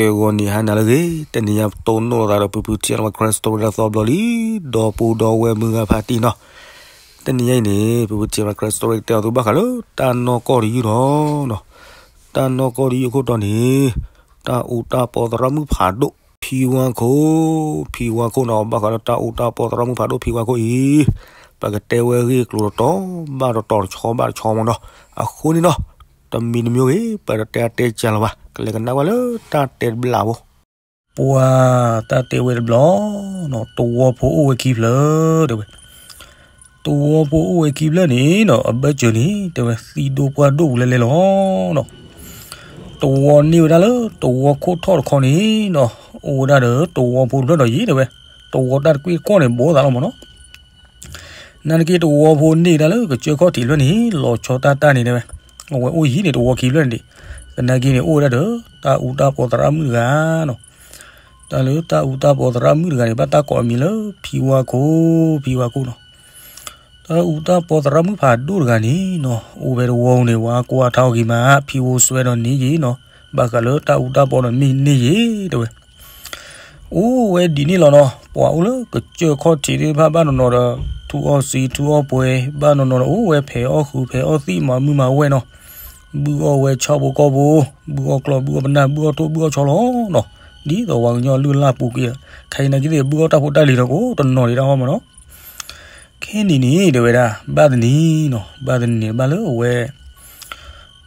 ကဲဂီၤနံၤဟါနၤလၢအဂ့ၤ, တနံၤညါပတိၢ်နီၣ်လိာ်သးဒီး ဖုဖုထံၣ်အလီၤ Karen Story ဒီးသီဘျီလံ, ဒီပုၢ်ဒီဝဲၢ်မုၢ်ဂၤဖးတံၢ်နီၤ. တနံၤညါအံၤန့ၣ် ဖုဖုထံၣ်အလီၤ Karen Story ကတဲအီၤသုဘၣ်ဃးလၢတၢ်နီၢ်ကီၢ်တယုၢ်နီၤ. တၢ်နီၢ်ကီၢ်တယုၢ်အခိၣ်တီန့ၣ် တၢ်အူတၢ်ပီသရၣ်မုၣ်ဖးဒိၣ် ဖံဝါခိၣ်, ဖံဝါခိၣ်နီၤ, ဘၣ်ဃးလၢတၢ်အူတၢ်ပီသရၣ်မုၣ်ဖးဒိၣ်ဖံဝါခိၣ်အံၤ, ပကတဲဝဲအဂ့ၢ်အကျိၤတတီၤဘၣ်တတီၤ တဆီဘၣ်တဆီမ့ၢ်နီၤ. အဃိန့ၣ်နီၤ, တမံၤတမံၤဂ့ၤ ပတတဲအါတဲစှၤလၢၤဘၣ်, ကလဲၤကနၣ်ဝဲလၢတၢ်တဲတဘျီဖိ. ပှၤတၢ်တဲဝဲတဘျီနီၤ, သဝီဖိအိၣ်ဝဲခံဖျၢၣ် တဲဝဲ. သဝီဖိအိၣ်ဝဲခံဖျၢၣ်န့ၣ်နီၤ, အဘၢၣ်စၢၤန့ၣ် တဲဝဲ သံဒိၣ်ပှၢ်ဒိၣ်ပူၤလဲၤလဲၤလီၤနီၤ. သဝီန့ၢ်ဝဲဒၣ်လၢသဝီခိၣ်ထီၣ်တခီန့ၣ်နီၤ, အိၣ်ဝဲဒၣ်ဒီးသဝီဖိတဖျၢၣ်ဒီးယံၤ တဲဝဲ, သဝီတၢ်တကွ့ၢ်တကွီၢ်န့ၣ် ဘိသးလီၤမ့ၢ်နီၤ. နာ်သက့ သဝီဖိန့ၢ်ဒၣ်လၢကစၢၢ်ခီၣ်ထံးဖျၢၣ်န့ၣ် လီၤဆီတၢ်တၢ်န့ၣ် တဲဝဲ, အဝဲအိၣ်ယံၤန့ၣ် သဝီခံဖျၢၣ်န့ၣ်ဒံး, သနာ်က့န့ၣ် အိၣ်ဝဲဒၣ်ဒီး တၢ်အူတၢ်ပီသရၣ်မုၣ်တဂၤနီၤ. တၢ်လၢတၢ်အူတၢ်ပီသရၣ်မုၣ်တဂၤန့ၣ် ဘၣ်တၢ်ကိးအမံၤလၢ ဖံဝါခိၣ်, ဖံဝါခိၣ်နီၤ. တၢ်အူတၢ်ပီသရၣ်မုၣ်ဖးဒိၣ်တဂၤန့ၣ်နီၤ, အိၣ်ဝဲတဝီန့ၣ် ဝါကွၢ်ထါအီၤဂ့ၤမး, ဖံဝါဆွဲဒီးန့ၢ်ယံၤနီၤ, ဘၣ်ဃးလၢတၢ်အူတၢ်ပီဒီးမ့ၢ်န့ၢ်ယံၤ တဲဝဲ. အိၣ်ဝဲဒ်န့ၣ်လီၤနီၤ, ပှၤအိၣ်လၢကစၢၢ်ခီၣ်ထံးသ့ၣ်တဖၣ်ဘၣ်နီၤနီၤဒီး ထူအီၣ်စံထူအီၣ်ပှဲၤ, ဘၣ်နီၤနီၤဒီး အိၣ်ဝဲဖဲးအီၣ်ဃုာ်ဖဲးအီၣ်သံၣ်မၤမုၢ်မၤဝဲနီၤ. ဘုၣ်အီၣ်ဝဲဆၣ်ဖိကီၢ်ဖိ, ဘုၣ်အီၣ်ကျီၢ် ဘုၣ်အီၣ်ပနၢ် ဘုၣ်အီၣ်ထိၣ်ဘုၣ်အီၣ်ဆီလီၤနီၤ. ဒ်သိးပှၤကညီလုၢ်လၢ်ပူၤကွံာ်, ခဲအံၤနာ်က့သ့ၣ် ဘုၣ်အီၣ်တၢ်ဖိတၢ်လံၤဒီး ကအိၣ်တနီၤဒံးတၢ်အီၣ်မ့ၢ်နီၤ. ခဲနံၣ်န့ၣ် တဲဝဲဒၣ် ဘၣ်တနံၤနီၤ, ဘၣ်တနံၤန့ၣ်ဘၣ်လၢအဝဲ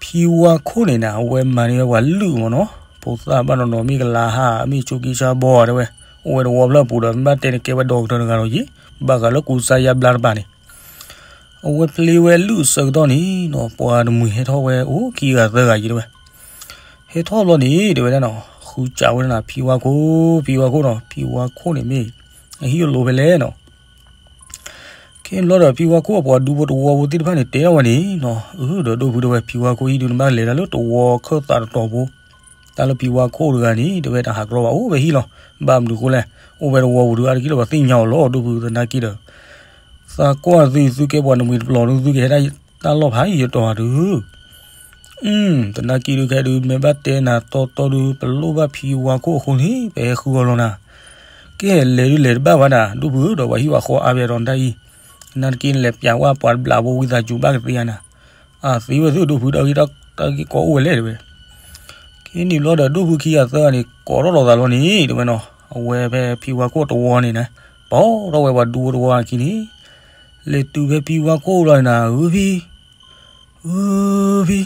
ဖံဝါခိၣ်န့ၣ်နၤ, အဝဲမၤန့ၢ်ဝဲပှၤလုၢ်မ့ၢ်နီၤ, ဖိသၣ်ဘၣ်နီၤနီၤ မ့ၢ်ကလါဟး မ့ၢ်ဆိးက့ဆါဘီ တဲဝဲ, အိၣ်ဝဲတဝီဖျၢၣ်ပူၤဒီး မ့ၢ်ဘၣ်တဲန့ၣ်ကဲဝဲဒီကတၢၢ်တဂၤလီၤယံၤ, ဘၣ်ဃးလၢကူစါယါဘျါတပၤန့ၣ် အဝဲပျ့ဝဲလုၢ်အဆၢကတီၢ်န့ၣ်နီၤ, ပှၤတမှံၤဟဲထီၣ်ဝဲအိၣ်ခံဂၤသၢဂၤယံၤ တဲဝဲ. ဟဲထီၣ်ဘျီန့ၣ် တဲဝဲဒၣ်နီၤ, ဃုစးဝဲဒၣ်နၤ, ဖံဝါခိၣ်, ဖံဝါခိၣ်နီၤ, ဖံဝါခိၣ်န့ၣ်မ့ၢ် အဟံၣ်အလိၤဖဲလဲၣ်နီၤ. ခဲန့ၣ်ဘျီဒီး ဖံဝါခိၣ်အပှၤဒူဖိတဝီဖိသ့ၣ်တဖၣ်န့ၣ် တဲထီၣ်ဝဲန့ၣ်နီၤ, အၢ ဒီးဒိၣ်ဖု တဲဝဲ, ဖံဝါခိၣ်ဟံၣ်ဒုးနဘၣ်လဲၤဒၣ်လၢသဝီခၢၣ်သးတတီၤဖိ, တၢ်လၢဖံဝါခိၣ်တဂၤန့ၣ် တဲဝဲ တဟးကြီဘၣ် အိၣ်ဝဲဟံၣ်လီၤ. ဘၣ်မနုၤအဃိလဲၣ်, အိၣ်ဝဲတဝီပူၤဒုး အါတက့ၢ်လၢပှၤသ့ၣ်ညါအီၤလီၤ ဒိၣ်ဖု သနာ်က့ဒီး သးကွၢ်သု သုကဲပှၤတမှံၤတပျီၤဒုး သုကဟဲဒၣ်တၢ်လီၢ်ဖးယံၤယတီၤဧါဒုး သနာ်က့ဒုး ခဲဒုး မ့ၢ်ဘၣ်တဲနၤတီတီဒုး ပလိၣ်ဘၣ်ဖံဝါခိၣ်အဃိန့ၣ် ပဟဲဃုအီၤလီၤနၤ. ကဲလဲၤဒုးလဲၤတဘၣ်ဘၣ်နၤ ဒိၣ်ဖုဧၢ, ဒီးပှၤဟံၣ်ပှၤဃီအါဖဲဒီးနတၢ်အံၤ, နာ်သက့လဲၤပျးဝဲပှၤတဘျးဖိဝံသးစူၤဘၣ်ကသ့ဧါနၤ. အသ့ဝဲသ့ၣ်ဒိၣ်ဖု တၢ်ဂ့ၢ်တၢ်ကီအိၣ်ဝဲလဲၣ်တဲဝဲ. ခဲနံၣ်ဘျီဒီး ဒိၣ်ဖုခံဂၤသၢဂၤန့ၣ် ကိးထီၣ်လီၤသးလီၤန့ၣ် တဲဝဲနီၤ, အဝဲဖဲဖံဝါခိၣ်တဝီန့ၣ်နၤ, ပိာ်ထီၣ်ဝဲပှၤဒူဖိတဝီအခံန့ၣ် လဲၤတုၤဖဲဖံဝါခိၣ်လီၤန့ၣ်နၤ, ဂုၢ်ဖံ ဂုၢ်ဖံ,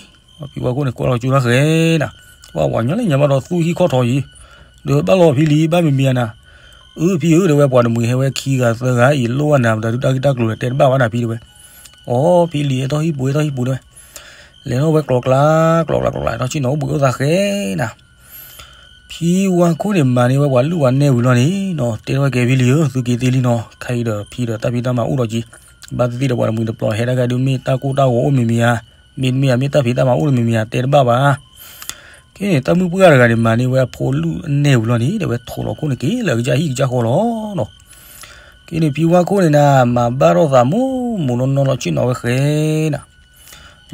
ဖံဝါခိၣ်န့ၣ် ကွၢ်လီၤကၠိတၢ်ဃဲနၤ, ပှၤပှၤကညီလၢညါဘၣ်ဒီးသူၣ်ဟံၣ်ခီၣ်ထီယံၤ, ဒီးဘၣ်လီၤဖံလံ ဘၣ်မံၤမံၤဧါနၤ. အၢ ဖံဧၢ တဲဝဲ, ပှၤတမှံၤဟဲဝဲခံဂၤသၢဂၤအံၤ လိၣ်ဘၣ်နၤ မတၤဒုးတၢ်ဂ့ၢ်တၢ်ကျိၤလဲၣ် တဲတဘၣ်ဘၣ်နၤဖံတဲဝဲ. အိ ဖံလံၤ ဟဲထီၣ်ဟံၣ်ပူၤ ဟဲထီၣ်ဟံၣ်ပူၤ တဲဝဲ. လဲၤထီၣ်ဝဲကျီကျါ ကျီကျါ ကျီကျါ ထီၣ်ဆ့ၣ်နီၤ အိၣ်ဘှံးအိၣ်သါဃဲနၤ. ဖံဝါခိၣ်န့ၣ် မၤန့ၢ်ဝဲပှၤလုၢ်ပှၤနဲၣ်ဝံၤလီၤန့ၣ်နီၤ, တဲထီၣ်ဝဲကဲ ဖံလံၤဧၢ သုက့ၤသ့လံနီၤ, ခဲအံၤဒီးဖံဒီးတၢ်ဖံးတၢ်မၤအိၣ်ဒီးက့ၤ, ဘၣ်သ့ၣ်သ့ၣ်ဒီးပှၤတမှံၤတပျီၤ ဟဲဒၣ်ကဲဒုး မ့ၢ်တၢ်ကိၢ်တၢ်ဂီၤအိၣ်မံၤမံၤဧါ, မ့တမ့ၢ်ဧါ မ့ၢ်တၢ်ဖံးတၢ်မၤအိၣ်တမံၤမံၤဧါ တဲတဘၣ်ဘၣ်. ခဲန့ၣ် တၢ်မုၣ်ပှၢ်တဂၤန့ၣ် မၤန့ၢ်ဝဲအဖိလုၢ်အနဲၣ်ဝံၤလီၤန့ၣ် တဲဝဲ ထိးလီၤခိၣ်န့ၣ်က့ၤလၢကစၢ်ဟံၣ်ကစၢ်ဃီလီၤနီၤ. ခဲန့ၣ် ဖံဝါခိၣ်န့ၣ်နၤ မၤဘၣ်ထီၣ်သးမိၢ်မိၢ်နီၢ်နီၢ်လီၤ ဆ့ၣ်နီၤဝဲဃဲနၤ.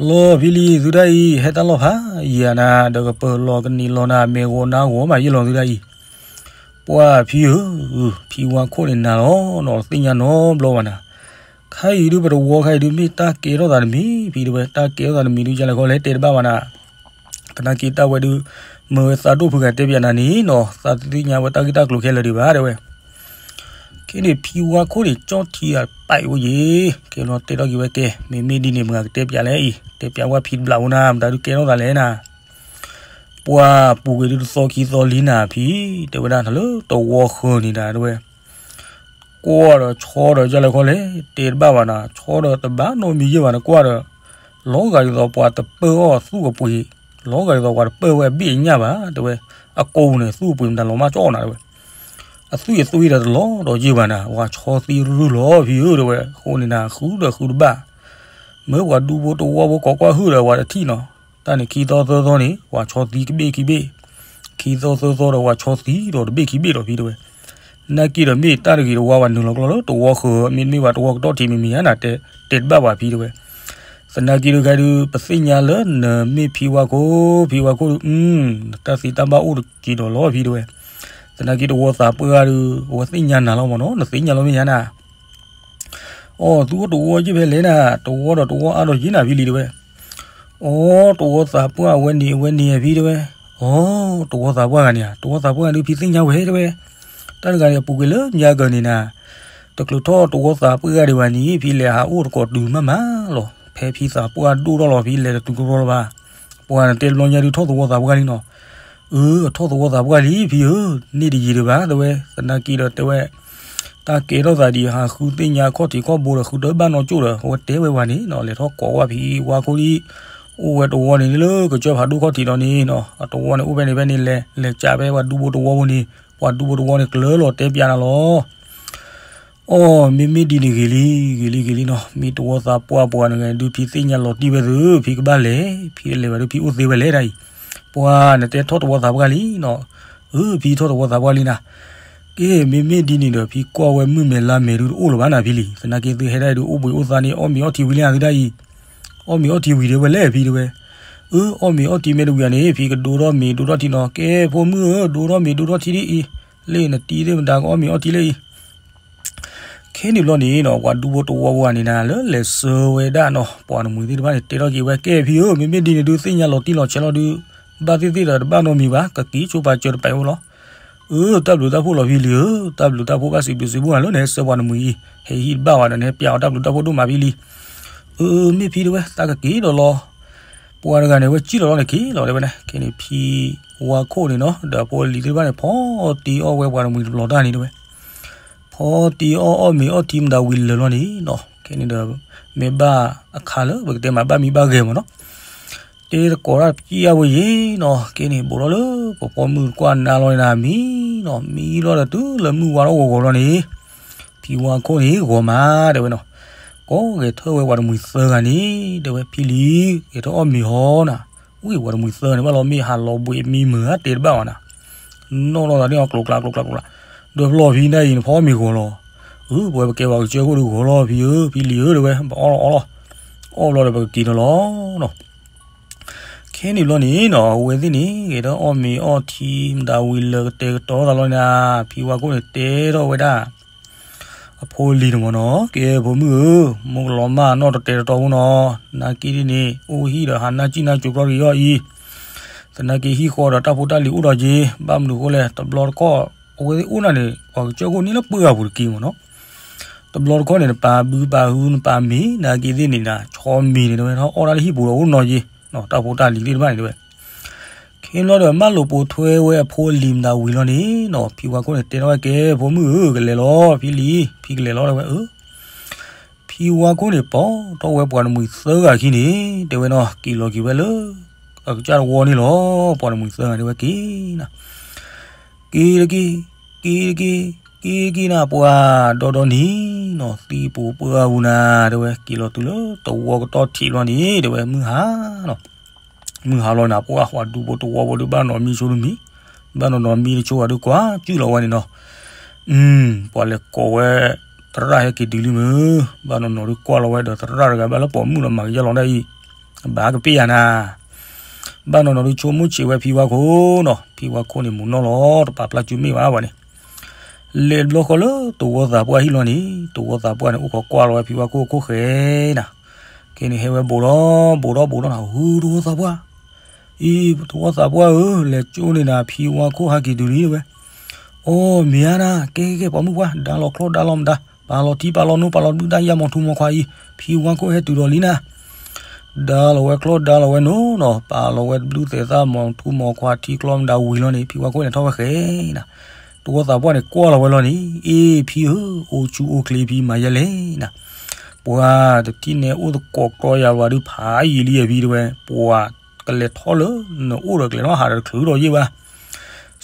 လီၤဖံလံၤ သုတၢ်အံၤ ဟဲတၢ်လီၢ်ဖးယံၤဧါနၤ, ဒီးကပၢၤလီၤကနံၤလီၤနၤ မဲာ်ဂီၤနါဂီၤမးယဲၢ်လီၤသုတၢ်အံၤ. ပှၢ်ဖံဧၢ, ဖံဝါခိၣ်န့ၣ်နၤလီၤနီၤ, သ့ၣ်ညါနီတဘျီဘၣ်နၤ. ခါအံၤဒုး ပတဝီခါအံၤဒုး မ့ၢ်တၢ်ကဲထီၣ်သးတမံၤ ဖံတဲဝဲ, တၢ်ကဲထီၣ်သးတမံၤဒုး ယလဲၤခီလဲၣ် တဲတဘၣ်ဘၣ်နၤ. သနာ်က့တၢ်ဝဲဒုး မ့ၢ်ဝဲသးဒိၣ်ဖုဂၤတဲပၠးနၤန့ၣ်နီၤ, သးတသ့ၣ်ညါဝဲတၢ်ဂ့ၢ်တၢ်ကျိၤခဲလၢာ်ဒံးဘၣ် တဲဝဲ. ခဲန့ၣ် ဖံဝါခိၣ်န့ၣ် ကၠီၣ်ထံအပာ်ဝဲယ့ၤ, ကဲလီၤတဲထီၣ်က့ၤဝဲကဲ, မ့မ့ၢ်ဒ်န့ၣ် မတၤကတဲပၠးလဲၣ်အံၤ, တဲပၠးဝဲဖံတဘျးဖိနၤ, မတၤဒုးကဲထီၣ်သးလဲၣ်နၤ. ပှၢ်ပူၤကွံာ်ဒုးတသီခံသီလံနၤဖံ, တဲဝဲဒၣ်နၤလၢတဝီဃၢၤန့ၣ်ဒၣ် တဲဝဲ. ကွၢ်ဒီးဆီဒီး ယလဲၤခီလဲၣ် တဲတဘၣ်ဘၣ်နၤ, ဆီဒီးတဘၣ်နီတမံၤယဲၢ်ဘၣ်နၤ, ကွၢ်ဒီး လီၤဂာ်ဒ်သိးပှၤတပၢၢ်အီၣ်အသူၣ်အပှ့ၤ, လီၤဂာ်ဒ်သိးပှၤတပၢၢ်ဝဲအဘ့ၣ်အညၣ်ဘၣ် တဲဝဲ, အကိာ်ပူၤန့ၣ် သူၣ်အပှ့ၤမတၤလီၤမၢ်ကၠီၣ်နၤ တဲဝဲ. အသွံၣ်အသွံၣ်ဒီးတလီၤဒီးယဲၢ်ဘၣ်နၤ, ပှၤဆီသံရုၢ်လီၤဖံဧၢ တဲဝဲ, အဃိန့ၣ်နၤ ဃုဒီးဃုတဘၣ်. မ့ၢ်ပှၤဒူဖိတဝီဖိကိးကွၢ်ဟုၣ်ဒီးပှၤတထံၣ်နီၤ, တၢ်န့ၣ်ခံသီသၢသီန့ၣ် ပှၤဆီသံတဘ့ၣ်ခံဘ့ၣ်, ခံသီသၢသီဒီးပှၤဆီသံဒီးတဘ့ၣ်ခံဘ့ၣ်ဒီးဖံတဲဝဲ. နာ်က့ဒီးမ့ၢ်တၢ်တဂ့ၤတဝါဘၣ်နုာ်လီၤကျီလၢတဝီဃၢၤ, မ့တမ့ၢ်ဘၣ်တဝီကတီၢ်ထံးမံၤမံၤဧါနၤ, တဲတဘၣ်ဘၣ်ဖံတဲဝဲ. သနာ်က့ဒုးခဲဒုး ပသ့ၣ်ညါလၢနမ့ၢ်ဖံဝါခိၣ်, ဖံဝါခိၣ်ဒုး, တၢ်သ့တၢ်ဘၣ်အိၣ်တက့ၤဒီးလီၤဖံတဲဝဲ. သနာ်က့တဝီသးပှၢ်ဂၤဒုး အဝဲသ့ၣ်ညါနၤလီၤမ့ၢ်နီၤ, နသ့ၣ်ညါလီၤမ့ၢ်ဧါနၤ. အိ သုအိၣ်တဝီယ့ၢ်ဖဲလဲၣ်နၤ, တဝီဒီးတဝီအါဒီးယ့ၢ်နၤဖံလံတဲဝဲ. အိ တဝီသးပှၢ်အဝဲန့ၣ် အဝဲန့ၣ်ဖံတဲဝဲ. အိ တဝီသးပှၢ်ဂၤန့ၣ်ဧါ, တဝီသးပှၢ်ဂၤဒုး ဖံသ့ၣ်ညါဝဲတဲဝဲ. တၢ်တဂၤန့ၣ် အပူၤကွံာ်လၢညါကၢၢ်န့ၣ်နၤ, တချုးထီၣ်တဝီသးပှၢ်ဂၤဒံးဘၣ်န့ၣ် ဖံလဲၤဟးအိၣ်တကိးတုၤမးမးလီၤ. ဖဲဖံသးပှၢ်ဒိၣ်ထီၣ်လီၤ ဖံလဲၤတတုၤကရီလၢၤဘၣ်. ပှၤနတဲတဘျီညါဒုး ထီၣ်သဝီသးပှၢ်လံနီၤ. အၢ အထီၣ်သဝီသးပှၢ်လံဖံဧၢ, န့ၢ်တယံာ်ဒံးဘၣ်တဲဝဲ. သနာ်က့ဒီးတဲဝဲ, တၢ်ကဲထီၣ်သးဒံး ဟးဃုသ့ၣ်ညါခီၣ်ထံးခီၣ်ဘိဒီး ဃုတဘၣ်နီၢ်ကၠိၣ်ဒီး အဝဲတဲဝဲဝဲန့ၣ်နီၤ, လဲၤထီၣ်ကိးဝဲဖံဝါခိၣ်လံ. အိၣ်ဝဲတဝီန့ၣ်လၢကစၢၢ်ဖးဒိၣ်ခီၣ်ထံးဒီးန့ၣ်နီၤ, အတဝီန့ၣ်အိၣ်ဖဲန့ၣ်ဖဲန့ၣ်လဲၤ လဲၤကးဖဲပှၤဒူဖိတဝီဖိန့ၣ်, ပှၤဒူဖိတဝီန့ၣ် ကျၢၤလီၤတဲပျးနၤလီၤ. အိ မ့မ့ၢ်ဒ်န့ၣ်ဂ့ၤလံ, ဂ့ၤလံ ဂ့ၤလံနီၤ, မ့ၢ်တဝီသးပှၢ်ပှၤနဂၤဒုး ဖံသ့ၣ်ညါလီၤတံၢ်ဝဲသု, ဖံကဘၣ်လဲၤ, ဖံလဲၤဝဲဒုး ဖံအိၣ်သ့ဝဲလဲၣ်ဒ်အံၤ. ပှၤနတဲထီၣ်တဝီသးပှၢ်လံနီၤ. အၢ ဖံထီၣ်တဝီသးပှၢ်လံနၤ. ကဲ မ့မ့ၢ်ဒ်န့ၣ်ဒီး ဖံကွၢ်ဝဲမုၢ်မဲာ်လါမဲာ်ဒုးတအိၣ်လၢၤဘၣ်နၤဖံလံ. သနာ်က့သုဟဲဒၣ်အံၤဒုး အိၣ်ဘှံးအိၣ်သါန့ၣ် အီၣ်မ့ၤအီထံဝံၤလံနၤသုဒၣ်အံၤ. အီၣ်မ့ၤအီထံဝံၤဒံးဝဲလဲၣ်ဖံတဲဝဲ. အၢ အီၣ်မ့ၤအီထံမ့ၢ်တဝံၤဧါန့ၣ် ဖံကဒိထီၣ်မ့ၤဒိထီၣ်ထံနီၤ. ကဲဖိမုၣ်ဧၢ, ဒိထီၣ်မ့ၤဒိထီၣ်ထံဒ်အံၤ, လၢနတံၤသ့ၣ်မတၤကအီၣ်မ့ၤအီထံလၢအံၤ. ခဲန့ၣ်ဘျီန့ၣ်နီၤ ပှၤဒူဖိတဝီဖိဂၤန့ၣ်နၤ လၢလဲၤဆှၢဝဲဒၣ်နီၤ ပှၤနမှံၤသ့ၣ်တဖၣ်န့ၣ် တဲထီၣ်က့ၤဝဲ ကဲဖံဧၢ, မ့မ့ၢ်ဒ်န့ၣ်ဒုး သ့ၣ်ညါလီၤတံၢ်လီၤဆဲးလီၤဒုး ဘၣ်သ့ၣ်သ့ၣ်ဒီးတဘၣ်နီတမံၤဘၣ်, ကက့ၤဆိပာ်စၢၤတပာ်ဝဲလီၤ. အၢ တၢ်ဘျုးတၢ်ဖှိၣ်လီၤဖံလံဧၢ, တၢ်ဘျုးတၢ်ဖှိၣ်ဘၣ်စံးဘျုးစံးဖှိၣ်နၤလၢနဟဲဆှၢပှၤနမှံၤအံၤ, ဟဲဟံၣ်တဘၣ်ဝဲဒီး နဟဲပျးအီၤတၢ်ဘျုးတၢ်ဖှိၣ်ဒိၣ်မးဖံလံ. အၢ မ့ၢ်ဖံတဲဝဲ, တၢ်ကက့ၤဒီးလီၤ. ပှၤတဂၤန့ၣ် ဝဲစံၣ်လီၤလီၤန့ၣ်က့ၤလီၤတဲဝဲန့ၣ်. ခဲန့ၣ် ဖံဝါခိၣ်န့ၣ်နီၤ ဒီးအဖိအလံၤသ့ၣ်တဖၣ်န့ၣ် ဖီတ့အီၣ်ဝဲပှၤတမှံၤတဘျီတၢ်န့ၣ်တဲဝဲ. ဖီတ့အီၣ်အီၣ်မ့ၤအီထံမတၤဝံၤလၢာ်လီၤန့ၣ်နီၤ, ခဲန့ၣ်ဒီး မ့ၢ်ဘၣ်အခါလၢ ပကတဲမးဘၣ်မံဘၣ်ဂဲၤမးနီၤ တဲသကိးတၢ်ပစံၣ်အဝဲယ့ၤနီၤ, ကဲန့ၣ် ဘူးထီၣ်လၢပဖိမုၣ်တကွၢ်နါလီၤန့ၣ်နၤ မံနီၤ, မံလီၤဒီးတုၤလၢမုၢ်ဝါထီၣ်ဂီၤဂီၤလီၤန့ၣ်, ဖံဝါခိၣ်န့ၣ် ဂီၤမးတဲဝဲနီၤ, ကိးဂဲၤထၢၣ်ဝဲပှၤတမှံၤသၢဂၤန့ၣ် တဲဝဲ ဖံလံၤ ဂဲၤထၢၣ်အီၣ်မ့ၤဟီနီၤ, ဝံၤပှၤတမှံၤသၢဂၤန့ၣ် ဘၣ်လီၤမ့ၢ်ဟးလီၤဘှံးမံမုာ်ဧါ တဲတဘၣ်ဘၣ်နၤ, နီၢ်နီၢ်သးန့ၣ်အီၤကျိၤကျါကျိၤကျါကျိၤကျါ, ဒီးဖျီၣ်ဖံနၤအံၤ နဖီအီၣ်မ့ၤဂီၤလီၤ, အၢ ပဝဲပကဲပှၤကစၢၢ်ခိၣ်ဒုးဂီၤလီၤဖံဧၢ, ဖံလံၤဧၢ တဲဝဲ ပအီၣ်လီၤအီၣ်လီၤ, အီၣ်ဘျီဒီးပကက့ၤဒီးလီၤနီၤ. ခဲန့ၣ်ဘျီန့ၣ်နီၤ အဝဲသ့ၣ်န့ၣ် ဂဲၤထီၣ်အီၣ်မ့ၤအီထံ မတၤဝံၤလၢာ်ကတဲာ်ကတီၤသးလီၤန့ၣ်, ဖံဝါခိၣ်န့ၣ် တဲထီၣ်ဝဲဒၣ် အဖိအလံၤန့ၣ်မ့ၢ်နီၤ, ကဲဖိမုၣ်ဧၢ, မိၢ်ကလီၤမၢ်နီၢ်တတဲာ်တတီၤဖိနီၤ, သနာ်က့ဒ်န့ၣ် အိၣ်ဟံၣ်ဒီးဟးနၢ်စံၣ်နၢ်စိၤကျီတဂ့ၤအီၤအံၤ, သနာ်က့ဟံၣ်ဃီဒီးတၢ်ဖိတၢ်လံၤအိၣ်ဒီးက့ၤ, ဘၣ်မနုၤဃိလဲၣ် တဘျီတခီၣ် အဝဲသ့ၣ်အိၣ်နၤန့ၣ် ပှၤကစၢၢ်ခိၣ်န့ၣ်လၢပှၢ်ပူၤတက့ၢ်မ့ၢ်နီၤ. တဘျီတခီၣ်န့ၣ် နပာ်ဘုပာ်ဟုနပာ်မ့ၤ နာ်က့သ့ၣ်န့ၣ်နၤ ဆီမ့ၤန့ၣ် တဲဝဲ ထီၣ်အီၣ်တၢ်လၢဟံၣ်ပူၤဒီးအိၣ်နီၤက့ၤ, တၢ်ဖိတၢ်လံၤသ့ၣ်တဖၣ်န့ၣ်တဲဝဲ. ခဲဘျီဒီး မၢလိာ်ပိာ်ထွဲဝဲအဖိအလံၤမတၤဝံၤလီၤန့ၣ်နီၤ, ဖံဝါခိၣ်န့ၣ် တဲထီၣ်ဝဲကဲ ဖိမုၣ်ဧၢ ကလဲၤလီၤ ဖံလံၤ, ဖံကလဲၤလီၤ တဲဝဲ အၢ ဖံဝါခိၣ်န့ၣ် ပိာ်ထီၣ်ဝဲပှၤတမှံၤသၢဂၤခံန့ၣ် တဲဝဲနီၤ က့ၤလီၤက့ၤဝဲလၢ အကစၢ်တဝီန့ၣ်လီၤ. ပှၤတမှံၤသၢဂၤတဲဝဲက့ၤနၤ, က့ၤတက့ၢ်, က့ၤတက့ၢ်, က့ၤတက့ၢ်နၤ ပှၤဒီဒီနံၤနီၤ သံပူၤပှၢ်ပူၤနၤ တဲဝဲ က့ၤလီၤတုၤလၢတဝီကတီၢ်ထံးဘျီန့ၣ် တဲဝဲ မုၢ်ဟါနီၤ မုၢ်ဟါလီၤန့ၣ် ပှၤဒူဖိတဝီဖိဒီး ဘၣ်နီၤမံဆိတမံၤ, ဘၣ်နီၤနီၤမံတဆိဘၣ်ဒီး ကွၢ်ကၠူၣ်လီၤဝဲန့ၣ်နီၤ. ပှၤလဲၤကိးဝဲ သရၣ်ဟဲက့ၤတုၤလံမုၢ်, ဘၣ်နီၤနီၤဒီးကွၢ်လီၤဝဲဒီး သရၣ်တဂၤဘၣ်လၢပိာ်မုၣ်လီၤ မၤကယၢ်လီၤဒၣ်အံၤ, ဘၣ်ကပ့ၢ်ယၤနၤ. ဘၣ်နီၤနီၤဒီးဆိကမိၣ်ဆံးဝဲဖံဝါခိၣ်နီၤ, ဖံဝါခိၣ်န့ၣ် မူၤနီၢ်လီၤ တပာ်ဖျါစုမ့ၢ်ဘၣ်ဝဲန့ၣ် လဲၤတဘျီဃီလၢတဝီသးပှၢ်ဟံၣ်လီၤန့ၣ် တဝီသးပှၢ်န့ၣ် အိၣ်ခိးကွၢ်လီၤဝဲဖံဝါခိၣ်အခိၣ်ဃဲနၤ. ခဲန့ၣ်ဟဲဝဲဘူးထီၣ် ဘူးထီၣ်ဘူးထီၣ်နၤ ဟူတဝီသးပှၢ်, အံၤ တဝီသးပှၢ်ဧၢ, လဲၤကၠိန့ၣ်နၤ ဖံဝါခိၣ်ဟးက့ၤတုၤလံတဲဝဲ. အိ မ့ၢ်ဧါနၤ, ကဲကဲကဲ ပိာ်မုၣ်ပှၢ် ဒါလီၤချီဒါလီၤမတၤ, ပာ်လီၤထံပာ်လီၤနိ ပာ်လီၤဘျုးတၢ်ယၤမီၤထူမီၤခွါအံၤ, ဖံဝါခိၣ်ဟဲတုၤဒီးလံနၤ. ဒါလီၤဝဲချီဒါလီၤဝဲနိနီၤ, ပာ်လီၤဝဲဘျုးသဲးသၣ်မီၤထူမီၤခွါထံကျီမတၤဝံၤလီၤန့ၣ် ဖံဝါခိၣ်န့ၣ်ထီၣ်ဝဲဃဲနၤ. တဝီသးပှၢ်န့ၣ်ကွၢ်လီၤဝဲလီၤန့ၣ်, အ့ ဖံဧၢ, အိၣ်ဆူၣ်အိၣ်ချ့ဖံမၤယဲလဲၣ်နၤ. ပှၤတထံၣ်န့ၣ်အိၣ်သကိးကြီယၤဝဲဒုးဖးယံာ်လံအဖံတဲဝဲ, ပှၤကလဲၤထီၣ်လၢနအိၣ်ဒီးကလဲၤထီၣ်ဟးဒီးတချုးဒီးယ့ၢ်ဘၣ်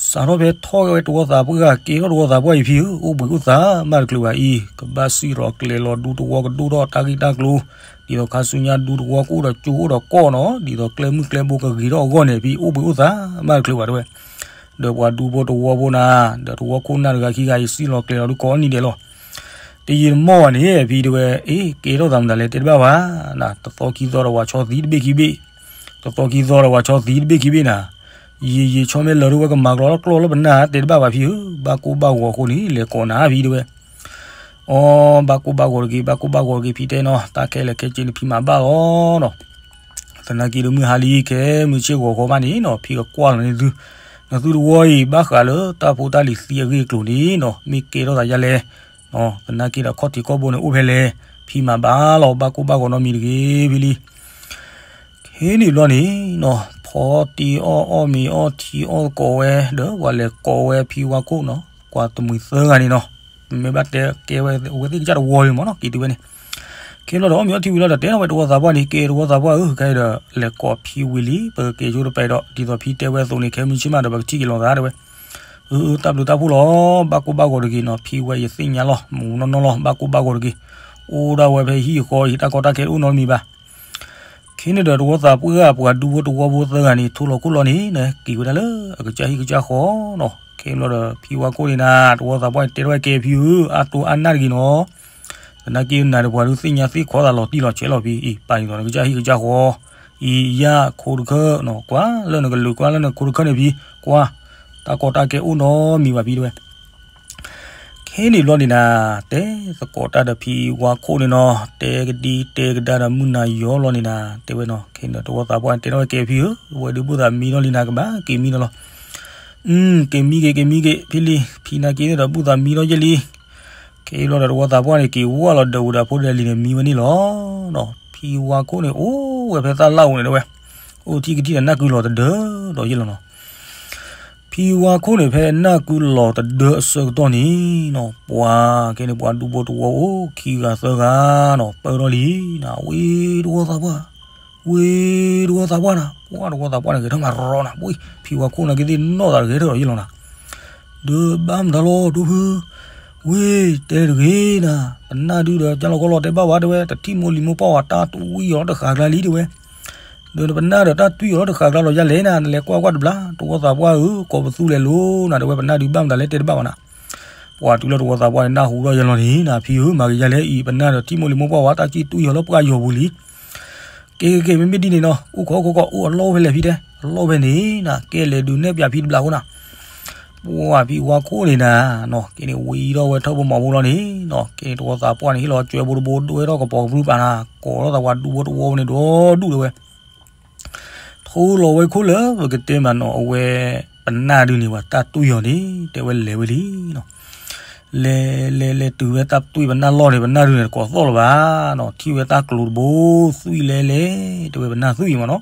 စးထီၣ်ဖဲထီၣ်က့ၤဝဲတဝီသးပှၢ် က့ၤထီၣ်တဝီသးပှၢ်အံၤဖံဧၢ, အိၣ်ဘှံးအိၣ်သါမးတချုးဘၣ်အံၤ, ကဘၣ်စံၣ်လီၤကျဲၤလီၤဒူတဝီကဒိၣ်ထီၣ်တၢ်ဂ့ၢ်တၢ်ကျိၤ, ဒ်သိးခါဆူညါဒူတဝီကအိၣ်ဒီးကၠိအိၣ်ဒီးကီၢ်နီၤ, ဒ်သိးကျဲမုၢ်ကျဲဘိကဂ့ၤထီၣ်အဂီၢ်န့ၣ် ဖံအိၣ်ဘှံးအိၣ်သါမးတချုးဘၣ်တဲဝဲ. ဒီးပှၤဒူဖိတဝီဖိနၤ, ဒီးတဝီခိၣ်နၢ်တဂၤခံဂၤအံၤ စံၣ်လီၤကျဲၤလီၤဒုးကိးနံၤဒဲးလီၤ. တယံာ်တမီၢ်ဘၣ်န့ၣ် ဖံတဲဝဲ, အ့ ကဲထီၣ်သးမတၤလဲၣ် တဲတဘၣ်ဘၣ်နၤ, တသီခံသီဒီးဝၤဆီသံတဘ့ၣ်ခံဘ့ၣ်, တသီခံသီဒီးဝၤဆီသံတဘ့ၣ်ခံဘ့ၣ်နၤ, ယံာ်ယံာ်ဆီမ့ၢ်လၢာ်ထီၣ်ဝဲကမၤကျီလီၤကျီလၢပနၢ် တဲတဘၣ်ဘၣ်ဖံဧၢ, ဘၣ်ကိၢ်ဘၣ်ဂီၤအဃိန့ၣ် လဲၤကိးနၤဖံတဲဝဲ. အိ ဘၣ်ကိၢ်ဘၣ်ဂီၤတဂ့ၤ, ဘၣ်ကိၢ်ဘၣ်ဂီၤတဂ့ၤ ဖံတဲနီၤ, တၢ်ခဲလၢာ်ခဲဆ့န့ၣ် ဖံမၤဘၣ်လီၤနီၤ. သနာ်က့ဒီးမုၢ်ဟါလံ ခဲမုၢ်ဆ့ၣ်ဂီၤခီဘၣ်န့ၣ်နီၤ ဖံကကွၢ်လီၤန့ၢ်သု, နသုတဝီအံၤ ဘၣ်ဃးလၢတၢ်ဖိတၢ်လံၤသံအဂ့ၢ်အကျိၤန့ၣ်နီၤ မ့ၢ်ကဲထီၣ်သးဒ်လဲၣ်. သနာ်က့ဒီးခီၣ်ထံးခီၣ်ဘိန့ၣ်အိၣ်ဖဲလဲၣ်, ဖံမၤဘၣ်လီၤ ဘၣ်ကိၢ်ဘၣ်ဂီၤနီတမံၤတဂ့ၤ ဖံလံ. ခဲန့ၣ်ဘျီန့ၣ်နီၤ ဖီတ့ၢ်အီၣ်အီၣ်မ့ၤအီၣ် ထံအီၣ်သကိးဝဲ ဒီးပှၤလဲၤကိးဝဲဖံဝါခိၣ်နီၤ ကွၢ်တမှံၤသၢဂၤန့ၣ်နီၤ, မ့ၢ်ဘၣ်တဲကဲဝဲအဝဲသ့ၣ်ကစၢ်တဝီလံမ့ၢ်နီၤ က့ၤတုၤဝဲန့ၣ်. ခဲဘျီဒီးအီၣ်မ့ၤအီၣ်ထံဝံၤလီၤဒီး တဲထီၣ်ဝဲတဝီသးပှၢ်န့ၣ် ကဲတဝီသးပှၢ်ဧၢ ခဲအံၤဒီး လဲၤကိးဖံဝံၤလံ ပကက့ၤဆိတပၤဒီး ဒ်သိးဖံတဲဝဲအသိးန့ၣ် ခဲမုၢ်ဆ့ၣ်မးဒီး ပကထံၣ်က့ၤလိာ်သးတဲဝဲ. အၢ အၢ တၢ်ဘျုးတၢ်ဖှိၣ်လီၤ ဘၣ်ကိၢ်ဘၣ်ဂီၤတဂ့ၤနီၤ ဖံဝဲယသ့ၣ်ညါလီၤ မူနီၢ်နီၢ်လီၤ ဘၣ်ကိၢ်ဘၣ်ဂီၤတဂ့ၤ. အိၣ်ဒၣ်ဝဲဖဲဟံၣ်ဃီအံၤ တၢ်ကီတၢ်ခဲတအိၣ်နီတမံၤဘၣ်. ခဲန့ၣ်ဒီးတဝီသးပှၢ် ပှၤဒူဖိတဝီဖိသၢဂၤန့ၣ် ထိလီၤခိၣ်လီၤန့ၣ် က့ၤဝဲဒၣ်လၢအကစၢ်ဟံၣ်ကစၢ်ဃီနီၤ. ခဲဘျီဒီးဖံဝါခိၣ်န့ၣ်နၤ တဝီသးပှၢ်န့ၣ် တဲထီၣ်ဝဲကဲဖံဧၢ အါတိၢ်အါနၢ်တဂ့ၤနီၤ. သနာ်က့နၤဒီးပှၤဒုးသ့ၣ်ညါသ့ၣ်ခီသးလီၤတံၢ်လီၤဆဲးလီၤဖံအံၤ ပာ်န့ၢ်သိးနကစၢ်ဟံၣ်ကစၢ်ဃီ အံၤယၢ်ခိတခၢၣ်နီၤ ကွၢ်လၢနကလုာ်ကွၢ်လၢနခိတခၢၣ်န့ၣ်ဖံ ကွၢ် တၢ်ကီတၢ်ခဲအိၣ်နီတမံၤဘၣ်ဖံတဲဝဲ. ခဲန့ၣ်ဘျီန့ၣ်နၤ တဲသကိးတၢ်ဒီးဖံဝါခိၣ်န့ၣ်နီၤ တဲကဒံတဲကဒါဒီးမုၢ်နၤယီၤဘျီန့ၣ်နၤ တဲဝဲနီၤ ခဲန့ၣ်ဒီးတဝီသးပှၢ်န့ၣ် တဲထီၣ်ဝဲကဲဖံဧၢ ဝဲဒုးဘူၣ်သးမံထီၣ်လံနၤ ကဘၣ်က့ၤမံထီၣ်လီၤ. က့ၤမံက့ၤ က့ၤမံက့ၤ ဖံလံ ဖံနာ်က့န့ၣ်ဒီးဘူၣ်သးမံထီၣ်ယဲၢ်လံ. ခဲအံၤဘျီဒီးတဝီသးပှၢ်န့ၣ် က့ၤဝဲလီၤဒီးဝဲဒီးဖိဒဲးလံန့ၣ် မံဝဲန့ၣ်လီၤ. ဖံဝါခိၣ်န့ၣ်အိၣ်ဝဲဖဲသၣ်လၣ်အူန့ၣ်တဲဝဲ အိၣ်ထံၣ်ကထံၣ်ဒီးနၢ်ကုလီၤတဒၢဒီးယဲၢ်လီၤနီၤ. ဖံဝါခိၣ်န့ၣ် ဖဲနၢ်ကုလီၤတဒၢအဆၢကတီၢ်န့ၣ်နီၤ ပှၤခဲန့ၣ်ပှၤဒူဖိတဝီအိၣ်ခံဂၤသၢဂၤနီၤ ပၢၢ်ထီၣ်လံနၤ ဝံၤတဝီသးပှၢ် ဝံၤတဝီသးပှၢ်နၤ ပှၤတဝီသးပှၢ်န့ၣ် ဂဲၤထၢၣ်မးရီနၤ ဝံၤ ဖံဝါခိၣ်နာ်က့သ့ၣ်နီၣ်သးတဂဲၤထၢၣ်ဒီးယဲၢ်လီၤနၤ. ဒီးဘၣ်မတၤလီၤ ဒိဖု ဝ့ၢ် တဲတဂ့ၤနၤ ပနၢ်ဒုဒီး ကၢ်လီၤကီလီၤတဲဘၣ်ဝဲတဲဝဲ တထံၣ်မိၢ်လံၤမိၢ်ပှၢ်ဝဲ တၢ်တဝံၣ်အီၤလီၤတဃာ်ကျါလံတဲဝဲ. ဒီးပနၢ်ဒီးတၢ်တွံၢ်အီၤလီၤတဃာ်ကျါလီၤယၤလဲၣ်နၤ နလဲၤကွၢ်ကွၢ်တဘျီ တဝီသးပှၢ်ဧၢ ကိးပသူလဲၣ်လိၤနၤ တဲဝဲ ပနၢ်ဒုဘၣ်မတၤလဲၣ်တဲတဘၣ်ဘၣ်နၤ. ပှၤတုၤလၢတဝီသးပှၢ်န့ၣ် နၢ်ဟူထီၣ်ယဲၢ်လီၤန့ၣ်နၤ ဖံဧၢ မၤက့ၤယၤလဲၣ်အံၤ ပနၢ်ဒီးထံၣ်မိၢ်လံၤမိၢ်ပှၢ်ဝဲ တၢ်ကံၣ်တွံၢ်အီၤလၢပှၢ်ယီၤပူၤလံ. ကဲကဲကဲ မ့မ့ၢ်ဒ်န့ၣ်နီၤ အိၣ်ခိးခိးခိး အိၣ်အလီၢ်ဖဲလဲၣ်ဖံတဲ အလီၢ်ဖဲန့ၣ်နၤ ကဲလဲၤဒုးနဲၣ်ပၠးဖံတဘျီအဃိနၤ. ပှၤဖံဝါခိၣ်န့ၣ်နၤနီၤ ကဲန့ၣ်ဝံၤဒီးဝဲထၢၣ်ဖိမၤဖိလီၤန့ၣ်နီၤ ကဲန့ၣ်တဝီသးပှၢ်န့ၣ် ဟ့ၣ်လီၤကၠွဲဘိတဘိ ဒွဲထီၣ်ကပီၤကပြုၢ်ပာ်နၤ ကိးထီၣ်သးပှၤဒူဖိတဝီန့ၣ်ဒီဒူၣ်တဲဝဲ. ထိလီၤဝဲခိၣ်လၢပကတဲမးနီၤ အဝဲပနၢ်ဒုန့ၣ် ပှၤတၢ်တွံၢ်အီၤန့ၣ် တဲဝဲလဲၤဝဲလံနီၤ. လဲၤလဲၤလဲၤတုၤဝဲတၢ်တွံၢ်ပနၢ်လီၢ်န့ၣ် ပနၢ်ဒုန့ၣ် တကိးသီၣ်လၢၤဘၣ်နီၤ ထံၣ်ဝဲတၢ်ကျိၤတဘိ သွံၣ်လဲၤလဲၤ တဲဝဲပနၢ်သွံၣ်အံၤမးနီၤ.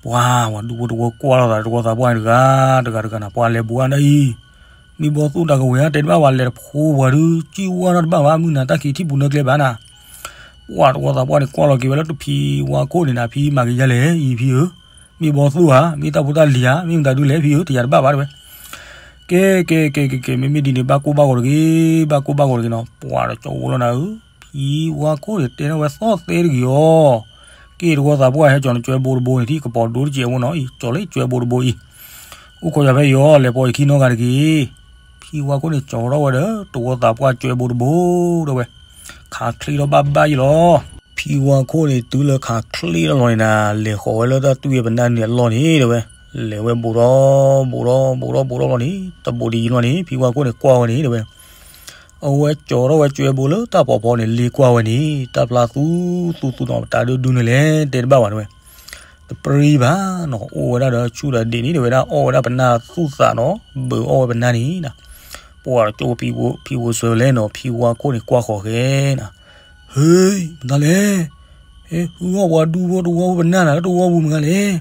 ပှၤ ပှၤဒူဖိတဝီကွၢ်လိာ်သး တဝီသးပှၢ်န့ၣ်တဂၤတဂၤတဂၤနၤ ပှၤလဲၤဘူးအါဒၣ်အံၤ မ့ၢ်ဘီၣ်သိၣ်တၢ်ကဝဲၤဧါ တဲတဘၣ်ဝဲ လဲၤတဖိဝၤဒုး ကံၣ်ဝါနီတဘၣ်ဘၣ် မုၢ်နၤတၢ်ခံးထံၣ်ပူၤနၢကျဲဘၣ်နၤ. ပှၤတဝီသးပှၢ်န့ၣ်ကွၢ်လီၤက့ၤဝဲလၢတဖံဝါခိၣ်န့ၣ်နၤ ဖံမၤက့ၤယၤလဲၣ်အံၤဖံဧၢ မ့ၢ်ဘီၣ်သိၣ်ဧါ မ့ၢ်တၢ်ဖိတၢ်လံၤဧါ မ့ၢ်မတၤဒုလဲၣ်ဖံဧၢ တယၤတဘၣ်ဘၣ်တဲဝဲ. ကဲကဲကဲကဲကဲ မ့မ့ၢ်ဒ်န့ၣ် ဘၣ်ကိၢ်ဘၣ်ဂီၤတဂ့ၤ ဘၣ်ကိၢ်ဘၣ်ဂီၤတဂ့ၤနီၤ ပှၤတကၠီဝဲလီၤနၤဧၢ ဖံဝါခိၣ်န့ၣ် တဲထီၣ်ဝဲသီၣ်သဲတဂ့ၤအီၤ က့ၤတဝီသးပှၢ်ဟဲကၠီၤနကၠွဲဘိတဘိန့ၣ် ထံၣ်ကပီၤဒိတကဲးအဝဲနီၤအံၤ ကၠီၤလၢကၠွဲဘိတဘိအံၤ အိၣ်ခိးယၤဖဲအံၤအီၤ လဲၤပိာ်ယခံနီတဂၤတဂ့ၤ. ဖံဝါခိၣ်န့ၣ် ကၠီၤထီၣ်ဝဲဒီး တဝီသးပှၢ်ကၠွဲဘိတဘိ တဲဝဲ ခးချ့ထီၣ်ဘၣ်ဘၣ်ယဲၢ်လီၤ. ဖံဝါခိၣ်န့ၣ် တုၤလၢခးချ့ထီၣ်လီၤန့ၣ်နၤ လဲၤဃီၤဝဲလၢတၢ်တွံၢ်ပနၢ်ဒုန့ၣ်အလီၢ်န့ၣ် တဲဝဲ လဲၤဝဲဘူးဒီး ဘူးဒီး ဘူးဒီး ဘူးဒီးလီၤန့ၣ် တဘူးဒံးယံၤလီၤန့ၣ် ဖံဝါခိၣ်န့ၣ် ကွၢ်ဝဲန့ၣ် တဲဝဲ အဝဲကၠီၤထီၣ်ဝဲကၠွဲဘိလၢတၢ်ဖီဖီန့ၣ် လ့ၣ်ကွၢ်ဝဲန့ၣ် တၢ်ဖျါသူသူသူနီၤ ပတၢ်ဒုဒုန့ၣ်လဲၣ် တဲတဘၣ်ဘၣ်တဲဝဲ တပြံဘၣ်နီၤ အိၣ်ဝဲဒၣ်ဒီးဆူၣ်ဒီးဒံးန့ၣ် တဲဝဲဒၣ် အီၣ်ဝဲဒၣ်ပနၢ်သူၣ်သးနီၤ ဘုးအီၣ်ဝဲပနၢ်န့ၣ်နၤ ပှၤတကၠိဖံဝဲ ဖံဝဲစၢၤလဲၣ်နီၤ ဖံဝါခိၣ်န့ၣ် ကွၢ်ဃီၤဃဲနၤ ဟ့ မတၤလဲၣ် ဟ့ၣ်ဟုၣ်အီၣ်ပှၤဒူဖိတဝီဖိပနၢ်နၤလၢတဝီပူၤမတၤလဲၣ်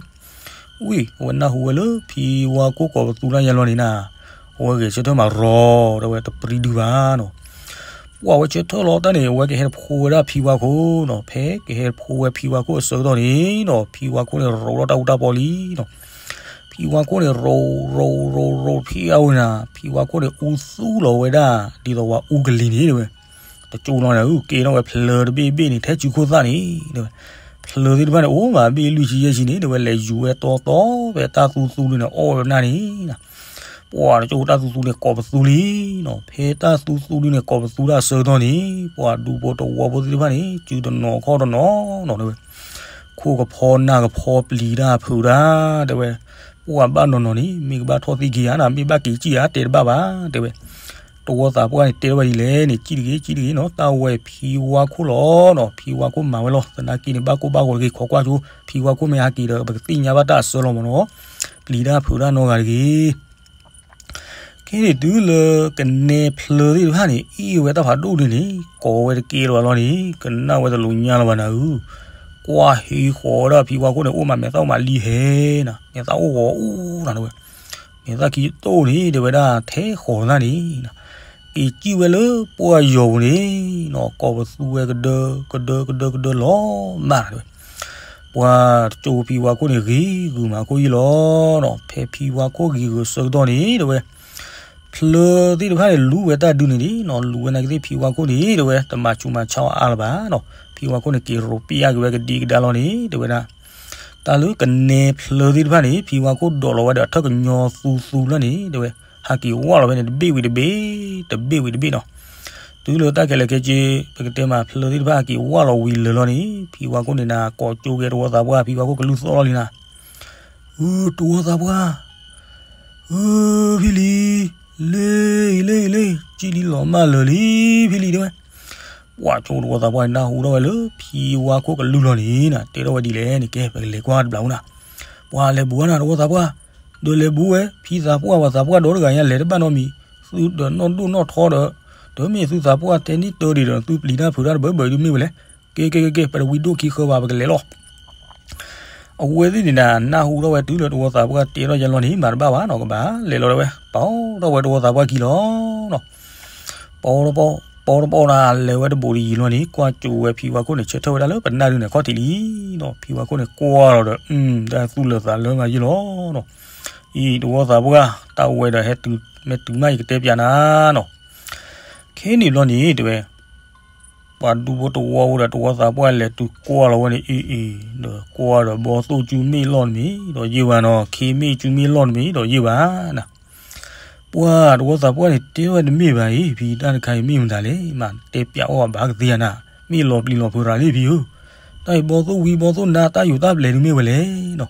ဝံၤ အဝဲနၢ်ဟူဝဲလၢဖံဝါခိၣ်ကိးပသူတၢ်ယါလီၤန့ၣ်နၤ အဝဲဂဲၤဆၢထၢၣ်မးရီၤ တဲဝဲတပြံဒုဘၣ်နီၤ ပှၤဝဲဆၢထၢၣ်လီၤတၢ်န့ၣ် အဝဲကဟဲတဖိဝဲဒၣ်ဖံဝါခိၣ်နီၤ ဖဲကဟဲတဖိဝဲဖံဝါခိၣ်အဆၢကတီၢ်န့ၣ်နီၤ ဖံဝါခိၣ်န့ၣ် ရိးထီၣ်တၢ်အူတၢ်ပီလံနီၤ ဖံဝါခိၣ်န့ၣ် ရိး ရိး ရိး ရိး ဖံအဝဲနၤ ဖံဝါခိၣ်န့ၣ် အူသူလီၤဝဲဒၣ် ဒ်သိးဝဲအူကလံၤန့ၣ်တဲဝဲ တကၠိလီၤန့ၣ် က့ၤထီၣ်ဝဲဖျၢၣ်တဘ့ၣ်ဘ့ၣ်န့ၣ် ထဲစုခိၣ်သၣ်န့ၣ်တဲဝဲ ဖျၢၣ်သ့ၣ်တဖၣ်န့ၣ် အိၣ်မးဘ့ၣ်လွံၢ်ဆံယဲၢ်ဆံန့ၣ် တဲဝဲ လဲၤယူၤဝဲတီတီ ဖဲတၢ်သူသူန့ၣ် အီၣ်ဝဲပနၢ်န့ၣ်နၤ ပှၤတကၠိတၢ်သူသူန့ၣ် ကိးပသူလံနီၤ. ဖဲတၢ်သူသူဒုန့ၣ် ကိးပသူတၢ်အဆၢကတီၢ်န့ၣ် ပှၤဒူဖိတဝီဖိသ့ၣ်တဖၣ်န့ၣ် စုတနီၤခီၣ်တနီၤနီၤတဲဝဲ, ခိၣ်ကဖီနၢ်ကဖီပျံၤတၢ်ဖုးတၢ်တဲဝဲ, ပှၤဘၣ်နီၤနီၤန့ၣ် မ့ၢ်ကဘၣ်ထီၣ်သံက့ၤဧါနီၤ မ့ၢ်ဘၣ်က့ၤကံၣ်ဧါ တဲတဘၣ်ဘၣ်တဲဝဲ. တဝီသးပှၢ်န့ၣ် တဲထီၣ်ဝဲဒ်လဲၣ်န့ၣ် ကံၣ်တဂ့ၤ ကံၣ်တဂ့ၤနီၤ တၢ်ဝဲဖံဝါခိၣ်လီၤနီၤ. ဖံဝါခိၣ်မၤဝဲလီၤ. သနာ်က့န့ၣ် ဘၣ်ကိၢ်ဘၣ်ဂီၤတဂ့ၤ ခိးကွၢ်ကၠိ ဖံဝါခိၣ်မ့ၢ်ဟးက့ၤဒီး ပကသ့ၣ်ညါဘၣ်တၢ်အဆၢလီၤမ့ၢ်နီၤ. ပျံၤတၢ်ဖုးတၢ်နီတဂၤတဂ့ၤ ခဲန့ၣ်တုၤလၢကနဲဖျၢသ့ၣ်တဖၣ်န့ၣ် အ့ၣ်ဝဲတၢ်ဖးဒိၣ်ဒုန့ၣ် ကိးဝဲတကဲလၢၤဘၣ်လီၤန့ၣ် ကနၣ်ဝဲတလိၤညါလၢၤဘၣ်နၤဧၢ, ကွၢ်ဟ့ဃီၤဝဲဒၣ်ဖံဝါခိၣ်န့ၣ် အိၣ်မးမဲာ်သၣ်အိၣ်မးလံဟဲနီၤ မဲာ်သၣ်အိၣ်ဂီၤအိၣ်နၤတဲဝဲ, မဲာ်သၣ်ခံတအိၣ်န့ၣ် တဲဝဲဒၣ်ထဲဃီၤတၢ်န့ၣ် က့ၤစံၣ်ဝဲလၢပှၢ်ယီၤပူၤန့ၣ်နီၤ ကိးပသူဝဲကဒၢ ကဒၢ ကဒၢ ကဒၢလီၤမးနၤတဲဝဲ. ပှၤတကၠိဖံဝါခိၣ်န့ၣ် ဂ့ၤဂုာ်မးခိၣ်ယံလီၤနီၤ. ဖဲဖံဝါခိၣ်ဂ့ၤဂုာ်ဆၢကတီၢ်န့ၣ် တဲဝဲ ဖျၢသ့ၣ်တဖၣ်န့ၣ် လူဝဲတၢ်ဒုန့ၣ်ဒ်နီၤ လူဝဲနာ်က့သ့ၣ်ဖံဝါခိၣ်န့ၣ် တဲဝဲ တမၤဆူးမၤဆါအါလၢၤဘၣ်နီၤ. ဖံဝါခိၣ်န့ၣ် က့ၤရိးပျၢ်က့ၤဝဲကဒံကဒါလီၤန့ၣ် တဲဝဲဒၣ် တၢ်လၢကနဲဖျၢသ့ၣ်တဖၣ်န့ၣ် ဖံဝါခိၣ်ဒိးလီၤဝဲဒီးအထၢၣ်ကညီသူသူလီၤန့ၣ် တဲဝဲ ဟးက့ၤဝၢ်လီၤဝဲန့ၣ် တဘ့ၣ်ဝံၤတဘ့ၣ် တဘ့ၣ်ဝံၤတဘ့ၣ်နီၤ. တုၤလၢတၢ်ခဲလၢာ်ခဲဆ့ ပကတဲမးဖျၢသ့ၣ်တဖၣ်ဟးက့ၤဝၢ်လီၤဝံၤလၢာ်လီၤန့ၣ် ဖံဝါခိၣ်န့ၣ်နၤ ကိးကၠိက့ၤတဝီသးပှၢ် ဖံဝါခိၣ်ကလုၢ်သီၣ်လီၤလံနၤ ဧၢ တဝီသးပှၢ် ဧၢ ဖံလံၤ လ့ၤ လ့ၤ လ့ၤ ကံၣ်လံလီၤမၢ်လၢာ်လံ ဖံလံၤတဲဝဲ. ပှၤကၠိတဝီသးပှၢ်န့ၣ် နၢ်ဟူထီၣ်ဝဲလၢဖံဝါခိၣ်ကလုၢ်လီၤန့ၣ်နၤ တဲထီၣ်ဝဲဒ်လဲၣ်န့ၣ် ကဲ ပကလဲၤကွၢ်တဘျီနၤ. ပှၤလဲၤဘူးနၤတဝီသးပှၢ် ဒီးလဲၤဘူးဝဲ ဖံသးပှၢ်ပှၤသးပှၢ်ဒီတဂၤညါ လဲၤတဘၣ်နီတမံၤ သုဒီးနီၢ်ဒိၣ်နီၢ်ထီဒီး တမ့ၢ်သုသးပှၢ်တဲနံၣ်တၢဒံးဒီး သုပျံၤတၢ်ဖုးတၢ်တဘၢဘၢဒုမ့ၢ်ဝဲလဲၣ်. ကဲ ကဲ ကဲ ကဲ ပတဝံၤဒိၣ်ခံဃၢဘၣ် ပကလဲၤလီၤ. အဝဲသ့ၣ်န့ၣ်နၤ နၢ်ဟူထီၣ်ဝဲတုၤလၢတဝီသးပှၢ်တဲထီၣ်ယဲလီၤန့ၣ် မၤတဘၣ်ဘၣ်နီၤ ကဘၣ်လဲၤလီၤတဲဝဲ ပီထီၣ်ဝဲတဝီသးပှၢ်ခံလီၤနီၤ. ပီတပီၢ် ပီတပီၢ်နၤ လဲၤဝဲတဘိးတယံၤလီၤန့ၣ် ကွၢ်ကၠိဝဲဖံဝါခိၣ်န့ၣ် ဆၢထၢၣ်ဝဲဒၣ်လၢပနၢ်ဒုန့ၣ်ခီၣ်ထံးလံနီၤ. ဖံဝါခိၣ်န့ၣ်ကွၢ်လီၤဒီး တၢ်သူၣ်လၢာ်သးလၢမးယံလီၤနီၤ. အံၤတဝီသးပှၢ် တၢ်ဝဲဒီးဟဲတုၤ မ့ၢ်တုၤမးအံၤကတဲပျးနၤနီၤ. ခဲန့ၣ်ဘျီန့ၣ်တဲဝဲ ပှၤဒူဖိတဝီဖိဒီးတဝီသးပှၢ်လဲၤတုၤကွၢ်လီၤဝဲန့ၣ်အံၤအံၤ ဒီးကွၢ်ဒီးဘီသိၣ်ကၠူမ့ၣ်လီၢ်တမံၤဒီးယ့ၢ်ဘၣ်နီၤ ခ့မ့ၣ်ကၠူမ့ၣ်လီၢ်တမံၤဒီးယ့ၢ်ဘၣ်နၤ. ပှၤတဝီသးပှၢ်န့ၣ်တဲဝဲတမ့ၢ်ဘၣ်အံၤ ဖံတၢ်တခါအံၤမ့ၢ်မတၤလဲၣ် မ့ၢ်တဲပျးအီၣ်ဘၣ်ကသ့ဧါနၤ မ့ၢ်လီၤပျံၤလီၤဖုးရၤလံဖံဧၢ တၢ်အံၤဘီသိၣ်ဝံဘီသိၣ်နါ တၢ်ယိၤတၢ်ပျဲၤဒုမ့ၢ်ဝဲလဲၣ်နီၤ.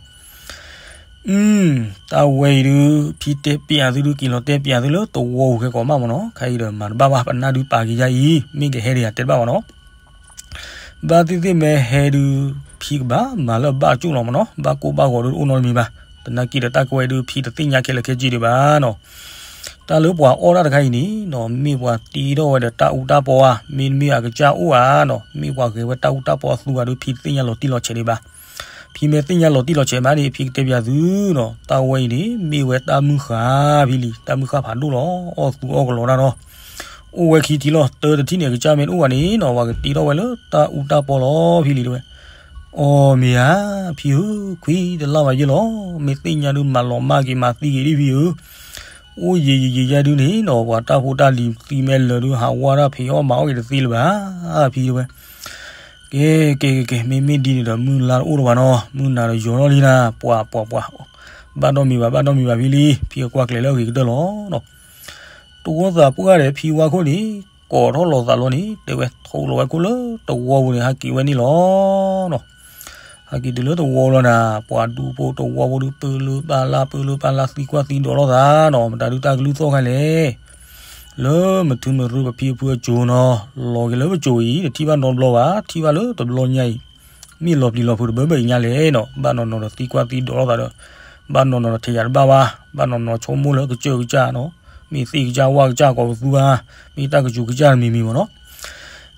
တၢ်ဝဲအံၤဒုး ဖံတဲပျးသုဒုး က့ၤလီၤတဲပျးသုလၢတဝီပူၤခဲကိးမးမ့ၢ်နီၤ ခဲအံၤဒီးမၤတဘၣ်ဘၣ် ပနၢ်ဒုးပာ်က့ၤယါအံၤ မ့ၢ်ကဟဲဒံးယၤတဲတဘၣ်မ့ၢ်နီၤ. ဘၣ်သ့ၣ်သ့ၣ်မ့ၢ်ဟဲဒုး ဖံကဘၣ်မၤလၢအဘၣ်ကၠိၣ်လီၤမ့ၢ်နီၤ ဘၣ်ကိၢ်ဘၣ်ဂီၤဒုးတအိၣ်နီတမံၤဘၣ်. သနာ်က့ဒီးတၢ်ကဝဲဒုး ဖံတသ့ၣ်ညါခဲလၢာ်ခဲဆ့ဒံးဘၣ်နီၤ. တၢ်လၢပှၤအီၣ်တၢ်တခါအံၤန့ၣ်နီၤ မ့ၢ်ပှၤတ့ထီၣ်ဝဲဒီးတၢ်အူတၢ်ပီဧါ မ့တမ့ၢ်အကစၢ်အိၣ်ဧါနီၤ မ့ၢ်ပှၤဂဲၤဝဲတၢ်အူတၢ်ပီအသူဧါဒုး ဖံတသ့ၣ်ညါလီၤတံၢ်လီၤဆဲးဒံးဘၣ်. ဖံမ့ၢ်သ့ၣ်ညါလီၤတံၢ်လီၤဆဲးမးန့ၣ် ဖံကတဲပျးသုနီၤ တၢ်ဝဲအံၤန့ၣ် မ့ၢ်ဝဲတၢ်မုၢ်ဃၢ်ဖံလံ တၢ်မုၢ်ဃၢ်ဖးဒိၣ်လီၤ အီၣ်သူအီၣ်ကလီတၢ်နီၤ. အိၣ်ဝဲခံထံၣ်လီၤ တၢတထံၣ်န့ၣ် အကစၢ်မ့ၢ်တအိၣ်ဘၣ်န့ၣ်နီၤ ပှၤကတ့ထီၣ်ဝဲလၢတၢ်အူတၢ်ပီလီၤဖံလံတဲဝဲ. အီ မ့ၢ်ဧါ ဖံဧၢ ခွံတလၢ်ဘၣ်ယဲလီၤ မ့ၢ်သ့ၣ်ညါဒုးမၤလီၤမၢ်က့ၤမၤသံက့ၤဒံးဖံဧၢ အိၣ်ယံာ်ယံာ်ယံာ်ယါဒုးန့ၣ်နီၤ ပှၤတၢ်ဖိတၢ်လံၤသံမဲလၢာ်ဒုး ဟးဝါဒၣ်ဖံးအီၣ်မၤအီၣ်က့ၤတသ့လၢၤဘၣ် ဖံတဲဝဲ. ကဲ ကဲ ကဲ ကဲ မ့မ့ၢ်ဒ်န့ၣ်ဒီး မုၢ်လါတအိၣ်လၢၤဘၣ်နီၤ မုၢ်နၤဒီးယိၤထီၣ်လံနၤ ပှၤ ပှၤ ပှၤ ဘၣ်ဒီမံၤဘၣ် ဘၣ်ဒီမံၤဘၣ်ဖံလံ ဖံကကွၢ်ကျဲၤလၢအဂ့ၤကတၢၢ်လီၤနီၤ. တဝီသးပှၢ်ဒီးဖံဝါခိၣ်န့ၣ် ကိးထီၣ်လီၤသးလီၤန့ၣ် တဲဝဲ ထိးလီၤဝဲခိၣ်လၢတဝီပူၤန့ၣ် ဟဲက့ၤဝဲန့ၣ်လီၤနီၤ. ဟဲက့ၤတုၤလၢတဝီလီၤနၤ ပှၤဒူဖိတဝီဖိဒုး ပၢလၢပၢ်လၢ် ပၢလၢပၢ်လၢ် သံကွၢ်သံဒိးလိာ်သးနီၤ မတၤဒုးတၢ်ကလုၢ်သီၣ်ခါလဲၣ် လၢမထုမရူပဖံအဖုအစိၤနီၤ လီၤက့ၤလၢပစိၤအံၤ တထံၣ်ဘၣ်နီတဘျီဘၣ် ထံၣ်ဘၣ်လၢတဘျီညါအံၤ မ့ၢ်လီၤပျံၤလီၤဖုးတဘၢဘၢအံၤညါလဲၣ်နီၤ ဘၣ်နီၤနီၤဒီးသံကွၢ်သံဒိးလိာ်သးဒီး ဘၣ်နီၤနီၤဒီးထဲယၤတဘၣ်ဘၣ် ဘၣ်နီၤနီၤဆိကမိၣ်လၢကစၢၢ်ကစၢ်နီၤ မ့ၢ်သ့ၣ်ကစၢ်ဝၣ်ကစၢ်ကိးပသူဧါ မ့ၢ်တၢ်ကစူၤကစၢ်တမံၤမံၤမ့ၢ်နီၤ.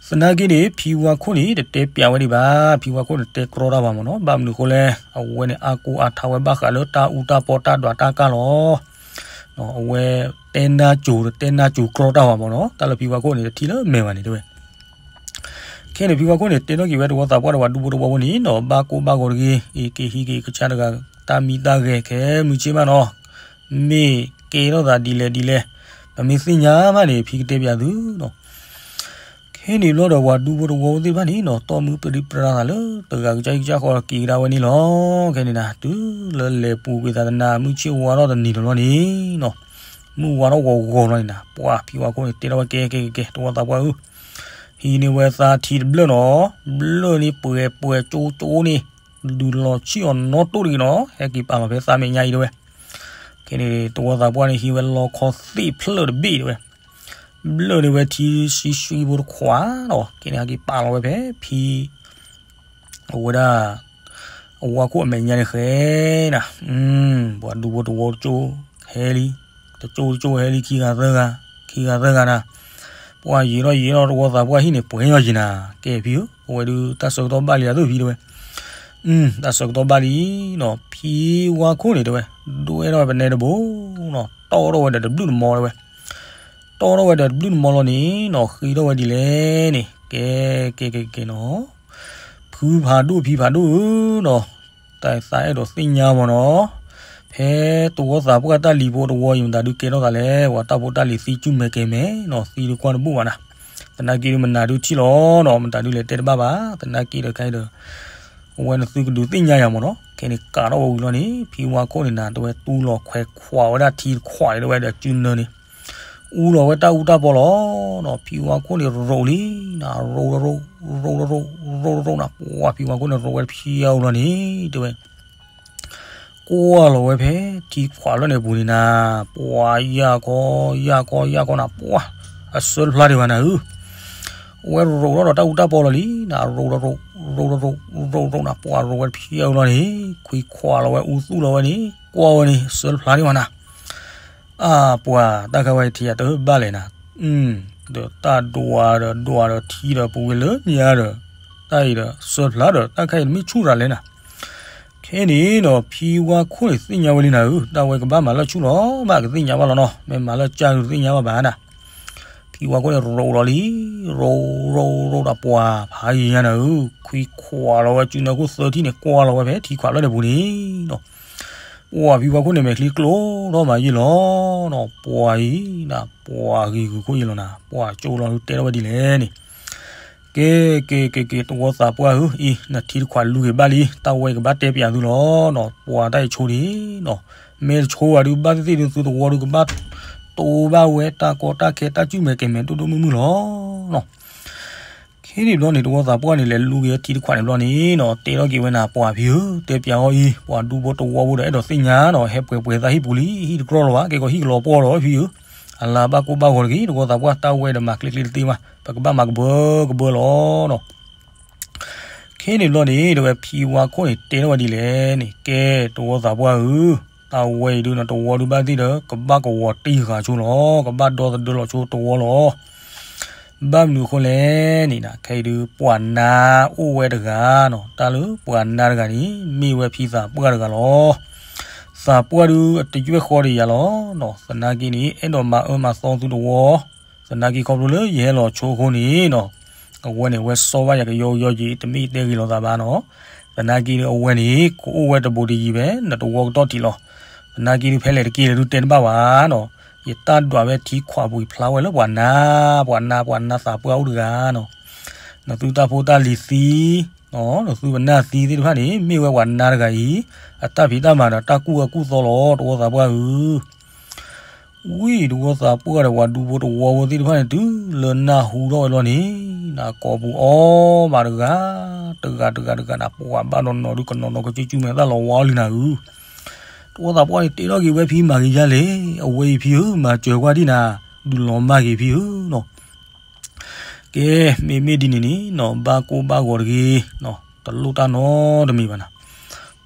သနာ်က့န့ၣ် ဖံဝါခိၣ်န့ၣ် တတဲပျးဝဲဒံးဘၣ် ဖံဝါခိၣ်န့ၣ်တဲကြီတၢ်ဘၣ်မ့ၢ်နီၤ ဘၣ်မနုၤအဃိလဲၣ် အဝဲန့ၣ်အါကိၢ်အါထါဝဲဘၣ်ဃးလၢတၢ်အူတၢ်ပီတၢ်ဒွးတၢ်ကၢ်လီၤ အဝဲတဲနၢ်ကၠိၤဒီးတဲနၢ်ကၠိၤကြီတၢ်ဘၣ်မ့ၢ်နီၤ တၢ်လၢဖံဝါခိၣ်န့ၣ် တထံၣ်လၢမဲာ်ဘၣ်န့ၣ်တဲဝဲ. ခဲန့ၣ် ဖံဝါခိၣ်န့ၣ် တဲထီၣ်က့ၤဝဲတဝီသးပှၢ်ဒီးပှၤဒူဖိတဝီဖိန့ၣ်နီၤ ဘၣ်ကိၢ်ဘၣ်ဂီၤတဂ့ၤ အံၤက့ၤဟံးက့ၤကစၢ်တဂၤ တၢ်မံတၢ်ဂဲၤခဲမုၢ်ဆ့ၣ်မးနီၤ မ့ၢ်ကဲထီၣ်သးဒ်လဲၣ်ဒ်လဲၣ် ပမ့ၢ်သ့ၣ်ညါမးန့ၣ် ဖံကတဲပျးသုနီၤ ခဲန့ၣ်ဘျီဒီးပှၤဒူဖိတဝီဖိသ့ၣ်တဖၣ်န့ၣ်နီၤ တီၢ်မုၢ်ပရံပြါသးလၢတဂၤကစၢ်ဟံၣ်ကစၢ်ဃီဒီးက့ၤကဒါဝဲန့ၣ်လီၤ. ခဲန့ၣ်နၤ တုၤလၢလဲၤပူၤကွံာ်သးတနၤ မုၢ်ဆ့ၣ်ဝါထီၣ်တနံၤဒီးလီၤန့ၣ်နီၤ မုၢ်ဝါထီၣ်ဂီၤဂီၤလီၤန့ၣ်နၤ, ပှၤဖံဝါခိၣ်န့ၣ် တဲထီၣ်ဝဲ ကဲကဲကဲကဲ တဝီသးပှၢ်ဧၢ, ဟံးန့ၢ်ဝဲသးထံတဘျၢၣ်နီၤ, ဘျၢၣ်န့ၣ်ပှဲၤပှဲၤကၠိကၠိန့ၣ်, ဒုးလီၤဆံၣ်အီၤနီတိၣ်တဂ့ၤနီၤ, ဟဲက့ၤပာ်လီၤဖဲသးမဲာ်ညါအံၤတဲဝဲ. ခဲန့ၣ် တဝီသးပှၢ်န့ၣ် ဟံးဝဲလီခီသ့ၣ်ဖျၢၣ်တဘ့ၣ်တဲဝဲ, ဘျၢၣ်န့ၢ်ဝဲထံဆှံဆှံဖိတခွးနီၤ, ခဲန့ၣ် ဟဲက့ၤပာ်လီၤဝဲဖဲဖံ အဝဲဒၣ် အဝါခိၣ်အမဲာ်ညါန့ၣ်ဃဲနၤ, ပှၤဒူဖိတဝီတကၠိ ဟဲလံ, တကၠိတကၠိဟဲလံ ခံဂၤသၢဂၤ, ခံဂၤသၢဂၤနၤ, ပှၤယံာ်ထီၣ်ယံာ်ထီၣ် တဝီသးပှၢ်ဟံၣ်န့ၣ် ပှဲၤညီယံာ်နၤ, ကဲဖံဧၢ, အဝဲဒုးတၢ်ဆၢကတီၢ်ဘၣ်လံအသိးဖံတဲဝဲ, တၢ်ဆၢကတီၢ်ဘၣ်လံနီၤ, ဖံဝါခိၣ်န့ၣ်တဲဝဲ, ဒွဲထီၣ်ဝဲပနဲတဘိနီၤ, တီၢ်ထီၣ်ဝဲဒီးတဘျုးတမီတဲဝဲ တီၢ်ထီၣ်ဝဲဒီးတဘျုးတမီလီၤန့ၣ်နီၤ, ဃ့ထီၣ်ဝဲဒ်လဲၣ်န့ၣ်, ကဲကဲကဲကဲနီၤ, ဖုဖးဒိၣ်ဖံဖးဒိၣ်ဧၢနီၤ, တၢ်သးအဲၣ်ဒိးသ့ၣ်ညါမ့ၢ်နီၤ, ဖဲတဝီသးပှၢ်တၢ်လံၤဖိတဝီအံၤ မတၤဒုးကဲထီၣ်သးလဲၣ်, ပှၤတၢ်ဖိတၢ်လံၤသံကၠူၣ်မဲာ်ကဲၤမဲာ်နီၤ, သံတကွၢ်တဘူၣ်ဘၣ်နၤ, သနာ်က့ဒုးမနၤဒုးထံၣ်လီၤနီၤ, မတၤဒုးလဲၤတဲတဘၣ်ဘၣ်, သနာ်က့ဒီးခဲအံၤဒီး အဝဲနသုကဒုးသ့ၣ်ညါယၤမ့ၢ်နီၤ, ခဲန့ၣ်ကးထီၣ်ဝဲဝံၤလီၤန့ၣ် ဖံဝါခိၣ်န့ၣ်နၤ တဲဝဲတူၢ်လီၤခွဲးခွးဝဲဒၣ်ထံတခွးန့ၣ် တဲဝဲဒီးစုနၢန့ၣ်, အူလီၤဝဲတၢ်အူတၢ်ပီလီၤနီၤ, ဖံဝါခိၣ်န့ၣ်ရိးလံနၤ, ရိးတရိး, ရိးတရိး, ရိးတရိးနၤ, ပှၤဖံဝါခိၣ်န့ၣ်ရိးဝဲတဖျၢၣ်အူလီၤန့ၣ် တဲဝဲ ကွၢ်လီၤဝဲဖဲထံခွးလီၢ်န့ၣ်အပူၤန့ၣ်နၤ, ပှၤယၢ်ခီယၢ်ခီယၢ်ခီနၤ, ပှၤအဆၢတဖျါဒံးဘၣ်နၤဧၢ, အဝဲရိးထီၣ်ဒီးတၢ်အူတၢ်ပီလီၤလံနၤ, ရိးတရိး, ရိးတရိး, ရိးတရိးနၤ, ပှၤရိးဝဲတဖျၢၣ်အူလီၤန့ၣ်, ခွံခွးလီၤဝဲအူသူၣ်လီၤဝဲန့ၣ်, ကွၢ်ဝဲန့ၣ် အဆၢတဖျါဒံးဘၣ်နၤ အၢ ပှၤတၢ်ခါဝဲထံၣ်ယၤတဘၣ်လဲၣ်နၤ, ဒီးတၢ်ဒွးဒီးဒွးဒီးထံဒီးပူၤကွံာ်လၢညါဒီး, တၢ်အံၤဒီးဆၢဖျါဒီးတၢ်ခါအံၤတမ့ၢ်ဆူၣ်တၢ်လဲၣ်နၤ, ခဲန့ၣ်ဒီးဖံဝါခိၣ်န့ၣ်သ့ၣ်ညါဝဲလံနၤဧၢ, တၢ်ဝဲကဘၣ်မၤလၢဆူၣ်လီၤ, ဘၣ်ကသ့ၣ်ညါဘၣ်လီၤနီၤ, မ့ၢ်မၤလၢကၢ်ဒုးသ့ၣ်ညါဘၣ်ဘၣ်နၤ, ဖံဝါခိၣ်န့ၣ်ရိးလီၤလံ, ရိးရိးရိးဒီးပှၤဖးယံၤညါနၤဧၢ, ခွံခွးလီၤဝဲစုနၢခိၣ်သၢထံၣ်န့ၣ် ကွၢ်လီၤဝဲဖဲထံခွးလီၢ်န့ၣ်ပူၤန့ၣ်နီၤ ပှၤဖံဝါခိၣ်န့ၣ်မဲာ်ချံကျိထီၣ်မးယံာ်လီၤနီၤ, ပှၤအံၤနၤ ပှၤဂ့ၤဂုာ်ခိၣ်ယံာ်လီၤနၤ, ပှၤကၠိလီၤဒုးတဲထီၣ်ဝဲဒ်လဲၣ်န့ၣ်, ကဲကဲကဲကဲ တဝီသးပှၢ်ဧၢ, အံၤ နထံတခွးလူၤက့ၤဘၣ်လံ, တၢ်ဝဲကဘၣ်တဲပၠးသုလီၤနီၤ, ပှၤတၢ်အံၤဆိဒံးနီၤ, မ့ၢ်တဆိဘၣ်ဒုး ဘၣ်သ့ၣ်သ့ၣ်ဒုးသုတဝီဒုးကဘၣ်တိဘၣ်ဝဲတၢ်ကီတၢ်ခဲတၢ်ကူၣ်မဲာ်ကဲၤမဲာ်ဒိၣ်ဒိၣ်မုၢ်မုၢ်လီၤနီၤ ခဲန့ၣ်ဘျီန့ၣ် တဝီသးပှၢ်န့ၣ် လဲၤလူၤက့ၤထံတခွးန့ၣ်ဘျီန့ၣ်နီၤ, တဲထီၣ်က့ၤဝဲနၤ ပှၤဖံဧၢ, တဲပၠးအီၤအံၤ ပှၤဒူဖိတဝီဖိဒီးအဲၣ်ဒိးသ့ၣ်ညါနီၤ, ဟဲပှဲၤပှဲၤသးဟံၣ်ပူၤလံ, ဟံၣ်တကြီလၢၤဘၣ်, ကဲကီးဟံၣ်ကလီၤပှီၢ်ဒီးဖံဧၢ, အလၤဘၣ်ကိၢ်ဘၣ်ဂီၤတဂ့ၤ, တဝီသးပှၢ် တၢ်ဝဲဒီးမၤကျ့ကျ့တသ့ဘၣ်, ပကဘၣ်မၤကဘၢကဘၢလီၤနီၤ ခဲန့ၣ်ဘျီန့ၣ် တဲဝဲဖံဝါခိၣ်န့ၣ် တဲထီၣ်ဝဲဒ်လဲၣ်န့ၣ်, ကဲ တဝီသးပှၢ်ဧၢ, တၢ်ဝဲအံၤဒုးနတဝီဒုးဘၣ်သ့ၣ်ဒီး ကဘၣ်ကဝီၤတံၢ်ဃာ်ဆိလီၤ, ကဘၣ်ဒီသဒၢလီၤဆိတဝီလီၤ. ဘၣ်မနုၤအဃိလဲၣ်န့ၣ် ခဲအံၤဒုး ပှၤနါအိၣ်ဝဲတဂၤနီၤ, တၢ်လၢပှၤနါတဂၤန့ၣ် မ့ၢ်ဝဲဖံသးပှၢ်တဂၤလီၤ. သးပှၢ်ဒုးအတယွဲၢ်ဃီဒီးယၤလီၤနီၤ, သနာ်က့န့ၣ် အဲၣ်ဒိးမၤအၢမၤသီသုတဝီ သနာ်က့ခီဖျိလၢယဟဲလီၤဆိအဃိန့ၣ်နီၤ, အဝဲန့ၣ် အဝဲစီဘၣ်ယၤကယီကယီက့ၤ တမ့ၢ်တဲဂ့ၤလိာ်သးဘၣ်နီၤ. သနာ်က့ဒုးအဝဲန့ၣ် ကအိၣ်ဝဲတဘူးတယံၤဖဲ နတဝီကတီၢ်ထံးလီၤ. သနာ်က့ဒုးဖဲလဲၣ်တက့ၢ်လၢဒုးတဲတဘၣ်ဘၣ်နီၤ, ယတၢ်ဒွးဝဲထံခွးပူၤဖျါဝဲလၢပှၤနါ, ပှၤနါ ပှၤနါသးပှၢ်အိၣ်တဂၤနီၤ. နသုတၢ်ဖိတၢ်လံၤသံ နသုပနၢ်သံသ့ၣ်တဖၣ်န့ၣ် မ့ၢ်ဝဲပှၤနါတဂၤအံၤ အတၢ်ဖံးတၢ်မၤဒီးတၢ်ကူၣ်အၢကူၣ်သီလီၤ တဝီသးပှၢ်ဧၢ. ဝံၤတဝီသးပှၢ်ဒီးပှၤဒူဖိတဝီဖိသ့ၣ်တဖၣ်န့ၣ် တုၤလၢနၢ်ဟူထီၣ်ဝဲလီၤန့ၣ်, နကိာ်ပူၤအီၣ်ဘၣ်တဂၤ, တဂၤတဂၤတဂၤနၤ ပှၤဘၣ်နီၢ်နီၢ်ဒုးကနီၤနီၢ်ကစုကစုမဲာ်သၣ်လီၤဝါအီၤလံနၤဧၢ. တဝီသးပှၢ်န့ၣ်တဲထီၣ်က့ၤဝဲဖံမၤဂ့ၤယါလဲၣ်, အဝဲအံၤဖံဧၢ မၤစၢၤကွၢ်ဒံးနၤ, ဒုးလီၤမၢ်က့ၤဖံဧၢနီၤ. ကဲ မ့မ့ၢ်ဒ်န့ၣ်န့ၣ်နီၤ ဘၣ်ကိၢ်ဘၣ်ဂီၤတဂ့ၤ, တလိၣ်တၢ်နီတမံၤဘၣ်နၤ.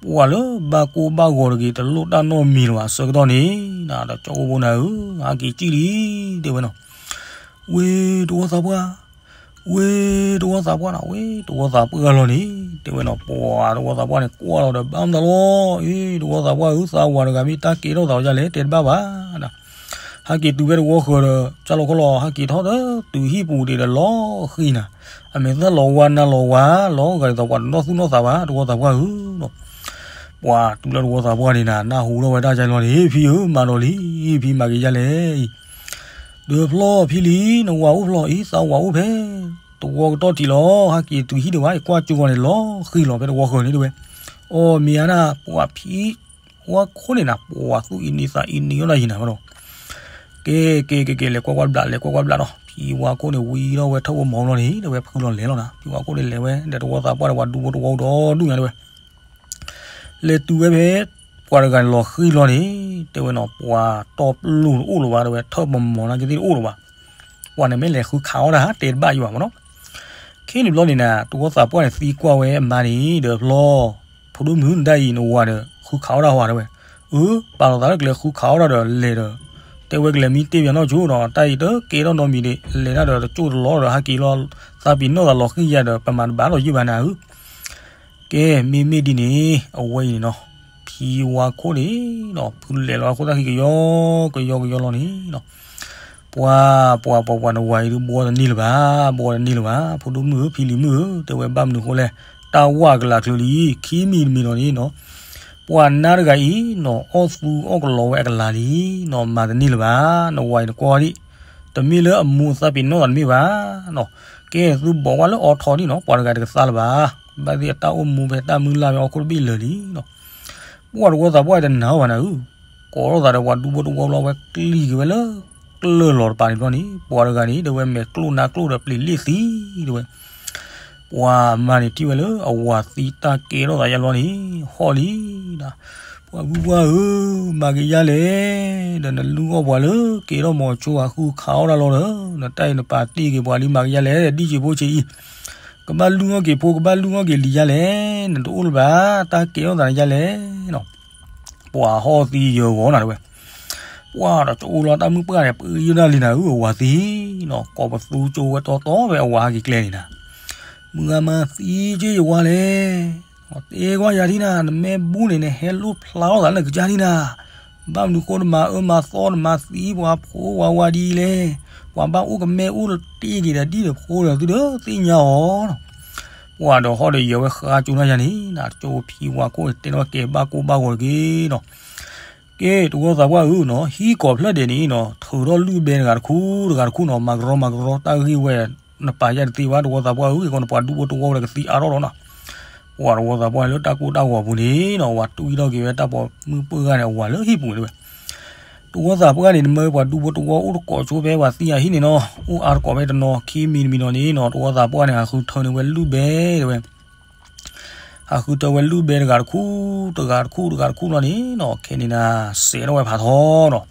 ပှၤလၢဘၣ်ကိၢ်ဘၣ်ဂီၤတဂ့ၤ တလိၣ်တၢ်နီတမံၤလၢၤဘၣ်အဆၢကတီၢ်န့ၣ်, ဒီးကၠီအိၣ်ဘိနၤဧၢ, ဟဲက့ၤကံၣ်လံ, တဲဝဲနီၤ. ဝ့ၢ်တဝီသးပှၢ်, ဝ့ၢ်တဝီသးပှၢ်နၤ, ဝ့ၢ်တဝီသးပှၢ်လီၤန့ၣ်, တဲဝဲနီၤ. ပှၤတဝီသးပှၢ်န့ၣ် ကွၢ်လီၤဒီးဘၣ်မတၤလီၤ, အ့ တဝီသးပှၢ်ဧၢ, သးဝၤတဂၤမ့ၢ်တၢ်ကဲထီၣ်သးဝဲဒ်လဲၣ် တဲတဘၣ်ဘၣ်နၤ. ဟဲက့ၤတုၤဖဲတဝီဃၢၤဒီး ကၢ်လီၤခီလီၤ ဟဲက့ၤထီၣ်ဒီးတုၤဟံၣ်ပူၤဒံးဒီးလီၤဃံၤနၤ, အမဲာ်သၣ်လီၤဝါနါလီၤဝါ လီၤဂာ်ဒ်သိးပှၤတနီၣ်သူၣ်နီၣ်သးဘၣ် တဝီသးပှၢ်ဧၢနီၤ. ပှၤတုၤလၢတဝီသးပှၢ်န့ၣ်နၤ နၢ်ဟူထီၣ်ဝဲဒၣ်ကၢ်လီၤန့ၣ် ဖံဧၢ မၤဒီးလံ, ဖံမၤက့ၤယါလဲၣ်အံၤ, ဒုးဖျီဖံလံ, နဝၤအိၣ်ဖျီအံၤ သးဝၤအိၣ်ဖဲ တဝီကတီၢ်ထံးလီၤ, ဟဲက့ၤတုၤဟံၣ်ဒံးဘၣ် ကွၢ်ကၠိဂီၤန့ၣ် လီၤဃံၤလီၤဖဲတဝီဃၢၤန့ၣ်တဲဝဲ. အီ မ့ၢ်ဧါနၤ ပှၤဖံ ဝါခိၣ်န့ၣ်နၤ ပှၤသူၣ်အံၤနံၤသးအံၤနံၤအီၣ်နၤယံၤနၤဘၣ်ဒီး, က့ၤက့ၤက့ၤက့ၤ လဲၤကွၢ်ကွၢ်ဘျး လဲၤကွၢ်ကွၢ်ဘျးနီၤ, ဖံဝါခိၣ်န့ၣ် ဝံထီၣ်ဝဲထၢၣ်ဝဲမီၤဘျီန့ၣ် တဲဝဲ ဖုလီၤလဲၤလီၤနၤ, ဖံဝါခိၣ်န့ၣ်လဲၤဝဲဒီး တဝီသးပှၢ်ဒီးပှၤဒူဖိတဝီဒီဒူၣ်ညါတဲဝဲ လဲၤတုၤဝဲဖဲ ပှၤတဂၤန့ၣ်လီၤဃံၤလီၤန့ၣ် တဲဝဲနီၤ, ပှၤတီပျိၢ်တအိၣ်လၢၤဘၣ် တဲဝဲ, ထၢၣ်ပမီၤနာ်က့သ့ၣ်တအိၣ်လၢၤဘၣ်, ပှၤန့ၣ်မ့ၢ်လဲၤဃုခးအီၣ်တၢ် တဲတဘၣ်ယံၤဘၣ်မနီၤ. ခဲန့ၣ်ဘျီန့ၣ်နၤ တဝီသးပှၢ်န့ၣ် သံကွၢ်ဝဲအမါန့ၣ်ဒီး ဖျီ ဖိဒိၣ်မုၣ် နဒၣ်အံၤ နဝၤဒီး ဃုခးအီၣ်တၢ်ဟီ တဲဝဲ, အၢ ပာ်လီၤသးလၢကလဲၤဃုခးအီၣ်တၢ်ဒီးလဲၤဒီး တဲဝဲကလဲၤမံတ့ၢ်ပယီၤနီၢ်ကၠိဒီး တၢ်အံၤတကဲထီၣ်နီတမံၤဒံး လဲၤတၢ်ဒီးတကၠိၢ်တလီဒီး ဟးက့ၤလီၤ သးပ့ၤနီၣ်သးလီၤဃံၤယၤဒီး ပမၤတဘၣ်လီၤယုၢ်ဘၣ်နၤဧၢ ကဲ မ့မ့ၢ်ဒ်န့ၣ် အဝဲအံၤန့ၣ်နီၤ, ဖံဝါခိၣ်န့ၣ်နီၤ ဖုလဲၤလီၤအဃိ တၢ်ဃံကယီကယီကယီလီၤန့ၣ်နီၤ, ပှၤ ပှၤ ပှၤ ပှၤ နဝၤအံၤဒုး ဘှီတန့ၢ်လၢၤဘၣ်, ဘှီတန့ၢ်လၢၤဘၣ်, ဖိဒိၣ်မုၣ်ဧၢ ဖံလံၤမုၣ်ဧၢ တဲဝဲ ဘၣ်မနုၤဃိလဲၣ်, တၢ်ဝၣ်အကလၤချုးလံ, ခံမံၤတမံၤနီၤန့ၣ်နီၤ ပှၤနါတဂၤအံၤနီၤ အီၣ်သူအီၣ်ကလီဝဲအကလၤလံနီၤ, မၤတန့ၢ်လၢၤဘၣ်, နဝၤအံၤနကွၢ်ဒံး တမ့ၢ်လၢအမိၢ်သးပ့ၤနီၣ်သးတမ့ၢ်ဘၣ်နီၤ, ကဲ သုဘိးဝဲလၢအီထီဒံးနီၤ ပှၤတဂၤတကသါလၢၤဘၣ်, ဘၣ်သ့ၣ်အတၢ်အိၣ်မူဖဲတၢ်မုၢ်လၢ်ဖဲ အီၣ်ခိၣ်တဘ့ၣ်လၢာ်လံနီၤ, ပှၤတဝီသးပှၢ်တနာ်အီၤဘၣ်နၤဧၢ, ကိးထီၣ်သးဒီးပှၤဒူဖိတဝီဘျီ ဝဲကျံက့ၤဝဲလၢ ကျၢၢ်လီၤတပၤန့ၣ်ဘျီန့ၣ် ပှၤတဂၤန့ၣ် တဲဝဲ မဲာ်ကျိၣ်နါကျိၣ်ဒီးပျံၤလ့ၣ်သံ တဲဝဲ ပှၤမါန့ၣ်ထံၣ်ဝဲလၢအဝၤသံတၢ်ကဲထီၣ်သးယါဘျီန့ၣ် ဟီၣ်လံ, ပှၤဖုပှၢ်ဧၢ, မၤက့ၤယါလဲၣ်, ဒီးနလုၢ်အီၣ်ပှၤလၢကဲထီၣ်မီၤဆိအဃုခးအီၣ်တၢ်လီၤဒီး နတၢ်အံၤနပာ်တ့ၢ်က့ၤပှၤလံ မၤက့ၤယါလဲၣ်, ဒ်စံးဖိဆံးအံၤ ကဘၣ်လုၢ်အီၣ်က့ၤဖိ ကဘၣ်လုၢ်အီၣ်က့ၤလံၤယါလဲၣ်, နတအိၣ်လၢၤဘၣ် တၢ်ကဲထီၣ်သးန့ၣ်ယါလဲၣ်နီၤ ပှၤဟီၣ်သံယၢၤဂီၤနၤတဲဝဲ, ပှၤဒီးကၠိလီၤတၢ်မုၣ်ပှၢ်န့ၣ် ပယုၢ်ဒၣ်လံနၤဧၢ အဝၤသံနီၤ, ကိးပသူကၠိဝဲတီတီဝဲအဝၤဟဲက့ၤကျဲန့ၣ်နၤ, မုၢ်ဂၤမၤသံက့ယဝါလဲၣ်, တဲကွၢ်ယၤထံနၤ နမ့ၢ်ဘူၣ်န့ၣ် နဟဲလိၣ်ဖျါထီၣ်သးလၢနကစၢ်ထံနၤ, ဘၣ်မနုၤဃိနမၤအၢမၤသီ နမၤသံပှၤဖိပှၤဝၤဒ်အံၤလဲၣ်, ပှၤဘၣ်အိၣ်ကမဲအိၣ်တ့ၢ်က့ၤဒီးဒ်ဒီးဖိဒီးသုဒီးသ့ၣ်ညါအီၤနီၤ ပှၤဒီးဟီၣ်ဒီးယၢၤဝဲဃါကၠိနၤယါန့ၣ် နကၠိဖံဝါခိၣ်န့ၣ်တဲထီၣ်ကဲဘၣ်ကိၢ်ဘၣ်ဂီၤတက့ၢ်နီၤ, ကဲ တဝီသးပှၢ်ဧၢနီၤ ဟံၣ်ကိးဖျၢၣ်ဒဲးန့ၣ်နီၤ ထုးထီၣ်လုၢ်ဘဲတဂၤတခူ တဂၤတခူနီၤ မၤကရီမၤကရီတၢ်ဂ့ၢ်ဝဲ နပာ်ယါတသ့ဘၣ် တဝီသးပှၢ်ဧၢ ယကီးနပှၤဒူဖိတဝီဝဲဒီးကသံအါထီၣ်လီၤနီၤ, ပှၤတဝီသးပှၢ်န့ၣ်လၢတၢ်ကိၢ်တၢ်ဂီၤပူၤန့ၣ်နီၤ ဝၤတွံၢ်ထီၣ်က့ၤဝဲတၢ်ပိာ်မုၣ်ပှၢ်ဂၤန့ၣ် အဝၤလၢဟံၣ်ပူၤန့ၣ်ဝဲ တဝီသးပှၢ်န့ၣ် နမ့ၢ်ပှၤဒူဖိတဝီအိၣ်တကိးဆိဖဲပှၤသံယၤဟံၣ်န့ၣ်နီၤ အိၣ်အါတကိးဖဲတနီၤ ခံမံၤတမံၤနီၤန့ၣ်နီၤ တဝီသးပှၢ်န့ၣ် ဟးဃုထၢန့ၢ်ဝဲလုၢ်ဘဲတဲဝဲ ဟးဃုထၢဝဲလုၢ်ဘဲတဂၤတခူ တဂၤတခူ တဂၤတခူလီၤန့ၣ်နီၤ ခဲန့ၣ်နၤ စဲးထီၣ်ဝဲဖးထီနီၤ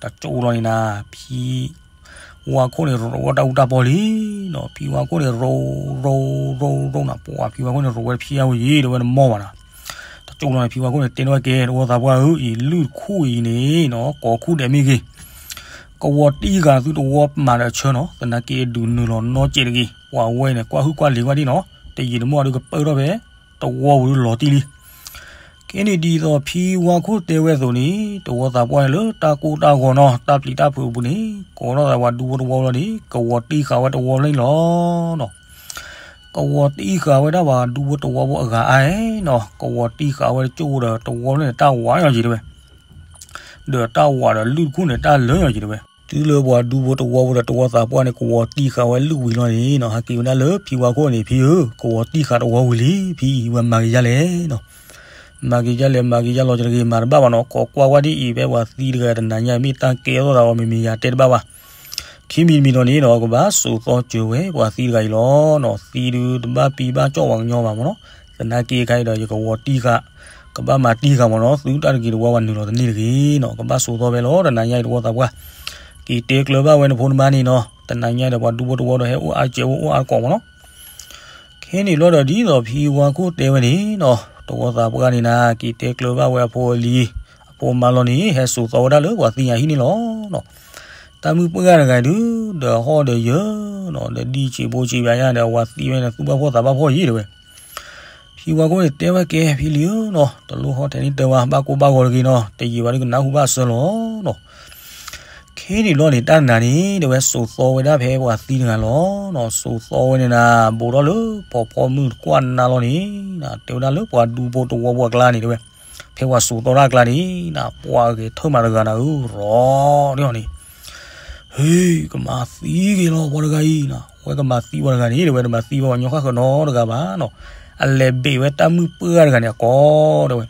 တကၠိလီၤန့ၣ်နၤ ဖံဝါခိၣ်န့ၣ် ရိးဝဲတၢ်အူတၢ်ပီလံနီၤ ဖံဝါခိၣ်န့ၣ် ရိး ရိး ရိး ရိးနၤ ပှၤဖံဝါခိၣ်န့ၣ် ရိးဝဲတဖံအါဝဲယံၤ တဲဝဲနမီၢ်ဘၣ်နၤ တကၠိလီၤန့ၣ် ဖံဝါခိၣ်န့ၣ် တဲန့ၢ်ဝဲကဲ တဝီသးပှၢ်ဧၢ အံၤလုၢ်တခူအံၤန့ၣ်နီၤ ကိးခူဒဲးမ့ၢ်ဂ့ၤ ကဝီၤတံၢ်ဃာ်သုတဝီမၤဒီးအဆၢနီၤ သနာ်က့ဒုးနုာ်လီၤနီၢ်ကဲးတဂ့ၤ ပှၤဝဲန့ၣ် ကွၢ်ဟုၣ်ကွၢ်လံၤကွၢ်ဒံးနီၤ တယံာ်တမီၢ်ဒုးကပၢၢ်ထီၣ်ဖဲ တဝီပူၤဒုးလီၤတံၢ်လံ ခဲန့ၣ်ဒ်သိးဖံဝါခိၣ်တဲဝဲအသိးန့ၣ် တဝီသးပှၢ်န့ၣ်လၢတၢ်ကိၢ်တၢ်ဂီၤနီၤ တၢ်ပျံၤတၢ်ဖုးအပူၤန့ၣ် ကိးထီၣ်သးပှၤဒူဖိတဝီလီၤန့ၣ် ကဝီၤတံၢ်ဃာ်ဝဲတဝီလီၤန့ၣ်လီၤနီၤ ကဝီၤတံၢ်ဃာ်ဝဲဒၣ်ပှၤဒူဖိတဝီဖိအဂၤအါနီၤ ကဝီၤတံၢ်ဃာ်ဝဲတကၠိဒီးတဝီလီၤန့ၣ် တၢ်ဝးညီယံၤတဲဝဲ ဒီးတၢ်ဝးဒီးလုၢ်တခူၣ်န့ၣ် တၢ်လၢညီယံၤတဲဝဲ တုၤလၢပှၤဒူဖိတဝီဖိဒီးတဝီသးပှၢ်န့ၣ် ကဝီၤတံၢ်ဃာ်ဝဲလုၢ်ဝံၤလီၤန့ၣ်နီၤ ဟးက့ၤဝဲဒၣ်လၢဖံဝါခိၣ်န့ၣ် ဖံဧၢ ကဝီၤတံၢ်ဃာ်တဝီဝံၤလံ ဖံအံၤဝဲမၤက့ၤယါလဲၣ်နီၤ မၤက့ၤယါလဲၣ် မၤက့ၤယါလီၤကတဂ့ၤ မၤတဘၣ်ဘၣ်နီၤ ကိးကွၢ်ဝဲဒ်အံၤ ဖဲပှၤသံတဂၤတနၤညါ မ့ၢ်တၢ်ကဲထီၣ်သးအီၤ မ့မ့ၢ်ယၤတဲတဘၣ်ဘၣ် ခံမံၤတမံၤနီၤန့ၣ်နီၤ ကဘၣ်စိာ်သီစၢၤဝဲ ပှၤသံတဂၤအံၤလီၤနီၤ သံဒုးတဘၣ်ပံဘၣ်ကၠီၣ်ပှၤကညီဘၣ်မ့ၢ်နီၤ သနာ်က့ခါအံၤဒီး ယကဝီၤတံၢ်ဃာ် ကဘၣ်မၤတံၢ်ဃာ်မ့ၢ်နီၤ သုတၢ်တဂ့ၤတဝါဝဲနုာ်လီၤတန့ၢ်တဂ့ၤနီၤ ကဘၣ်စိာ်သီဖဲလီၤ တနၤညါအံၤတဝီသးပှၢ် က့ၤတဲကျၢၤဘၣ်ဝဲနဖိနမါန့ၣ်နီၤ တနၤညါဒီးပှၤဒူဖိတဝီဒီးဟဲအိၣ်အါစဲးအိၣ်အိၣ်အါတကိးမ့ၢ်နီၤ ခဲန့ၣ်ဘျီဒီးဒ်သိးဖံဝါခိၣ်တဲဝဲန့ၣ်နီၤ တဝီသးပှၢ်န့ၣ်နၤ က့ၤတဲကျၢၤဘၣ်ဝဲအဖိအလံၤ အဖိမါလီၤန့ၣ် ဟဲစိာ်သီဝဲဒၣ်လၢပှၤသံယၤဟံၣ်န့ၣ်လီၤနီၤ တၢ်မုၣ်ပှၢ်ဂၤတဂၤဒုး ဒီးဟီၣ်ဒီးယၢၤနီၤ ဒီးဒ်ဆံးဘိဆံးဘၣ်ယါဒီး အဝၤသံဝဲန့ၣ် သူၣ်ဘၣ်ဖှီၣ်သးဘၣ်ဖှီၣ်ယံၤတဲဝဲ ဖံဝါခိၣ်န့ၣ်တဲဝဲကဲ ဖံလံၤဧၢနီၤ တလိၣ်ဟီၣ်ထဲန့ၣ်တဲဝဲ ဘၣ်ကိၢ်ဘၣ်ဂီၤတဂ့ၤနီၤ တယံာ်ဘၣ်ဒုးကနၢ်ဟူဘၣ်အဆၢလီၤနီၤ ခဲန့ၣ်ဘျီန့ၣ် တၢ်နၤန့ၣ် တဲဝဲစိာ်သီဝဲဒၣ်ဖဲပှၤသံတဂၤလီၤနီၤ စိာ်သီဝဲန့ၣ်နၤ ဘူးထီၣ်လၢဖီဖီမုၢ်တကွၢ်နါလီၤန့ၣ် တဲဝဲဒၣ်လၢပှၤဒူဖိတဝီဖိအကျါန့ၣ် တဲဝဲ ဖဲပှၤစိာ်သီတၢ်အကျါန့ၣ် နၤ ပှၤဂဲၤထၢၣ်မးတဂၤနၤဧၢ ရီၤန့ၣ်အီၤန့ၣ် ဟ့ၣ် ကမၤသံက့ၤလီၤ ပှၤတဂၤအံၤနၤ အဝဲကမၤသံပှၤတဂၤန့ၣ် တဲဝဲတမၤသံဘၣ်ပှၤကညီဃၣ်ဃၢၤနီတဂၤဘၣ်နီၤ အလဲၤဘ့ၣ်ဝဲတၢ်မုၣ်ပှၢ်တဂၤန့ၣ် အကိးတဲဝဲ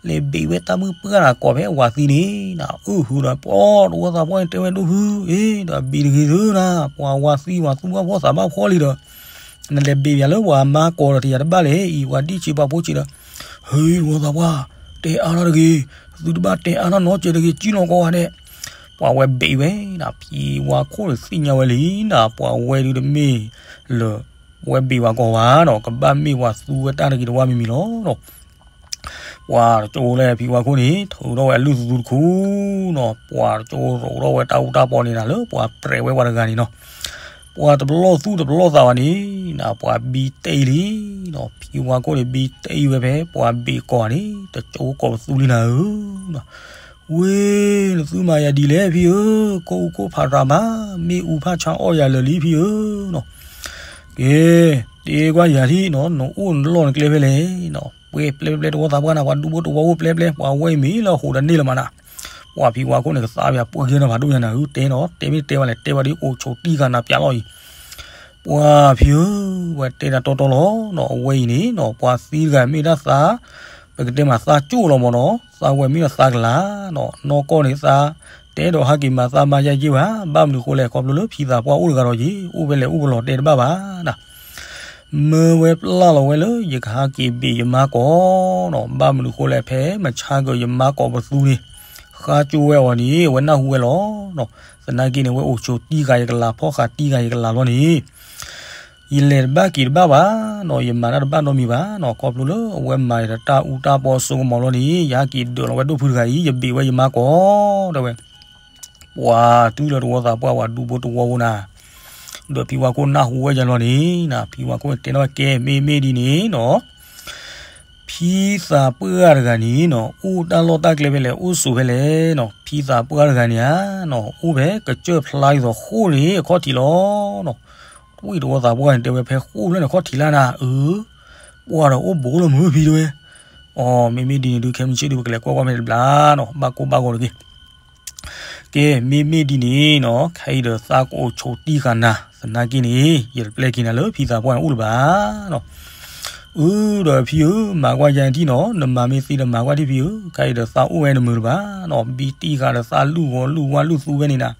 လဲၤဘ့ၣ်ဝဲတၢ်မုၣ်ပှၢ်တဂၤကိးဖဲအဝၤသံန့ၣ်, နအုၣ်ဟုဒီး ပှၤတဝီသးပှၢ်န့ၣ်တဲဝဲဒိၣ်ဖု, အ့ ဒီးဘ့ၣ်တဂ့ၤသုနၤ, ပှၤဝၤသံဝၤသူၣ်ဘၣ်ဖှီၣ်သးဘၣ်ဖှီၣ်လံဒီး နလဲၤဘ့ၣ်ယၤလၢပှၤမါကိးဒီးတယၤတဘၣ်လဲၣ်, အံၤပှၤဒံၣ်ဆံးပှၤဖိဆံးဒီး, ဟ့ တဝီသးပှၢ်, တဲအါထီၣ်တဂ့ၤ, သုတဘၣ်တဲအါထီၣ်နီတစဲးတဂ့ၤ, ကံၣ်လီၤကိးဂၤဒဲး. ပှၤဝဲဘ့ၣ်ဝဲ, ဖံဝါခိၣ်န့ၣ်သ့ၣ်ညါဝဲလံနၤ, ပှၤဝဲဒုးတမ့ၢ်လၢ ဝဲဘ့ၣ်ဝဲကိးဂၤဒီး ကဘၣ်မ့ၢ်ဝၤသူဝဲတၢ်တဂ့ၤတဝါမံၤမံၤလီၤဒီး ပှၤတကၠိလၢဖံဝါခိၣ်န့ၣ် ထုးထီၣ်ဝဲအလုၢ်သူသူတခူနီၤ, ပှၤတကၠိရိးထီၣ်ဝဲတၢ်အူတၢ်ပီန့ၣ်နၤ လၢပှၤပြဲးဝဲပှၤတဂၤန့ၣ်နီၤ, ပှၤတပလီၢ်သူၣ်တပလီၢ်သးဘၣ်န့ၣ် နၤပှၤဘံတ့ၢ်လံနီၤ, ဖံဝါခိၣ်န့ၣ်ဘံတ့ၢ်ဝဲဖဲပှၤဘ့ၣ်ကိးဂၤန့ၣ် တကၠိကိးပသူလံနၤဧၢ ဝ့ၢ် နသုမၤယၤဒ်လဲၣ်ဖံဧၢ, ကိၣ်အူကိၣ်ဖးရၤမး, မ့ၣ်အူဖးဆါအီၣ်ယၤလၢာ်လံဖံဧၢနီၤ, ကဲ တဲကွၢ်ယၤထံၣ်နီၤ, နအိၣ်နလီၢ်နကျဲဖဲလဲၣ်နီၤ, ပှဲၤပျဲပျဲတဝီသးပှၢ်နၤ ပှၤဒူဖိတဝီအိၣ်ပျဲပျဲ, ပှၤဝဲအံၤမ့ၢ်လၢအဟိးတန့ၢ်လၢၤမးနၤ, ပှၤဖံဝါခိၣ်န့ၣ်ကသးပယၤပှဲၤကဲနီၤ ဖးဒိၣ်ညါနၤဧၢ, တဲနီၤ တဲမ့ၢ်တဲဝဲလဲၣ် တဲဝဲဒ်အိၣ်ဆိးတံၢ်ဃာ်နၤပျးလီၤအံၤ ပှၤဖံဧၢ, ဝဲတဲနၤတီတီလီၤနီၤ, အဝဲအံၤန့ၣ်နီၤ ပှၤသံတဂၤမ့ၢ်ဒၣ်သး, ပကတဲမးသးကၠိၣ်လီၤမးနီၤ, သးဝဲမ့ၢ်ဒၣ်သးကလၤနီၤ, နီၢ်ကီၢ်န့ၣ်သး, တဲဒီးဟးက့ၤမၤသးမၤယဲၢ်က့ဘၣ်, ဘၣ်မနုၤဃိလဲၣ် ခီဖျိလၢဖံသးပှၢ်အိၣ်တဂၤဒီးယ့ၤ, အိၣ်ဖဲလဲၣ်အိၣ်ပလီၢ်တဲတဘၣ်ဘၣ်နၤ မၢဝဲပျၢ်လီၤဝဲလၢယကဟးက့ၤဘ့ၣ်ယမါကိးနီၤ, ဘၣ်မနုၤဃိလဲၣ် ဖဲမဆါကၢၤယမါကိးပသူန့ၣ်, ဃါကၠိဝဲအီၤန့ၣ် အဝဲနၢ်ဟူဝဲလီၤနီၤ, သနာ်က့န့ၣ် အဝဲအိၣ်ဆိးတံၢ်ဃာ်ယကလၤ ဖီၣ်ဃာ်တံၢ်ဃာ်ယကလၤလီၤန့ၣ်, ယလဲၤတဘၣ်က့ၤတဘၣ်ဘၣ်နီၤ, ယမၤတၢ်တဘၣ်နီတမံၤဘၣ်နီၤ, ခီဖျိလၢအဝဲမၤယတၢ်အူတၢ်ပီအစိကမီၤလီၤန့ၣ် ယဟဲက့ၤဒၢးလီၤဝဲဒိၣ်ဖုတဂၤအံၤ ယဘ့ၣ်ဝဲယမါကိး တဲဝဲ ပှၤတုၤလၢတဝီသးပှၢ် ပှၤဒူဖိတဝီဖိနၤ, ဒီးဖံဝါခိၣ်နၢ်ဟူဝဲယၤလီၤန့ၣ်နၤ, ဖံဝါခိၣ်န့ၣ်တဲထီၣ်ဝဲ ကဲ မ့မ့ၢ်ဒ်န့ၣ်နီၤ, ဖံသးပှၢ်တဂၤန့ၣ်နီၤ အိၣ်တၢ်လီၢ်တၢ်ကျဲဖဲလဲၣ် အိၣ်ဆိးဖဲလဲၣ်နီၤ, ဖံသးပှၢ်တဂၤန့ၣ်ဧါနီၤ အိၣ်ဖဲကစၢၢ်ဖျါဒ်သိးဃိၣ်န့ၣ်အခီၣ်ထံးလီၤနီၤ, ဝံၣ်တဝီသးပှၢ်န့ၣ် တဲဝဲဖဲဃိၣ်ဖျၢၣ်န့ၣ်အခီၣ်ထံးလၢနၤ, အၢ ပှၤဒီးအိၣ်ဘူးလၢမုၢ်ဖံတဲဝဲ, အီ မ့မ့ၢ်ဒ်န့ၣ်ဒုး ခဲမုၢ်ဆ့ၣ်ဒုး ပကလဲၤကွၢ်ကွၢ်ဖဲတဘျီနီၤ, ဘၣ်ကိၢ်ဘၣ်ဂီၤတဂ့ၤ ကဲ မ့မ့ၢ်ဒ်န့ၣ်နီၤ ခဲအံၤဒီးသးကအိၣ်ဆိးတံၢ်ဃာ်နၤ, သနာ်က့န့ၣ် ယတပျဲက့ၤနၤလၢဖံသးပှၢ်န့ၣ်အိၣ်လၢၤဘၣ်နီၤ, အၢ ဒီးဖံဧၢ မၤကွၢ်ယၤထံၣ်နီၤ, နမၤမ့ၢ်သ့ဒီးမၤကွၢ်ထံၣ်ဖံဧၢ, ခဲအံၤဒီးသးအိၣ်ဝဲနမုာ်လၢၤဘၣ်နီၤ, ဘံတံၢ်ဃာ်ဒီးသးလုၢ်ဂီၤလုၢ်ဝါလုၢ်သူဝဲန့ၣ်နၤ,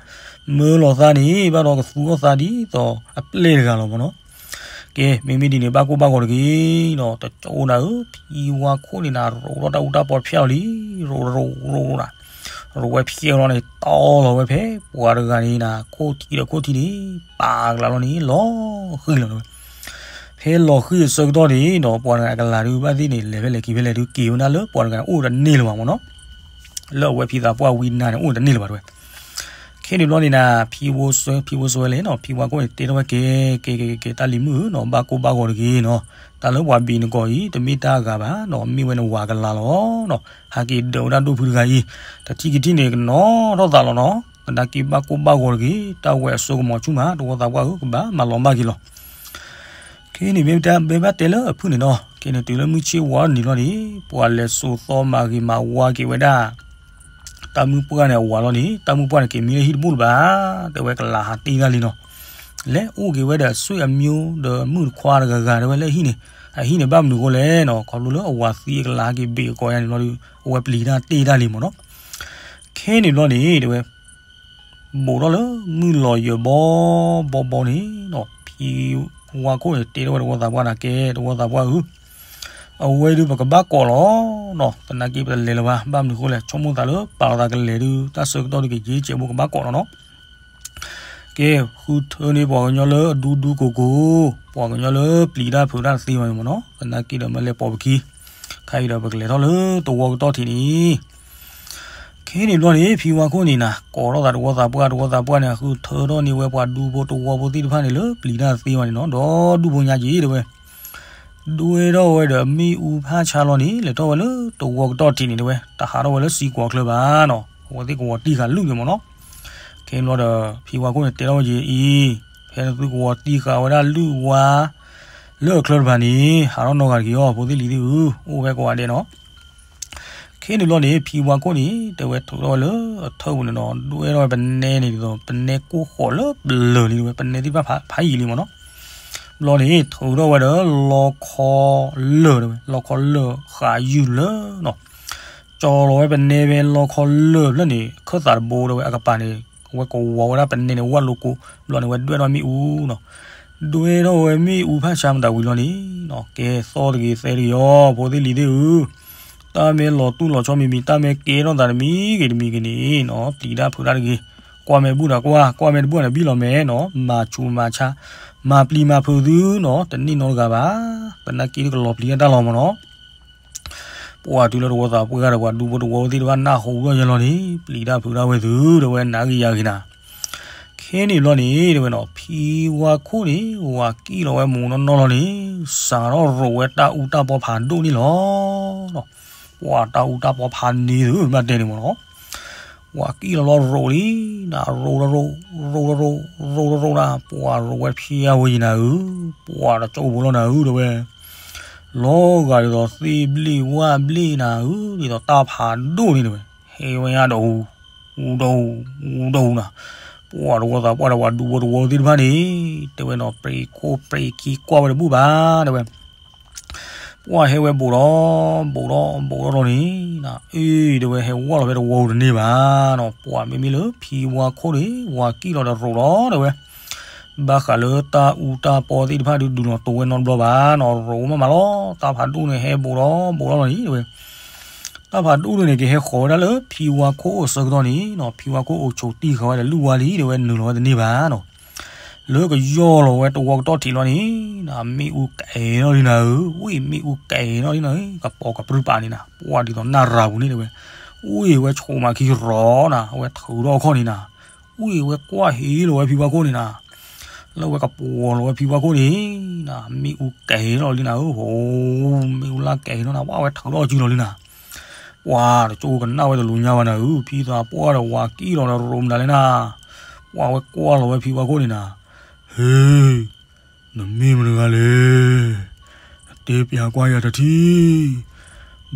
မၢလီၤသးန့ၣ် ဘၣ်ဒီးကသူအီၣ်သးဒ်သိးအပျဲၢ်တဂၤလီၤမးနီၤ ကဲ မ့မ့ၢ်ဒ်န့ၣ် ဘၣ်ကိၢ်ဘၣ်ဂီၤတဂ့ၤနီၤ, တကၠိနၤဧၢ, ဖံဝါခိၣ်န့ၣ်နၤ ရိးထီၣ်တၢ်အူတၢ်ပီဖျါလီၤလံ, ရိးရိးရိးရိးနၤ, ရိးဝဲဖျါလီၤန့ၣ် တီလီၤဝဲဖဲ ပှၤတဂၤန့ၣ်နၤ ခိၣ်ထံးဒီးခိၣ်ထံးန့ၣ် ပာ်ကလၤလီၤန့ၣ် လီၤဃံၤလီၤဝဲ, ဖဲလီၤဃံၤအဆၢကတီၢ်န့ၣ်နီၤ ပှၤတဂၤကလၤဒုးဘၣ်သ့ၣ်န့ၣ် လဲၤဖဲလဲၣ်က့ၤဖဲလဲၣ်ဒုး က့ၤဝဲဒၣ်လၢပှၤတဂၤန့ၣ် အိၣ်တန့ၢ်လၢၤဘၣ်မးနီၤ, လၢအဝဲဖံသးပှၢ်ဝံနၤန့ၣ် အိၣ်တန့ၢ်လၢၤဘၣ်တဲဝဲ ခဲန့ၣ်ဘျီန့ၣ်နၤ ဖံဝဲ ဖံဝဲစဝဲလဲၣ်နီၤ, ဖံဝါခိၣ်န့ၣ် တဲထီၣ်ဝဲကဲ ကဲ ကဲ ကဲ တၢ်လံၤမုၣ်ဧၢနီၤ, ဘၣ်ကိၢ်ဘၣ်ဂီၤတဂ့ၤနီၤ, တၢ်လၢပှၤဘံၣ်နကိးအံၤ တမ့ၢ်တၢ်အဂၤဘၣ်နီၤ, မ့ၢ်ဝဲနဝၤကလၤလီၤနီၤ, ဟးက့ၤဒၢးဝဲဒၣ်ဒိၣ်ဖုတဂၤအံၤ, တထံၣ်ကထံၣ်န့ၣ် ကနီၤထီၣ်သးလီၤနီၤ, သနာ်က့ဘၣ်ကိၢ်ဘၣ်ဂီၤတဂ့ၤ, တၢ်ဝဲအစိကမီၤဆူၣ်မး တဝီသးပှၢ်ဧၢ, ကဘၣ်မၤလီၤဘၣ်က့ၤလီၤ ခဲန့ၣ်မ့ၢ်တၢ်ဘဲဘၣ်တဲလၢအဖုၣ်န့ၣ်နီၤ, ခဲန့ၣ်တုၤလၢမုၢ်ဆ့ၣ်ဝါနံၤလီၤန့ၣ် ပှၤလဲၤစိာ်သီမၤဂ့ၤမၤဝါက့ၤဝဲဒၣ် တၢ်မုၣ်ပှၢ်န့ၣ်အဝၤလီၤန့ၣ်, တၢ်မုၣ်ပှၢ်န့ၣ် က့ၤမံလၢဟံၣ်တဘူၣ်လၢၤဘၣ်, တဲဝဲကလၤဟးတ့ၢ်တၢ်လံနီၤ, လဲၤအိၣ်က့ၤဝဲဒီးအဆွေမျိုးဒီးမုၣ်တခွါတဂၤဂၤတဲဝဲလၢဟံၣ်န့ၣ်, အဟံၣ်န့ၣ်ဘၣ်မနုၤအဃိလဲၣ်နီၤ, ခီဖျိလၢအဝၤသံအကလၤဟးက့ၤဘ့ၣ်အကိးယါန့ၣ်လီၤဒီး အဝဲပျံၤတၢ်တ့ၢ်တၢ်လံမးနီၤ ခဲန့ၣ်ဘျီန့ၣ် တဲဝဲ ဘူးထီၣ်လၢမုၢ်လီၤယၢၤဘီဘီဘီန့ၣ်နီၤ, ဖံဝါခိၣ်န့ၣ် တဲထီၣ်ဝဲတဝီသးပှၢ်န့ၣ် ကဲ တဝီသးပှၢ်ဧၢ, အဝဲဒုးပကဘၣ်ကိးလီၤနီၤ, သနာ်က့ပတလဲၤလၢၤဘၣ်, ဘၣ်မနုၤဃိလဲၣ် ဆိကမိၣ်သးလၢပာ်လီၤသးကလဲၤဒုး တၢ်ဆၢကတီၢ်ဒုးကယ့ကဲးဘိ ကဘၣ်ကိးလီၤနီၤ ကဲ ဃုထၢန့ၢ်ပှၤကညီလၢအဒူဒူကိၤကိၤ, ပှၤကညီလၢပျံၤတၢ်ဖုးတၢ်တသ့ဘၣ်န့ၣ်မးနီၤ, သနာ်က့ဒီးမ့ၢ်လဲၤပိာ်ပခံ, ခဲအံၤဒီးပကလဲၤထီၣ်လၢတဝီကတီၢ်ထံးန့ၣ်, ခဲန့ၣ်ဘျီန့ၣ် ဖံဝါခိၣ်န့ၣ်နၤ ကိးထီၣ်သးတဝီသးပှၢ်, တဝီသးပှၢ်န့ၣ် ဃုထၢထီၣ်န့ၢ်ဝဲပှၤဒူဖိတဝီဖိသ့ၣ်တဖၣ်န့ၣ်လၢပျံၤတၢ်တသ့ဘၣ်န့ၣ်နီၤ, ဒီးဒူဖိညါက့ၤတဲဝဲ ဒွဲထီၣ်ဝဲဒီးမ့ၣ်အူဖးဆါလီၤန့ၣ် လဲၤထီၣ်ဝဲလၢတဝီကတီၢ်ထံးန့ၣ်တဲဝဲ, တဟးထီၣ်ဝဲလၢစံကွီၤချၢဘၣ်နီၤ, အဝဲသ့ၣ်ကဝီၤတံၢ်ဃာ်လုၢ်က့ၤမးနီၤ. ခဲန့ၣ်ဘျီဒီး ဖံဝါခိၣ်န့ၣ်တဲထီၣ်ဝဲက့ၤအံၤ, ဖဲနသုကဝီၤတံၢ်ဃာ်ဝဲဒၣ်လုၢ်ဝါ လၢအချၢတဖၣ်န့ၣ် ဟးထီၣ်နီတဂၤတဂ့ၤအီၤ, ဖိသ့ၣ်လံၤသ့ၣ်ဧၢ, အိၣ်ဝဲကိးဂၤဒဲးနီၤ. ခဲန့ၣ်ဘျီန့ၣ် ဖံဝါခိၣ်န့ၣ် တဲဝဲထုးထီၣ်ဝဲလၢအထၢၣ်ပူၤန့ၣ်နီၤ, ဒွဲထီၣ်ဝဲပနဲန့ၣ်ဒ်သိး ပနဲကိၢ်ဃီၤလၢပျၢၤလံဝဲ, ပနဲသ့ၣ်တဖၣ်ဖးယံာ်လံမးနီၤ. ဘျီန့ၣ် ထုးထီၣ်ဝဲဒီးလီခီလၢၢ်တဲဝဲ, လီခီလၢၢ်ဃာ်ယုၢ်လၢနီၤ. ကၠီလီၤဝဲပနဲဖဲလီခီလၢၢ်ဖျၢၣ်န့ၣ် ခၢၣ်သးတဘိတဲဝဲအကပၤန့ၣ် အဝဲကဝီၤဝဲဒၣ်ပနဲန့ၣ် ဝၣ်လိကိးဘျီန့ၣ် ဝဲဒွဲၣ်ထီၣ်မ့ၣ်အူနီၤ. ဒွဲၣ်ထီၣ်ဝဲမ့ၣ်အူဖၣ်ဆါမတၤဝံၤလီၤန့ၣ်နီၤ ကဲသီၣ်တဂ့ၤသဲတဂ့ၤအီၤ ဖိသ့ၣ်လံၤသ့ၣ်ဧၢ, တၢ်မ့ၢ်လီၤတူၢ်လီၤဆီမံၤမံၤ တၢ်မ့ၢ်ကဲထီၣ်သးတမံၤဂ့ၤတမံၤဂ့ၤန့ၣ်နီၤ ပျံၤတၢ်ဖုးတၢ်တဂ့ၤ, ကွၢ်မဲာ်ဘူၣ်ဒီးကွၢ် ကွၢ်မဲာ်တဘူၣ်န့ၣ်ဘံၣ်လီၤမဲာ်နီၤ မၤဆူးမၤဆါ မၤပျံၤမၤဖုးသုနီၤ တန့ၢ်နီတဂၤဘၣ်, သနာ်က့တကလီၤပျံၤတၢ်လီၤမၢ်နီၤ. ပှၤတုၤလၢတဝီသးပှဲၤဂၤဒီး ပှၤဒူဖိတဝီသ့ၣ်တဖၣ်နၢ်ဟူဒီးယဲလီၤန့ၣ် ပျံၤတၢ်ဖုးတၢ်ဝဲသု တဲဝဲနၤဂ့ၤယၤဂ့ၤနၤ. ခဲန့ၣ်ဘျီန့ၣ် တဲဝဲနီၤ ဖံဝါခိၣ်န့ၣ် ဝၤကံၣ်လီၤဝဲမူးနီၢ်နီၢ်လီၤန့ၣ် စးထီၣ်ရိးဝဲတၢ်အူတၢ်ပီဖးဒိၣ်န့ၣ်လီၤ. ပှၤတၢ်အူတၢ်ပီဖးန့ၣ်သု ဘၣ်တဲန့ၣ်မၢ်နီၤ ဝၤကံၣ်လီၤလီၤရိးလံနၤ ရိးလီၤရိး ရိးလီၤရိး ရိးလီၤရိးနၤ ပှၤရိးဝဲဖျါဝဲယံၤနၤဧၢ, ပှၤတကၠိဖိလီၤနၤဧၢ တဲဝဲ လီၤဂာ်ဒ်သိးသ့ၣ်ဘျ့ၣ်ဝၣ်ဘျ့ၣ်နၤဧၢ, ဒ်သိးတၢ်ဖးဒိၣ်န့ၣ်တဲဝဲ, ဟဲဝဲညါဒီးအူ, အူဒီးအူ, အူဒီးအူနၤ, ပှၤတဝီသးပှၢ်ဒီးပှၤဒူဖိတဝီသ့ၣ်တဖၣ်န့ၣ်, တဲဝဲနီၤ ပြံးခိၣ်ပြံးခံကွၢ်ဝဲတဘူၣ်ဘၣ် တဲဝဲ ပှၤဟဲဝဲဘူးဒီး, ဘူးဒီး, ဘူးဒီးလီၤန့ၣ်, အ့ တဲဝဲ ဟဲဝီၣ်လီၤဖဲတဝီပူၤတန့ၢ်ဘၣ်နီၤ, ပှၤမ့မ့ၢ်လၢဖံဝါခိၣ်န့ၣ် ဝၤကံၣ်လီၤဒီးရိးလီၤ တဲဝဲ, ဘၣ်ဃးလၢတၢ်အူတၢ်ပီသ့ၣ်တဖၣ်ဒုးဒုးလီၤတိၤဝဲနီတဘျီဘၣ်နီၤ, ရိးမးမးလီၤ, တၢ်ဖးဒိၣ်န့ၣ်ဟဲဘူးဒီးဘူးဒီးလီၤန့ၣ် တဲဝဲ, တၢ်ဖးဒိၣ်ဒုန့ၣ် ကဟဲဃီၤဝဲဒၣ်လၢဖံဝါခိၣ်အိၣ်အဆၢကတီၢ်န့ၣ်နီၤ, ဖံဝါခိၣ်အိၣ်ဆိးတံၢ်ဃာ်ဝဲဒီးလုၢ်ဝါလံ တဲဝဲ နုာ်လီၤဝဲတန့ၢ်ဘၣ်နီၤ လၢကယီၢ်လီၤဝဲတဝီကတီၢ်ထံးလီၤန့ၣ်, မ့ၣ်အူကဲၤနီၣ်လံနၤဧၢ, ဝံၣ်မ့ၣ်အူကဲၤနီၣ်လံနၤဧၢ, ကပီၤကပြုၢ်ပာ်န့ၣ်နၤ, ပှၤဒ်သိးနၢ်ရၤပူၤန့ၣ်တဲဝဲ, ဝံၣ်ဝဲဆိးမးခံရီၤနၤ, အဝဲထုးထီၣ်အခီၣ်န့ၣ်နၤ, ဝံၣ်ဝဲကွၢ်ဟ့လီၤဝဲဖံဝါခိၣ်န့ၣ်နၤ, လၢဝဲကပီၤလီၤဝဲဖံဝါခိၣ်န့ၣ်နၤ, မ့ၣ်အူကဲၤနီၣ်လံနၤဧၢ, မ့ၣ်အူလၢကဲၤနီၣ်နၤ, ပှၤဝဲထုးထီၣ်စုလီၤလံနၤ ပှၤတကၠိကနၣ်ဝဲတလူၤညါဘၣ်နၤဧၢ, ဖံသးပှၢ်ဒီးဝၤကံၣ်လီၤဒီးရိးမတၤလဲၣ်နၤ, ပှၤဝဲကွၢ်လီၤဝဲဖံဝါခိၣ်န့ၣ်နၤ, ဟ့, နမ့ၢ်မတဂၤလဲၣ်, နတဲပျးကွၢ်ယၤတထံၣ်,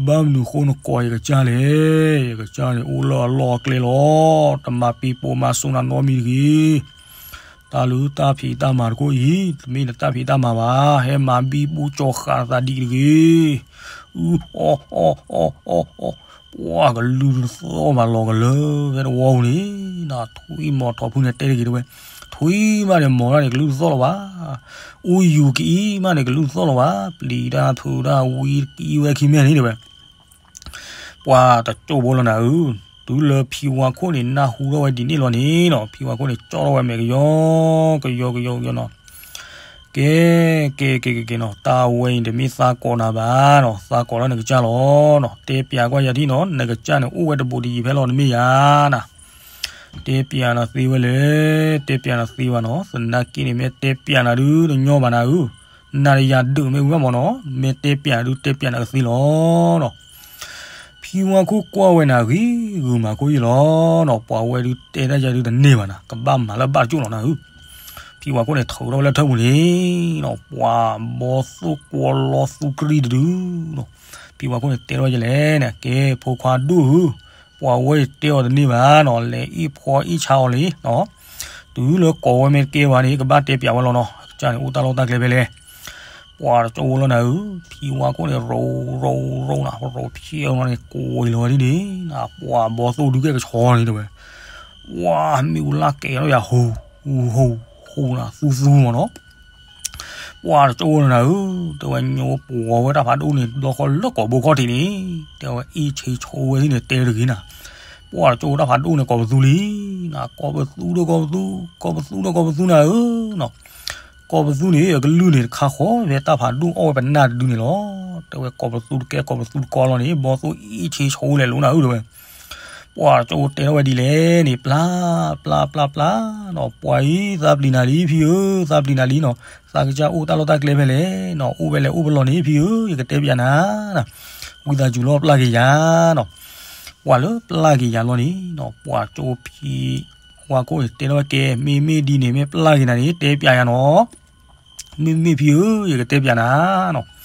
ဘၣ်မနုၤဃိနကိးယကစၢ်လဲၣ်, ယကစၢ်န့ၣ်အိၣ်လၢအလီၢ်အကျဲလီၤ, တမၤပ့ၤပိာ်မၤစိနၤနီတမံၤတဂ့ၤ တၢ်လုၢ်တၢ်ဖံးတၢ်မၤတခိၣ်အံၤ, တမ့ၢ်နတၢ်ဖံးတၢ်မၤဘၣ်, ဟဲမၤဘံဘူကၠီဃာ်သးဒ်တဂ့ၤ, အူ, အီ, အီ, အီ, အီ, အီ, ပှၤကလုၢ်တသီၣ်ဘၣ်လီၤကလၢာ်ဖဲတဝီပူၤန့ၣ်, ထွံၣ်မီၤထီၣ်ဖုန့ၣ်တဲတဂ့ၤတဲဝဲ, ထွံၣ်မးန့ၣ်မီၤတၢ်န့ၣ် ကလုၢ်တသီၣ်လီၤဘၣ်, အူယူၤကအံၤမးန့ၣ် ကလုၢ်တသီၣ်လီၤဘၣ်, ပျံၤတၢ်ဖုးတၢ်ဝံၤကံဝဲခံမဲာ်န့ၣ်တဲဝဲ ပှၤတကၠိဖိလီၤနၤဧၢ, တုၤလၢဖံဝါခိၣ်န့ၣ် နၢ်ဟူထီၣ်ဝဲဒ်န့ၣ်လီၤန့ၣ်နီၤ, ဖံဝါခိၣ်န့ၣ် ကၠီထီၣ်ဝဲမဲာ်ကယီကယီကယီကယီနီၤ, ကဲ, ကဲ, ကဲ, ကဲ, ကဲနီၤ, တၢ်ဝဲအံၤတမ့ၢ်သးကိးနၤဘၣ်နီၤ, သးကိးလၢနကစၢ်လီၤနီၤ, တဲပျးကွၢ်ယၤထံၣ်နီၤ, နကစၢ်န့ၣ်အိၣ်ဝဲတဘူးတယံၤဖဲလီၤတမ့ၢ်ယၤနၤ, တဲပျးနၤသ့ဝဲလဲၣ်, တဲပျးနၤသ့ဝဲနီၤ, သနာ်က့န့ၣ် မ့ၢ်တဲပျးနၤဒုးတညီဘၣ်နၤဧၢ, နၤဒီးယၤဒုးမ့ၢ်ဝံၤဘၣ်မၢ်နီၤ, မ့ၢ်တဲပျးဒုးတဲပျးနၤကသ့လီၤနီၤ ဖံဝါခိၣ်ကွၢ်ဝဲနၤဂ့ၤဂုာ်မၤခိၣ်ယံၤလီၤနီၤ, ပှၤဝဲဒုးတဲတၢ်ယၤဒုးတန့ၢ်ဘၣ်နၤ, ကဘၣ်မၤလၢဘၣ်တကၠိၣ်လီၤနၤဧၢ, ဖံဝါခိၣ်န့ၣ်ထုးထီၣ်ဝဲလၢထၢၣ်ပူၤန့ၣ်နီၤ, ပှၤဘီသိၣ်ကွီလီသူကရံၣ်တဒုနီၤ, ဖံဝါခိၣ်န့ၣ်တဲထီၣ်ဝဲယလဲၣ်န့ၣ်, ကဲ ဖိခွါဒိၣ်ဧၢ, ပှၤဝဲယတဲအီၤတန့ၢ်ဘၣ်နီၤ, လဲၤအ့ၣ်ဖှီအ့ၣ်ဆါအီၤလံနီၤ, တုၤလၢကိးဝဲမ့ၢ်တကဲဘၣ်န့ၣ် ကဘၣ်တဲပျးဝဲလီၤနီၤ, ကစၢ်န့ၣ်အိၣ်တၢ်လီၢ်တၢ်ကျဲဖဲလဲၣ် ပှၤတကၠိဖိလီၤနၤဧၢ, ဖံဝါခိၣ်န့ၣ် ရိးရိးရိးနၤ, ရိးဖျဲးအီၤန့ၣ် ကိးဝဲလီၤဒ်န့ၣ်, ပှၤဘီသိၣ်ဒုးကဲကဆီန့ၣ်တဲဝဲ, ပှၤမ့ၣ်အူလၢကဲၤထီၣ်ယၤဟူး, ဟူးဟူးဟူးနၤ, သူသူမၢ်နီၤ, ပှၤတကၠိဖိလီၤနၤဧၢ, တဲဝဲညိပှီၤဝဲတၢ်ဖးဒိၣ်န့ၣ် ဘျီဃီလၢကိာ်ဘိခီၣ်ထံးန့ၣ်, တဲဝဲအ့ၣ်ဆ့ဆိဝဲဒ်န့ၣ်တဲတဂ့ၤနၤ, ပှၤတကၠိဖိတၢ်ဖးဒိၣ်န့ၣ်ကိးပသူလံ, ကိးပသူဒီးကိးပသူ, ကိးပသူဒီးကိးပသူနၤဧၢနီၤ ကိးပသူန့ၣ် အကလုၢ်န့ၣ်တခါဃီ ဖဲတၢ်ဖးဒိၣ်အီၣ်ဝဲပနၢ်တဒုန့ၣ်လီၤ. တဲဝဲကိးပသူတကဲ ကိးပသူတကီလီၤန့ၣ် ဘီသိၣ်အ့ၣ်ဆ့ဆိလဲၣ်လိၤနၤဧၢ တဲဝဲ. ပှၤတကၠိဖိတဲထီၣ်ဝဲဒ်လဲၣ်န့ၣ် ပျၢ် ပျၢ် ပျၢ် ပျၢ်နီၤ ပှၤအံၤ သးပျံၤနၤလံ ဖံဧၢ သးပျံၤနၤလံနီၤ. သးကစၢ်အိၣ်တၢ်လီၢ်တၢ်ကျဲဖဲလဲၣ်နီၤ အိၣ်ဖဲလဲၣ်အိၣ်ပလီၢ်န့ၣ် ဖံဧၢ ယကတဲပျးနၤနီၤ. ဝံသးစူၤလီၤပျၢ်က့ၤယၤနီၤ. ပှၤလၢပျၢ်က့ၤယၤလီၤန့ၣ်နီၤ ပှၤကၠိဖိဖံ ဝါခိၣ်န့ၣ် တဲထီၣ်ဝဲကဲ မ့မ့ၢ်ဒ်န့ၣ် မ့ၢ်ပျၢ်က့ၤနၤန့ၣ် တဲပျးယၤနီၤ. မ့မ့ၢ်ဖံဧၢ ယကတဲပျးနၤနီၤ.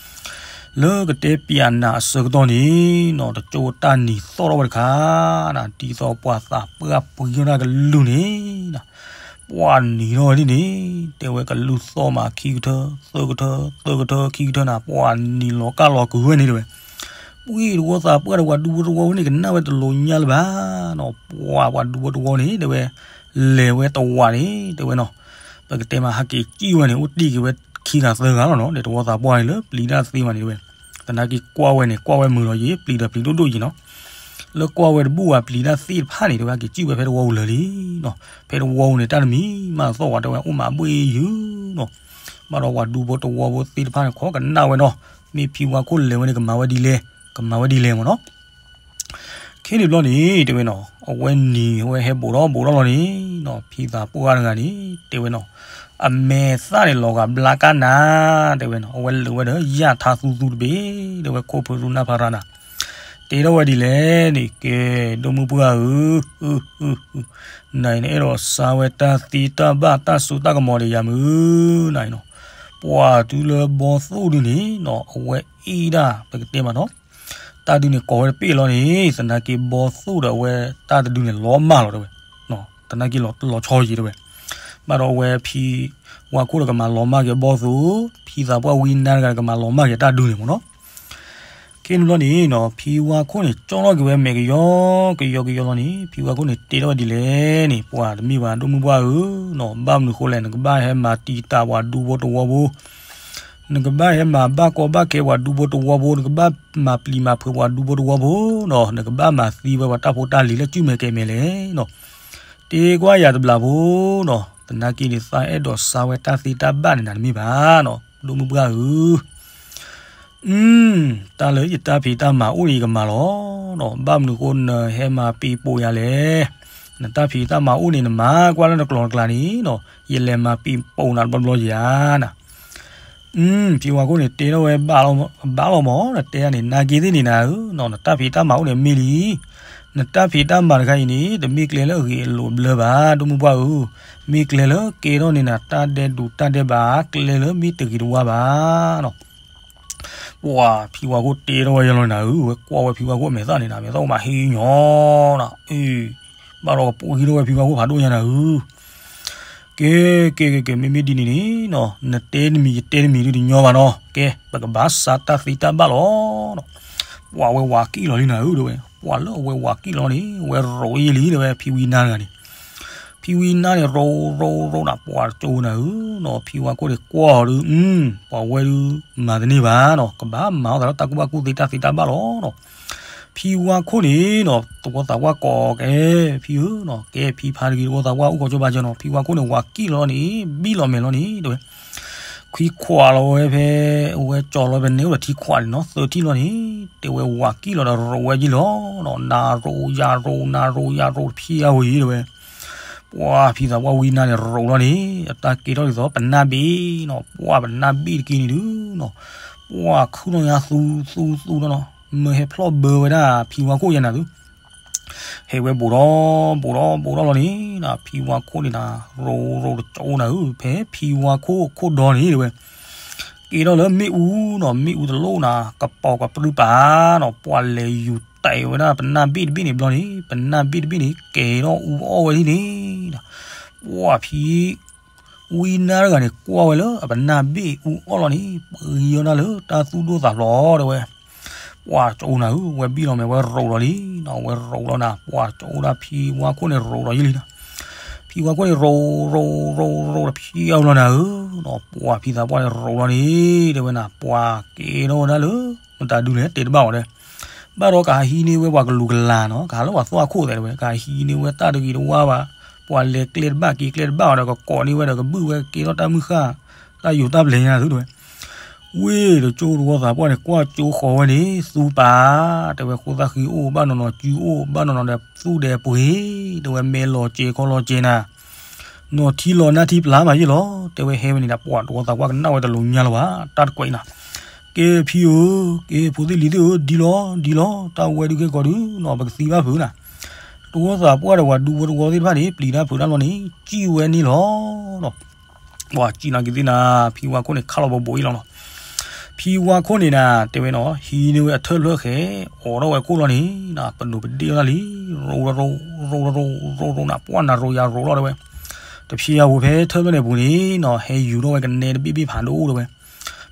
လၢကတဲပျးနၤအဆၢကတီၢ်န့ၣ်နီၤ တကၠိဖိတၢ်နံၤသီၣ်ထီၣ်ဝဲတခါနီၤ ဒ်သိးပှၤသးပှၢ်ပှံၤထီၣ်တၢ်ကလုၢ်န့ၣ်နီၤ ပှၤနံၤထီၣ်ဝဲဒ်န့ၣ် တဲဝဲကလုၢ်သီၣ်မးခံကထၢ သၢကထၢ သၢကထၢ ခံကထၢနၤ ပှၤနံၤလီၤကၢ်လီၤကုၤဝဲန့ၣ်တဲဝဲ. ပှ့ၤတဝီသးပှၢ်ဒီးပှၤဒူဖိတဝီဖိန့ၣ် ကနၣ်ဝဲတလိၤညါလၢၤဘၣ်နီၤ. ပှၤ ပှၤဒူဖိတဝီန့ၣ် တဲဝဲ, လဲၤဝဲတဝးန့ၣ် တဲဝဲနီၤ, ပကတဲမး ဟးက့ၤစံၣ်ဝဲန့ၣ် အိၣ်တ့ၢ်က့ၤဝဲခံဂၤသၢဂၤလီၤနီၤ, ဒီးတဝီသးပှၢ်န့ၣ်လၢပျံၤတၢ်သ့မးန့ၣ် တဲဝဲ, သနာ်က့ကွၢ်ဝဲန့ၣ် ကွၢ်ဝဲမုာ်လီၤယံၤ ပျံၤဒီးပျံၤဒိၣ်ဒိၣ်ယံၤနီၤ, လၢကွၢ်ဝဲတဘူၣ်ဘၣ် ပျံၤတၢ်သ့ၣ်တဖၣ်န့ၣ် တဲဝဲ ဟဲက့ၤစံၣ်ဝဲဖဲတဝီပူၤလၢာ်လံနီၤ, ဖဲတဝီပူၤန့ၣ် တၢ်တမံၤမးသီၣ်ဝဲ တဲဝဲ အိၣ်မးဘှ့ၣ်ယုာ်နီၤ. ဘၣ်ဒီးပှၤဒူဖိတဝီဖိသ့ၣ်တဖၣ်န့ၣ် ခိးကနၣ်ဝဲနီၤ, မ့ၢ်ဖံဝါခိၣ်လဲၤဝဲန့ၣ် ကမၤဝဲဒ်လဲၣ်, ကမၤဝဲဒ်လဲၣ်မးနီၤ. ခဲန့ၣ်ဘျီန့ၣ် တဲဝဲနီၤ, အဝဲနံၤဝဲဟဲဘူးထီၣ်ဘူးထီၣ်လီၤန့ၣ်နီၤ, ဖံသးပှၢ်တဂၤန့ၣ် တဲဝဲနီၤ, အမဲာ်သၣ်န့ၣ်လီၤဂာ်ဘျါကၣ်နၤ, တဲဝဲနီၤ, အဝဲလၢာ်ဝဲဒီးယၣ်ထါသူသူတဘ့ၣ်, တဲဝဲ ခိၣ်ဖုရူနၢ်ဖါရၤနၤ, တဲထီၣ်ဝဲဒ်လဲၣ်န့ၣ်, ကဲ ဒိၣ်မုၢ်ပှၢ်ဧၢ, နၤအံၤနအဲၣ်ဒိးစါဝဲတၢ်သ့တၢ်ဘၣ်တၢ်စိတၢ်ကမီၤဒီးယၤမုၢ်နၤအံၤနီၤ, ပှၤတုၤလၢဘီသိၣ်ဒုန့ၣ်နီၤ, အဝဲအ့ၣ်ဒၣ် ပကတဲမးနီၤ တၢ်ဒုန့ၣ်ကိးဝဲတပ့ၢ်လီၤန့ၣ်, သနာ်က့ဘီသိၣ်ဒီးအဝဲတၢ်တဒုန့ၣ်လီၤမၢ်လီၤတဲဝဲ, သနာ်က့လီၤဆီယံၤတဲဝဲ, ဘၣ်ဒီးအဝဲဖံဝါခိၣ်ဒီးကမၤလီၤမၢ်က့ၤဘီသိၣ်, ဖံသးပှၢ်ဝံနါတဂၤဒီးကမၤလီၤမၢ်က့ၤတၢ်ဒုန့ၣ်မးနီၤ. ခဲန့ၣ်ဘျီန့ၣ်နီၤ, ဖံဝါခိၣ်န့ၣ် ကၠီထီၣ်က့ၤဝဲမဲာ်ကယီကယီကယီလီၤန့ၣ်, ဖံဝါခိၣ်န့ၣ်တဲထီၣ်ဝဲဒ်လဲၣ်န့ၣ်, ပှၤတမ့ၢ်ဘၣ် ဒိၣ်မုၢ်ပှၢ်ဧၢနီၤ, ဘၣ်မနုၤဃိလဲၣ်, နကဘၣ်ဟဲမၤတံာ်တာ်ပှၤဒူဖိတဝီဖိ နကဘၣ်ဟဲမၤဘၣ်ကီဘၣ်ခဲပှၤဒူဖိတဝီဖိ, နကဘၣ်မၤပျံၤမၤဖုးပှၤဒူဖိတဝီဖိနီၤ, နကဘၣ်မၤသံဝဲပှၤတၢ်ဖိတၢ်လံၤလၢစုမဲာ်ကဲမဲာ်လဲၣ်နီၤ, တ့ကွၢ်ယၤတဘျီဖိနီၤ, သနာ်က့န့ၣ် သးအဲၣ်ဒိးစါဝဲတၢ်သ့တၢ်ဘၣ်န့ၣ်နၤတမ့ၢ်ဘၣ်နီၤ, ဒိၣ်မုၢ်ပှၢ်ဧၢ အု, တၢ်လၢယတၢ်ဖံးတၢ်မၤအိၣ်န့ၣ် ယကမၤလီၤနီၤ, ဘၣ်မနုၤဃိနဟဲမၤပံာ်ပိာ်ယၤလဲၣ်, နတၢ်ဖံးတၢ်မၤအိၣ်န့ၣ် နမၤကွၢ်လၢနကျိၤနကျါန့ၣ်နီၤ, ယလဲၤမၤပံာ်ပိာ်နၤတဘျီဘျီယၤနၤ, အု, ဖံဝါခိၣ်န့ၣ်တဲထီၣ်ဝဲဘၣ်လီၤမး, တဲဒၣ်န့ၣ် နၤက့ၤသ့ၣ်န့ၣ်နၤဧၢနီၤ, နတၢ်ဖံးတၢ်မၤအိၣ်န့ၣ်မ့ၢ်လံ နတၢ်ဖံးတၢ်မၤတခါအံၤန့ၣ် တမ့ၢ်ကျဲလၢအဂ့ၤအလိၤဘျၢဘၣ် ဒိၣ်မုၢ်ပှၢ်ဧၢ, မ့ၢ်ကျဲလၢကဲထီၣ်န့ၢ်နၤတၢ်ဒဲးဒိးတၢ်ဒဲးဘး ကျဲလၢမ့ၢ်တဂ့ၤတဝါဘၣ်နီၤ, ပှၤဖံဝါခိၣ်တဲထီၣ်ဝဲယလီၤနၤဧၢ, ဝဲကွၢ်ဝဲဖံဝါခိၣ်အမဲာ်သၣ်န့ၣ်နၤ, မဲာ်သၣ်အိၣ်မးဟ့ၣ်ညီနၤ, အု, ဘၣ်ဒီးကပူၤဟံးထီၣ်ဝဲဖံဝါခိၣ်ဖးဒိၣ်ညါနၤဧၢ ကဲ, ကဲ, ကဲ, ကဲ, မ့မ့ၢ်ဒ်န့ၣ်န့ၣ်နီၤ, နတဲတမံၤ ယတဲတမံၤဒုတညီဘၣ်နီၤ, ကဲ ပကဘၣ်စါတၢ်သ့တၢ်ဘၣ်လီၤနီၤ, ပှၤဝဲဝးကံၣ်လီၤလံနၤဧၢ တဲဝဲ, ပှၤလၢအဝဲဝးကံၣ်လီၤန့ၣ် ဝဲရိးယံာ်လံ တဲဝဲ ဖံဝံနါတဂၤန့ၣ်, ဖံဝံနါန့ၣ် ရိး ရိး ရိးနၤ ပှၤကၠိနၤဧၢနီၤ, ဖံဝါခိၣ်န့ၣ်ကွၢ်အီၤဒု, ပှၤဝဲဒု မၤတန့ၢ်ဘၣ်နီၤ, ကဘၣ်မၤအီၣ်သးလၢတၢ်ကူၣ်ဘၣ်ကူၣ်သ့တၢ်သ့တၢ်ဘၣ်လီၤနီၤ ဖံဝါခိၣ်န့ၣ်နီၤ သဝီသးပှၢ်ကိးကဲ, ဖံဧၢနီၤ, ကဲဖံဖါတဂ့ၤ သဝီသးပှၢ်အိၣ်ကီၢ်ကၠိဘါကၠိနီၤ, ဖံဝါခိၣ်န့ၣ် ဝးကံၣ်လီၤန့ၣ် ဘံၣ်လီၤမဲာ်လီၤန့ၣ် တဲဝဲ, ခွံခွးလီၤဝဲဖဲ, အဝဲကၠီလီၤဖဲန့ၣ်အိၣ်ဒီးထံခွးန့ၣ်နီၤ, သၢထံၣ်လီၤန့ၣ်, တဲဝဲဝးကံၣ်လီၤဒီးရိးဝဲယံာ်လီၤနီၤ, နၤရိးယၤရိး နၤရိးယၤရိးတဖျၢၣ်ဧါဝဲအံၤ တဲဝဲ ပှၤဖံသးပှၢ်ဝံနါန့ၣ်ရိးလီၤန့ၣ် အတၢ်ကဲထီၣ်ဒ်သိးပနၢ်ဘ့ၣ်နီၤ, ပှၤပနၢ်ဘ့ၣ်တက့ၢ်န့ၣ်ဒုနီၤ, ပှၤခုၣ်နီၢ်ညါသူသူသူနီၤနီၤ, မၢဟဲဖျီၣ်ဘၢဝဲဒၣ်ဖံဝါခိၣ်ယဲနၤသု, ဟဲဝဲဘူးဒီး ဘူးဒီးဘူးဒီးလီၤန့ၣ်နီၤ, ဖံဝါခိၣ်န့ၣ်နၤ ရိးရိးတကၠိနၤဧၢ, ဖဲဖံဝါခိၣ်ခိၣ်ဒီန့ၣ်တဲဝဲ ကဲထီၣ်လၢမ့ၣ်အူနီၤ, မ့ၣ်အူတလိၣ်နၤ ကပီၤကပြုၢ်ပာ်နီၤ, ပှၤလဲၤယူၤတဲာ်ဝဲဒၣ်ပနၢ်ဘ့ၣ်တဘ့ၣ်န့ၣ်ဘျီန့ၣ်, ပနၢ်ဘ့ၣ်တဘ့ၣ်န့ၣ် ကဲထီၣ်အူအီၣ်ဝဲဒၣ်န့ၣ်နီၤ, ပှၤဖံ ဝံနါတဂၤန့ၣ် ကွၢ်ဝဲလၢအပနၢ်ဘ့ၣ်အူအီၣ်လီၤန့ၣ် ပှၤယီၤဒၣ်လၢတၢ်သူၣ်ဒိၣ်သးဖျိးတဲဝဲ, ပှၤကၠိနၤဧၢ, ဝဲဘံၣ်လီၤမဲာ်ဝဲရိးလီၤလံနီၤ, ဝဲရိးလီၤနၤ, ပှၤကၠိဒၣ်ဖံဝါခိၣ်န့ၣ်ရိးလီၤယံာ်လံနီၤ, ဖံဝါခိၣ်န့ၣ်ရိး ရိး ရိး ရိးတဖျၢၣ်လီၤနၤဧၢနီၤ, ပှၤဖံသးပှၢ်န့ၣ်ရိးလီၤန့ၣ် တဲဝဲနၤ, ပှၤကဲထီၣ်ဝဲဒၣ်လၢ မတၤဒုလဲၣ်တဲတဘၣ်ဝဲဒီး ဘၣ်ဒီးကဟးဟံးန့ၢ်ဝဲပှၤကလူၤကလၤနီၤ, ကဟးလၢပှၤသွၣ်ခိၣ်သဲးတဲဝဲ, ကဟးဟံးန့ၢ်ဝဲတၢ်တဂ့ၤတဝါဘၣ်, ပှၤလဲၤကျဲတဘၣ်က့ၤကျဲတဘၣ်အီၤဒီး ကကိးန့ၢ်ဝဲဒီးကဘုၣ်ဝဲကဲထီၣ်တၢ်မုၢ်ဃၢ်, တၢ်ယိၤတၢ်ပျဲၤညါသုတဲဝဲ, ဝ့ၢ်တကၠိတဝီသးပှၢ်န့ၣ် ကွၢ်ကၠိဃီၤဝဲန့ၣ် သူပာ်, တဲဝဲဃိသၣ်ဃံအိၣ် ဘၣ်နီၤနီၤစုအိၣ် ဘၣ်နီၤနီၤဒီးသူၣ်ဒဲးပှ့ၤ, တဲဝဲ မဲာ်လီၤစဲၤခီလီၤစဲၤနၤ နီၤထံလီၤနၢ်ထံပျၢ်မးယ့ၢ်လီၤ, တဲဝဲဟဲဝဲန့ၣ်ဒီး ပှၤတဝီသးပှၢ်ကနၣ်ဝဲတလိၤညါလၢၤဘၣ်, တၢ်တကွဲးနၤ, ကဲဖံဧၢ, ကဲဖိသ့ၣ်လံၤသ့ၣ်ဧၢ, ဒ်လီၤ ဒ်လီၤ, တၢ်ဝဲဒုးကဲကီးဒုးနီၤ ပကသံဘၣ်ဖုးနၤ, တဝီသးပှၢ်ဒီးပှၤဒူဖိတဝီသ့ၣ်တဖၣ်န့ၣ် ပျံၤတၢ်ဖုးတၢ်လီၤန့ၣ် စံၣ်ဝဲန့ၣ်လီၤနီၤ ပှၤစံၣ်နာ်က့ၤသ့ၣ်နၤ, ဖံဝါခိၣ်န့ၣ် ခးလီၤဘိးဘိးအံၤလီၤနီၤ, ဖံဝါခိၣ်န့ၣ်နၤ တဲဝဲနီၤ ဟံးန့ၢ်ဝဲအထၢၣ်ဖျၢၣ်ဃဲ အိးထီၣ်ဝဲခိၣ်လီၤန့ၣ်နၤ ပဒိးပဒ့ၣ်ဝဲဒၣ်လံ, ရိးရိး ရိးရိး ရိးရိးနၤ ပှၢ်နၤရိးယၤရိးလီၤတဲဝဲ, တဖျဲယၤဝဲဖဲထၢၣ်ဖျၢၣ်န့ၣ်အပူၤန့ၣ်နီၤ ဟဲယူၤထီၣ်ဝဲကနဲတဘ့ၣ်ဘ့ၣ်ဖးဒိၣ်တဲဝဲ,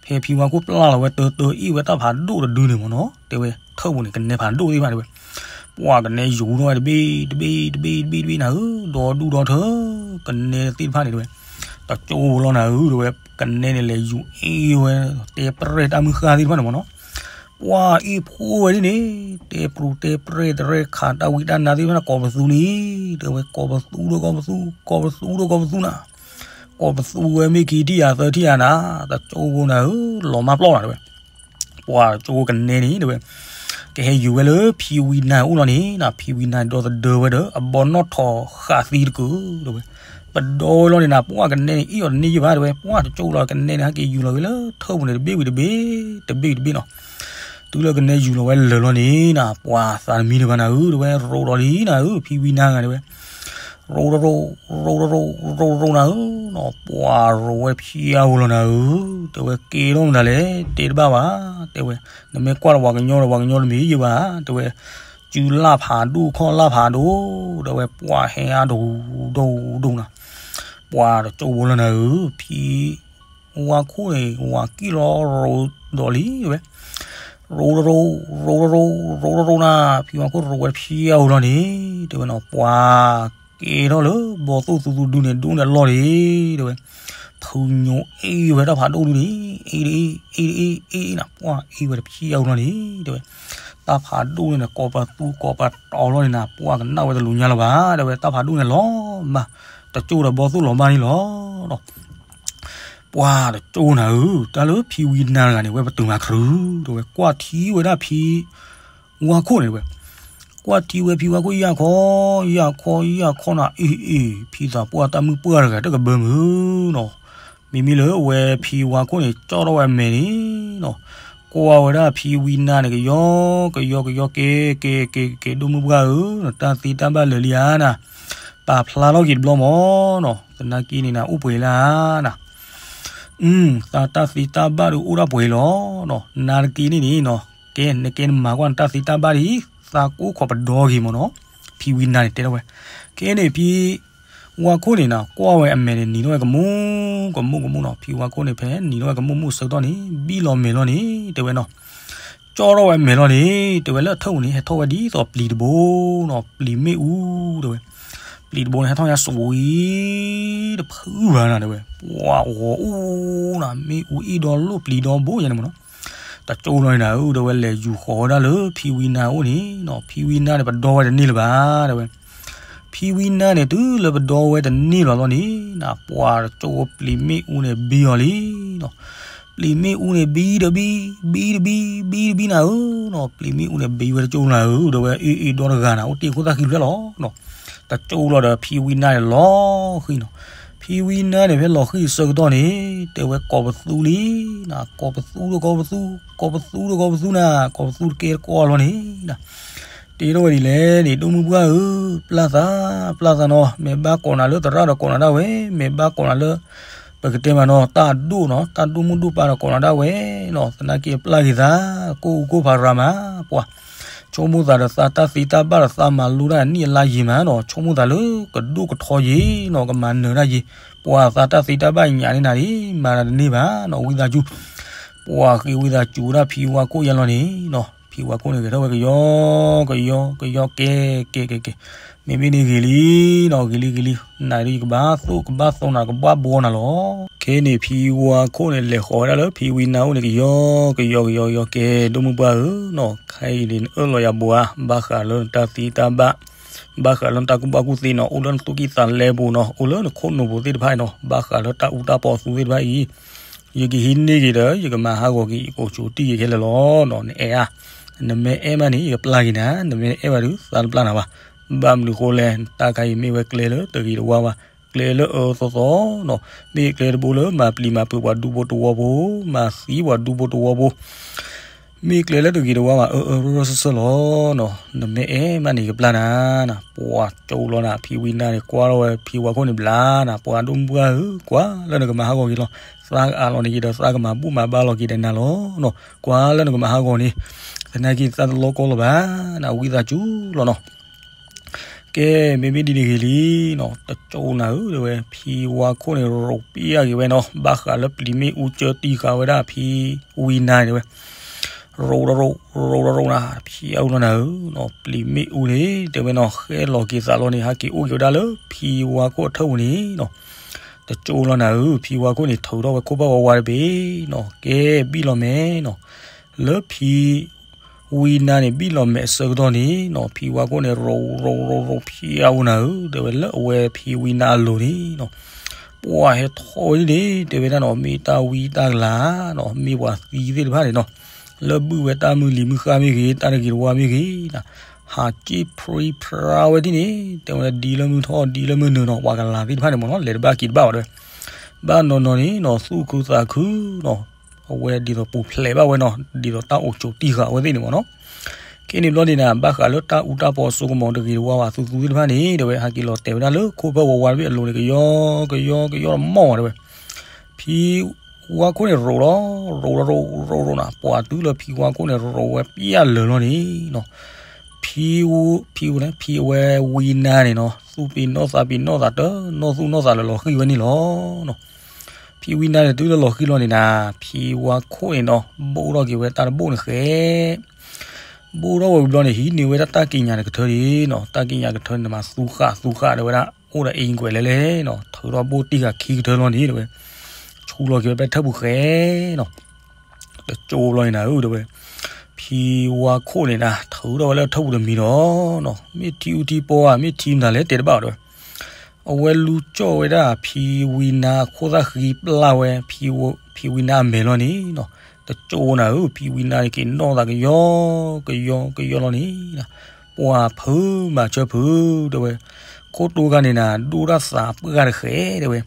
ဖဲ ဖံဝါခိၣ်ပျၢ်လီၤဝဲတၢတၢအ့ၣ်ဝဲတၢ်ဖးဒိၣ်တဒုန့ၣ်မ့ၢ်နီၤ, တဲဝဲထၢၣ်ပူၤန့ၣ် ကနဲဖးဒိၣ်သ့ၣ်တဖၣ်တဲဝဲ, ပှၢ်ကနဲယူၤထီၣ်ဝဲတဘ့ၣ်တဘ့ၣ်တဘ့ၣ်တဘ့ၣ်တဘ့ၣ်နၤဧၢ, ဒီဒူၣ်ဒီထၢ ကနဲသ့ၣ်တဖၣ်န့ၣ်တဲဝဲ, တကၠိဖိလီၤနၤဧၢ တဲဝဲ, ကနဲန့ၣ်လဲၤယူၤအ့ၣ်ဝဲ တဲပြဲၢ်တၢ်မုၢ်ဃၢ်သ့ၣ်တဖၣ်န့ၣ်မ့ၢ်နီၤ, ပှၢ်အ့ၣ်ဖိဝဲဒ်န့ၣ်, တဲပြူၤတဲပြဲၢ်တရဲၣ်ခးတၢ်ဝံတၢ်နါသ့ၣ်တဖၣ်န့ၣ် ကိးပသူလံ, တဲဝဲကိးပသူဒီးကိးပသူ, ကိးပသူဒီးကိးပသူနၤ, ကိးပသူဝဲမ့ၢ်ခံထံၣ်ယၤသၢထံၣ်ယၤနၤ, တကၠိဖိနၤဧၢ, လီၤမၢ်ပျီၢ်နၤတဲဝဲ ပှၢ်တကၠိဖိကနဲန့ၣ်တဲဝဲ, ကဟဲယူၤဝဲလၢဖံဝံနါအိၣ်လီၤန့ၣ်နၤ, ဖံဝံနါဒီသဒၢဝဲဒီး အဘီနီၣ်ထိးဃးသံတကုာ်တဲဝဲ, ပဒီဝဲလီၤန့ၣ်နၤ, ပှၢ်ကနဲန့ၣ် အ့ၣ်အီၤတန့ၢ်ယံာ်ဘၣ်တဲဝဲ, ပှၢ်တကၠိဖိလီၤကနဲန့ၣ် ဟဲက့ၤယူၤလီၤဝဲလၢထၢၣ်ပူၤန့ၣ် တဘ့ၣ်ဝံၤတဘ့ၣ်, တဘ့ၣ်ဝံၤတဘ့ၣ်နီၤ, တုၤလၢကနဲယူၤလီၤဝဲလၢာ်လီၤန့ၣ်နၤ, ပှၢ်သးတမံတဘၣ်နၤဧၢ တဲဝဲ, ရိးဒီးလံနၤဧၢ ဖံဝံနါဂၤတဲဝဲ ရိးတရိး, ရိးတရိး, ရိးတရိးနၤဧၢ, ပှၢ်ရိးဝဲဖၠါဖိလီၤနၤဧၢ, တဲဝဲကဲထီၣ်မတၤလဲၣ် တဲတဘၣ်ဘၣ်, တဲဝဲ, နမ့ၢ်ကွၢ်ဒီးပှၤကညီဒီးပှၤကညီတမ့ၢ်ယံာ်ဘၣ်, တဲဝဲ, စုလၢ်ဖးဒိၣ်ခီၣ်လၢ်ဖးဒိၣ်, တဲဝဲ, ပှၢ်ဟဲအါဒိၣ်ဒိၣ်ဒိၣ်နၤ, ပှၢ်တကၠိဖိလီၤနၤဧၢ, ဖံ ဝါခိၣ်န့ၣ် ဝၤကံၣ်လီၤရိးဒီးလံတဲဝဲ, ရိးတရိး, ရိးတရိး, ရိးတရိးနၤ, ဖံဝါခိၣ်ရိးဝဲဖၠါဖိလီၤန့ၣ်, တဲဝဲနီၤ, ပှၢ်ကဲထီၣ်လၢဘီသိၣ်သူသူဒုန့ၣ် ဒိၣ်န့ၣ်အလီၢ်န့ၣ်, တဲဝဲ, ဖုညိၣ်အ့ၣ်ဝဲတၢ်ဖးဒိၣ်ဒုန့ၣ်, အ့ၣ်တအ့ၣ်, အ့ၣ်တအ့ၣ်, အ့ၣ်နၤ, ပှၢ်အ့ၣ်ဝဲတဖၠါဖိလီၤန့ၣ်, တဲဝဲ, တၢ်ဖးဒိၣ်န့ၣ် ကိးပသူကိးပတီၤလီၤန့ၣ်နၤ, ပှၢ်ကနၣ်ဝဲတလူၤညါလၢၤဘၣ်, တဲဝဲ, တၢ်ဖးဒိၣ်န့ၣ်လီၤမၢ်, တကၠိဒီးဘီသိၣ်လီၤမၢ်န့ၣ်လီၤ. ပှၢ်တကၠိနၤဧၢ, တၢ်လၢဖံဝံနါတဂၤန့ၣ် ဝဲပတုာ်မၤခရူၣ်, တဲဝဲ, ကွၢ်ထံဝဲဒၣ်ဖံ ဝါခိၣ်န့ၣ်တဲဝဲ, ကွၢ်ထံဝဲဖံဝါခိၣ်ယၢ်ခီ, ယၢ်ခီ, ယၢ်ခီနၤ, အ့ၣ်အ့ၣ်, ဖံသးပှၢ်တၢ်မုၣ်ပှၢ်တဂၤတကဘၢမုၢ်နီၤ, မ့မ့ၢ်လၢအဝဲဖံဝါခိၣ်န့ၣ် ကၠီၣ်ထီၣ်ဝဲအမဲာ်န့ၣ်နီၤ, ကွၢ်ဝဲဒၣ်ဖံဝံနါန့ၣ် ကယီကယီကယီ ကဲကဲကဲကဲ ဒိၣ်မုၢ်ပှၢ်ဧၢ, နတၢ်သ့တၢ်ဘၣ်လၢာ်လံဧါနၤ, ပာ်ဖျါထီၣ်က့ၤတဘျီမၢ်နီၤ, သနာ်က့န့ၣ်နၤ အိၣ်ပှဲၤလၢနၤ သးတၢ်သ့တၢ်ဘၣ်ဒီးအိၣ်ဒၣ်ပှဲၤလီၤနီၤ, နၤတက့ၢ်န့ၣ်န့ၣ်နီၤ, ကဲနကဲနမၤကွၢ်နတၢ်သ့တၢ်ဘၣ်ဒ်အံၤ, သးကိးခိးပဒီဂ့ၤမၢ်နီၤ, ဖံဝံနါန့ၣ်တဲထီၣ်ဝဲ, ခဲန့ၣ်ဖံဝါခိၣ်န့ၣ်နၤ ကွၢ်ဝဲအမဲာ်န့ၣ် နံၤထီၣ်ဝဲကမူၣ်ကမူၣ်ကမူၣ်နီၤ, ဖံဝါခိၣ်န့ၣ် ဖဲနံၤထီၣ်ဝဲကမူၣ်မူၣ်ဆၢကတီၢ်န့ၣ် ဘံၣ်လီၤမဲာ်လီၤန့ၣ် တဲဝဲနီၤ, ကၠီၣ်ထီၣ်ဝဲအမဲာ်လီၤန့ၣ် တဲဝဲ လၢအထၢၣ်ပူၤန့ၣ် ဟဲထီၣ်ဝဲဒ်သိးပျံၤတဘိနီၤ, ပျံၤမ့ၣ်အူတဲဝဲ, ပျံၤတဘိန့ၣ်ဟဲထီၣ်ညါစဝံၤ တဖုဘၣ်နၤတဲဝဲ, ပှၤဂီၤအူနၤ မ့ၣ်အူအ့ၣ်ဒီလိၣ်ပျံၤဒီဘိယါန့ၣ်မၢ်နီၤ, တကၠိလီၤန့ၣ်နၤဧၢ တဲဝဲလဲၤယူၤဃီၤဝဲဒၣ်လၢဖံဝံနါအအိၣ်န့ၣ်နီၤ, ဖံဝံနါန့ၣ် ပဒီဝဲတန့ၢ်လၢၤဘၣ်တဲဝဲ, ဖံဝံနါန့ၣ် တုၤလၢပဒီဝဲတန့ၢ်လၢၤလီၤန့ၣ်နၤ ပှၤတကၠိပျံၤမ့ၣ်အူန့ၣ်ဘံအီၤလံနီၤ, ပျံၤမ့ၣ်အူန့ၣ်ဘံတဘံ, ဘံတဘံ, ဘံတဘံနၤဧၢနီၤ, ပျံၤမ့ၣ်အူန့ၣ်ဘံဝဲတကၠိနၤဧၢ တဲဝဲ အ့ၣ်အ့ၣ်ဒီတဂၤနၤ အိၣ်တ့ၢ်ခိၣ်သၣ်ဃံဖျၢၣ်လီၤနီၤ, တကၠိလီၤဒီးဖံဝံနါန့ၣ်လီၤဃံၤနီၤ, ဖံဝံနါန့ၣ် ဖဲလီၤဃံၤဆၢကတီၢ်န့ၣ် တဲဝဲကိးပသူလံနၤ, ကိးပသူဒီးကိးပသူ, ကိးပသူဒီးကိးပသူနၤ, ကိးပသူတကဲတကိးလီၤန့ၣ်နၤ, တဲထီၣ်ဝဲဒ်လဲၣ်န့ၣ် ဒိၣ်မုၢ်ပှၢ်ဧၢ, ပျၢ်သး, ပျၢ်သးနီၤ, မ့ၢ်ဘၣ်ကိးနၤလၢသရၣ်ဒီးကိးနၤဒၣ်ဝဲ, မ့ၢ်ဘၣ်ကိးနၤလၢ ပကတဲမးနီၤ တၢ်ဒိၣ်နီၤ, တၢ်ဒိၣ်မုၢ်ဒိၣ်ပၢ်ဒီးကိးနၤဒၣ်ဝဲနီၤ, သနာ်က့ပျၢ်က့ၤသး, ကိၢ်အူကိၢ်ဖးရၤမး, ပှၤ ဆိကမိၣ်သးဒီးသးတၢ်သ့တၢ်ဘၣ်ဒီးသးမၤလိတၢ်နံၣ်အလါယံာ်မးနီၤ, ဆိကမိၣ်သးလၢကဒိၣ်ကထီယံာ်နီၤ, ကမၤနၢၤတၢ်ယံာ်, ပှၤသးတၢ်သ့တၢ်ဘၣ်ညၣ်န့ၢ်နၤဒ် မၤတၢ်တန့ၢ်ဘၣ်နီၤ, ဝံသးစူၤ ပှၤဃ့ဝံသးစူၤဝဲဒၣ်ဖံဝါခိၣ်ယဲလီၤန့ၣ်နီၤ, ဖံဝါခိၣ်န့ၣ် ဂဲၤထီၣ်ဝဲကယီ ကယီ ကယီ ကဲ ကဲ ကဲ ကဲ, မ့မ့ၢ်န့ၣ်ဂ့ၤလံနီၤ, ဂ့ၤလံ ဂ့ၤလံ, နၤဒ်ယကဘၣ်သိၣ်ကဘၣ်သီနၤ ကဘၣ်ဘှီနၤလီၤ. ခဲန့ၣ်ဖံဝါခိၣ်န့ၣ် လဲၤဃီၤဝဲဒၣ်လၢဖံဝံနါအိၣ်န့ၣ် ကယီ ကယီ ကယီ ကယီ ကဲ ဒိၣ်မုၢ်ပှၢ်ဧၢနီၤ, ခဲအံၤန့ၣ် နအၢၣ်လီၤယၤဘိဧါ, ဘၣ်ဃးလၢနတၢ်သ့တၢ်ဘၣ်, ဘၣ်ဃးလၢနတၢ်ကူၣ်ဘၣ်ကူၣ်သ့နီၤ, အိၣ်လၢနသူၣ်ကံၢ်သးလဲပူၤနီၤ, အိၣ်လၢနခိၣ်နူာ်ပူၤသ့ၣ်တဖၣ်အံၤနီၤ, ဘၣ်ဃးလၢတၢ်အူတၢ်ပီသူသ့ၣ်တဖၣ်အံၤ ယကဟံးန့ၢ်က့ၤဒီး ယကမၤဟးဂီၤက့ၤ ယကိးဆိတံၢ်က့ၤခဲလၢာ်လီၤနီၤ, နအဲၣ်ဧါ, နမ့ၢ်အဲၣ်မးန့ၣ် ယကပျၢ်က့ၤနၤ, နမ့ၢ်အဲၣ်ဘၣ်ဒီး သးတပျၢ်နၤဘၣ်, ဘၣ်မနုၤဃိလဲၣ်, တၢ်ခါအံၤမ့ၢ်ဝဲကျဲလၢတဂ့ၤတဝါဘၣ်, ကျဲလၢအၢသီသီနီၤ, မ့ၢ်ကျဲတဘိလၢမၤပျံၤမၤဖုးပှၤဒူဖိတဝီဖိ, မၤသံပှၤဒူဖိတဝီဖိ မ့ၢ်ကျဲလၢတဂ့ၤတဝါဘၣ် အၢအၢရၢရၢစၢၢ်စၢၢ်လီၤနီၤ, နမ့ၢ်အဲၣ်မးန့ၣ် ယကပျၢ်နၤနၤ, ပှၤကၠိလီၤနၤ, ဖံဝံနါန့ၣ် ကွၢ်ထီၣ်ဝဲဖံဝါခိၣ်န့ၣ်ဘျါနၤ, ပှၤဒိၣ်မုၢ်ပှၢ်ဧၢ, ကွၢ်လၢနကမၤဟးဂီၤက့ၤလီၤ, သးကအးလီၤန့ၢ်က့ၤဒီး သးကမၤဘူၣ်မၤဘါလီၤက့ၤဒီးနၤလီၤနီၤ, ကွၢ်လၢနကမၤဟးဂီၤန့ၣ်, သနာ်က့သးတလီကီလၢၤဘၣ်နၤ, ဝံသးစူၤလီၤနီၤ. ကဲ, မ့မ့ၢ်ဒ်န့ၣ်ဂ့ၤလံနီၤ, တကၠိနၤဧၢ တဲဝဲ, ဖံဝါခိၣ်န့ၣ် ရိးပျဲဂ့ၤဝဲနီၤ, ဘၣ်ဃးလၢပျံၤမ့ၣ်အူကၢတံၢ်ဃာ်ဝဲဒၣ်ဖံဝံနါန့ၣ်တဲဝဲ, ရိးတရိး ရိးတရိးနၤ, ဖံအူလီၤနၤဧၢ, ပျံၤမ့ၣ်အူန့ၣ် တဲဝဲနီၤ, ဃဲလီၤက့ၤသးလီၤန့ၣ် ဟဲက့ၤအိၣ်က့ၤဝဲဒၣ်လၢဖံဝါခိၣ်အထၢၣ်ပူၤန့ၣ်နီၤ, တကၠိလီၤနၤဧၢ, ဖံဝါခိၣ်န့ၣ် ထုးထီၣ်ဝဲခိၣ်ဖၢၣ်ဝါဝါတဘ့ၣ်နီၤ, ကဲဘံၣ်လီၤမဲာ်နီၤ, လၢဖံ ဝံနါန့ၣ် ဘံၣ်လီၤမဲာ်အဆၢကတီၢ်န့ၣ်နီၤ, ဖံဝါခိၣ်န့ၣ် ရိး ရိး ရိး ရိး ဖံအူနၤဧၢ, တဲဝဲလၢအဝဲဖံဝံနါအလိၤန့ၣ်နီၤ, ပှၤဟဲထီၣ်ဝဲဒ်န့ၣ် တဲဝဲဒၣ်နီၤ, မ့ၢ်တၢ်ဝံတၢ်ကလၤနီၤ, မ့ၢ်ပှၤသံသ့ၣ်တဖၣ်န့ၣ်နီၤ, လၢဘုၣ်ဝဲတၢ်မုၢ်လံၤမုၢ်ဃၢ်မ့ၢ်ဂ့ၤ, တၢ်တဂ့ၤတဝါမ့ၢ်ဂ့ၤနီၤ, ဟးက့ၣ်ဖြံဖြါဝဲဒ်န့ၣ် တဲဝဲဒ်လၢမုၢ်ထီၣ် ဒ်လၢမုၢ်နုာ်နီၤ, ပှၤကလၤသ့ၣ်တဖၣ်န့ၣ်မ့ၢ်နီၤ, လဲၤတဘၣ်က့ၤတဘၣ်ဘၣ်တဲဝဲ, ဘၣ်နီၤနီၤန့ၣ်နီၤ, သူၣ်ခုသးခုနီၤ, အဝဲဒ်သိးပူၤဖျဲးဘၣ်ဝဲနီၤ, ဒ်သိးတၢ်အိၣ်ကၠိတံၢ်ဃာ်ဝဲသ့ၣ်န့ၣ်မ့ၢ်နီၤ, ခဲန့ၣ်ဘျီန့ၣ်နၤ, ဘၣ်ဃးလၢတၢ်အူတၢ်ပီအစိကမီၤတဂ့ၤတဝါဘၣ်သူသူသ့ၣ်တဖၣ်န့ၣ် တဲဝဲ, ဟဲက့ၤလီၤတဲာ်ဝဲဒၣ်လၢခိၣ်ဖၢၣ်ဝါဝါတဘ့ၣ်အလိၤန့ၣ် ကယီကယီကယီတမီၢ်ဘၣ်တဲဝဲ, ဖံဝါခိၣ်န့ၣ် ရိးလီၤ ရိး ရိး ရိး ရိးနၤ, ပှၤတုၤလၢဖံဝါခိၣ်န့ၣ် ရိးဝဲပျဲလၢာ်လီၤန့ၣ်နီၤ, ဖံ ဖံဝဲ ဖံဝဲဝံနါန့ၣ်နီၤ, သူၣ်ပ့ၤနီၣ်သးပ့ၤနီၣ်သး တနီၢ်သူၣ်နီၢ်သးလၢာ်လီၤဃံၤဝဲန့ၣ်လီၤ. ဖံဝံနါန့ၣ် တုၤလၢလီၤဃံၤလီၤန့ၣ်နၤ, ဖံဝါခိၣ်န့ၣ်နီၤ, ဘိၣ်ထီၣ်က့ၤဝဲတၢ်တဘိၣ်န့ၣ်ဃဲ, ဘိၣ်ထီၣ်ဝဲဝံၤဘျီန့ၣ် ဟံးန့ၢ်ဝဲဒၣ်တၢ်ကံးညာ်တကထၢန့ၣ်နီၤ, တၢ်ကံးညာ်ကထၢန့ၣ်မး သူဃာ်သူဃာ်တဲဝဲဒၣ်, အိၣ်ဒီးအ့ကွဲးလဲလဲနီၤ, ထုးထီၣ်ဘိၣ်တံၢ်ဃာ်ခံကထၢလီၤန့ၣ်တဲဝဲ, ဆူလီၤက့ၤဝဲဖဲထၢၣ်ပူၤဃဲနီၤ တကၠိလီၤန့ၣ်နၤဧၢ တဲဝဲ, ဖံဝါခိၣ်န့ၣ်နၤ ထုးထီၣ်ဝဲလၢထၢၣ်ပူၤတမံၤဒီးနီၤ, မ့ၢ်ထံအူထံပီဧါ မ့ၢ်ထံမတၤလဲၣ်တဲတဘၣ်တဲဝဲ, အဝဲလူၤကၠီၣ်ဝဲဒၣ်ဖံဝံနါအခိၣ်သၣ်ဃံပျၢ်ဝဲ ဖံဝံနါအမဲာ်လီၤန့ၣ်နီၤ, တကၠိနၤဧၢ ဖံဝံနါန့ၣ်က့ၤနီၣ်သးကယီကယီကယီလီၤန့ၣ်, ပှၤဖုးမၤဆၢဖုးတဲဝဲ, ခိၣ်တိဂၤန့ၣ်နၤ ဒိၣ်တၢ်သးပှၢ်တဃဲတဲဝဲ,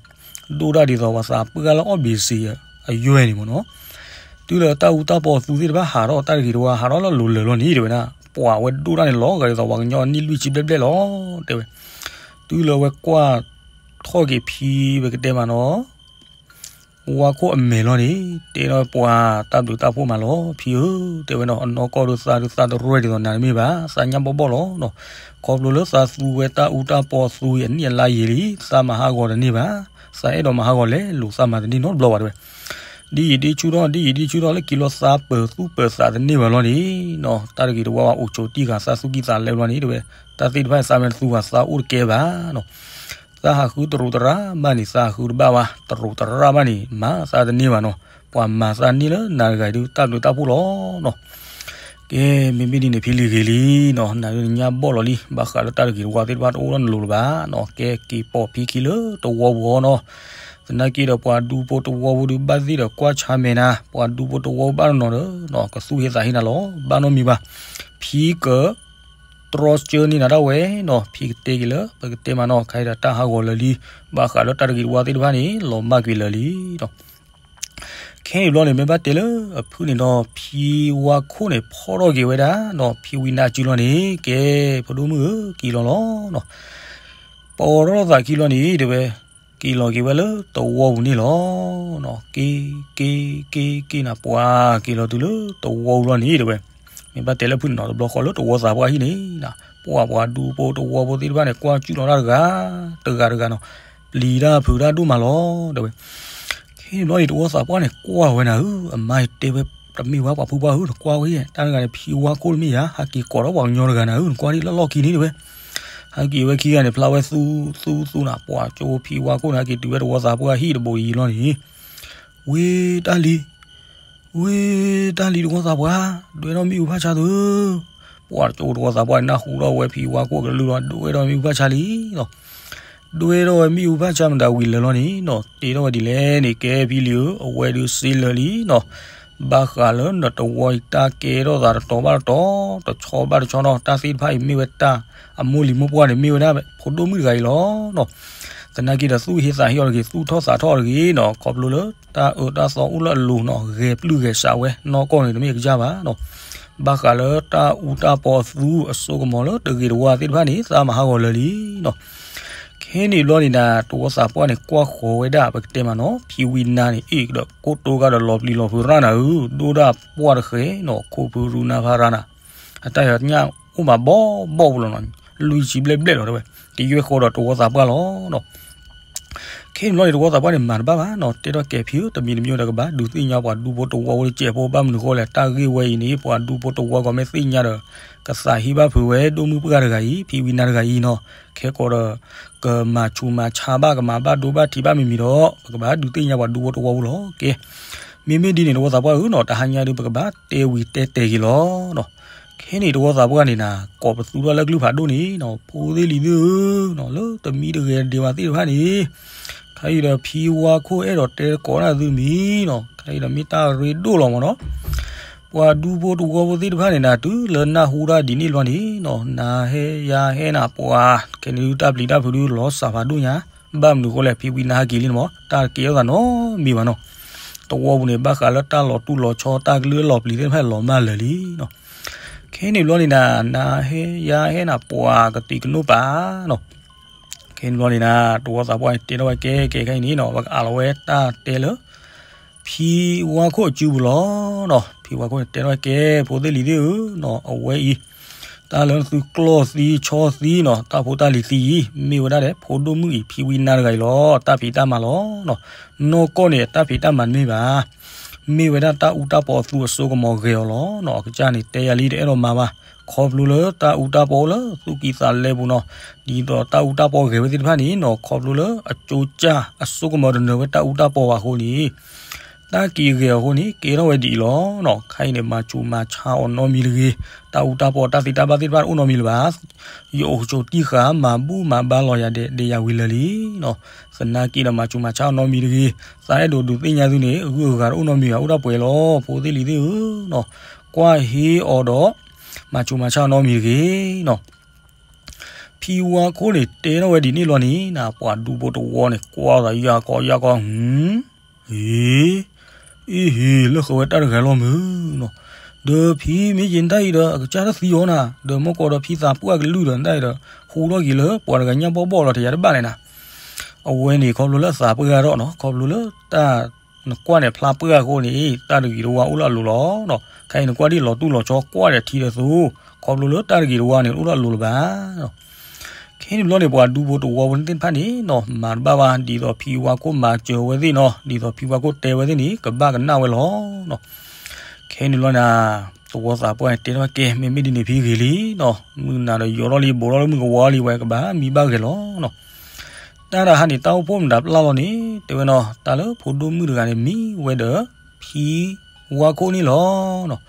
ဒိၣ်တၢ်ဒ်သိးပှၤသးပှၢ်လၢအီၣ်ဘ့ၤစ့အယွဲၢ်န့ၣ်မ့ၢ်နီၤ, တုၤလၢတၢ်အူတၢ်ပီသူသ့ၣ်တဖၣ်ဟးထီၣ်တၢ်တဂ့ၤတဝါ ဟးထီၣ်လၢအလိၤလၢာ်လီၤန့ၣ်တဲဝဲဒၣ်, ပှၤဝဲဒိၣ်တၢ်န့ၣ်လီၤဂာ်ဒ်သိးပှၤကညီနံၣ်လွံၢ်ဆံဘျဲၣ်ဘျဲၣ်လီၤတဲဝဲ, တုၤလၢဝဲကွၢ်ထီၣ်က့ၤဖံပကတဲမးနီၤ ဝါခိၣ်အမဲာ်လီၤန့ၣ်, တဲထီၣ်ပှၤတၢ်ဘျုးတၢ်ဖှိၣ်မးလီၤ ဖံဧၢ, တဲဝဲနီၤ, အနီၢ်ကီၢ်ဒုးသးဒုးသးတရဲၣ်ဒ်သိးနၤတမ့ၢ်ဘၣ်, သးညၣ်ဘီၣ်ဘီၣ်လီၤနီၤ, ခီဖျိလၢသးသူဝဲတၢ်အူတၢ်ပီသူအံၤအနံၣ်အလါယံာ်လံ, သးမၤဟးဂီၤတန့ၢ်ဘၣ်, သးအဲၣ်ဒိးမၤဟးဂီၤလဲၤလိာ်သးမၤတန့ၢ်နီတဘျီဘၣ်တဲဝဲ, ဒ်ယံာ်ဒ်ဆူၣ်ထီၣ် ဒ်ယံာ်ဒ်ဆူၣ်ထီၣ် လၢက့ၤလီၤသးပၢၤသူၣ်ပၢၤသးတန့ၢ်ဘၣ်လီၤန့ၣ်နီၤ, တၢ်တဂ့ၤတဝါဘၣ်အိၣ်ဆိးတံၢ်ဃာ်သးသူၣ်ကံၢ်သးလဲဘျီန့ၣ်တဲဝဲ, တၢ်သ့ၣ်တဖၣ်သးမ့ၢ်တသူဘၣ်သးအိၣ်တကဲဘၣ်နီၤ, သးဟးဃုတရူးတရၣ်ဘၣ်န့ၣ် သးဟးဃုတဘၣ်ဘၣ်, တရူးတရၣ်ဘၣ်န့ၣ် မၤသးတန့ၢ်ဘၣ်နီၤ, ပှၤမၤသးန့ၢ်လၢနၤတဂၤအံၤဒုးတၢ်ဘျုးတၢ်ဖှိၣ်လီၤနီၤ. ကဲ, မ့မ့ၢ်ဒ်န့ၣ်ဖံလံၤဂ့ၤလံနီၤ, နၤဒုးနညၣ်ဘီၣ်လီၤလံ, ဘၣ်ဃးလၢတၢ်တဂ့ၤတဝါသ့ၣ်တဖၣ်တအိၣ်ထီၣ်နလိၤလၢၤဘၣ်နီၤ, ကဲက့ၤပိာ်ဖံခံလၢတဝီပူၤအီၤနီၤ, သနာ်က့ဒီးပှၤဒူဖိတဝီဖိဒုးဘၣ်သ့ၣ်ဒီးကွၢ်ဆါမဲာ်နၤ, ပှၤဒူဖိတဝီဖိဘၣ်တနီၤဒီး ကသူၣ်ဟ့သးဟ့နၤလီၤ, ဘၣ်နီတမံၤဘၣ်, ဖံက တြီစၢန့ၢ်နၤဒၣ်ဝဲနီၤ, ဖံကတဲက့ၤလၢ ပကတဲမးနီၤ, ခဲအံၤဒီးတၢ်ဟးဂီၤလၢာ်လံ, ဘၣ်ဃးလၢတၢ်တဂ့ၤတဝါသ့ၣ်တဖၣ်န့ၣ် လီၤမၢ်ကွံာ်လၢာ်လံနီၤ. ခဲအံၤဘျီန့ၣ် မ့ၢ်ဘၣ်တဲလၢအဖုၣ်န့ၣ်ဒီး ဖံဝါခိၣ်န့ၣ် ဖီၣ်ထီၣ်က့ၤဝဲဒၣ်နီၤ, ဖံဝံနါစုလီၤန့ၣ်, ကဲ ဖိဒိၣ်မုၣ်ဧၢ, က့ၤလီၤလီၤနီၤ, ပိာ်ထီၣ်သးခံလီၤန့ၣ် တဲဝဲ, က့ၤလီၤက့ၤဝဲလၢတဝီပူၤန့ၣ်လီၤ. က့ၤ က့ၤ က့ၤ က့ၤနၤ, ပှၤက့ၤလီၤတုၤလၢတဝီပူၤလီၤန့ၣ် တဲဝဲ. မ့ၢ်ဘၣ်တဲလၢဖုၣ်န့ၣ်နီၤ, တဘျီဃီလၢတဝီသးပှၢ်ဟံၣ်န့ၣ်, ပှၤပှၤဒူဖိတဝီဖိသ့ၣ်တဖၣ်န့ၣ် ကွၢ်စူၣ်လီၤတၢ်တဂၤ တဂၤတဂၤနီၤ, ပျံၤတၢ်ဖုးတၢ်ဒိၣ်မးလီၤ တဲဝဲ. ခဲန့ၣ်ဘျီန့ၣ် တဝီသးပှၢ်န့ၣ် ကွၢ်ဝဲနၤဧၢ, အမါတဲဝဲ, တမ့ၢ်ဝဲပှၤဖုပှၢ်ဧၢ, နကွၢ်ဝဲ, တၢ်တဂၤန့ၣ် ဖံဝါခိၣ်တမ့ၢ်ဧါ, ဟဲက့ၤကိးထီၣ်ပှၤကညီတဂၤနၤဧၢ, နကွၢ်ဒ်လၢလီၢ်ခံန့ၣ် တဲဝဲ. ဟဲက့ၤဝဲခံဂၤန့ၣ် ဖျါဝဲသူသူသူနၤ, ပှၤကၠိဖံဝါခိၣ်န့ၣ် ဟဲက့ၤတုၤဝဲတဝီသးပှၢ်ဟံၣ်တဘိအံၤလီၤန့ၣ်, ဝ့ၢ်တၢ်လံၤ, ဝ့ၢ်တၢ်လံၤတဝီသးပှၢ်, ဒွဲထီၣ်မ့ၣ်အူဖၣ်ဆါသုဧၢ. ပှၤကၠိတဝီသးပှၢ်န့ၣ် နၢ်ဟူထီၣ်ဝဲဖံဝါခိၣ်ကလုၢ်လီၤ, ဒွဲထီၣ်မ့ၣ်အူဖၣ်ဆါလံလီၤ. ဒွဲထီၣ်ဝဲမ့ၣ်အူဖၣ်ဆါမတၤဝံၤလၢာ်လီၤန့ၣ်နီၤ, တဲထီၣ်ဝဲဒ်လဲၣ်န့ၣ်, ကဲဖံလံၤဧၢ, အဝဲဒုးစ့လၢာ်လံနီၤ. ဘၣ်ဃးလၢနတဝီအံၤ တၢ်ကဲထီၣ်သးတတီၤဘၣ်တတီၤ, တဆီဘၣ်တဆီနီၤ, တၢ်သ့ၣ်တဖၣ်အံၤမ့ၢ်ဝဲတၢ် အမိၢ်လံၤမိၢ်ပှၢ်န့ၣ် မ့ၢ်ဝဲဒၣ်ဖိဒိၣ်မုၣ်တဂၤအံၤလီၤနီၤ. သနာ်က့ဒီး သူၣ်ဟ့သးဟ့အီၤတဂ့ၤ, သူၣ်ထီၣ်သးထီၣ်အီၤတဂ့ၤနီၤ, ခီဖျိလၢတၢ်အၢတၢ်သီအိၣ်လၢအလိၤနီၤ, ဂဲၤပျုၢ်ဂဲၤစးဝဲနီၢ်ကီၢ်န့ၣ် တမ့ၢ်ကစၢ်ဘၣ်နီၤ. ဘၣ်ဃးလၢတၢ်အူတၢ်ပီအသူအစိကမီၤလၢတဂ့ၤတဝါသ့ၣ်တဖၣ်န့ၣ် သးမၤဟးဂီၤလၢာ်လံနီၤ. ခဲန့ၣ်ဘျီန့ၣ်ဒီး တဝီသးပှၢ်န့ၣ် ကွၢ်ဃီၤဝဲဒၣ် ပကတဲမးနီၤ, ဖံဝံနါန့ၣ် အ့ၣ်ဒီးကိၣ်တိဂၤဒီး လီၤပျံၤလီၤဖုးရၣ်နၤဧၢ, ဒိၣ်ဒၣ်ပှၢ်တဃဲနီၤ, ခိၣ်ဖုရူနါဖးရၣ်နၤ, အတၢ်ညၣ်အိၣ်မးဘီဘီပူၤလီၤနီၤ. လွံၢ်ဆံဘျဲၣ်ဘျဲၣ်လီၤ တဲဝဲ, ကယွဲၢ်ဃီဒီးတဝီသးပှၢ်လီၤနီၤ. ခဲအံၤန့ၣ်ဘျီန့ၣ် တဝီသးပှၢ်န့ၣ် မၤတဘၣ်ဘၣ်နီၤ, တဲထီၣ်ကဲဖံဧၢ, တမံၤတမံၤဒီးကဘၣ်ဒုးသ့ၣ်ညါပှၤဒူဖိတဝီဖိတစဲးဖိ ဘၣ်မနုၤဃိလဲၣ်, တၢ်ဂ့ၢ်ဝဲအံၤန့ၣ် ပှၤဒူဖိတဝီဖိမ့ၢ်သ့ၣ်ညါဒီး ကသးဟ့ဘၣ်ဖုးဝဲ ဒိၣ်မုၣ်ပှၢ်တဂၤအံၤ ဖံဝံနါတဂၤအံၤနီၤ, ခဲကိးဒီး ကမၤဆူးမၤဆါဘၣ် ကမၤဘၣ်ဒိဘၣ်ထံးဘၣ်မံၤမံၤဒီး ပကဘၣ်ဒုးသ့ၣ်ညါပှၤဒူဖိတဝီဖိလီၤ. ကဲ, မ့မ့ၢ်ဒ်န့ၣ် တဝီသးပှၢ်ဧၢနီၤ, တဟါညါဒုး ပကဘၣ်တဲဝံၤတဲတဲာ်က့ၤလီၤနီၤ. ခဲန့ၣ် တဝီသးပှၢ်န့ၣ်နၤ ကိးပသူထီၣ်လၢကလုၢ်ဖးဒိၣ်န့ၣ်နီၤ, ဖိသ့ၣ်လံၤသ့ၣ်ဧၢနီၤ, လၢတမံၤတဂဲၤဒံးဘၣ်သ့ၣ်တဖၣ်န့ၣ် ခဲအံၤဒီးဖံဝါခိၣ်အဲၣ်ဒိးတဲကိးနၤသုတမံၤနီၤ, ခဲအံၤဒီးမ့ၢ်တၢ်ရ့ဒိၣ်လီၤမးနီၤ. ပှၤဒူဖိတဝီဖိသ့ၣ်တဖၣ်န့ၣ်နၤ တုၤလၢနၢ်ဟူတၢ်ဒ်န့ၣ်ဘျီန့ၣ်နီၤ, နၤဟဲယၤဟဲနၤပှၤ ခဲန့ၣ်ဒုးတၢ်ပျံၤတၢ်ဖုးဒုးလီၤစၢ်ဖးဒိၣ်ညါ, ဘၣ်မနုၤဃိလဲၣ် ဖံဝံနါဟဲက့ၤလံန့ၣ်မး တၢ်တကဲထီၣ်သးနီတမံၤဘၣ်နီၤ. တဝီပူၤန့ၣ် ဘၣ်ဃးလၢတၢ်လီၤတူၢ်လီၤဆီ တၢ်ကလုၢ်လီၤပျံၤသ့ၣ်တဖၣ်လီၤမၢ်လၢာ်လံနီၤ. ခဲန့ၣ်ဘျီန့ၣ်နၤ နၤဟဲယၤဟဲနၤပှၤကသံးကနိၣ်ပာ်နီၤ. ခဲန့ၣ်ဘျီန့ၣ်နၤ တဝီသးပှၢ်န့ၣ် တဲထီၣ်ဝဲကဲ ကဲခဲအံၤန့ၣ်နီၤ ပကအးလီၤဝဲတၢ်တဲလၢ ဖံဝါခိၣ်အစုပူၤလီၤနီၤ. ဖံဝါခိၣ်န့ၣ် တဲထီၣ်ဝဲကဲ ဖိသ့ၣ်လံၤသ့ၣ်ဧၢနီၤ, အဝဲအံၤ တၢ်လၢသုကျီၢ်သံဆီသံနီၤ တၢ်ဖိတၢ်လံၤသံအံၤ မ့ၢ်ဝဲဒၣ်ဒီး ဖိဒိၣ်မုၣ်အံၤ ဖံဝံနါတဂၤအံၤလီၤ. တၢ်ဖံးတၢ်မၤလီၤနီၤ. နီၢ်ကီၢ်န့ၣ် တၢ်ဖံးတၢ်မၤတမ့ၢ်ဘၣ် မ့ၢ်ဝဲဒၣ်တၢ်အူတၢ်ပီအသူအစိကမီၤဂဲၤအီၤလီၤနီၤ. အကစၢ်န့ၣ် တဲယၤလံ တအဲၣ်ဒိးမၤဘၣ်, ခီဖျိလၢတၢ်အူတၢ်ပီအိၣ်လၢသူၣ်ကံၢ်သးလဲပူၤနီၤ, ဒ်သိးတၢ်အူတၢ်ပီဂဲၤဝဲသ့ၣ်တဖၣ်န့ၣ်နီၤ, ခီဖျိလၢအကၠိကၢ်အစိကမီၤတနၢၤဝဲတၢ်အူတၢ်ပီဘၣ်အဃိန့ၣ် တၢ်က့ၤဂဲၤအီၤအဃိန့ၣ် ကဲထီၣ်ဝဲဒ်အံၤလီၤနီၤ. ခဲအံၤန့ၣ် မၤဆူးမၤဆါအီၤနီတမံၤတဂ့ၤ, တၢ်အူတၢ်ပီတၢ်သံတၢ်ဘၣ်သ့ၣ်တဖၣ်တအိၣ်နီတမံၤလၢၤဘၣ်. ယအိၣ်ကၠိတံၢ်ဃာ် မၤဘူၣ်မၤဘါလီၤယၤဒဲးဒဲးယၤဝံၤလၢာ်လံနီၤ. သနာ်က့ဒီးမၤဆူးမၤဆါအီၤနီတမံၤတဂ့ၤ, သးအဲၣ်ဒိးဒုးသ့ၣ်ညါသုန့ၣ် ဂုၤအဂၤတအိၣ်နီတမံၤဘၣ်, အိၣ်ဒၣ်ပှဲၤလီၤ ဖိသ့ၣ်လံၤသ့ၣ်ဧၢနီၤ. ကွၢ်ဟ့အီၤဒီး မၤဆူးမၤဆါအီၤနီတမံၤတဂ့ၤနီၤ. ဖံဝါခိၣ်န့ၣ် တဲထီၣ်ဝဲဒ်န့ၣ်လီၤန့ၣ် ပှၤဒူဖိတဝီန့ၣ် ကွၢ်သးယၢ်ကီယၢ်ကီ, ဟ့, အ့ဟ့, လၢဃဲဝဲတၢ်တဂၤလီၤမုၢ်နီၤ. ဒီးဖံမ့ၢ်ယံၤနတၢ်အံၤဒီး အကစၢ်တသံအီၤနၤ, ဒီးမ့ၢ်ကီးဒီးဖံသးပှၢ်ကလုၢ်ဒီးနတၢ်အံၤဒီး ဟူထီၣ်က့ၤလၢပှၤတဂၤညၣ်ဘီၣ်ဘီၣ်လီၤ တယၤတဘၣ်န့ၣ်နၤ. အဝဲန့ၣ်ခီဖျိလၢအသးပှၢ်ထီၣ်နီၤ, ခီဖျိလၢတၢ် နကွၢ်န့ၣ်ဖျါပှၢ်အဃိန့ၣ် တၢ်တဂ့ၤတဝါအိၣ်လၢအလိၤလီၤနီၤ. ခဲအံၤနကွၢ်ဒ်လီၤတူၢ်လီၤဆီ ကွၢ်ဒီးထံဒီးသူ, ခီဖျိလၢတၢ်တဂ့ၤတဝါန့ၣ် အိၣ်လၢအလိၤလၢၤဘၣ်. ခဲအံၤန့ၣ်ဘျီန့ၣ် ပှၤဒူဖိတဝီဖိသ့ၣ်တဖၣ်န့ၣ်နီၤ မၤတဘၣ်ဘၣ် ဒ်သိးဖံဝါခိၣ်မၤစၢၤဝဲသ့ၣ်နီၤ, ဒ်သိးဖံဝါခိၣ်တဲဝဲသ့ၣ်န့ၣ် ကဘၣ်ကနၣ်ဝဲလီၤနီၤ. ခဲအံၤန့ၣ်ဘျီန့ၣ် တဝီသးပှၢ်န့ၣ် တဲထီၣ်ကဲ မ့မ့ၢ်ဒ်န့ၣ်ဖံဂ့ၤလံနီၤ, မုၢ်နၤဒီးယိးထီၣ်လံ ဘူးထီၣ်လၢမုၢ်ကဝီၤလံ ဝဲကဘၣ်မံဘၣ်ဂဲၤလီၤနီၤ. တၢ်တဟါန့ၣ် တၢ်အိၣ်ဖှိၣ်မတၤပျၢ်လီၤန့ၣ် တဲဝဲနီၤ, တၢ်လၢဖိဒိၣ်မုၣ်တဂၤန့ၣ် မံဝဲဒီး ဖံဝါခိၣ်န့ၣ်လီၤနီၤ.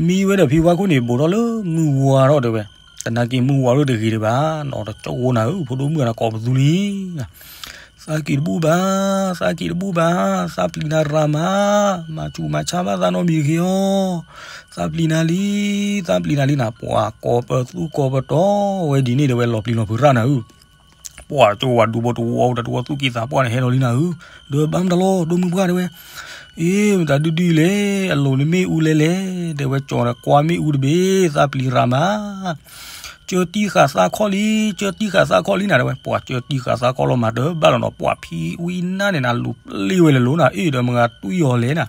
မံဝဲဒီးဖံဝါခိၣ်န့ၣ် ဘူးထီၣ်လၢမုၢ်ဝါထီၣ်တဲဝဲ, သနာ်က့မုၢ်ဝါထီၣ်တဂ့ၤဒံးဘၣ်နီၤ, တကၠိၣ်နၤဧၢ ဖိဒိၣ်မုၣ်ဂၤန့ၣ် ကိးပသူလံ သးကံၢ်တဘူၣ်ဘၣ်, သးကံၢ်တဘူၣ်ဘၣ်, သးပျံၤနၤရၤမး, မၤဆူးမၤဆါဘၣ်သးနီတမံၤတဂ့ၤအီၤ, သးပျံၤနၤလံ, သးပျံၤနၤလံနၤ, ပှၤကိးပသူကိးပတီၤဝဲဒ်န့ၣ်ဒီး ဝဲလီၤပျံၤလီၤဖုးရၣ်နၤဧၢ. ပှၤကၠိဝၤဒူဖိတဝီ တဝီသူၣ်ကံၢ်သးပှၢ်န့ၣ် ဟဲလီၤလံနၤဧၢ, ဒီးဘၣ်မတၤလီၤ ဒိၣ်မုၢ်ပှၢ်တဲဝဲ, အ့ မတၤဒုဒုလဲၣ်, အလိၤန့ၣ်မ့ၣ်အူလဲလဲၣ်, တဲဝဲကၠီၤဒီးကွၢ်မ့ၣ်အူတဘ့ၣ်, သးပျံၤရၤမး ကၢတံၢ်ဃာ်သးခီၣ်လံ, ကၢတံၢ်ဃာ်သးခီၣ်လံနၤတဲဝဲ, ပှၤကၢတံၢ်ဃာ်သးခီၣ်လီၤမးတဘၣ်လီၤနီၤ, ပှၤဖံဝံနါန့ၣ်နၤလူၤပျ့ၢ်ဝဲလၢလိၤနၤ, အ့ ဒီးမတၤဂၤတွံၢ်အီၤလဲၣ်နၤ,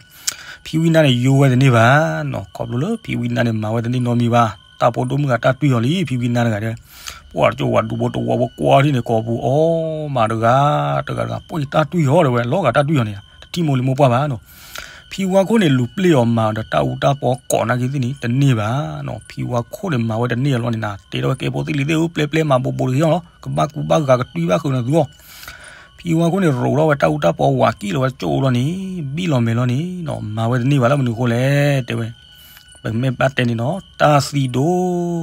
ဖံဝံနါန့ၣ်ယိဝဲတန့ၢ်ဘၣ်နီၤ, ခီဖျိလၢဖံဝံနါန့ၣ်မၤဝဲတန့ၢ်နီတမံၤဘၣ်, တၢ်ဖိဒိၣ်မုၢ်ဂၤတၢ်တွံၢ်အီၤလံ ဖံဝံနါတဂၤဒီး, ပှၤကၠိဝၤဒူဖိတဝီဖိကွၢ်ထံၣ်န့ၣ် ကိးပူၤအီၤမးတဂၤ, တဂၤတဂၤ ပှ့ၤတၢ်တွံၢ်အီၤတဲဝဲ, လီၤဂာ်တၢ်တွံၢ်အီၤန့ၣ် တထံၣ်မိၢ်လံမိၢ်ပှၢ်ဘၣ်နီၤ. ဖံဝါခိၣ်န့ၣ် လူၤပျ့ၢ်အီၤမၤဒီးတၢ်အူတၢ်ပီကိးနာ်က့သ့ၣ်န့ၣ် တန့ၢ်ဘၣ်နီၤ. ဖံဝါခိၣ်န့ၣ် မၤဝဲတန့ၢ်အလီၢ်န့ၣ်နၤ, တဲထီၣ်ဝဲကဲဖိသ့ၣ်လံၤသ့ၣ်ဧၢ, ပျဲပျဲမၤဘိးဘိးတဂ့ၤအီၤလီၤ, ကဘၣ်ကူဘၣ်ဂာ်ကတွံၢ်ဘၣ်ဃုာ်နၤသုအီၤ. ဖံဝါခိၣ်န့ၣ် ရိးထီၣ်ဝဲတၢ်အူတၢ်ပီဝးကံၣ်လီၤဝဲကၠိၣ်လီၤန့ၣ်, ဘံၣ်လီၤမဲာ်လီၤန့ၣ်နီၤ, မၤဝဲတန့ၢ်ဘၣ်လၢမနုၤအဃိလဲၣ် တဲဝဲ ပမ့ၢ်ဘၣ်တဲန့ၣ်နီၤ, တၢ်သံဒိၣ်,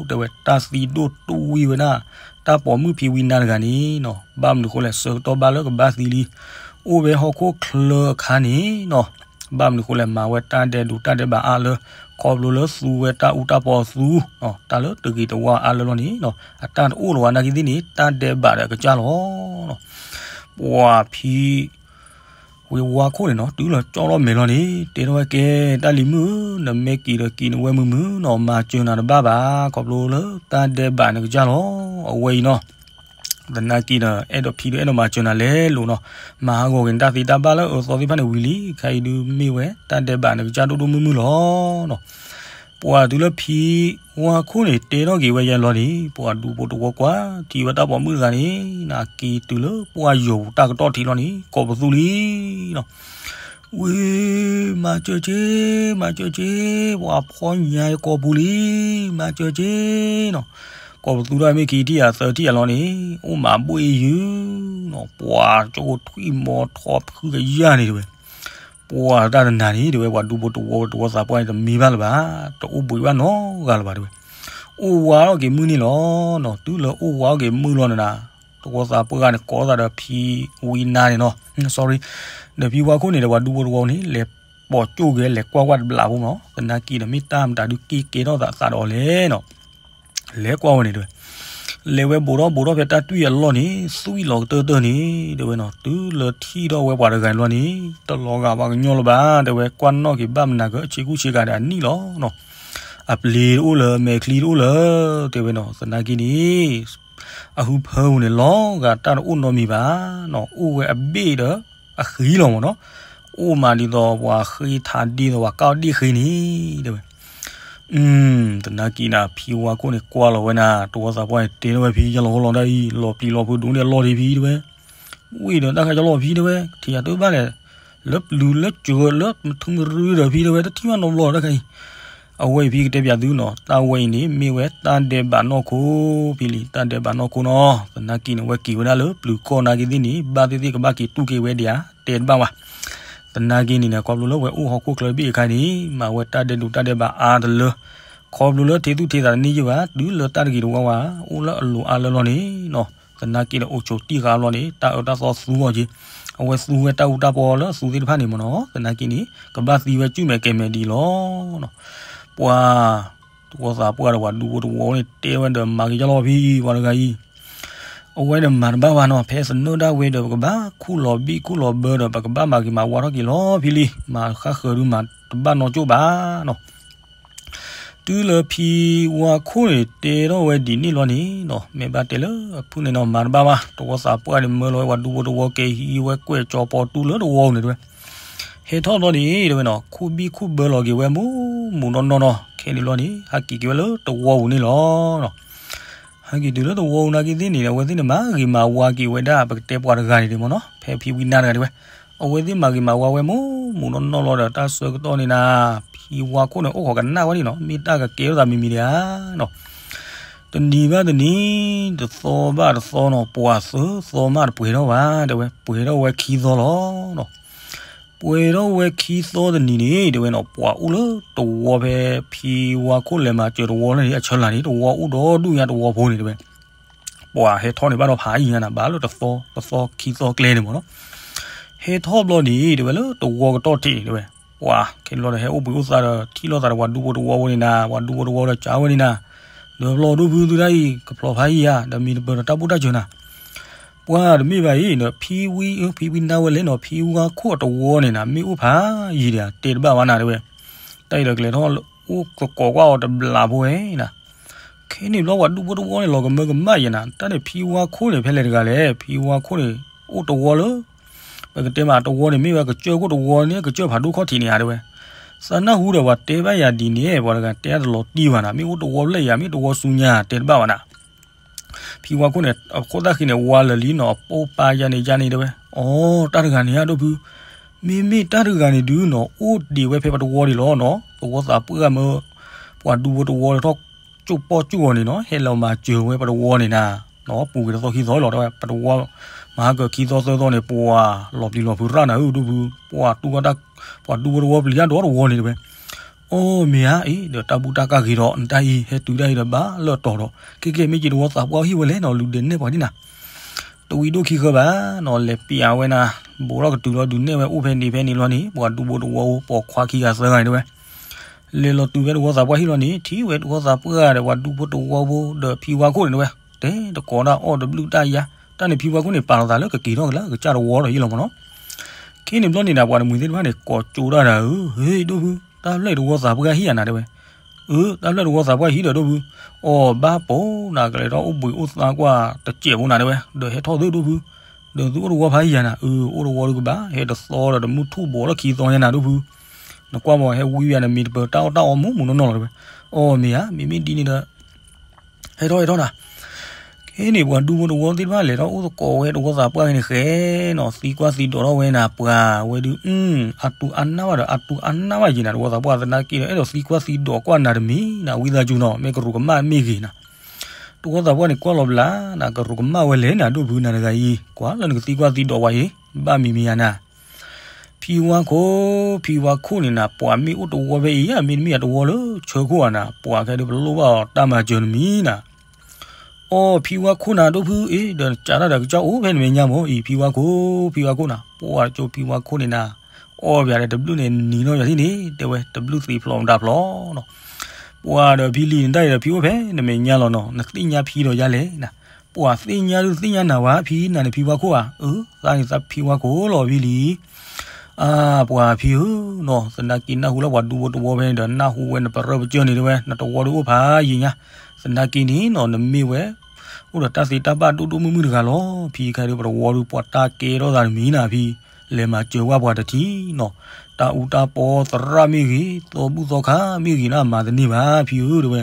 တဲဝဲ တၢ်သံဒိၣ်တူၢ်ဝံၤဝဲဒၣ် တၢ်ပိာ်မုၣ်ဖံဝံနါတဂၤန့ၣ်နီၤ. ဘၣ်မနုၤဃိလဲၣ်, ဆၢကတီၢ်ဘၣ်လၢကဘၣ်သံလံ, အိၣ်ဝဲဟီၣ်ခိၣ်ချၢအခါန့ၣ်နီၤ. ဘၣ်မနုၤဃိလဲၣ်, မၤဝဲတၢ်ဒဲးဒိးတၢ်ဒဲးဘးအါလၢ ခီဖျိလၢသူဝဲတၢ်အူတၢ်ပီအသူ, တၢ်လၢတဂ့ၤတဝါအါလၢလီၤန့ၣ်နီၤ, အတၢ်တအိၣ်လၢၤဝဲနာ်က့သ့ၣ်န့ၣ် တၢ်ဒဲးဘးဒီးအကစၢ်လီၤ. ပှၤဖံ ဝံၤဝါခိၣ်န့ၣ်နီၤ, တုၤလီၤကၠီလီၤမဲာ်လီၤန့ၣ်, တဲထီၣ်ဝဲကဲ, တၢ်လံၤမုၣ်ဧၢ, နမ့ၢ်က့ၤဒီးက့ၤနဝဲမုာ်မုာ်နီၤ, မၤစၢၤနၤတဘၣ်ဘၣ်, ခီဖျိလၢတၢ်ဒဲးဘးနကစၢ်လီၤ. အဝဲအံၤနီၤ, သနာ်က့ဒီး အဲၣ်ဒိးဖံဒီးအဲၣ်ဒိးမၤစၢၤနၤလဲၣ်လိၤနီၤ, မၤဟးဂီၤက့ၤနတၢ်သ့တၢ်ဘၣ်လၢအၢသီသ့ၣ်တဖၣ်န့ၣ်ဝံၤလံ, ခဲအံၤဒုးမ့ၢ်ဝဲ တၢ်ဒဲးဘးနကစၢ်ဒိၣ်ဒိၣ်မုၢ်မုၢ်လီၤနီၤ. ပှၤတုၤလၢဖံဝါခိၣ်န့ၣ် တဲထီၣ်က့ၤဝဲယဲလီၤန့ၣ် ပှၤဒူဖိတဝီကွၢ်ထံဝဲတၢ်ပိာ်မုၣ်တဂၤန့ၣ် နက့ၤတုၤလၢပှၢ်ယိာ်ပူၤတၢ်ကတီၢ်ထံးလီၤန့ၣ် ကိးပသူလံ ဝ့ၢ် မၤစၢၤက့ၤ, မၤစၢၤက့ၤ, ပှၤဖီညါကိးပူၤလံ, မၤစၢၤက့ၤနီၤ. ကိးပသူထီၣ်မ့ၢ်ခံထံၣ်ယၤသၢထံၣ်ယၤလီၤန့ၣ် အိၣ်မးဘှ့ၣ်ယုၢ်နီၤ, ပှၤကအိၣ်ထွံၣ်မီၤထီဖုကယၢ်န့ၣ်တဲဝဲ. ပှၤတၢ်တနၤန့ၣ်တဲဝဲ ပှၤဒူဖိတဝီတဝီသးပှၢ်န့ၣ် တမံဘၣ်လၢၤဘၣ်, တအိၣ်ဘှံးဘၣ်နီတဂၤလၢၤဘၣ်တဲဝဲ. အိၣ်ဝါထီၣ်က့ၤမုၢ်န့ၣ်လီၤနီၤ. တုၤလၢအိၣ်ဝါထီၣ်က့ၤမုၢ်လီၤန့ၣ်နၤ တဝီသးပှၢ်န့ၣ် ကိးသးဒီးဖံဝံနါန့ၣ်နီၤ, sorry, ဒီးဖံဝါခိၣ်န့ၣ်ဒီးပှၤဒူဖိတဝီန့ၣ် လဲၤပိာ်ကၠိၣ်က့ၤ လဲၤကွၢ်ကွၢ်တဘျီဖိနီၤ. သနာ်က့ဒီး မ့ၢ်တၢ်မတၤဒုးက့ၤကဲထီၣ်သးသးဒီးလဲၣ်နီၤ. လဲၤကွၢ်ဝဲန့ၣ်တဲဝဲ. လဲၤဝဲဘိးထီၣ်ဘိးထီၣ်ဖဲတၢ်တွံၢ်အလီၢ်န့ၣ် သွံၣ်လီၤကတၢၢ်တၢၢ်န့ၣ်တဲဝဲနီၤ. တုၤလၢထံၣ်ထီၣ်ဝဲပှၤတဂၤန့ၣ်လီၤန့ၣ် တလီၤဂာ်ပှၤကညီလၢၤဘၣ်တဲဝဲ. ကွၢ်နီၣ်က့ၤဘၣ်မနုၤက့ၤ အဆ့ကူဆ့ကၤဒီးအနံၣ်လီၤနီၤ. အပျ့ၤတအိၣ်လၢၤ အမဲာ်ချံတအိၣ်လၢၤတဲဝဲနီၤ. သနာ်က့န့ၣ် အဟၢဖၢပူၤန့ၣ် လီၤဂာ်တၢ်တအိၣ်နီတမံၤဘၣ်နီၤ. အိၣ်ဝဲအဘ့ၣ်ဒီးအဃံလီၤမ့ၢ်နီၤ. အိၣ်မးဒ်သိးပှၤဃ့ထးဒ့သိးပှၤကၢ်အီၣ်ဒ့ၣ်ဃ့န့ၣ်တဲဝဲ. သနာ်က့နၤ ဖံဝါခိၣ်န့ၣ် ကွၢ်လီၤဝဲနၤ တဝီသးပှၢ်န့ၣ် တဲထီၣ်ဝဲဖံယလီၤဟီလီၤဒၣ်အံၤ လီၤပျံၤလီၤဖုးဒိၣ်န့ၢ်အလီၢ်ဒံးဖံတဲဝဲ. ဝံၤဒီးတၢ်ခါယလီၤဖံတဲဝဲ ထံၣ်ယၤတဘၣ်လဲၣ်, လၢပျုၤလၢစၢၤလၢမထူမရူဒီးဖံတဲဝဲ တထံၣ်ဘၣ်နီတဘျီတၢ်ခါအံၤ. အဝဲအံၤဖံကတဲပၠးသုနီၤ, တၢ်ဝဲအံၤန့ၣ် မ့ၢ်ဝဲတၢ်ဒဲးဘးနီၢ်ခိဖံလံ, တၢ်ဒဲးဘးနီၢ်ခိနီၤ. သနာ်က့န့ၣ် အဝဲက့ၤဝဲဒၣ်လၢပျုၤကီၢ်နာ်က့သ့ၣ်န့ၣ် ဘၣ်သ့ၣ်သ့ၣ်ကဘၣ်က့ၤတူၢ်က့ၤဝဲဒံးဧါ တဲတဘၣ်ဝဲ. သနာ်က့န့ၣ် ခီဖျိလၢဝဲအိၣ်ဟီၣ်ခိၣ်ချၢတဘ့ၣ်အခါန့ၣ် မၤဝဲတၢ်ဒဲးဒိးတၢ်ဒဲးဘးအါတလၢ, ခီဖျိလၢထံသူၣ်ထံသးတန့ၢ်ယုၢ်ဘၣ် တုၤလၢတၢ်တဂ့ၤတဝါဝါ အိၣ်လၢအလိၤအါလၢလီၤန့ၣ်နီၤ. သနာ်က့န့ၣ် အိၣ်ဆိးတံၢ်ဃာ်အလီၢ်န့ၣ် တၢ်အၢတၢ်သီသူအီၤက့ၤ, အဝဲသူဝဲတၢ်အူတၢ်ပီလၢအသူသ့ၣ်တဖၣ်န့ၣ်မ့ၢ်နီၤ. သနာ်က့န့ၣ် ကဘၣ်သံဝဲစုၣ်မဲာ်ကဲၤမဲာ်ဒ်အံၤလီၤ. ပှၤ တဝီသးပှၢ်ဒီးပှၤဒူဖိတဝီန့ၣ် တဲဝဲဒီးမၤက့ၤယလီၤဖံ ပှၤတဂၤအံၤ အဝဲန့ၣ်မၤတဘၣ်ဘၣ်နီၤ, ဖဲသနၢၣ်ဒၣ်ဝဲဒီး ပကဘၣ်ခူၣ်လီၤဘံၣ်ခူၣ်လီၤဘၢဒီး ပကဘၣ်မၤဂ့ၤမၤဝါထီၣ်က့ၤလီၤဖံလံ, မၤဃၣ်ဃၢၤဒုးမၤတဘၣ်နီၢ်ကၠိၣ်ဘၣ်နီၤ. တုၤလၢဖံဝါခိၣ်န့ၣ် တဲထီၣ်ဝဲဒ်န့ၣ်လီၤန့ၣ်နီၤ, မ့ၢ်ဘၣ်တဲလၢအဖုၣ်န့ၣ်နီၤ မၤတဘၣ်ဘၣ်, တဝီသးပှၢ်န့ၣ် မၢလီၤဝဲပှၤဒူဖိတဝီက့ၤဟံးဝဲကွဲးကၠီၤပီတူၢ်လၢတဝီန့ၣ်တဲဝဲ. ဟဲထီၣ်ဘျီန့ၣ် တဲဝဲနီၤ, ခူၣ်ဘံၣ်ခူၣ်ဘၢလီၤက့ၤဝဲမူးမူးနီၢ်နီၢ်, ခဲန့ၣ်ဘျီန့ၣ် ဟဲက့ၤက့ၤဝဲလၢတဝီပူၤန့ၣ်လီၤ. ဟဲက့ၤတုၤလၢတဝီပူၤနာ်က့သ့ၣ်န့ၣ် အဝဲသ့ၣ်န့ၣ် မၤဂ့ၤမၤဝါက့ၤဝဲဒၣ် ပကတဲပှၤတဂၤန့ၣ်မ့ၢ်နီၤ, ဖဲဖံဝံနါတဂၤတဲဝဲ, အဝဲသ့ၣ်မၤဂ့ၤမၤဝါဝဲမူးမူးနီၢ်နီၢ်လီၤဒီး တၢ်ဆၢကတီၢ်န့ၣ်နၤ ဖံဝါခိၣ်န့ၣ် အိၣ်ခိးကနၣ်ဝဲန့ၣ်နီၤ, မ့ၢ်တၢ်ကကဲထီၣ်သးမံၤမံၤဒံးဧါနီၤ. တနံၤဘၣ်တနံၤ တသီဘၣ်တသီနီၤ, ပှၤသၢသီမးတပှဲၤထီၣ်ဘၣ် တဲဝဲ, ပှဲၤထီၣ်ဝဲခံသီလီၤနီၤ. ပှဲၤထီၣ်ဝဲခံသီတနံၤန့ၣ် တဲဝဲနီၤ, ပှၤအိၣ်လၢတဝီဖဲဖံဝါခိၣ်လဲၤမၤစၢၤတဝီလၢန့ၣ် အဆၢလၢ်န့ၣ် တဝီအိၣ်ဒီဒူၣ်ညါတဝီဖိန့ၣ်တဲဝဲ. ပှၤဟဲထီၣ်န့ၣ်ဘၣ်ဒီးဖးယံၤညါနၤ, ဘၣ်လၢတသီ တသီခံသီကျဲန့ၣ်မ့ၢ်နီၤ. ဟဲထီၣ်ဘျီန့ၣ် တဲဝဲလၢတဝီကတီၢ်ထံးန့ၣ်တဲဝဲ, ပှၤခဲန့ၣ်ဘျီဒီး ဟဲအိၣ်ဘှံးအိၣ်သါဒီး ထံၣ်လိာ်သးဒီးပှၤဒူဖိတဝီဝဲန့ၣ်နၤ, ပှၤဒူဖိတဝီဒီးကးဝဲန့ၣ်နၤ, ဒီးဖျီဒိၣ်ဖုသုတၢ်အံၤ ကဖျီဖးယံၤဧါ, ဒီးမ့ၢ်တပၢၤဒီးတၢ်ဘူၣ်တၢ်စၢၤနၤ. ပှၤတမ့ၢ်ဘၣ်အံၤဒီး ဖံဝံ ဖံဝံနါဝဲလဲၣ်နီၤ, ဖံဝါခိၣ်အတဝီန့ၣ်နၤ မ့ၢ်အိၣ်ဖးယံၤဒံးဧါ တဲတဘၣ်ဘၣ်နၤတဲဝဲ. တၢ်အံၤဒီးကလဲၤထီၣ်အိၣ်ကကိးကွၢ်အီၤတဘျီဖိဝဲနၤ. ခဲန့ၣ်ဘျီပှၤဒူဖိတဝီန့ၣ် လီၤကမၢကမၣ်ယဲနၤ, တၢ်န့ၣ်ဖံဝါခိၣ်န့ၣ် ဖဲလဲၣ်တဂၤလဲၣ်, ဖံဝါခိၣ်န့ၣ် အိၣ်တဝီလၢ ပကတဲမးတဝီန့ၣ် မ့ၢ်ဝဲကစၢၢ်ခိၣ်တဝီန့ၣ် ကစၢၢ်ဖးဒိၣ်ခီၣ်ထံးန့ၣ်ဧါတဲဝဲ. သးနၢ်ဟူဒီးပှၤတဲဘၣ်ယၤဒ်န့ၣ် ပှၤတဂၤတဲအါတလီၤတံၢ်ဘၣ်နၤ, မ့ၢ်အိၣ်တဝီဖျၢၣ်ယၤ မ့ၢ်တဝီဆူညါ တဲတဘၣ်ဘၣ်နၤ. ဖံဝါခိၣ်န့ၣ် အခိၣ်သၣ်ဃံန့ၣ် ဝါလၢာ်လံနီၤ, အပိၢ်ပၢ်ယါန့ၣ်ယါန့ၣ်တဲဝဲ. အိ တၢ်တဂၤန့ၣ်ဧါဒိၣ်ဖု, မ့မ့ၢ်တၢ်တဂၤန့ၣ်ဒုးနီၤ အိၣ်ဒံးဝဲဖဲပတဝီဒံးလီၤနီၤ, ပဝီသးပှၢ်မၢ ပှၤဒူဖိတဝီထီၣ်ကၠိၣ်ပီၣ်ကၠိၣ်အီၤန့ၣ်နီၤ, ဟဲလီၤမၤစၢၤဝဲပတဝီန့ၣ်နၤ, ပူၤကွံာ်တသီခံသီလီၤတဲဝဲ, ပတဝီ မၤဟါကၢၤခံသီသၢသီန့ၣ် ပှၤလီၤပျံၤလီၤဖုးရၣ်နၤဧၢဒိၣ်ဖု, ပှၤတူၢ်ဝဲ ပှၤဒူဖိတဝီပျံၤတၢ်ဒီတဝီန့ၣ်တဲဝဲ. အိ မ့ၢ်ဧါအံၤ ဒီးတၢ်ဘူၣ်တၢ်ကၢ်ဂ့ၤဒီး နတၢ်အံၤ ဟဲတုၤတၢ်အံၤဒီးဘၣ်လၢအတီၤဒီး ကဲကဲမ့ၢ်က့ၤတဝီသးပှၢ်ဟံၣ်ဝဲလဲၣ်နီၤ, လူၤဒဲးနဲၣ်ပှၤဒ်နၤ တဝံၤဒိၣ်ခံဃၢဘၣ်နီၤ, လဲၤပျးဝဲနၤ, ဘူးထီၣ်ကတုၤလီၤဒုးနဲၣ်ဝဲအိၣ်ဖဲန့ၣ်ဖဲန့ၣ်လီၤန့ၣ်, ပှၤဒူဖိတဝီဖိပိာ်ခွါခံဂၤသၢဂၤန့ၣ်တဲဝဲ, လဲၤလီၤတုၤဖဲတဝီသးပှၢ်ဟံၣ်လီၤန့ၣ် ထံၣ်ဝဲတဝီသးပှၢ်ဒီးပှၤဒူဖိတဝီဖိဒီးဖံဝါခိၣ်န့ၣ်တဲဝဲ, တဲတကိးဒၣ်အီၣ်တဘျုးတၢ်ယါ, တၢ်န့ၣ်ဖံဝါခိၣ်န့ၣ် ပာ်လီၤသးလၢကက့ၤထီၣ်က့ၤလၢကစၢ်တဝီဒီးဟံၣ်လီၤမ့ၢ်နီၤ. ခဲန့ၣ်ဘျီန့ၣ်ဒီး ပှၤတမှံၤသ့ၣ်တဖၣ်န့ၣ် ကိးကၠိဒၣ်ဒီး, ဧၢ ဟ့ၣ်ဒိၣ်ဖု, တၢ်ဖျၢၣ်တဝီသးပှၢ်ဟံၣ်ဧါနၤတဲဝဲ. အၢ တၢ်ဖျၢၣ်တဝီသးပှၢ်ဟံၣ်ဒီးဒိၣ်ဖု, အိ ဘၣ်ပိာ်နၤ ကလဲၤထီၣ်အိၣ်ဘှံးအိၣ်သါကွၢ်တစဲးဖိနၤတဲဝဲ, ဒီးဟဲထီၣ်သုဒိၣ်ဖု, ဒီးသုအိၣ်တဝီဖးယံၤဧါနၤ, အၢ အိၣ်တဝီဒုးကဘၣ် ဟဲတသီဒီးတမုၢ်ထူၣ်ဘိးလီၢ်ခံသီညါနၤဒိၣ်ဖု, နကွၢ်မ့ၢ်ဟဲဝံဝဲနမ့ၢ်တပၢၤတၢ်အီၣ်တၢ်အီမူးမူးနီၢ်နီၢ်လီၤတဲဝဲ. အီ မ့ၢ်ဧါ, မ့မ့ၢ်ဒ်န့ၣ်ဒီး ဟဲထီၣ်ဟဲထီၣ်နၤ. ခဲန့ၣ် ပှၤဒူဖိတဝီသ့ၣ်တဖၣ်လဲၤထီၣ်အိၣ်သကိးဝဲတဝီသးပှၢ်ခဲန့ၣ်ဃဲနီၤ, သံကွၢ်သံဒိးထီၣ်ဝဲနၤ ပှၤဝဲဒုး အါတူၢ်အါနၢ်ဘၣ်ဒီး အါတူၢ်အါနၢ်ဘၣ်ယံၤနၤ တဝီသးပှၢ်သနာ်က့ဒီး အဲၣ်ဒိးသံကွၢ်သံဒိးကွၢ်နၤတမံၤနၤ ဝံသးစူၤနီၤ မ့ၢ်ကရူၢ်ကမၣ်မ့ၢ်ဂ့ၤနၤ. တဝီသးပှၢ်န့ၣ် ကွၢ်လီၤဘျးနၤ ကရူၢ်ကမၣ်ဝဲလဲၣ်နၤ ဒိၣ်ဖုနၤတဂၤအံၤ ကွၢ်လၢနကသံကွၢ်သံဒိးဝဲအံၤ ဘၣ်မံၤမံၤဧါနၤ. ဖံဝါခိၣ်, ဖံဝါခိၣ်န့ၣ်နၤ ပှၤမ့ၢ်အိၣ်တဝီဖဲအံၤဧါ မ့တမ့ၢ်အတဝီလၢဆၢခိၣ်ဧါနၤ ပှၤခဲဒုးပလိၣ်ဘၣ်အီၤတၢ်မၤစၢၤတမံၤနၤ. အီ ဖံဝါခိၣ်နၤ ဒိၣ်ဖုအ့ ဒီးကးတၢ်ဒီးကစၢ်အိၣ်ဖဲနမဲာ်ညါမ့ၢ်အံၤ ဖံဝါခိၣ်, ဖံဝါခိၣ်နၤ ပှၤကၠိဖံဝါခိၣ်န့ၣ်နၤ အီၣ်ဘၣ်ဒီးတဘျုးန့ၣ်နံၤနီၢ်ယၤထံၣ်န့ၣ် တဲဝဲ တဘျုးသံဖျိးမတၤဖျိးနီၤ. ပှၤဒီးဖံလံၤနတၢ်အံၤဒီး ဖံအိၣ်ဖဲနမဲာ်ညါလီၤနီၤ နသ့ၣ်ညါဖံဒီးယါလဲၣ်နၤ. ပှၤသ့ၣ်ညါဒုးသ့ၣ်ညါနၤဝဲ ဖံနၤန့ၣ်ဖံဝါခိၣ်ဧါ အၢ သးန့ၣ်သးဖံဝါခိၣ်လီၤဖံလံၤ. အါ ပှၤဖံဧၢနီၤ သနာ်က့နၢ်ဟူလၢပှၤဒူဖိတဝီဖဲန့ၣ်ဒီး နၢ်ဟူဝဲနပရၢပစၢၢ်န့ၣ်တဲဝဲ နတဝီဒုးအိၣ်ဖးယံၤညါ သနာ်က့န့ၣ်နီၤ နမ့ၢ်ဝဲ အိၣ်ဒီးတၢ်သ့တၢ်ဘၣ်ဒိၣ်ဒိၣ်မုၢ်မုၢ်တဂၤလီၤ. ဖံခါဒုးပတဝီဒုးပှၤတၢ်ကဲထီၣ်သးတမံၤနၤ ဖံ လဲၤမၤစၢၤဝဲပှၤတထံၣ်နီၤ. တၢ်အူတၢ်ပီသရၣ်မ့ၢ်ဂ့ၤ သီဘူၣ်သီခါမ့ၢ်ဂ့ၤနၤ မၤတန့ၢ်ဘၣ် ဖံဧၢတဲဝဲ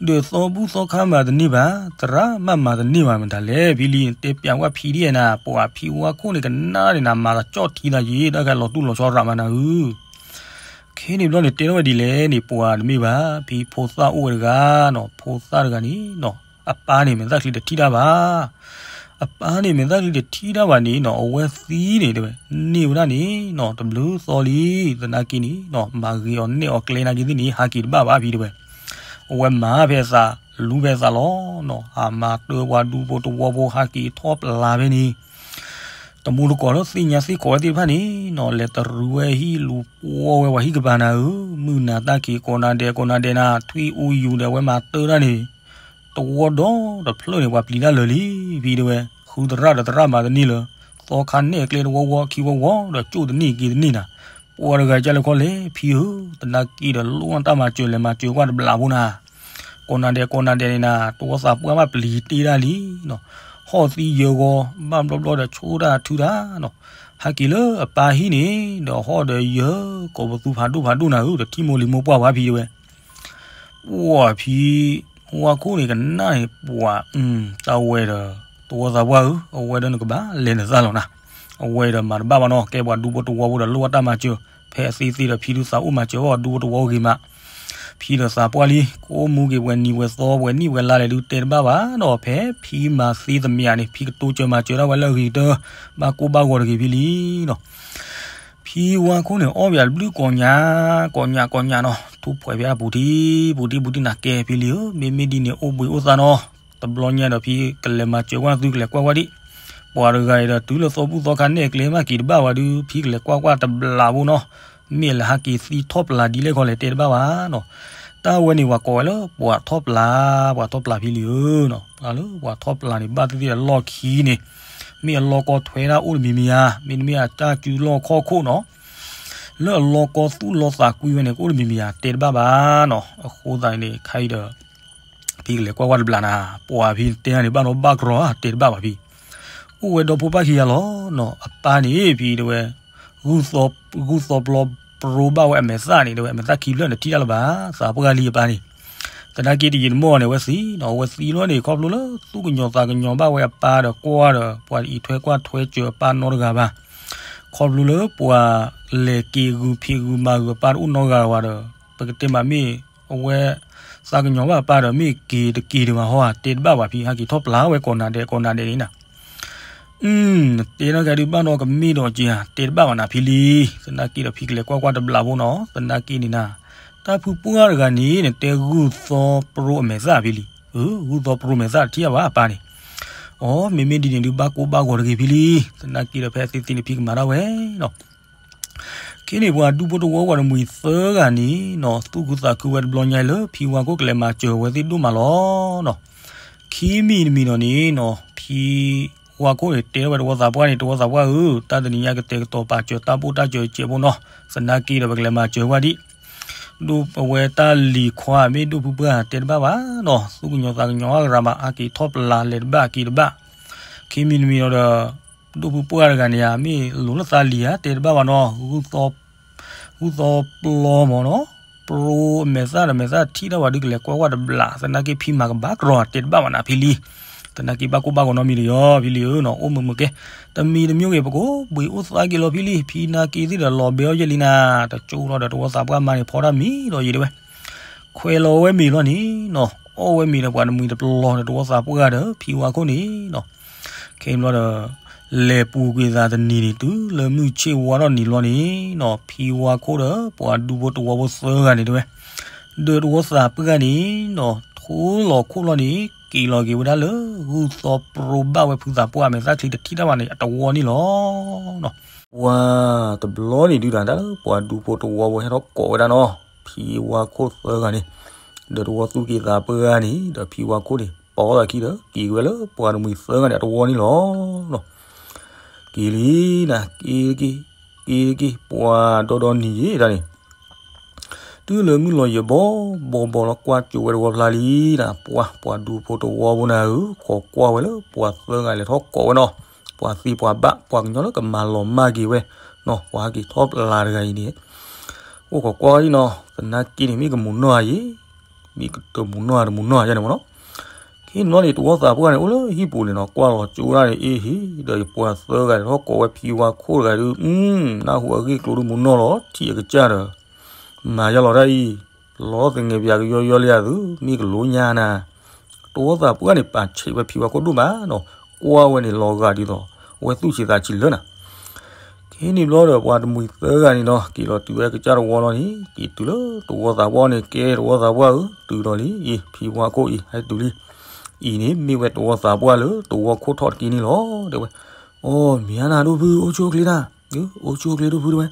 ဒီးသီဘူၣ်သီခါမၤတန့ၢ်ဘၣ် သရၣ်မးမၤတန့ၢ်ဘၣ် မတၤလဲၣ် ဖံလံၤ တဲပျးဝဲဖံဒ်နၤ ပှၤဖံဝါခိၣ်န့ၣ်ကနၣ်န့ၣ်နၤ မၤသးကၠီၣ်ထံသးယံၤ တၢ်ခဲလီၤတူၢ်လီၤဆီရးမးနၤဧၢ. ခဲန့ၣ်ဘျီန့ၣ် တဲထီၣ်ဝဲဒ်လဲၣ်န့ၣ် ပှၤတမ့ၢ်ဘၣ် ဖံဖိသၣ်အိၣ်ဝဲတဂၤနီၤ ဖိသၣ်တဂၤန့ၣ်နီၤ အပၢ်န့ၣ်မဲာ်သၣ်ချံတထံၣ်တၢ်ဘၣ် အပၢ်န့ၣ်မဲာ်သၣ်ချံတထံၣ်တၢ်ဘၣ်န့ၣ်နီၤ အဝဲသံန့ၣ်တဲဝဲ န့ၢ်ဝဲဒၣ်န့ၣ်နီၤ တဘျုးသီလံ သနာ်က့န့ၣ်နီၤ မၤဂ့ၤအီၤနဲၣ်အီၤကျဲနာ်က့သ့ၣ်န့ၣ် ဟးက့ၤတဘၣ်ဘၣ်ဖံတဲဝဲ အဝဲမၤဖဲအသး လူၤဖဲအသးလီၤနီၤ အမၤတၢ်ပှၤဒူဖိတဝီဖိဟးက့ၤထီၣ်ပျၢ်ဖဲန့ၣ် တမူတကိးလၢသ့ၣ်ညါသ့ၣ်ခိးဝဲသ့ၣ်တဖၣ်န့ၣ်နီၤ လဲၤတရူးဝဲဟံၣ်လူၤပှီၢ်ဝဲပှၤဟံၣ်ကပၤနၤဧၢ မုၢ်နၤတၢ်ခံးကိးနၤဒဲးကိးနၤဒဲးနၤ ထွံၣ်အူယူၤဒီးအဝဲမၤတၢ်တၢ်န့ၣ် တဝီဒီတဖျၢၣ်န့ၣ် ပှၤပျံၤတၢ်လၢာ်လံ ဖံတဲဝဲ ဃုသရၣ်ဒီးသရၣ်မၤတန့ၢ်လၢ သီခါနဲၣ်အကျဲတဝီဝီခံဝီဝီဒီးကၠိၣ်တန့ၢ်က့ၤတန့ၢ်နၤ ပှၤတဂၤကၢ်လဲၤခီလဲၣ် ဖံဧၢ သနာ်က့ဒီးလိၣ်တၢ်မၤစၢၤလဲၤမၤစၢၤကွၢ်တဘျးဖိနၤ ကိးနၤဒဲးကိးနၤဒဲးန့ၣ်နၤ တဝီသးပှၢ်ဘၣ်ပျံၤတ့ၢ်ဒၣ်လံနီၤ ဟီၣ်သံယၢဂီၤ ဘၣ်ဘျီဘျီဒီးဆိတၢ်ထုတၢ်နီၤ ဟဲက့ၤလၢအပၢ်ဟံၣ်န့ၣ် ဒီးဟီၣ်ဒီးယၢ ကိးပသူဖးဒိၣ်ဖးဒိၣ်နၤဧၢ တထံၣ်မိၢ်လံၤမိၢ်ပှၢ်ဝဲဖံတဲဝဲ ပှၤဖံ ဝါခိၣ်န့ၣ်ကနၣ်န့ၣ် ပှၤ တၢ်ဝဲဒီး တဝီသးပှၢ်ဧၢ အဝဲဒီးနကဘၣ်လဲၤနသးလီၤနၤ အဝဲဒီးမၤတဘၣ်ဘၣ်နီၤ ကဲပှၤဒူဖိတဝီဖိဒီးလိၣ်ဘၣ်တၢ်မၤစၢၤ ဖဲအသ့သ့ဒီးဖံဒုးသးအိၣ်မၤစၢၤဘၣ်ပှၤဒူဖိတဝီဂ့ၤမး ဖံဒီးသးပှၢ်လံ ကိးမူက့ၤပှဲၤနံၤပှဲၤသီပှဲၤနံၣ်ပှဲၤလါလဲၣ်ဒုးတဲတဘၣ်ဘၣ်နီၤ ဖဲဖံမၤသ့သမံးန့ၣ် ဖံကတိၤစၢၤမၤစၢၤဒၣ်ဝဲလၢအဂ့ၤကတၢၢ် ဘၣ်ကိၢ်ဘၣ်ဂီၤတဂ့ၤဖံလံနီၤ ဖံဝါခိၣ်န့ၣ် အီၣ်ဘၣ်တဘျုးကိးညါ ကိးညါကိးညါနီၤ ထူၣ်ဖှဲးဖဲအပူၤထံ ပူၤထံပူၤထံနၤကဲဖံလံဧၢ မ့မ့ၢ်ဒ်န့ၣ်အိၣ်ဘှံးအိၣ်သါနီၤ တဘျီညါဒီးဖံကလဲၤမၤစၢၤကွၢ်သုကလဲၤကွၢ်ကွၢ်ဒံး ပှၤတဂၤအံၤဒီးတုၤလၢသီဘူၣ်သီခါနဲၣ်အကျဲမးက့ၤတဘၣ်ဝဲဒုး ဖံကလဲၤကွၢ်ကွၢ်တဘျးဖိနီၤ မ့ၢ်လဲၤဟးက့ၤသံထီၣ်ပျၢ်ဒ်လဲၣ်ခီလဲၣ်တဲတဘၣ်ဘၣ်နီၤ တၢ်ဝဲန့ၣ်ပှၤကိးဝဲလၢ ပှၤထီၣ်ပျၢ် ပှၤထီၣ်ပျၢ်ဖံလံဧၢနီၤ လၢပှၤထီၣ်ပျၢ်န့ၣ် ဘၣ်သ့ၣ်သ့ၣ်အလီၢ်ခံန့ၣ် မ့ၢ်အလီၢ်ကီထွဲဒၣ်အိၣ်တမံၤမံၤဧါ မ့တမ့ၢ်အတၢ်စုလီၢ်ခီၣ်ခိၣ်နီၤ လၢအလီၢ်ကီသူၣ်လီၤသးကွံဝဲန့ၣ် ကအိၣ်တမံၤမံၤဧါ တဲတဘၣ်ဘၣ်နီၤ အဃိသတးန့ၣ် ခဲအံၤဒီး ဖံကလဲၤကွၢ်ကွၢ်တဘျးနၤ ပှၤဖံတဲန့ၣ် ဘၣ်နီဘၣ်ကြီ တဲတဘၣ်ဘၣ်ဖံ အိၣ်ဝဲဒီဖိပၢ်ခံဂၤလီၤနီၤ အပၢ်န့ၣ် ဖံတဲဝဲ ဂုၢ်သီပျီပရိဘၣ်ဝဲအမဲာ်သၣ်န့ၣ် တဲဝဲ အမဲာ်သၣ်ခံဖျၢၣ်န့ၣ် ထံၣ်တၢ်လၢၤဘၣ် သးပှၢ်လံအပၢ်န့ၣ် သနာ်က့တယံာ်တမီၢ်န့ၣ် အဝဲသံနီၤ အဝဲသံလီၤန့ၣ် ခီဖျိလၢသူၣ်ကညီၤသးကညီၤဘၣ်ဝဲအပၢ်ဒီးကွၢ်ဒီး ပှၤအံးထွဲကွၢ်ထွဲစၢၤအပၢ်နီတဂၤဘၣ် ခီဖျိလၢပှၤလဲၤက့ၤဂုာ်ဖံးဂုာ်မၤဂုာ်အပၢ်တအိၣ်နီတဂၤဘၣ်ဒီး ပကတဲမးမ့ၢ် အဝဲ သးကညီၤဘၣ်အပၢ်ဒီးမ့ၢ်က့ၤတက့ၤဒံးဘၣ်ဟီဧါ တဲတဘၣ်ဘၣ်ဖံ ဟဲက့ၤထီၣ်ပျၢ်ဝဲကိးနၤဒဲးကိးနၤဒဲးန့ၣ်နၤ အ နတဲနီၢ်ကဲဒုးဘၣ်နီကမ့ၢ်ဒီးက့ၤဧါ တဲတဘၣ်ဘၣ်နၤဖံလံ သနာ်က့ဒီးဖံကလဲၤကွၢ်ကွၢ်တဘျးဖိနီၤ သနာ်က့န့ၣ်နၤ တၢ်ဖုပှၢ်တဂၤန့ၣ် နတဲဂုၢ်သီပရိအမဲာ်သၣ်ဖံလံ ဂုၢ်သီပရိမဲာ်သၣ်တထံၣ်အဘၣ်အပၢ်န့ၣ် အ မ့မ့ၢ်ဒ်န့ၣ်ဒုးဘၣ်ကိၢ်ဘၣ်ဂီၤတဂ့ၤဖံလံ သနာ်က့ဒီးဖဲအသ့သ့န့ၣ်ဖံကမၤဒၣ်ဝဲနီၤ ခဲန့ၣ်ပှၤဒူဖိတဝီဝဲတမှံၤသၢဂၤန့ၣ်နီၤ သူၣ်ခုသးခုဝဲတဘျီညါလၢ ဖံဝါခိၣ်ကလဲၤမၤစၢၤဝဲသ့ၣ်ဒိၣ်မးလီၤနီၤ. ခံမံၤတမံၤဒီးန့ၣ်နီၤ ဖံဝါခိၣ်န့ၣ်တဲဝဲတဝီသးပှၢ်န့ၣ် တဝီသးပှၢ်ဧၢ, တၢ်တနံၤညါကတဲာ်ကတီၤပာ်စၢၤတၢ်ဘိၣ်တၢ်စၢၤစဲးဖိနီၤ, သနာ်က့ဒီးပကလဲၤမၤစၢၤဝဲဒံး ဒိၣ်အဝဲတၢ်လံၤခွါ မ့ၢ်ဒိၣ်ဖုပှၢ်တဲတဘၣ်ဘၣ်နီၤ, သူၣ်ကညီၤသးကညီၤအဂၤမး အက့ၤထီၣ်ပျၢ်လဲၤတဘၣ်က့ၤတဘၣ်, ခံမံၤတမံၤဒီး ဒိၣ်ဖုပှၢ်တဂၤန့ၣ်ဧါ မ့ၢ်လိၤလၢသးလံၤဧါ တဲတဘၣ်ဘၣ်နီၤ, ဂုၢ်သီ ဟူသီပျီမၢ်နီၤ, ပရိအမဲာ်သၣ်ဒီးမဲာ်သၣ်ထံၣ်တၢ်ဝဲဒုးကလဲၤကွၢ်ကွၢ်တဘျီ, သနာ်က့ဖံမၤကဘၣ်ကရီတဲတဘၣ်ဘၣ်နၤ ဖံလံ. သနာ်က့ဘၣ်ကိၢ်ဘၣ်ဂီၤနီတမံၤဒီးယီၤ ဖံလံဧၢနီၤ, အိၣ်မုာ်မုာ်ကဲ. တမံၤတမံၤဂ့ၤ ပကအိၣ်ဘှံးအိၣ်သါက့ၤလီၤဖံလံ, ဖံနာ်က့သ့ၣ်ဒီးလီၤဘဲအီၣ်ယဲၢ်လံနၤ, တကၠိလီၤဒီးတဝီသးပှၢ်မါန့ၣ်ဖီတၢ်မံၤဒီးယံၤတဲဝဲ. ခွဲးလီၤဝဲမ့ၤလီၤန့ၣ်နီၤ, အီၣ်ဝဲမ့ၤဒီးပှၤတမှံၤတပျီၤဒီးတဝီသးပှၢ်ဒီးဖံဝါခိၣ်န့ၣ်နီၤ ခဲအံၤဘျီဒီး လဲၤပူၤကွံာ်သးတနံၤန့ၣ် တုၤလၢမုၢ်ဆ့ၣ်ဝါထီၣ်နံၤလီၤန့ၣ်နီၤ, ဖံဝါခိၣ်ဒီးပှၤဒူဖိတဝီဖိသၢဂၤန့ၣ်တဲဝဲ, ဒီးတဝီသးပှၢ်န့ၣ်နီၤ ထိလီၤခိၣ်လီၤန့ၣ် က့ၤလီၤက့ၤဝဲဒၣ်လၢ ဂုၢ်သီပရိဘၣ်ဝဲဖုသးပှၢ်အမဲာ်သၣ်ချံတထံၣ်တၢ်ဘၣ်န့ၣ် အတဝီန့ၣ်လီၤ. ပှၤတဘျီန့ၣ်ဒုးတၢ်လၢပှၤဒူဖိတဝီဖိဟဲထီၣ်ကိးဝဲဒၣ်နီၤ, ဖံဝါခိၣ်သၢဂၤန့ၣ် ဒီးတဝီသူၣ်က့သးပှၢ်န့ၣ် ဒီးဖံဝါခိၣ်န့ၣ် ပိာ်သးခံဒီး က့ၤဝဲလၢပှၤတမှံၤသၢဂၤန့ၣ် အတဝီန့ၣ်လီၤ. က့ၤလံနၤ, က့ၤတက့ၢ်, က့ၤတက့ၢ်, ပှၤဒီဒီနံၤယံၤတၢ်န့ၣ် တုၤလၢမုၢ်လီၤယံၤဘီဘီဘီလီၤ ကွၢ်ကၠိဝဲတဝီဖျါလံနၤ, ပှၤ ပှၤဒူဖိတဝီဖိနၤဧၢ, ခိးကွၢ်ဝဲလၢပှၤသၢဂၤလဲၤထီၣ်ကိးဝဲနီၤ, ပှၤသံပှၤဘၣ် ပှၤကညီလၢကမၤလီၤမၢ်က့ၤဝဲနီၤ, ပှၤဟဲက့ၤထီၣ်ပျၢ်တဂၤအံၤန့ၣ် အိၣ်ခိးကွၢ်ဝဲဒၣ်နီၤ, သနာ်က့န့ၣ် မ့ၢ်ကမူၤနီၢ်ဧါယံၤ, မ့ၢ်တမူၤနီၢ်ဧါ တမူၤနီၢ်ဧါယဲန့ၣ်မ့ၢ်နီၤ. ခဲအံၤန့ၣ်တဝီသးပှၢ်န့ၣ် အိၣ်လၢဟံၣ်ပူၤန့ၣ်နီၤ, ကွၢ်လီၤကၠိဒၣ်န့ၣ် အ့ဟ့ၣ် ဒီးယပှၤသၢဂၤထီၣ်ကိးဝဲဖံဝါခိၣ်တဂၤဒုး, နၢ်ဟူအဂ့ၢ်ကျိၤဒုးမူၤနီၢ်လီၤ ထံၣ်အကစၢ်ဒီး မၤယါလီၤတၢ်အံၤ, လီၤသငဲးပၠးကယီယီလံဧါသု, မ့ၢ်ကလိညါနၤ. တဝီသးပှၢ်န့ၣ် ပာ်ဆံးဝဲဖံဝါခိၣ်ဒိၣ်မးနီၤ, ကွၢ်ဝဲန့ၣ်လီၤဂာ်ဒ်သိး အဝဲသူၣ်ဆံးသးဆံးလၢနၤ. ခဲအံၤန့ၣ်ဘျီဒီး ပှၤတမှံၤသၢဂၤန့ၣ်နီၤ က့ၤလီၤတုၤဝဲကစၢ်တဝီလီၤန့ၣ် က့ၤတုၤလၢတဝီသးပှၢ်န့ၣ် ကဲတဝီသးပှၢ်ဧၢ, တုၤဒီးလံအံၤ ဖံဝါခိၣ်အံၤ ဟဲတုၤလံ. အံၤန့ၣ်မ့ၢ်ဝဲတဝီသးပှၢ်လၢတဝီခိၣ်ထီၣ်တက့ၢ်န့ၣ်လီၤ တဲဝဲ. အိ မ့ၢ်ဧါနၤဒိၣ်ဖု အိၣ်ဆူၣ်အိၣ်ချ့တၢ်, အိၣ်ဆူၣ်အိၣ်ချ့ဒိၣ်ဖု တဲဝဲ.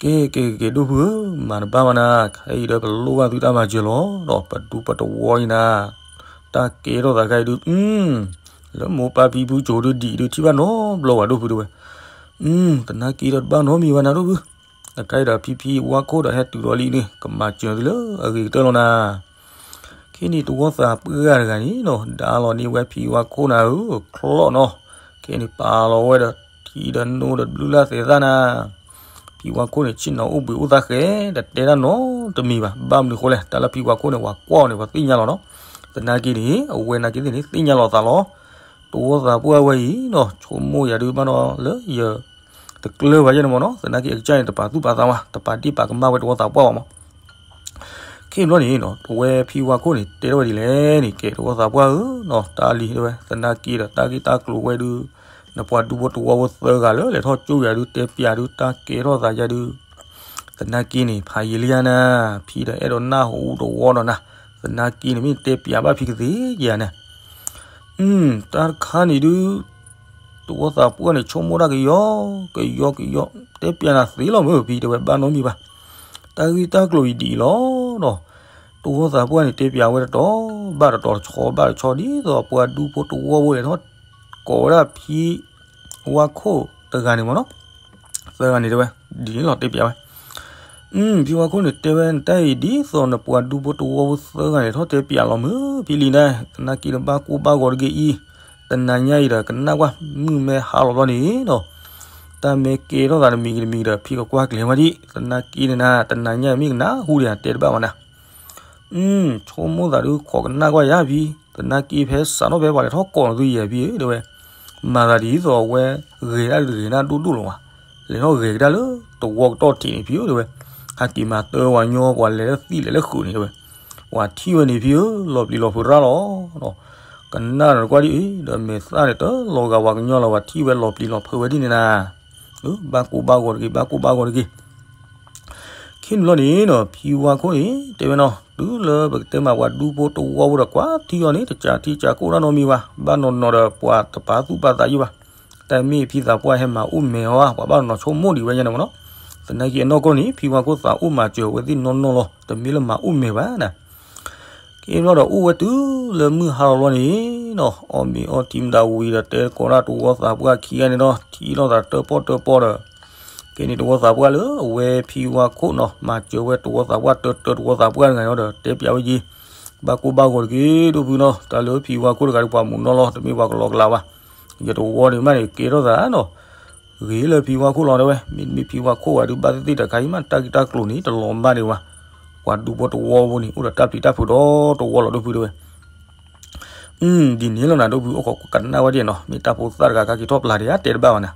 ကဲ ကဲ ကဲ ဒိၣ်ဖုဧၢ, မၤတဘၣ်ဘၣ်နၤ, ခဲအံၤဒီးပလိၣ်ဘၣ်သုတၢ်မၤစၢၤလီၤ, ဒီးပဒူပတဝီအံၤနၤ, တၢ်ကဲထီၣ်သးခဲအံၤဒုး, လၢမိၢ်ပၢ်ဖံဖုစိၤဒုးဒံးဒုးထံၣ်ဘၣ်နီတဘျီဝဲဒိၣ်ဖုတဲဝဲ. သနာ်က့ဒီးတဘၣ်နီတမံၤဘၣ်နၤဒိၣ်ဖု, တခါအံၤဒီးဖံဖံဝါခိၣ်ဒီးဟဲတုၤဒီးလံန့ၣ် ကမၤစၢၤသုလၢအဂ့ၤကတၢၢ်လီၤနၤ. ခဲန့ၣ်တဝီသးပှၢ်တဂၤန့ၣ်နီၤ ဒါလီၤန့ၢ်ဝဲဖံဝါခိၣ်နၤဧၢ ချီၣ်နီၤ, ခဲန့ၣ်ပာ်လီၤဝဲဒီးထံဒီးနိဒီးဘျုးလၢ်သဲးသၣ်နၤ. ဖံဝါခိၣ်န့ၣ် ဆ့ၣ်နီၤအိၣ်ဘှံးအိၣ်သါဃဲ တတဲတၢ်နီတမံၤဘၣ်. ဘၣ်မနုၤဃိလဲၣ်, တၢ်လၢဖံဝါခိၣ်န့ၣ် ပှၤကွၢ်အီၤန့ၣ် ပှၤသ့ၣ်ညါလီၤနီၤ. သနာ်က့န့ၣ် အဝဲနာ်က့သ့ၣ်န့ၣ် သ့ၣ်ညါလီၤသးလီၤ. တဝီသးပှၢ်ဝဲအံၤနီၤ ဆိကမိၣ်ယၤဒုးဘၣ်နီၤလၢယ တကျၢၢ်ဘၣ်ယဲန့ၣ်မ့ၢ်နီၤ. သနာ်က့အကစၢ်န့ၣ် တပာ်သူၣ်ပာ်သးဝဲ, တပာ်ဒ့ၣ်ပာ်ကမၣ်ဝဲတဝီသးပှၢ်ဘၣ်မး. ခဲအံၤဘျီန့ၣ်နီၤ အဝဲဖံဝါခိၣ်န့ၣ် တဲထီၣ်ဝဲဒ်လဲၣ်န့ၣ်, ကဲတဝီသးပှၢ်ဧၢနီၤ, တၢ်လံတဲဝဲ, သနာ်က့ဒီးတၢ်ဂ့ၢ်တၢ်ကျိၤဝဲဒုး နပှၤဒူဖိတဝီဖိသၢဂၤလၢလဲၤထီၣ်ကၠိယၤဒုး တဲပျးဒုး တၢ်ကဲထီၣ်သးယၤဒုး သနာ်က့န့ၣ် ဖးယံာ်လံယၤနၤ, ဖံဒီးအဲၣ်ဒိးနၢ်ဟူတဝီဒီးနၤ, သနာ်က့န့ၣ် မ့ၢ်တဲပျးဘၣ်ဖံကသ့ယၤနၤ. တၢ်တခါန့ၣ်ဒုး တဝီသးပှၢ်န့ၣ် ဆိကမိၣ်တၢ်ကယီကယီကယီ, တဲပျးနၤသ့လီၤမ့ၢ်ဖံတဲဝဲ, ဘၣ်နီတမံၤဘၣ်. တၢ်ဂ့ၢ်တၢ်ကျိၤအံၤဒ်အံၤလီၤနီၤ. တဝီသးပှၢ်န့ၣ် တဲပျးဝဲတတီၤဘၣ်တတီၤ တဆီဘၣ်တဆီ ဒ်သိးပှၤဒူဖိတဝီဖိလဲၤထီၣ်ကိးဝဲဒၣ်ဖံဝါခိၣ်တဂၤန့ၣ်မ့ၢ်နီၤ. သၢဂၤန့ၣ်တဲဝဲ ဒ်န့ၣ်လီၤတဲပျးဝဲ. ဖံဝါခိၣ်န့ၣ်တဲဝဲ နတၢ်အံၤဒ်သိးနပှၤဒူဖိတဝီဖိသၢဂၤန့ၣ် ထီၣ်တဲပျးလီၤမ့ၢ်ဖံလံနၤ, သနာ်က့ဒီးဘၣ်ကိၢ်ဘၣ်ဂီၤတဂ့ၤအံၤ, တနၤညါအံၤဒီးကနၣ်ကွၢ် မုၢ်မ့ၢ်ဟါလီၤဘျီန့ၣ်နီၤ, တၢ်မ့ၢ်ကဲထီၣ်သးတမံၤဂ့ၤတမံၤဒီး ဖံကကွၢ်ကျဲၤဝဲဒံး, သနာ်က့န့ၣ်နၤ တနၤညါအံၤမ့ၢ်ကနၢ်ဟူဒံးဧါ တဲတဘၣ်ဘၣ်နၤ. ဆိကမိၣ်သးဒုးခိးကနၣ်ကွၢ်ယၤဖံ, သနာ်က့ဖဲစးထီၣ်ဖဲပှၤလဲၤထီၣ်ကိးနၤသုယဲၢ်ဖံဧၢ တဲဝဲ, မၤသးဒ်သိးအဝဲဂဲၤတၢ်တဂ့ၤနၢ်ဒိၣ်ဒိၣ်လီၤဘၣ်, လဲၤထီၣ်ဂဲၤကဒါလၢတဝီကတီၢ်ထံးန့ၣ်ဖံဧၢ တဲဝဲ, ဟးက့ၤမၤတၢ်ပှၤကညီ ပှၤလဲၤလၢသံၣ်လဲၤလၢဃုာ်န့ၣ် တဲဝဲ, ပှၤထံၣ်ဝဲန့ၣ်ဖံဧၢ လီၤပျံၤလီၤဖုးရၣ်လီၤ. ကနၣ်ဒီးကွၢ်ဒ်အံၤ ဒီးမဲာ်သၣ်န့ၣ်တလီၤဂာ်ပှၤကညီလီၤ, ပှၤထံၣ်ဝဲလီၤပျံၤလီၤဖုးဝဲဒ်န့ၣ်နၤ, ဘၣ်ကိၢ်ဘၣ်ဂီၤတဂ့ၤ ဘၣ်ကိၢ်ဘၣ်ဂီၤတဂ့ၤ. ခဲန့ၣ်ဘျီန့ၣ်နီၤ ဖံဝါခိၣ်န့ၣ် တဲဝဲနီၤ တုၤလၢပကတဲမးပှၤဒူဖိတဝီဖိဒီးကွၢ်ထံအီၤန့ၣ် တစးထံစးကိၢ်တၢ်နီတမံၤဘၣ်, ဘၣ်နီၢ်နီၢ်ဒီးပှၤတပာ်သူၣ်ပာ်သးယုၢ်ဘၣ်, တၢ်မ့ၢ်ဖံသးပှၢ်ဟဲမၤအိၣ်မဲာ်အီၤဘၣ် ပှၤဘၣ်နီၢ်နီၢ်ဆိကမိၣ်ဒံးဝဲညါန့ၣ်မ့ၢ်နီၤ. သနာ်က့အနီၢ်ကီၢ်န့ၣ် ဖံဝါခိၣ်သးအိၣ်မၤစၢၤဝဲသ့ၣ်နီၢ်နီၢ်လီၤ, တမ့ၢ်လၢမၤအိၣ်မဲာ်ဘၣ်နၤ. ခဲဘျီဒီးအိၣ်ဝဲတုၤလၢမုၢ်ဟါလီၤဘျီန့ၣ်နီၤ အီၣ်မ့ၤအီထံမတၤဝံၤဒီးတဲကိးဒၣ်တဝီသးပှၢ်ခံဂၤန့ၣ်ဒီး ထံၣ်လိာ်သးတၢၣ်ပီၣ်တၢၣ်ပီၣ်ဒီး ကဲန့ၣ်တဝီသးပှၢ်လၢအဝဲဖံဝါခိၣ်နီၤ မၤစၢၤဝဲတဝီသးပှၢ်တၢတၢတဝီသးပှၢ်တဂၤန့ၣ်ဒီး တဲပျးဝဲယံၤ, ဘၣ်ကိၢ်ဘၣ်ဂီၤတဂ့ၤ ဒိၣ်ဖုနီၤ, တၢ်လၢဖံဝါခိၣ်တဂၤဒီးပှၤမူးနီၢ်လီၤ, တမ့ၢ်ပှၤကလီကလးဘၣ်. ယတဝီန့ၣ်မးန့ၣ် ကဲထီၣ်သးနီၤ ဂ့ၤလၢဖံဝါခိၣ်လီၤတဲဝဲ, မ့တမ့ၢ်ဖံဝါခိၣ်ဘၣ်ဒီး ဘၣ်သ့ၣ်သ့ၣ်တခါအံၤမး တၢ်ဂ့ၢ်တၢ်ကျိၤန့ၣ် တလီၤဘၣ်ဒံးဘၣ်. ပှၤဒူဖိတဝီဖိန့ၣ် အိၣ်ဒီးတၢ်ပျံၤတၢ်ဖုးဒီတဝီလီၤ ဒိၣ်ဖုတဲဝဲ. ဒ်န့ၣ်လီၤနၤ ဒိၣ်ဖု အိၣ်ခိးကနၣ်ဝဲဒ်နီၤ, မ့ၢ်တၢ်ဖိသၣ်တဂၤကဟဲက့ၤထီၣ်ပျၢ်ဒံးဧါ တဲတဘၣ်ဘၣ်နၤ.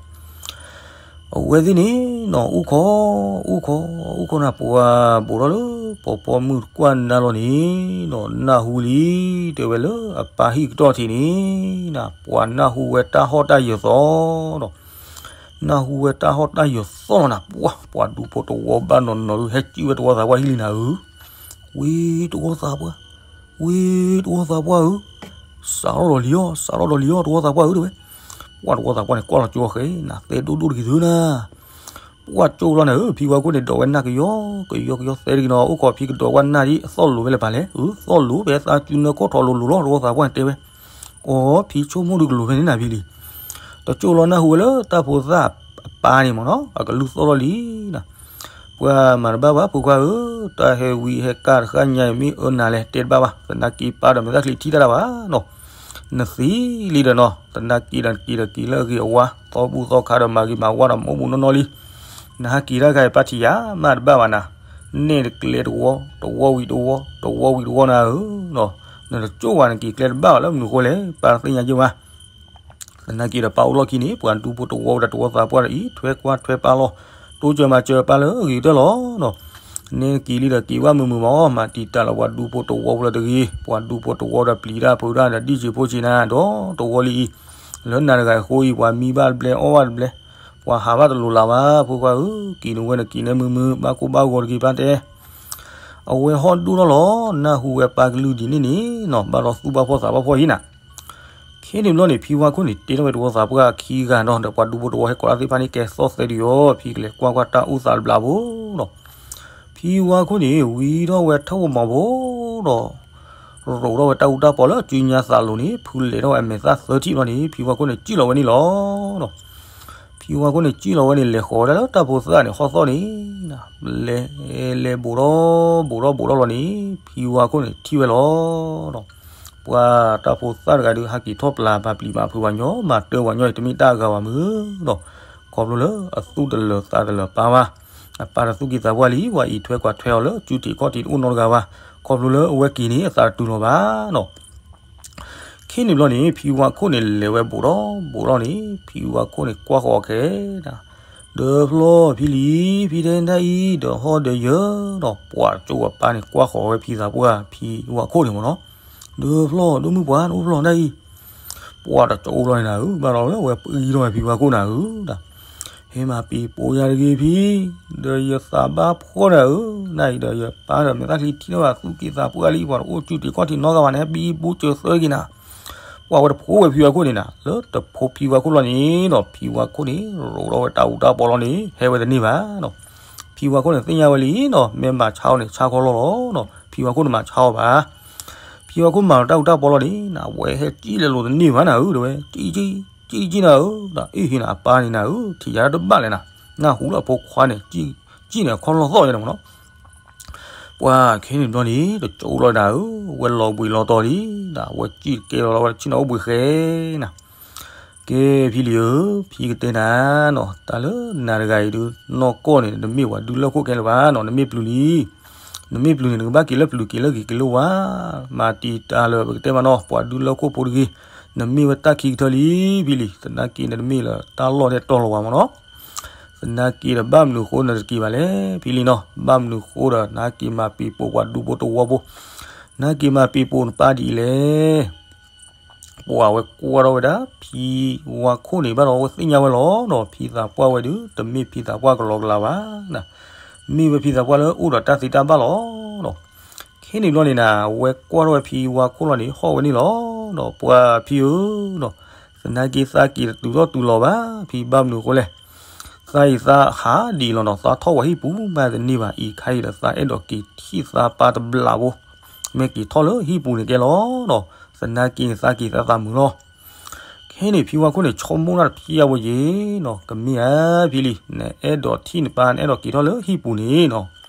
အဝဲသ့ၣ်န့ၣ်နီၤ အိၣ်ခိး အိၣ်ခိး အိၣ်ခိးနၤ ပှၤဘူးထီၣ်လၢ ပီၤပီမုၣ်တကွၢ်နၤလီၤန့ၣ်နီၤ နၢ်ဟူလံ တဲဝဲလၢအပၢ်ဟံၣ်ကတီၢ်ထံးန့ၣ်နီၤ ပှၤနၢ်ဟူဝဲတၢ်ဟီၣ်တၢ်ယၢၤသီဒီး နၢ်ဟူဝဲတၢ်ဟီၣ်တၢ်ယၢၤသီလီၤနၤ ပှၤ ပှၤဒူဖိတဝီဘၣ်နီၤနီၤ ဟဲကံၣ်ဝဲတဝီသးပှၢ်ဟံၣ်လံနၤဧၢ, ဝံၤတဝီသးပှၢ်, ဝံၤတဝီသးပှၢ်ဧၢ, စးထီၣ်ဒီးလံၤအီၤ စးထီၣ်ဒီးလံၤအီၤ တဝီသးပှၢ်ဧၢ တဲဝဲ. ပှၤတဝီသးပှၢ်န့ၣ် ကွၢ်လီၤကၠိဃဲနၤ သဲဒိၣ်ဒိၣ်တဂ့ၤသုနၤ ပှၤကၠိလီၤနၤဧၢ, ဖံဝါခိၣ်န့ၣ် ဒိးဝဲနၢ်ကယီ ကယီကယီသဲတဂ့ၤနီၤ အိၣ်ခိးဖံကဒိးဝဲနၢ်ဒ်အသီၣ်လိၤဝဲလၢပၢ်လဲၣ်, အၢ သီၣ်လိၤ ဖဲသးစုနၢခီၣ်ထီၣ်လိၤလိၤလီၤ တဝီသးပှၢ်န့ၣ်တဲဝဲ. အိ ဖံဆိကမိၣ်ဒုးကလိၤဖဲန့ၣ်နၤဖံလံၤ, တကၠိလီၤနၢ်ဟူဝဲလၢတၢ်ဖိသၣ်အပၢ်န့ၣ်မ့ၢ်နီၤ အကလုၢ်သီၣ်လီၤလံနၤ ပှၤမၤတဘၣ်ဘၣ် ဖိခွါဧၢ, တၢ်ဟဲဝံဟဲကၢ်တဃၣ်ညါအံၤ မ့ၢ်အၢနၤလဲၣ် တဲတဘၣ်ဘၣ်, သနာ်က့ပၢ်ဒီးမဲာ်သၣ်ချံထံၣ်တၢ်တၢ်ဘၣ်နီၤ, နသံလံဒီးနီၤ, သနာ်က့ဒီးနက့ၤဒီးက့ၤလၢအဂ့ၤအဝါ သီဘူၣ်သီခါဒီးမၤဂ့ၤမၤဝါဒီးမၤအိၣ်မူနီၢ်နီၢ်လံ, နဟဲက့ၤတၢ်ခါအံၤ ပၢ်ထံၣ်ယၤမးတဘၣ်ဘၣ်နၤ, နဲၣ်တကျဲတဝီ တဝီဝံၤတဝီ တဝီဝံၤတဝီနၤဧၢ, နတကၠိဝဲနက့ၤကျဲတဘၣ်ဘၣ်လၢမနုၤဃိလဲၣ် ပၢ်သ့ၣ်ညါယဲၢ်မး သနာ်က့ဒီးပၢ်အိၣ်လီၢ်ခံန့ၣ် ပှၤဒူဖိတဝီဝဲဒီးတဝီသးပှၢ်ဒီးအံးထွဲကွၢ်ထွဲပၢ်လီၤ, တိစၢၤမၤစၢၤပၢ်လၢအဂ့ၤကတၢၢ်လီၤနီၤ, နဲက့ၤလံဒီးက့ၤဝဲမုာ်မုာ်မး မၤတံာ်တာ်လီၤပှၤဒူဖိတဝီဖိလၢတဂ့ၤ, ပှၤဒူဖိတဝီဒီးပျံၤတၢ်ဖုးတၢ်ဒီးဒ်စ့ဖိဆံးနၤ ဒီးတဝီလံအံၤ, လၢနၤတဂၤအဃိအံၤ ပှၤမံဘၣ်တဘျဲအီၣ်ဘၣ်တဘျဲ, ပှၤဟးဘၣ်တလိၤလၢၤဘၣ် ဖိခွါဧၢ, က့ၤနဝဲနက့ၤနဲမုာ်မုာ် ဘၣ်ကိၢ်ဘၣ်ဂီၤတဂ့ၤပၢ်တဲ အဝဲဟီၣ်ဒိၣ်ထီၣ်လီၤ, နၢ်ဟူဝဲပၢ်ကလုၢ်ဒ်န့ၣ်န့ၣ်နီၤ ဘၣ်ဒီးသူၣ်ဘၣ်ဖှီၣ်သးဘၣ်ဖှီၣ်အံၤနၤ, ခဲန့ၣ်ဘျီန့ၣ် ဖံဝါခိၣ်န့ၣ် တ့ထီၣ်ဝဲတဝီသးပှၢ်ခံဂၤနီၤ ဒီးပှၤဒူဖိတဝီဟဲကိးတၢ်သ့ၣ်တဖၣ်န့ၣ် ကဲသီၣ်သဲဒံးအီၤ, ဖံကလဲၤကွၢ်ကွၢ်တၢ်အိၣ်သးတဘျီဖိဒီး ဖံဝါခိၣ်န့ၣ် ဝံထီၣ်ဝဲထၢၣ်ဝီမီၤဖိဒီး ရိးထီၣ်ဝဲတၢ်အူတၢ်ပီလၢစုညါသးလိၤန့ၣ် ဖုလဲၤထီၣ်ဝဲအမဲာ်သၣ်သၢထံၣ်ဘျီန့ၣ် ဖံဝါခိၣ်န့ၣ် စံၣ်လီၤဝဲန့ၣ်လီၤ. ဖံဝါခိၣ်န့ၣ် စံၣ်လီၤဝဲန့ၣ် လဲၤဃီၤဝဲဒၣ်လၢတၢ်ဖိသၣ်န့ၣ် ဟီၣ်သီၣ်န့ၣ် လဲၤ လဲၤဘူးထီၣ်ဘူးထီၣ်ဘူးထီၣ်လီၤန့ၣ် ဖံဝါခိၣ်န့ၣ်ထံၣ်ဝဲလီၤ. ပှၤတၢ်ဖိသၣ်တဂၤဒုး ဟဲက့ၤထီၣ်ပျၢ်ပာ်ပျံၤမၤဖုးပှၤညီ မၤတၢ်ပှၤညီအံၤ တမ့ၢ်တၢ်အဂၤဘၣ်မုၢ်ဒီး ခီဖျိလၢအသူၣ်တလၢာ်သးတလၢာ်ပၢ်ဘၣ်, အပၢ်တသူၣ်ကံၢ်သးပှၢ်လံ ပှၤအံးထွဲကွၢ်ထွဲအီၤလၢ စုတံၢ်ခီၣ်ထံးတအိၣ်နီတဂၤဘၣ်, ခီဖျိလၢအဝဲက့ၤန့ၣ် အသးတတုၤလီၤဘၣ်နီၤ. ခဲန့ၣ်ဘျီန့ၣ် ဖံဝါခိၣ်န့ၣ် လဲၤဝဲဘူးထီၣ်ဘူးထီၣ်န့ၣ် ဖံဝါခိၣ်န့ၣ် ကွၢ်ဃီၤခဲ ဒီးဖျီဖံလံၤ ဖံတဲတၢ်အံၤ ဒီးဟီၣ်ဒီးယၢၤဒီး ပှၤကၠိအပၢ်န့ၣ် ကွၢ်ဃီၤဝဲဖံသးပှၢ် ဖံဝါခိၣ်န့ၣ်မ့ၢ်နီၤ, ဒီးဖျီ ဒိၣ်မုၢ်ပှၢ် နအိၣ်ဖျီတၢ်အံၤ, ပှၤတကၠိလီၤန့ၣ်နၤဧၢ, ဘၣ်ဒီးလၢအဝဲပှံထီၣ်ဝဲဖံဝါခိၣ်နၤဧၢ, ဟဲမၤပံၤပိာ်ယၤတဂ့ၤဖံ, ဒီးယသးဘၣ်ဖှီၣ်နၤဧၢ, နၤအံၤဒီးယပၢ်ဒီးမဲာ်သၣ်ချံထံၣ်ထီၣ်ဘၣ် သူၣ်ကံၢ်သးပှၢ်လံ ပှၤတအိၣ်စုတံၢ်ခီၣ်ထံးနီတဂၤဘၣ်န့ၣ် ဟဲပံၤပိာ်စၢၤသၢက့ၤနၤ ပှၤဝဲတဖိဝဲဖံဝါခိၣ်န့ၣ်နၤ, လၢတဖိဖံဝါခိၣ်လီၤန့ၣ်ဒီး ဖံဝါခိၣ်န့ၣ် ရိးထီၣ်ဝဲတၢ်အူတၢ်ပီလီၤန့ၣ် ဟဲဝဲတန့ၢ်ဘၣ်နီၤ. ဖံဝါခိၣ်န့ၣ်သ့ၣ်ညါဝဲလံနီၤ, မ့ၢ်မၤဆါအီၤန့ၣ် ဆါခီလီၢ်လီၤနီၤ, ဖံဝါခိၣ်န့ၣ်မၤဆါအီၤဘၣ်. ဖံဝါခိၣ်မၤလီၤတၢ်အူတၢ်ပီလီၤန့ၣ် နဝဲဟဲကံၣ်လဲၤလိာ်တန့ၢ်ဘၣ်နၤဧၢ, ဒီးဝဲ ကံၣ်ကံၣ် ကံၣ်ကံၣ်နၤဧၢ, ဒီးအ့ၣ်ဟ့နၤအပၢ်န့ၣ်နၤဧၢ, ထံၣ်ယၤတဘၣ်လဲၣ်နၤ, နၢ်ဟူလၢအဖိခွါန့ၣ် ကံၣ်န့ၣ်အခီၣ်လီၢ်သီၣ်ယဲန့ၣ်မ့ၢ်နီၤ. ပှၤခဲန့ၣ်ဘျီန့ၣ် တကၠိလီၤနၤဧၢ, ဝဲလီၤဘှံးလီၤတီၤလံ, ဒီးဝဲကံၣ်တကဲလီၤလီၤ ဝဲတဆ့ၣ်နီၤအိၣ်ဘှံးဃဲနၤ ကဲဖံလံၤဧၢ, ဖံကတဲနၤနီၤ, တၢ်လၢနၤတဂၤအံၤဒုး နီၢ်ကီၢ်န့ၣ် နမ့ၢ်ပှၤဒုးလၢခိၣ်ခဲလၢာ်ဘၣ်နီၤ, နမ့ၢ်ပျုၤလံ, နမ့ၢ်ပျုၤန့ၣ် နကဘၣ်က့ၤလၢပျုၤ က့ၤလၢဂ့ၤက့ၤလၢဝါ, မၤတံာ်တာ်လၢပကတဲမးနီၤ, ပှၤဒုးလၢခိၣ်ဖိတဂ့ၤ, နမ့ၢ်ဝဲတၢ်ခံကထၢလံ, ဖံလံၤ, သနာ်က့န့ၣ် နမ့ၢ်လၢတၢ်လီၢ်ထဲတီၤလီၤဝါမးနီၤ, သနာ်က့ဒီး ဘၣ်မနုၤဃိနတက့ၤဘၣ်လဲၣ်, ဖံလံၤနီၤ, ဘၣ်မနုၤဃိဒီး နက့ၤမၤပံၤပိာ်ပှၤဒူဖိတဝီဖိ, နက့ၤမၤပံၤပိာ်နပၢ်ဒ်အံၤလဲၣ် ပှၤဝဲကွၢ်ထီၣ်ဝဲဒၣ် ဖံဝါခိၣ်န့ၣ်ဘၣ်ဒီး အဝဲသ့ၣ်ညါဝဲလီၤနီၤ, ဖံသးပှၢ်ဝဲဒုး တမ့ၢ်ဖံသးပှၢ်ကလီကလီဘၣ်, မ့ၢ်ဝဲဖံသးပှၢ်လၢအိၣ်ဒီးတၢ်သ့တၢ်ဘၣ်လီၤနီၤ. ခဲန့ၣ်ဘျီန့ၣ်နၤ, ဝဲကွၢ်ထီၣ်ဝဲဖံဝါခိၣ်လီၤန့ၣ် ဟီၣ်ဝဲန့ၣ်လီၤနီၤ, ပှၤဖံဧၢနီၤ, သနာ်က့သးက့ၤတတုၤထီၣ်တုၤလီၤဘၣ်, ဖံဘၣ်မနုၤအဃိလဲၣ် သးအံၤသးဟးဒ်အံၤလီၤနီၤ, သးထီၣ်ဝဲဟံၣ်ပူၤမးတန့ၢ်ဘၣ်, အံၤခါအံၤဒီးသးအဲၣ်ဒိးက့ၤထံၣ်သးပၢ်တဘျီဖိ, မ့ၢ်က့ၤထီၣ်လၢဟံၣ်ပူၤန့ၣ်ကဲလီၤနီၤ, သနာ်က့န့ၣ် သးက့ၤသးသးမုာ်လီၤ. ခဲန့ၣ်ဖံဝါခိၣ်န့ၣ် ဆိကမိၣ်တၢ်တဖျၢၣ်ဝဲယဲနီၤ, ကမ့ၢ်ဧါဖံလံၤ, နအဲၣ်ဒိးထံၣ်နပၢ် နအဲၣ်ဒိးက့ၤထီၣ်လၢဟံၣ်ပူၤန့ၣ်နီၤ,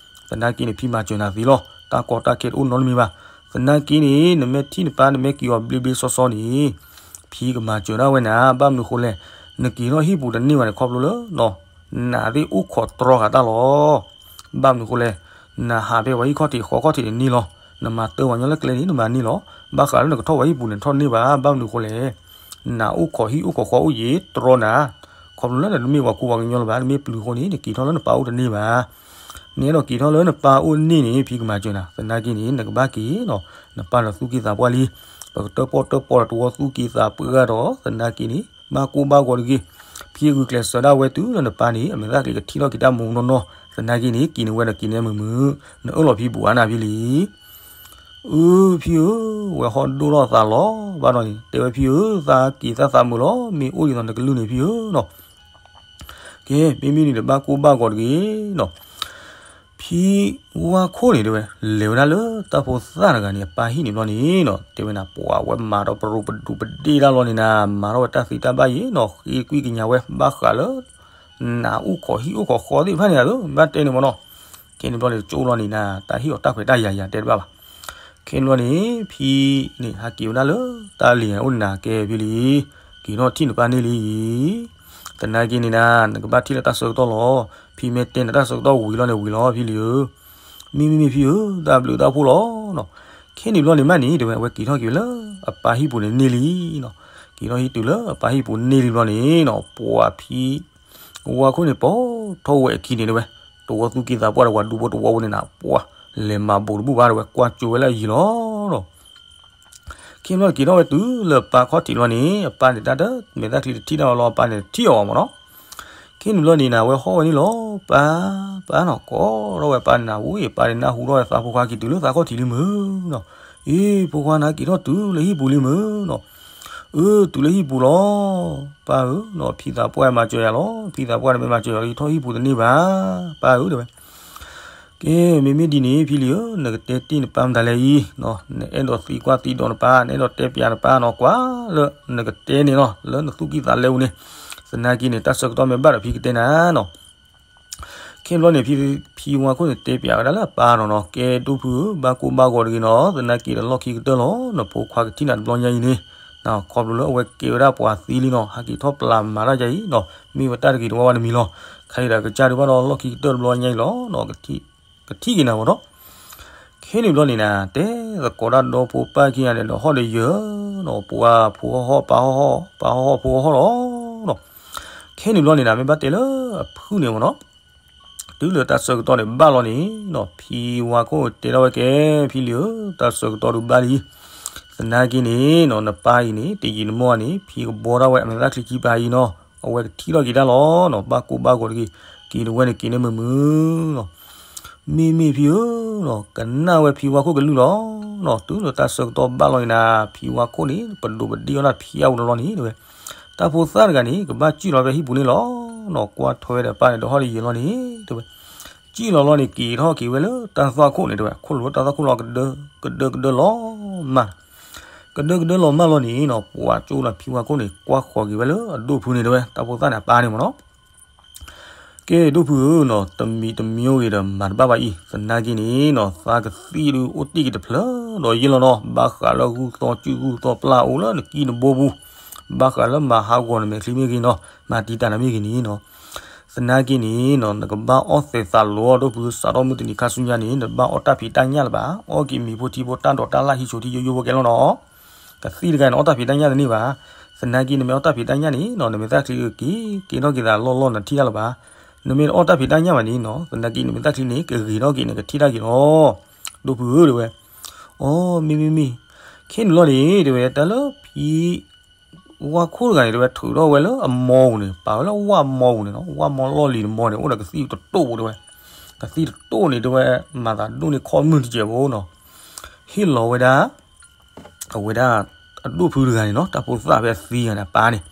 သနာ်က့န့ၣ် ဖံမၤစၢၤနၤသ့လီၤ, တၢ်ကီတၢ်ခဲတအိၣ်နီတမံၤဘၣ်. သနာ်က့န့ၣ် နမ့ၢ်ထံၣ်နပၢ် နမ့ၢ်က့ၤအီၤဘျ့ဘျ့ဆှီဆှီန့ၣ် ဖံကမၤစၢၤဒၣ်ဝဲနၤ, ဘၣ်မနုၤဃိလဲၣ်, နက့ၤထီၣ်ဟံၣ်ပူၤတန့ၢ်ဘၣ်န့ၣ် ခီဖျိလၢ နးသ့ၣ်အိၣ်ခိးတြီဃာ်တၢ်လီၤ. ဘၣ်မနုၤအဃိလဲၣ်, နဟးဖဲပှၤဟံၣ်ခီၣ်ထံးဃီခီၣ်ထံးန့ၣ်န့ၢ်လီၤ. နမၤတၢ်ပှၤကညီလၢကျဲန့ၣ် နမၤန့ၢ်လီၤ. ဘၣ်ဃးလၢနကထီၣ်ပှၤဟံၣ်ပူၤန့ၣ် နထီၣ်တန့ၢ်ဘၣ်. ဘၣ်မနုၤအဃိလဲၣ်, နးအိၣ်ခိးဟံၣ်အိၣ်ခိးဃီအိၣ်ယံၤတြီနၤ. ခီဖျိလၢနတမ့ၢ်ပှၤကူပှၤကညီလၢၤဘၣ်, နမ့ၢ်ပျုၤအဃိန့ၣ် နက့ၤထီၣ်လၢနပၢ်အိၣ်တန့ၢ်ဘၣ်. နအဲၣ်ဒိးက့ၤထီၣ်လၢနပၢ်အိၣ်န့ၢ်န့ၣ် ဖံကမၤစၢၤနၤ. သနာ်က့န့ၣ် နကဘၣ်က့ၤလီၤ. နပၢ်ဒီးသူၣ်က့သးပှၢ်လံ. ပကတၢၣ်ပီၣ်တၢၣ်ပီဒီးတဝီသူၣ်က့သးပှၢ်ဒီး သနာ်က့န့ၣ် ဘၣ်ကိၢ်ဘၣ်ဂီၤတဂ့ၤ. ဖံဂုာ်ကျဲးစၢးဒၣ်ဝဲတုၤလၢနပၢ်န့ၣ် အမဲာ်သၣ်ချံကထံၣ်ထီၣ်က့ၤတၢ်မူးမူးနီၢ်နီၢ်. သနာ်က့န့ၣ် က့ၤန့ၢ်ဝဲဒီးက့ၤန့ၢ်မုာ်မုာ်. နအၢၣ်လီၤဖံပူၤဧါနၤဖံလံ. အၢ ဖံဧၢ, ဝဲဟီၣ်ဒိၣ်ထီၣ်သးလီၤ. ဘၣ်ဒီးန့ၣ် တဲဝဲဖံဧၢ, သးက့ၤသးသးမုာ်လီၤ. မ့ၢ်အိၣ်ဒ်သိးနကလုၢ်န့ၣ်ဖံဧၢနီၤ. ကဲ မ့မ့ၢ်န့ၣ်ဒီးဘၣ်ကိၢ်ဘၣ်ဂီၤတဂ့ၤနီၤ. ဖံဝါခိၣ်န့ၣ်တဲဝဲ လဲၤဝဲဒၣ်လၢတၢ်ဖိသၣ်တဂၤန့ၣ် အပၢ်ဟံၣ်န့ၣ်ဘျီန့ၣ်နီၤ, တဲဝဲနၤ ပှၤဝဲမၤဒီးပရူးပဒူးပဒ့ၣ်တၢ်လီၤန့ၣ်နၤ, မၤထီၣ်ဝဲတၢ်သံတၢ်ဘၣ်ယံၤနီၤ, ဃ့ကွံာ်ကညးဝဲဘၣ်ဃးလၢ နးအိၣ်ခိးဟံၣ်အိၣ်ခိးဃီသ့ၣ်တဖၣ်န့ၣ်ဧါ, ဘၣ်တဲန့ၣ်မ့ၢ်နီၤ. ခဲန့ၣ်ဘျီန့ၣ် ကၠိလီၤန့ၣ်နၤ တၢ်ဟ့ၣ်အီၤတၢ်ခွဲးတၢ်ယာ်ယၤတဲတဘၣ်ဘၣ်. ခဲန့ၣ်ဘျီန့ၣ် ဖံန့ၣ် ဟးက့ၤဝဲဒၣ်လၢတၢ်လံၤအိၣ်န့ၣ်နၤ, ကဲဖံလံ, က့ၤထီၣ်ထံၣ်နပၢ်န့ၢ်လံအံၤ, သနာ်က့န့ၣ်နၤ နကဘၣ်ထံၣ်လၢတၢ်ဆၢကတီၢ်လီၤ. ဖံမ့ၢ်တဲနၤတၢ်ဆၢကတီၢ်ဝံၤလီၤန့ၣ်ဝံၤလီၤဖံလံဧၢ. မ့မ့ၢ်မ့ၢ်ဖံဧၢ, တၢ်ဘျုးတၢ်ဖှိၣ်လီၤနီၤ. ခဲန့ၣ်ဘျီန့ၣ်မးန့ၣ် တဲဝဲ အဝဲက့ၤထီၣ်က့ၤဝဲလၢအပၢ်ဟံၣ်ပူၤန့ၣ်န့ၢ်လံနီၤ. က့ၤထီၣ်ဟံၣ်တုၤလၢအပၢ်ဟံၣ်ပူၤန့ၢ်လံဘျီန့ၣ်နီၤ, ပှၤဖံ ဝါခိၣ်န့ၣ် ပိာ်ထီၣ်ဝဲအခံန့ၣ်တဲဝဲ, တဝီသူၣ်က့သးပှၢ်ဒီးပှၤဒူဖိတဝီဖိန့ၣ်နၤ, ပှၤလဲၤမၤဘူးတဘူၣ်ဘၣ်တဲဝဲ, ကွၢ်ကၠိဝဲလၢအယံၤလီၤနီၤ. ခဲန့ၣ်ဘျီန့ၣ်က့ၤထီၣ်ဝဲတုၤလၢအပၢ်ခီၣ်ထံးဘျီန့ၣ် အပၢ်န့ၣ်တၢ်တမဲာ်သၣ်ချံတထံၣ်တၢ်လီၤလီၤ, အပၢ်န့ၣ်တထံၣ်အီၤဘၣ်မ့ၢ်နီၤ. ခဲန့ၣ်ဘျီန့ၣ်နၤ အဝဲဟီၣ်ဝဲန့ၣ်လီၤ, ပၢ် ပၢ်နီၤ, ကိးထီၣ်ဝဲပၢ်န့ၣ်နၤ, ဝံၤပၢ်န့ၣ်နၢ်ဟူထီၣ်ဝဲသးဖိခွါက့ၤတုၤလၢသးခီၣ်ထံးလံမုၢ်နီၤ. အ့ ဖိခွါနၤက့ၤထီၣ်တုၤလၢဟံၣ်ပူၤလံမုၢ်နီၤ. အၢ တုၤလၢဟံၣ်ပူၤလီၤ ပၢ်ဧၢနီၤ, ဖံသးပှၢ်မၤစၢၤယၤလီၤ, ဖံသးပှၢ်န့ၣ်မ့ၢ်မၤစၢၤယၤလီၤ, ယထီၣ်ဟံၣ်ပူၤတန့ၢ်ဘၣ် ပၢ်ဧၢတဲဝဲ. ကဲ မ့မ့ၢ်ဒ်န့ၣ် ဖံလံဧၢ, နကတဲတ့ၢ်နပၢ်မတၤလဲၣ်အံၤ, နအဲၣ်ဒိးသံကွၢ်သံဒိးနပၢ်, နအဲၣ်ဒိးတဲပျးနပၢ်နီၤ, ကွၢ်လၢနကတဲန့ၣ်နီၤ, လၢနသူၣ်ကံၢ်သးလဲပူၤန့ၣ်, သနာ်က့န့ၣ် တၢ်ဆၢကတီၢ်မ့ၢ်ဘၣ်ဒီးဖံကတဲနၤနီၤ. ခဲန့ၣ်ဘျီန့ၣ် ဖံဝါခိၣ်န့ၣ်တဲပျးဝဲဒၣ်လၢအပၢ်နီၤနီၤ, ကဲဒိၣ်ဖုဧၢ, ဘၣ်ကိၢ်ဘၣ်ဂီၤတဂ့ၤနီၤ, သနာ်က့ဒီးလီၢ်ခံကတၢၢ်လီၤ, နဖိခွါကထံၣ်နၤတဘျီညါအံၤန့ၣ်, ခီဖျိလၢအဝဲကဲဝဲဒၣ်ပှၤသံလံနီၤ, ဟဲက့ၤထီၣ်ပျၢ်မၤတၢ်ယါအံၤနီၤ, မ့ၢ်ဝဲတၢ်တဂ့ၤတဝါဝါတမံၤလီၤ, ခဲအံၤဒီးကစၢ်ဒုးဘၣ်ဒီးလီၢ်ခံကတၢၢ်တဘျီညါအံၤလီၤနီၤ, ကထံၣ်က့ၤနၤမ့ၢ်နီၤ. ခဲန့ၣ်ဘျီန့ၣ်နၤ တဲသကိးတၢ်ဒီဖိပၢ်ခံဂၤန့ၣ်ဒီးဟီၣ်ဒီးယၢၤနီၤ, ပှၤဖိဟီၣ်ဟီၣ် ပၢ်ဟီၣ်ဟီၣ် ပၢ်ဟီၣ်ဟီၣ်ဖိဟီၣ်ဟီၣ်လီၤနီၤ. ခဲန့ၣ်ဘျီန့ၣ်နၤ မ့ၢ်ဘၣ်တဲလၢအဖုၣ်န့ၣ်မ့ၢ်နီၤ, တုၤလၢတၢ်ဆၢကတီၢ်န့ၣ်ဘၣ်လီၤန့ၣ်နီၤ, ဖံဝါခိၣ်တဲထီၣ်ဝဲကဲ ဖံလံဧၢ, တၢ်ဆၢကတီၢ်ဒုးဘၣ်လံ, သနာ်က့န့ၣ်နီၤ နပၢ်အံၤန့ၣ် တယံာ်တမီၢ်န့ၣ် ဖံကဘီထီၣ်ဝဲအမဲာ်သၣ်ချံခံပၤအံၤနီၤ, အဝဲကထံၣ်ထီၣ်က့ၤတၢ်လီၤနီၤ, ဘၣ်ကိၢ်ဘၣ်ဂီၤတဂ့ၤ, က့ၤန့ၢ်ဝဲန့ၣ်က့ၤန့ၢ်မုာ်မုာ်နီၤ. မ့မ့ၢ်ဖံဧၢနီၤ, ကနၣ်ဝဲဖံဝါခိၣ်ကလုၢ်လီၤနီၤ, တုၤလၢတၢ်ဆၢကတီၢ်ဘၣ်လီၤန့ၣ်နၤ, ဖံဝါခိၣ်န့ၣ် ပဒိးပဒ့ၣ်အီၣ်တၢ်ဖံအါဝဲလီၤလီၤန့ၣ်တဲဝဲ, တၢ်ဖိသၣ်တဂၤန့ၣ် ကဘၣ်စံၣ်လီၤဖဲဟံၣ်ပူၤန့ၣ်လီၤနီၤ, ကွၢ်ထွဲဝဲဒီးပၢ်န့ၣ်ဒီးဟီၣ်ဒီးယၢၤလီၤန့ၣ်တဲဝဲ, စံၣ်လီၤလီၤန့ၣ် က့ၤထီၣ်က့ၤဝဲလၢတၢ်သွၣ်ခိၣ်န့ၣ်တဲဝဲ, ခိၣ်လိာ်တၢ်သွၣ်ခိၣ်လီၤ ကဒၢကဒၢလီၤမၢ်, ကဒၢကဒၢလီၤမၢ်လီၤန့ၣ်နီၤ, ပှၤကၠိလီၤဖံဝါခိၣ်န့ၣ် ကွၢ်ဃီၤက့ၤဝဲလၢအဒိၣ်ဖုန့ၣ်တဲဝဲ, တၢ်ဖိသၣ်န့ၣ်အပၢ်န့ၣ်မ့ၢ်နီၤ. ကဲဒိၣ်ဖုဧၢနီၤ, တမံၤတမံၤအိၣ်ဂ့ၤဒီးမၤတဘၣ်ဘၣ်အံၤ, သနာ်က့န့ၣ်နီၤ သးကသံၣ်ဒုးအိၣ်တ့ၢ်က့ၤတဖျၢၣ်ဒီးယ့ၢ်လီၤနီၤ, ဘၣ်ဃးလၢဂုၢ်သီစုၣ်ဂုၢ်သီပျၢ်အိၣ်လၢနကံၢ်နဘိပူၤ, ဘၣ်ဃးလၢမၤဟးဂီၤနမဲာ်ချံမ့ၢ်ဂ့ၤနီၤ, မၤတံာ်တာ်နၤမ့ၢ်ဂ့ၤန့ၣ်နီၤ, သနာ်က့န့ၣ်နီၤ နကဘၣ်အီၣ်သဲးသးလီၤ ဒိၣ်ဖုဧၢ, စးထီၣ်မုၢ်တနံၤခါဆူညါန့ၣ် နတဘၣ်အီၣ်တၢ်ဖံးတၢ်ညၣ်လၢၤဘၣ်, အီၣ်က့ၤမ့ၤဖိထံဖိတၢ်ဒိးတၢ်လၢ်ဟံးဆိးထံယိယိဖိကဲလီၤနီၤ. ကသံၣ်တဂၤန့ၣ် အီၣ်တၢ်ဖံးတၢ်ညၣ်တန့ၢ်ဘၣ်. သနာ်က့နမ့ၢ်အီၣ်တၢ်ဖံးတၢ်ညၣ်န့ၣ်နီၤ နမဲာ်သၣ်ချံကက့ၤက့ၤထီၣ်က့ၤသးလီၢ်လီၢ် နထံၣ်တၢ်လၢၤဘၣ်. နမ့ၢ်တအီၣ်တၢ်ဖံးတၢ်ညၣ်ဘၣ်န့ၣ်နီၤ သနာ်က့နမဲာ်သၣ်ချံန့ၣ် ကဂ့ၤထီၣ်က့ၤ နကထံၣ်တၢ်က့ၤလီၤ. ဒိၣ်ဖုဧၢတဲဝဲ. အိ မ့မ့ၢ်မ့ၢ်. ခဲန့ၣ်လီၤန့ၣ် တဲဝဲ တၢ်လၢဖံ ဝၣ်ခိၣ်တဂၤန့ၣ် တဲဝဲ ထုးထီၣ်ဝဲလၢအမီပူၤန့ၣ် ပာ်ဝဲလၢဝၣ်မီပူၤန့ၣ်နီၤ ဝၣ်မီလီၢ်လံၤတမီန့ၣ် အိၣ်ဒီးကသံၣ်တတိၢ်ဖိတဲဝဲ. ကသံၣ်တတိၢ်န့ၣ် တဲဝဲ မၤသးဒိၣ်န့ၢ်ခီၣ်မုၢ်တစဲးဖိနီၤ. ဟ့ၣ်လီၤဝဲဒၣ် အဝဲဒၣ် အဒိၣ်ဖုတဂၤန့ၣ်နီၤ တၢ်ဖိသၣ်ဖဲအသံဂၤန့ၣ် အပၢ်န့ၣ်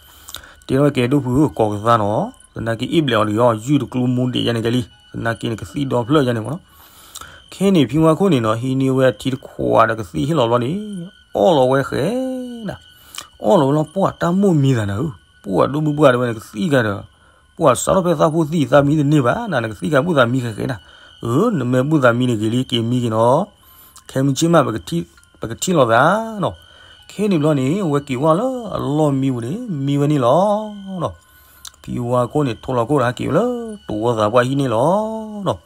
တဲထီၣ်ဝဲကဲဒိၣ်ဖုဧၢ ကိးကသါနီၤ သနာ်က့အ့ၣ်ဘျဲးအီၤတဂ့ၤအီၤ ယုၢ်တကျိမူဒံးယါန့ၣ်ကဲလံ သနာ်က့န့ၣ် ကသံၣ်ဒီဖျၢၣ်ယါန့ၣ်မ့ၢ်နီၤ. ခဲန့ၣ် ဖံဝါခိၣ်န့ၣ်နီၤ ဟံးန့ၢ်ဝဲအထံတခွးဒီးကသံၣ်ဟ့ၣ်လီၤဘျီန့ၣ် အီၣ်လီၤဝဲဃဲနၤ အီၣ်လီၤဝဲလီၤ ပှၢ်တၢ်မိၣ်မံသးနၤဧၢ ပှၢ်ဒိၣ်မုၢ်ပှၢ်တဲဝဲ နကသံၣ်ကါဒီး ပှၢ်စးထီၣ်ဖဲသးဖိသံၣ်သးမံတန့ၢ်ဘၣ်နၤ နကသံၣ်ကါဘူၣ်သးမံဃဲဃဲနၤ. အၢ နမ့ၢ်ဘူၣ်သးမံန့ၣ်ဂ့ၤလံ က့ၤမံက့ၤနီၤ ခဲမုၢ်ဆ့ၣ်မး ပကထံၣ်လိာ်သးနီၤ. ခဲန့ၣ်ဘျီန့ၣ် အဝဲက့ၤဝဲလၢအလီၢ်မံပူၤန့ၣ် မံဝဲန့ၣ်လီၤနီၤ. ဖံဝါခိၣ်န့ၣ် ထိလီၤခိၣ်ဒီးဟဲက့ၤဝဲလၢတဝီသးပှၢ်ဟံၣ်န့ၣ်လီၤ.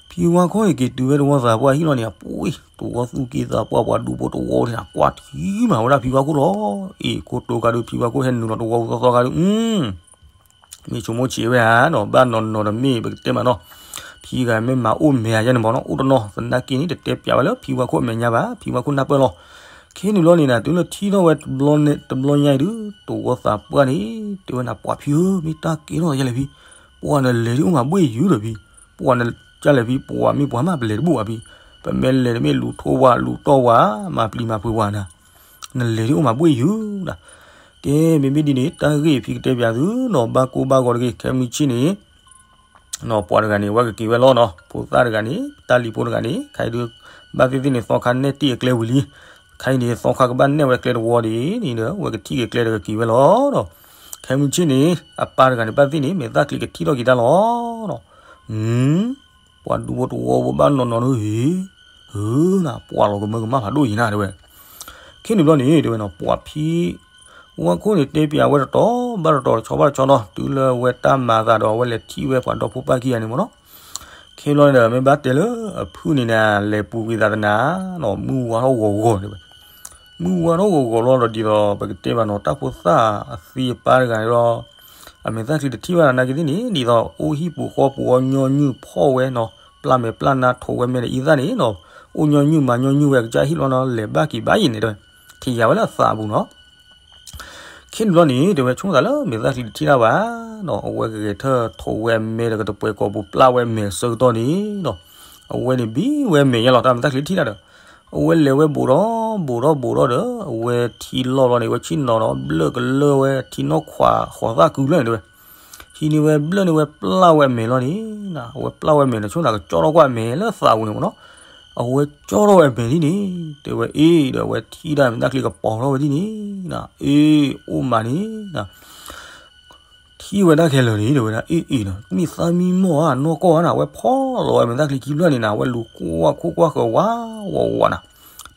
ဖံဝါခိၣ်န့ၣ်က့ၤတုၤဝဲတဝီသးပှၢ်ဟံၣ်လီၤန့ၣ် အပှ့ၤ တဝီသူၣ်က့သးပှၢ် ပှၤဒူဖိတဝီန့ၣ် ကွၢ်ထံမးဝဲဒၣ်ဖံဝါခိၣ်လီၤ. အ့ၣ် ခိၣ်တိၤကါဒုး ဖံဝါခိၣ်ဟဲနုာ်လီၤတဝီပူၤသီသီကါဒုး မ့ၢ်ဆိကမိၣ်ဆံးဝဲဧါနီၤ ဘၣ်နီၢ်နီၢ်တမ့ၢ် ပကတဲမးနီၤ ဖံဂၤမ့ၢ်မၤအိၣ်မဲာ်ညါန့ၣ်မးနီၤ အိၣ်တနီၤ သနာ်က့န့ၣ် တတဲပၠးဝဲလၢဖံဝါခိၣ်အမဲာ်ညါဘၣ် ဖံဝါခိၣ်နၢ်ပၢၢ်လီၤ. ခဲန့ၣ်ဘျီန့ၣ်နၤ တုၤလၢထံၣ်ထီၣ်ဝဲတဘျီညါအံၤဒုး တဝီသးပှၢ်န့ၣ် တဲဝဲနၤ ပှၤဖံဧၢ မ့ၢ်တၢ်ကဲထီၣ်ယလဲၣ်ဖံ ပှၤနလဲၤဒ်အိၣ်မးဘှ့ၣ်ယုာ်ဒီးဖံ ပှၤနကလဲၣ်ဖံ ပှၤမ့ၢ်ပလဲၤတဘူၣ်ဘၣ်ဖံ ပမ့ၢ်လဲၤတမ့ၢ်လူၤထိၣ်ဝါလူၤတီၢ်ဝါ မၤပျံၤမၤဖုးဝါနၤ နလဲၤဒ်အိၣ်မးဘှ့ၣ်ယုာ်နၤ. ကဲ မ့မ့ၢ်ဒ်န့ၣ် တၢ်ဂ့ၢ်ဖံကတဲပၠးသုနီၤ ဘၣ်ကိၢ်ဘၣ်ဂီၤတဂ့ၤ ခဲမုၢ်ဆ့ၣ်န့ၣ် နီၤ ပှၤတဂၤန့ၣ် အဝဲကက့ၤဝဲလီၤနီၤ ဖိသၣ်တဂၤန့ၣ် တၢ်လံၤဖိတဂၤန့ၣ် ခဲအံၤဒုး ဘၣ်သ့ၣ်သ့ၣ်န့ၣ် သီခါနဲၣ်တ့ၢ်အကျဲဝံၤလံ ခဲအံၤန့ၣ် သီခါကဘၣ်နဲၣ်ဝဲကျဲတဝီဒ်န့ၣ်ဒီး အဝဲကထံၣ်က့ၤကျဲဒီးကက့ၤဝဲလီၤနီၤ. ခဲမုၢ်ဆ့ၣ်န့ၣ် အပၢ်တဂၤန့ၣ် ဘၣ်သ့ၣ်န့ၣ် မဲာ်သၣ်ချံကထံၣ်ထီၣ်က့ၤတၢ်လီၤနီၤ. ပှၤဒူဖိတဝီဖိဘၣ်နီၢ်နီၢ်န့ၣ် ဟ့ ဟၢနၤ ပှၤလီၤကမၢကမၣ်ဖးဒိၣ်အံၤနၤတဲဝဲ. ခဲန့ၣ်ဘျီန့ၣ် တဲဝဲနီၤ ပှၤဖံ ဝါခိၣ်န့ၣ် တဲပၠးဝဲတတီၤဘၣ်တတီၤ တဆီဘၣ်တဆီနီၤ တုၤလၢအဝဲတၢ်မၤအသးဒီး အဝဲလဲၤထံၣ်ဝဲပှၤဒီဖိပၢ်ခံဂၤန့ၣ်မးနီၤ. ခဲဘျီန့ၣ်ဒီး မ့ၢ်ဘၣ်တဲလၢအဖုၣ်န့ၣ်နၤ လဲၤပူၤကွံာ်သးတနၤနီၤ မုၢ်ဝါထီၣ်ဂီၤဂီၤတဲဝဲ မုၢ်ဝါထီၣ်ဂီၤဂီၤလီၤဒီး ဒ်သိးပကတဲဘၣ်နီၤ တၢ်ဖိသၣ်အသံအပၢ်တဂၤန့ၣ်ဒီး အမဲာ်သၣ်ချံတထံၣ်ဘၣ်နီၤ နာ်က့သ့ၣ်န့ၣ် ဒ်သိးအိၣ်ဟံၣ်ပူၤဃီပူၤအီၣ်ညီနုၢ်ဖီၣ်ဝဲနီၤ ပျၢ်မဲာ်ပျၢ်နါထိးဝဲမဲာ်ဒီးအံသၣ်န့ၣ်နီၤ အိၣ်ညီနုၢ်မၤညီနုၢ်ဝဲအကစၢ်ဟ့ၣ်လီၤနီၤ လဲၤဘၣ်က့ၤဘၣ်ယံၤန့ၣ်တဲဝဲ ထံၣ်ယၤဝဲလၢအသးအပူၤနီၤ. ခဲန့ၣ်ဘျီန့ၣ် တဲဝဲဆိကမိၣ်သးလၢမဲာ်သၣ်ချံတထံၣ်တၢ်ဘၣ်နီၤ အဝဲကဂဲၤထၢၣ်ထိးဝဲအမဲာ်တကတပှဲၤကိာ်ပူၤပျၢ်ဝဲမဲာ်အဆၢကတီၢ်န့ၣ်နီၤ အဝဲန့ၣ်ဘံဝဲမဲာ်ညါလီၤ တၢ်မဲာ်သၣ်ချံတထံၣ်တၢ်ဒီး အဝဲလဲၤဝဲဘူးဒီးဘူးဒီးဘူးဒီးဒီး အဝဲထံလီၢ်လီၤန့ၣ် အဝဲဆ့ၣ်နီၤဒီးဘျၢၣ်ကလၢၢ်ဝဲ ထံနီၢ်ခွးဃိးသၣ်ကုလၢာ်န့ၣ်တဲဝဲ ဟံးန့ၢ်ဝဲဘျၢၣ်န့ၢ်ဝဲပျၢ်ဝဲအမဲာ်လီၤန့ၣ် အဝဲပျၢ်ဝဲအမဲာ်န့ၣ် ဆိကမိၣ်သးကကၠီထီၣ်ကွၢ်အမဲာ်လၢသးပူၤန့ၣ်မးနီၤ အဝဲကၠီထီၣ်ဝဲအမဲာ်ဒ်န့ၣ် တဲဝဲအ့ၣ်ဒီး အဝဲထံၣ်တၢ်မဲာ်သၣ်ချံကပီၤထီၣ်ဝဲဒ်န့ၣ် အ့ၣ် အိၣ်မးန့ၣ် ထံၣ်ဝဲဒၣ်ခဲလၢာ်န့ၣ် တဲဝဲဒၣ်အ့ၣ်အ့ၣ်ဒီး မ့ၢ်သးမံမီၢ်ဧါ နီၢ်ကီၢ်ဧါန့ၣ် အဝဲဖီလီၤဝဲမဲာ်သၣ်ချံခံဖျၢၣ်န့ၣ်နၤ အဝဲလူၤကွၢ်ခိၣ်ကွၢ်ဃၢၤဝးဝးဝးနၤ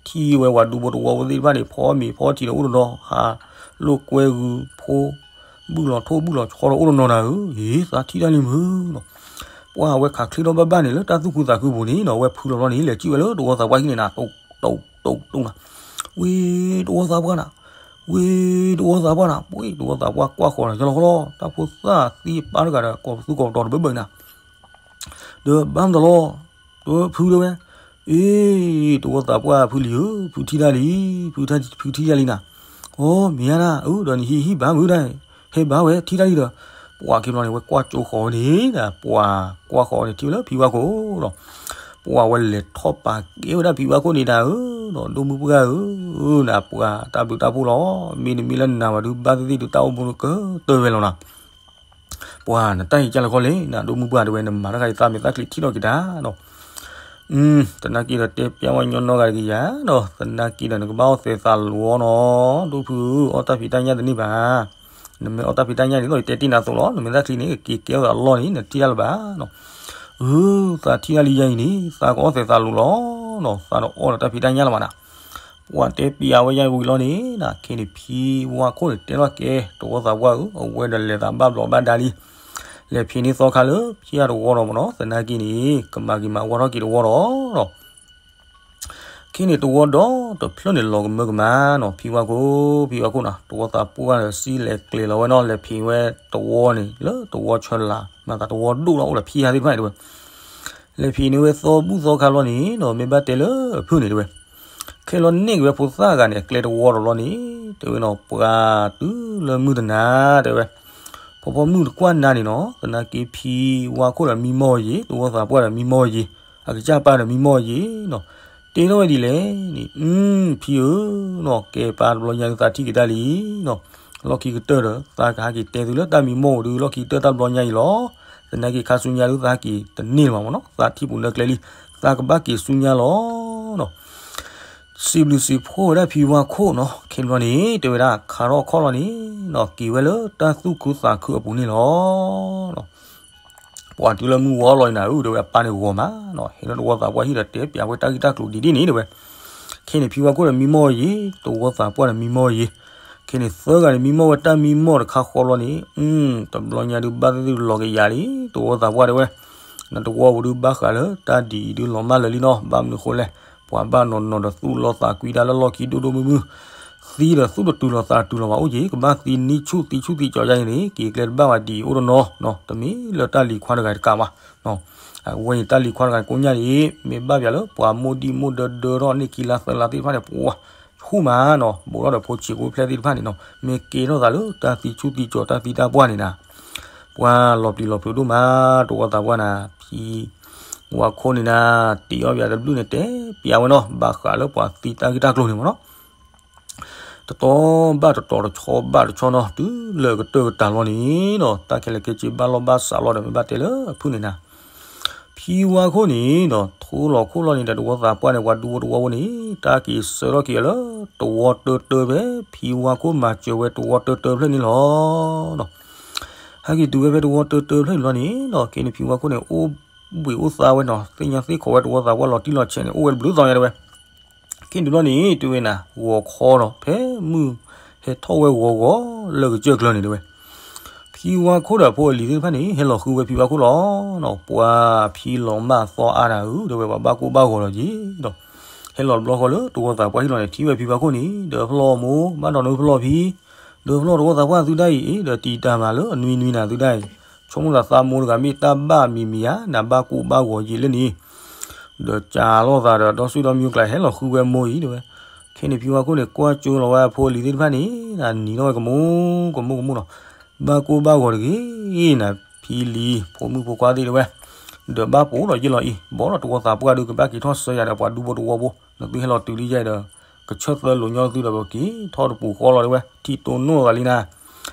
ထံၣ်ဝဲပှၤဒူဖိတဝီဖိသ့ၣ်တဖၣ်န့ၣ် ဖီမ့ၤဖီထံဒီးအိၣ်တဒီး ဟးလိာ်ကွဲဂုၤဖိ ဘုၣ်လီၤထိၣ်ဘုၣ်လီၤဆီဒီးအိၣ်တနီၤနၤဧၢ ဟ့ၣ် သးထံၣ်တၢ်လံမုၢ်နီၤ ပှၤအဝဲခးချ့ထီၣ်ဘၣ်ဘၣ်န့ၣ် လၢတၢ်သူၣ်ခုသးခုပူၤန့ၣ်နီၤ အဝဲဖုလီၤဘျီန့ၣ် လဲၤကံၣ်ဝဲလၢတဝီသးပှၢ်ဟံၣ်န့ၣ်နၤ တိၢ်တိၢ်တိၢ်နၤ ဝ့ၢ်တဝီသးပှၢ်နၤ ဝ့ၢ်တဝီသးပှၢ်နၤ ပှ့ၤတဝီသးပှၢ်ကွၢ်ဃီၤနၤ ကလီကလီ တၢ်ဖိသၣ်သံအပၢ်တဂၤဒီး ကိးပသူကိးပတီၤတဘၢဘၢနၤ ဒီးဘၣ်မတၤလီၤ တဖုတဲဝဲ အ့ တဝီသးပှၢ်ဖုလံဧၢ ဖုထံၣ်တၢ်လံ ဖုထံၣ်တၢ်လံနၤ အိ မ့ၢ်ဧါဒၣ် အၢ ဒီးနဟံးဟံၣ်ဘါမုၢ်ဒၣ် ဟဲဘါဝဲထံၣ်တၢ်လံဒီး ပှၤက့ၤဘျီန့ၣ် ဝဲကွၢ်ကၠိဃီၤဝဲန့ၣ် ပှၤကွၢ်ဃီၤန့ၣ် ထံၣ်ဝဲလၢဖံဝါခိၣ်ဒီး ပှၤဝဲလဲၤထီၣ်ပာ်ကဲဝဲဒၣ်ဖံဝါခိၣ်န့ၣ်နၤဧၢ ဒီးဒိၣ်မုၢ်ပှၢ်ဧၢ နၤပှၤတၢ်ဘျုးတၢ်ဖှိၣ်လီၤ မ့တမ့ၢ်လၢနၤဘၣ်ဒုး ဘၣ်သ့ၣ်သ့ၣ်ဒုးတၢ်အိၣ်မူကတၢၢ်ဝဲလီၤနၤ ပှၤနတၢ်ဟံးကၢ်လၢခီလဲၣ် နၤဒိၣ်မုၢ်ပှၢ်တဲဝဲ နမၤတၢ်ခါအံၤသးမဲာ်သၣ်ချံထံၣ်ထီၣ်က့ၤတၢ်ဒီး သနာ်က့ဒီးတဲပျးဝဲညီနီၢ်ဂၤတက့ၢ်ယၤဒီး သနာ်က့ဒီးနကဘၣ်အီၣ်သဲးသးလိၤအီၤနီၤ ဒိၣ်ဖုဧၢ အီၣ်တၢ်ဖံးတၢ်ညၣ်တန့ၢ်ဘၣ် နမ့ၢ်အီၣ်တၢ်ဖံးတၢ်ညၣ်န့ၣ်ဒီး ယတဲတ့ၢ်နၤသိးလီၤ နမဲာ်သၣ်ချံန့ၣ် ကက့ၤကဲထီၣ်သးလီၢ်န့ၣ် နထံၣ်တၢ်လၢၤဘၣ်နီၤ ဧၢ သးထံၣ်တၢ်လံယၤအံၤန့ၣ် သးကအီၣ်သဲးသးလိၤလီၤနီၤ သးတအီၣ်ဒီးတၢ်ဖံးတၢ်ညၣ်လၢၤဘၣ်နၤ ပှၤတဲပျးဝဲယၤဝံၤလီၤန့ၣ် နၤခဲန့ၣ်ဖံဝါခိၣ်န့ၣ်တဲလီၤကဲ တဝီသးပှၢ်ဧၢ အဝဲဒီးလဲၤသးဘၣ်ဘျီးဘၣ်ဒါလံ လဲၤဖံးန့ၢ်သီခါလၢဖံးတဝီဒီးမးနီၤ သနာ်က့န့ၣ် ကမၤက့ၤမၤဝါထီၣ်က့ၤတဝီဒီး ခဲန့ၣ်တဝီဒီးတဖျၢၣ်န့ၣ်လီၤကမၢကမၣ်နီၤ ဖံဝါခိၣ် ဖံဝါခိၣ်နီၤ တဝီသးပှၢ်ဒီးစံၣ်လဲၤကျဲၤလီၤဝဲနီၤ လဲၤဖံးဝဲတဝီန့ၣ် လၢတဝီဆၢလၢ် မၤသးတဝီဒိၣ်လီၤအိၣ်ဒီးဖံးယါသ့ၣ်တဖၣ်န့ၣ်တဲဝဲ လဲၤဖံးန့ၢ်ဝဲသီဘူၣ်သီခါဘျီန့ၣ်နီၤ မ့ၢ်ဘၣ်တဲလၢအဖုၣ်န့ၣ်တဲဝဲ ခဲလီၤန့ၢ်က့ၤဝဲဖိသၣ်ဂၤန့ၣ် အကျဲတဝီဒီးလီၤန့ၣ် တဲဝဲနီၤ ပှၤတုၤလၢမုၢ်တနၤတဲဝဲ ဖီဖီမုၢ်တကွၢ်နၤန့ၣ်နီၤ သနာ်က့ဖံဝါခိၣ်ဒီးမံမီၢ်ယ့ၤ တဝီသးပှၢ်ဒီးမံမီၢ်ယ့ၤ အကစၢ်ပၢ်ဒီးမံမီၢ်ယ့ၤနီၤ တဲထီၣ်ဝဲဒ်လဲၣ်န့ၣ် အု ဖံဧၢနီၤ ကဲပၢ်တဘျီညါသုသးထံၣ်က့ၤတၢ်လံနီၤ လီၢ်ခံကတၢၢ်ဒီး သးကဟဲက့ၤတဲသုလၢတၢ်မံမီၢ်အိၣ်ဒုး လီၢ်ခံကတၢၢ်တၢ်တဘျီညါအံၤလီၤ သနာ်က့ခါဆူညါဒုးသးဟဲက့ၤတန့ၢ်လၢၤဘၣ်မးနီၤ သးထံၣ်ပူၤနၢကျဲလံ သးကဘၣ်က့ၤဆူညါလီၤနီၤ စံးဘျုးစံးဖှိၣ်ဝဲဒၣ်ဖံဝါခိၣ်နီၤ ခဲဘျီန့ၣ် တဲဝဲဒၣ်ခါထီၣ်ခီၣ်လီၤန့ၣ်နီၤ က့ၤဝဲလၢတၢ်သူၣ်ခုသးခုအပူၤန့ၣ်လီၤ ပှၤတုၤလၢမုၢ်ဝီလီၤအံၤနၤဧၢ တဲဝဲအပၢ်န့ၣ်ဂီၤမးနီၤ ဟဲလၢတဝီသးပှၢ်ဟံၣ်ဒီးတဲပျးဝဲတၢ်ဂ့ၢ်တၢ်ကျိၤဒ်ဒ်န့ၣ်တဲဝဲ ခဲန့ၣ်ဖံဝါခိၣ်ဒီးမံမီၢ်ယ့ၤ တဝီသးပှၢ်ဒီးမံမီၢ်ယ့ၤ ခဲန့ၣ်သၢဂၤန့ၣ် မံမီၢ်ဝဲတၢ်မံမီၢ်တခါဃီလီၤန့ၣ်, တဘျီညါဒုးဘၣ်သ့ၣ်သ့ၣ်လီၤကယၤလံ, တဝီသးပှၢ်တဲဝဲ, နတဝီပူၤဒုးဘၣ်ဃးလၢတၢ်ဒ်အံၤဒုးလီၤမၢ်လၢာ်လံနီၤ, ဘၣ်မနုၤဃိလဲၣ်, ပှၤဘၣ်နီၢ်နီၢ်ဒီးသူၣ်လီၤသးကွံတၢ်လၢလီၢ်ခံဒိၣ်ဒိၣ်မုၢ်မုၢ်, သံဒီးသူၣ်တတုၤလီၤသးတတုၤလီၤဘၣ်အိၣ်က့ၤ, ကဘၣ်သံနံၣ်ဆူၣ်သံဆူၣ်သံကၠီၤယါအံၤန့ၣ် က့ၤကျဲတဘၣ်ဝဲဒ်အံၤအိၣ်တနီၤနီၤ, တမ့ၢ်လၢတၢ်လံၤခွါတဂၤတကးဘၣ် အဝဲန့ၣ်တၢ်လံၤခွါတဂၤကိးညါန့ၣ် မ့ၢ်ဘၣ်ပၠးလၢပှၤမိၢ်ဒံၣ်မိၢ်ဒၢဒၢထီၣ်န့ၢ်ခံလါသၢလါသ့ၣ်တဖၣ်န့ၣ် ပှၤဆူၣ်မးနီၤ, ဘူးထီၣ်ဒီးဖိဆံးဖိဖျဲၣ်သ့ၣ်တဖၣ်န့ၣ်နီၤ, မ့ၢ်ကဲထီၣ်သးလၢတၢ်သံဆူၣ်သံကၠီၤတၢ်သံတၢ်ပှၢ်န့ၣ်နၤ, ပှၤလီၤပျံၤလီၤဖုးဒိၣ်မး, တဝီသးပှၢ်နၤ, ဖံဝါခိၣ်န့ၣ်နၤ, တ့အီၣ်ပၠးတဘျုးန့ၣ် တဲပၠးဝဲနီၤ, ဘၣ်ဃးလၢပှၤသံတၢ်ဂ့ၢ်တၢ်ကျိၤန့ၣ်မ့ၢ်နီၤ တတီၤဘၣ်တတီၤ တဆီဘၣ်တဆီနီၤ, တုၤလၢကတၢၢ်ကတၢၢ်လီၤန့ၣ်နီၤ, တၢ်ခဲလၢာ်ခဲဆ့ဘၣ်လီၢ်ဘၣ်စးလီၤဒီး မ့ၢ်ဘၣ်တဲလၢအဖုၣ်န့ၣ်နၤ, ဖံဝါခိၣ်န့ၣ်ဒီး ထိလီၤခိၣ်လီၤန့ၣ်ဒီး တဝီသးပှၢ်န့ၣ် ပှၤဒူဖိတဝီဖိန့ၣ် တၢ်က့ၤဆၢထီၣ်က့ၤအီၤလၢ တဝီတၢတၢဖဲ ဖံဝါခိၣ်မၤစၢၤဝဲတဝီတၢတၢဖျၢၣ်န့ၣ်လီၤ. ဟဲက့ၤတုၤဝဲဖဲတဝီတၢတၢဖျၢၣ်န့ၣ်လီၤန့ၣ်နီၤ, ခဲန့ၣ်ဖံဝါခိၣ်န့ၣ် အိၣ်ဘှံးအိၣ်သါဝဲနီၤ, သ့ၣ်ညါသ့ၣ်ခိးဝဲတဝီသးပှၢ်လီၤတံၢ်လီၤဆဲးန့ၣ် အိၣ်ဝဲတဘျုးသီညါတဲဝဲ ခဲန့ၣ်တဘျီန့ၣ် တဲဝဲနၤ ဂီၤခီဒီး ဖဲမုၢ်ဟဲထီၣ်ဝဲဂီၤဂီၤလၢကစၢၢ်ကျၢၤန့ၣ်တဲဝဲ, ဖံဝါခိၣ်ဒီးအဖိအလံၤသ့ၣ်တဖၣ်န့ၣ် ဟဲလီၤဃုဝဲဖံဝါခိၣ်လီၤ. ပှၤဖံလီၤမၢ်သီအါနၤဧၢ တဲဝဲ ပှၤဘၣ်ကိၢ်ဘၣ်ဂီၤလီၤက့ၤဒီး ဟဲလီၤတဘျီဃီလၢတဝီသးပှၢ်ဟံၣ်လီၤန့ၣ် ထံၣ်ဝဲဖံဝါခိၣ်န့ၣ် ဒီးဖျီၣ်မိၢ် ဘၣ်နီၢ်နုဖျီၣ်ဖံ ဒီးဖျီၣ်တဝီသးပှၢ်သုဒၣ်အံၤ ဒီးတံာ်တာ်မးလၢအနွံနွံနၤသုဒၣ်အံၤ ဆိကမိၣ်သးသးမိၢ်တဂၤမ့ၢ်တၢ်ဘၣ်မံၤမံၤဧါ နဘၣ်ကိၢ်ဘၣ်ဂီၤယံာ်လၢန့ၣ် ဒီးကးလိာ်သးဒီးဒီဆူၣ်ဒီမံၤကျါ ဟဲလီၤဃုဝဲမိၢ်အံၤတဲဝဲ. ခဲန့ၣ်ဖံဝါခိၣ်န့ၣ် ကွၢ်ကၠိလီၤဝဲအဖိအလံၤသ့ၣ်တဖၣ်န့ၣ် နနံၤထီၣ်ဝဲကမူၣ်ကမူၣ်ကမူၣ်နီၤ. ဘၣ်ကိၢ်ဘၣ်ဂီၤတဂ့ၤနၤ ဖံလံၤ ဖိမုၣ်ဖိခွါသ့ၣ်တဲဝဲ. ဒီးဘၣ်ပိာ်ဒီးယ့ၢ်လီၤအံၤ ဘီလီၤတဝီသးပှၢ်ဒုးကဘၣ်က့ၤထီၣ်ဆၢယၤဒီးပှၤဒူဖိတဝီဖိ နသုဟဲလီၤတုၤလံယဲၢ်ဒီး ကဆၢသၢလိာ်ညီသုဒီးပက့ၤထီၣ်တပူၤဃီလီၤတဲဝဲ ထံၣ်တိၢ်နီၣ်သးလံနၤ.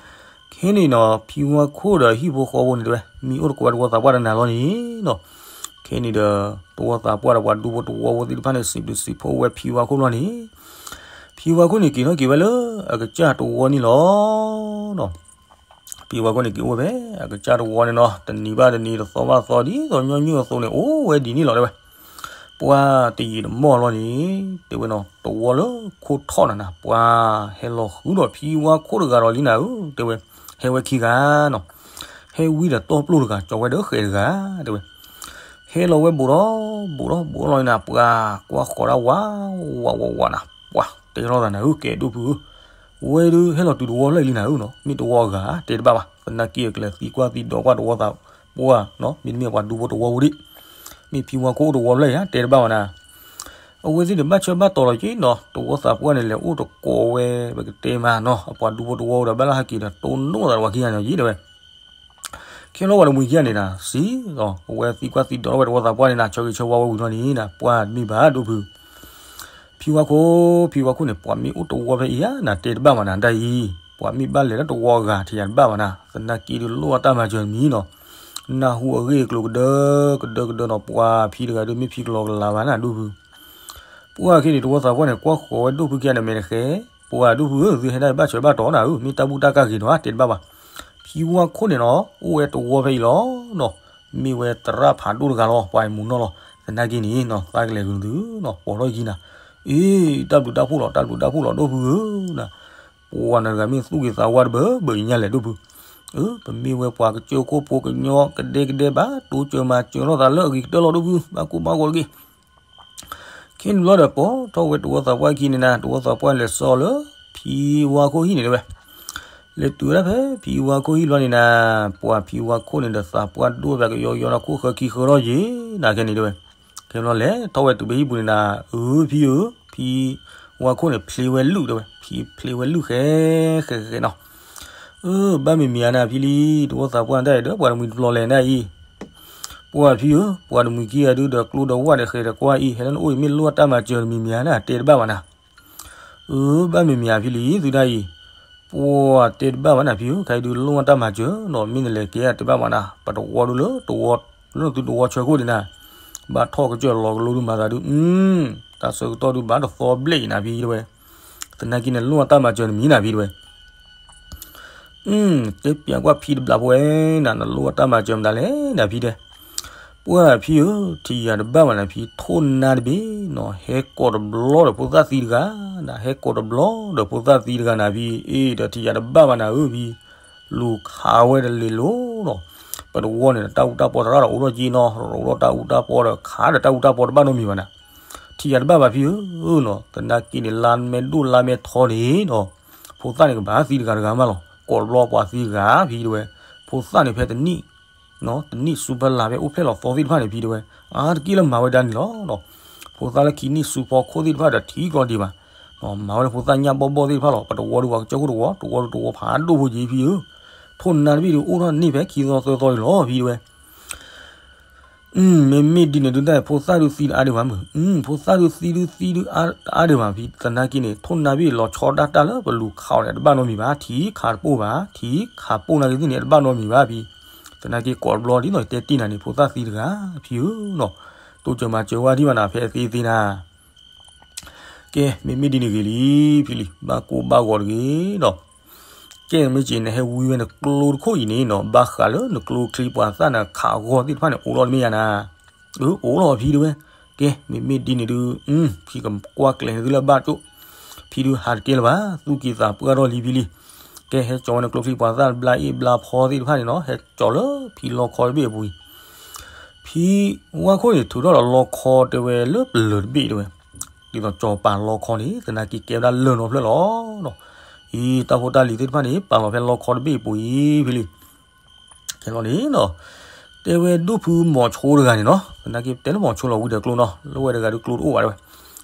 ခဲန့ၣ်နီၤ ဖံဝါခိၣ်ဒီးဟံၣ်ဖိဃီဖိန့ၣ်တဲဝဲ မ့ၢ်အိၣ်တကိးဝဲတဝီသးပှၢ်တနၤလီၤန့ၣ်နီၤ. ခဲန့ၣ်ဒီး တဝီသးပှၢ်ဒီးပှၤဒူဖိတဝီဖိသ့ၣ်တဖၣ်န့ၣ် စံးဘျုးစံးဖှိၣ်ဝဲဖံဝါခိၣ်လီၤန့ၣ် ဖံဝါခိၣ်န့ၣ်က့ၤထီၣ်က့ၤဝဲလၢအကစၢ်တဝီန့ၣ်လီၤ. ဖံဝါခိၣ်န့ၣ်က့ၤအိၣ်ဝဲဖဲ အကစၢ်တဝီန့ၣ်နီၤ တနံၤဘၣ်တနံၤ တသီဘၣ်တသီ ဒ်သိးညီနုၢ်အသိးန့ၣ် အိၣ်ဝဲဒ်န့ၣ်လီၤတဲဝဲ. ပှၤတယံာ်တမီၢ်လီၤန့ၣ် တဲဝဲနီၤ တဝီလၢခိၣ်ထီၣ်နၤနၤ ပှၤဟဲလီၤဃုဒီးဖံဝါခိၣ်တဂၤဒီးလံနၤဧၢ တဲဝဲ. ဟဲဝဲခံဂၤနီၤ ဟဲဝံၤဒီးတီၢ်ပျိၢ်တဂၤ ကၠီၤဝဲဒီးဃဲးတဂၤ တဲဝဲ. ဟဲလီၤဝဲဘူးဒီး ဘူးဒီး ဘူးလီၤန့ၣ်နၤ ပှၤကွၢ်ဃီၤဒၣ်ဝး ဝးဝးဝးနၤ ပှၤတဲထီၣ်သးနၤဧၢ ကဲဒိၣ်ဖုဧၢ ဝဲဒုးဟဲလီၤတုၤတဝီဖျၢၣ်လံနၤဧၢနီၤ မ့ၢ်တဝီအဂၤ တဲတဘၣ်ဘၣ် သနာ်က့အကျဲၤသံကွၢ်သံဒိးကွၢ်တဝီသးပှၢ်နီၤ မ့တမ့ၢ်ပှၤဒူဖိတဝီဖိဒံး မ့ၢ်ဖံဝါခိၣ်အိၣ်တဝီဖျၢၣ်ဧါ တဲတဘၣ်ဘၣ်နၤ. အဝဲသ့ၣ်န့ၣ်ဘၣ်ဆၢဘၣ်တီၤလီၤက့နီၤ တဝီသးပှၢ်န့ၣ်လဲၤအိၣ်တကိးဝဲ ပကတဲမးနီၤ အပှၤဒူဖိတဝီဒီး ဘၣ်လၢဟဲက့ၤဒီး တိၢ်နီၣ်သးတဝီခံဂၤန့ၣ်ယံၤတဲဝဲ ခဲလီၤဝဲတမှံၤခံဂၤန့ၣ်နၤ စံး အဝဲသံကွၢ်သံဒိးထီၣ်ဝဲတဝီသးပှၢ်န့ၣ်နၤ ဆၢဂ့ၤဆၢဝါဝဲဝံၤလီၤန့ၣ်နၤ ပှၤတမ့ၢ်ဘၣ်ဒိၣ်ဖု ဖံဝါခိၣ် ဖံဝါခိၣ်န့ၣ် ပှၤမ့ၢ်အိၣ်တဝီဖဲအံၤဧါ နၤတဲတဘၣ်ဘၣ်နၤ ဒ်အံၤ ပှၤမ့ၢ်ဘၣ်လဲၤလၢတဝီအဂၤထံးယၤတဘၣ်ဘၣ်နၤ သနာ်က့ဒုးလိၣ်အတၢ်မၤစၢၤတမံၤနီၤ နၢ်ဟူအဂ့ၢ်အကျိၤကဒၢ ကဒၢကဒၢနီၤ ပှၤဖံတဂၤဒုးမ့ၢ်ဖံကလီကလၤဘၣ်နၤဒိၣ်ဖု ပှၤခဲန့ၣ် တဝီသးပှၢ်န့ၣ် ကွၢ်ဃီၤဝဲဒိၣ်ဖုခံဂၤန့ၣ်မဲာ်တဃဲ ပှၤဒိၣ်ဖုဧၢ သုဟဲဒၣ်ဘၣ်ဆၢဘၣ်တီၤနၤဧၢ မ့ၢ်တၢ်ဘူၣ်တၢ်ကၢ်ဂ့ၤနီၤ တဲတဘၣ်ဘၣ် ဖံဝါခိၣ်န့ၣ်နီၤ အိၣ်ဝဲတဝီဖဲအံၤလီၤနီၤ မ့ၢ်ဝဲသရၣ်ဖးဒိၣ်တဂၤလီၤ ပှၤအံၤမူးနီၢ်လီၤ သနာ်က့န့ၣ်နီၤ သးကလဲၤဂုာ်သုနီၤ ပိာ်ထီၣ်ယံၤနၤ အ့ တၢ်ဘျုးတၢ်ဖှိၣ်လီၤ တၢ်ဘျုးတၢ်ဖှိၣ်လီၤ ဒိၣ်ဖုဧၢနၤ ပှၤနတဂၤမ့ၢ်သူၣ်ဂ့ၤသးဝါတဘၢဘၢအံၤညါလဲၣ်ဒိၣ်ဖု အၢ ပမ့ၢ်ဝဲပှၤကစၢၢ်ခိၣ်ဖိကညီကဒဲကဒဲဘၣ် တိစၢၤမၤစၢၤထီၣ်သးလၢအဂ့ၤကတၢၢ်လီၤဒိၣ်ဖု ဘၣ်ကိၢ်ဘၣ်ဂီၤတဂ့ၤ ခဲန့ၣ်ဘျီဒီး ပိာ်ထီၣ်ဝဲတဝီသးပှၢ်ခံန့ၣ်နၤ တဝီသးပှၢ်လဲၤစီလၢ ဖံဝါခိၣ်ဟံၣ်န့ၣ်တဲဝဲ လဲၤတုၤဝဲဒၣ်ဖဲဖံဝါခိၣ်ဟံၣ်ဘျီန့ၣ်နၤ ပှၤဖံဝါခိၣ်န့ၣ်ဒီးသးပှၢ်ဒိၣ်ပှၤကယီယီနီၤ ခိၣ်ဃၢခံဃၢထီၣ်ယံၤနၤ ခဲန့ၣ်တဲဝဲ ခဲဘျီလဲၤထီၣ်ဝဲတုၤဖဲဟံၣ်ပူၤန့ၣ်နၤ အၢ ဖံဧၢ ဖံဝါခိၣ်န့ၣ် ဖျ့ဝဲလုၢ်တဲဝဲ ဖံဖျ့ဝဲလုၢ်ဃဲဃဲဃဲနီၤ အၢ ဘၣ်မံၤမံၤဧါနၤဖံလံ တဝီသးပှၢ်တၢ်အံၤဒီး ပှၤတမှံၤတပျီၤလဲၣ်နၤအံၤ ပှၤဖံဧၢ ပှၤတမှံၤခံဂၤဒုးဒီးကျိဒီးဝၣ်ဒီးဃဲၤဒီးကွၢ်အံၤ ဟဲလၢနအိၣ်အံၤမ့ၢ်လိၣ်အတၢ်မၤစၢၤတမံၤမံၤဧါနၤ တဲတဘၣ်ဘၣ်နၤ အၢ ဘၣ်မံၤမံၤဧါဖံလံ သုဒၣ်အံၤ ပှၤတဲတဘၣ်ဘၣ်နၤဖံဧၢ ခဲအံၤဒုးလိၣ်အတၢ်မၤစၢၤနီၤ မ့ၢ်နလဲၤကဲတဲဘၣ်ဘၣ်နၤ ပတဝီဒုးလၢတဝီ လၢသုတဝီဆၢခိၣ်ဒံးနၤ ဘၣ်ထီၣ်ကစၢၢ်လီၤကလိဒုးမၤသးဒုး တၢ်ဆၢကတီၢ်ဒုးဘၣ်တသီဘျဲၣ်အံၤနၤဖံတဲဝဲ သနာ်က့န့ၣ်လိၣ်အတၢ်မၤစၢၤတမံၤနၤဖံတဲဝဲ တဲပၠးကွၢ်ဖံတဘျီဖိဝဲနၤ နလိၣ်အတၢ်မၤစၢၤမတၤလဲၣ်နၤဖံတဲ. ပှၢ်ဖံဧၢ, ထံၣ်ယၤတဘၣ်ဘၣ်နၤဖံ, ထိၣ်နါတဘ့ၣ်နီၤ, ဟဲကိးတဘျီဒီးဖိသၣ်သံတဂၤ, နဟဲကိးတဘျီဒီးဖိသၣ်သံတဂၤနၤဖံ, အ့ ဒီးထံၣ်ယၤတဘၣ်ဘၣ်နၤဧၢဖံ, လူၤခးဝဲတလ့ၤလိၤနီၤ, ပတဝီန့ၣ် တၢ်အူတၢ်ပီသရၣ်ဒီးအိၣ်ထီၣ်က့နီၤ, ရိးထီၣ်တၢ်အူတၢ်ပီဒီးခးဒီးတၢ်အူတၢ်ပီတဘၣ်နီတမံၤဘၣ်နၤ, ထံၣ်ယၤတဘၣ်ဘၣ်ဖံဧၢနီၤ, သနာ်က့န့ၣ် လါမ့ၢ်ဒိၣ်လါမ့ၢ်ထီန့ၣ်နီၤ, ဖိသၣ်န့ၣ်ကဘၣ်သံတဂၤတဂၤမးလီၤ, ကိးတဘျီပှၤသံတဂၤဖံတဲဝဲ, ဖိသၣ်န့ၣ်ဖဲတနံၣ် တနံၣ်ဆူဖဲလါဖဲအိၣ်ဖျဲၣ်လီၤသီသ့ၣ်တဖၣ်န့ၣ်ဖံတဲဝဲ, အါတက့ၢ်လၢမၤဝဲဒၣ်န့ၣ်လီၤ. ဖိသၣ်လၢခံနံၣ်ဆူဖီခိၣ်သ့ၣ်တဖၣ်ဒီးထံကျီဒံးဘၣ်, မၤဝဲလၢဖိသၣ်ညၣ်ဘီၣ်ဘီၣ်သ့ၣ်တဖၣ်လီၤ. ပတဝီဒုးပှၤကစၢၢ်ခိၣ်တဝီ, တဝီဒုးတဝီဖးဒိၣ်ဖိက့ၤဖံဧၢ, ထိၣ်နါတဘ့ၣ်ဒုးအိၣ်ထီၣ်န့ၢ်ဖဲခံသီသၢသီန့ၣ်လီၤဖံတဲဝဲ မ့မ့ၢ်ဒ်န့ၣ်ဒုးတၢ် ဖိသၣ်ဒုးသံတအါဒံးဘၣ်မုၢ်, ဖိသၣ်ဒုးသံဒုးသံဒုးအါဒံးဘၣ်ဖံ, သနာ်က့န့ၣ် ထိၣ်နါဘ့ၣ်လီၤဆီဒၣ်တၢ်လၢပလူၤခးအီၤန့ၣ် တဘၣ်နီတမံၤဘၣ်, ထံခးတပိၢ်ဘၣ်, ထံခးပိၢ်နာ်က့သ့ၣ်န့ၣ် တဘၣ်နီတမံၤဘၣ်ဖံ, သနာ်က့ကိးတဘျီဒ်သိးတဲတ့ၢ်နၤန့ၣ် ဖိသၣ်သံတဂၤဖံဧၢနီၤ, တိစၢၤမၤစၢၤဝဲဒံးဘၣ်နၤ ဖဲအသ့သ့နၤ ကဲ မ့မ့ၢ်ဒ်န့ၣ်ဂ့ၤလံ ဖံလံ, ဘၣ်ကိၢ်ဘၣ်ဂီၤတဂ့ၤဒီး, ကဲမ့ၢ်က့ၤနဟဲဝံဝဲနကျိတခိၣ်အံၤန့ၣ်နီၤ, ဘၣ်ဃးလၢနကျိချံပှၤသၣ်နၤခးအဂီၢ်သ့ၣ်တဖၣ်န့ၣ် အိၣ်လီၤတမ့ၢ်ယၤနၤ, အၢ အိၣ်လီၤဖံတဲဝဲ, ကဲ မ့မ့ၢ်ဒ်န့ၣ်ဒုး, ဖံကကွၢ်ကျဲၤန့ၣ်သုလၢဘၣ်ကၠိ, ဖံဒုးဟးတကဲလၢၤဘၣ်, သူၣ်က့သးပှၢ်ထီၣ်လံဖံလံ, ကဲ ဟဲကၠီၤဝဲနကျိချံပှၤသၣ်ဘျါအ့ၣ်ဘျါဖီသ့ၣ်တဖၣ်န့ၣ်နီၤ, ဟဲကၠီၤလၢဖံလီခီတဘ့ၣ်အပူၤအံၤ ဖံဝါခိၣ်န့ၣ် ထုးထီၣ်ဒီးလီခီတဲဝဲလၢပလၢၤတဘ့ၣ်တဲဝဲ, ဒ်သိးကၠီၤပာ်လီခီန့ၣ် သနာ်က့ကဲဝဲဒၣ်လၢၢ်နီတဖျၢၣ်လီၤ. အံၤ တၢ်ဖိတၢ်လံၤသ့ၣ်တဖၣ်န့ၣ် ပာ်လီၤဖဲလီခီတဘ့ၣ်အပူၤအံၤဖဲလံ, ကဲလီၤန့ၣ်နီၤ, တဲဝဲဒိၣ်ဖုမီၤဆိတဂၤန့ၣ်နီၤ, သနာ်က့တဲလၢမီၤဆိလီၤဝံၤဒီးကျိနီၤ, လၢဝဲတဂၤဒုးကျိတအိၣ်ဘၣ်တဲဝဲ,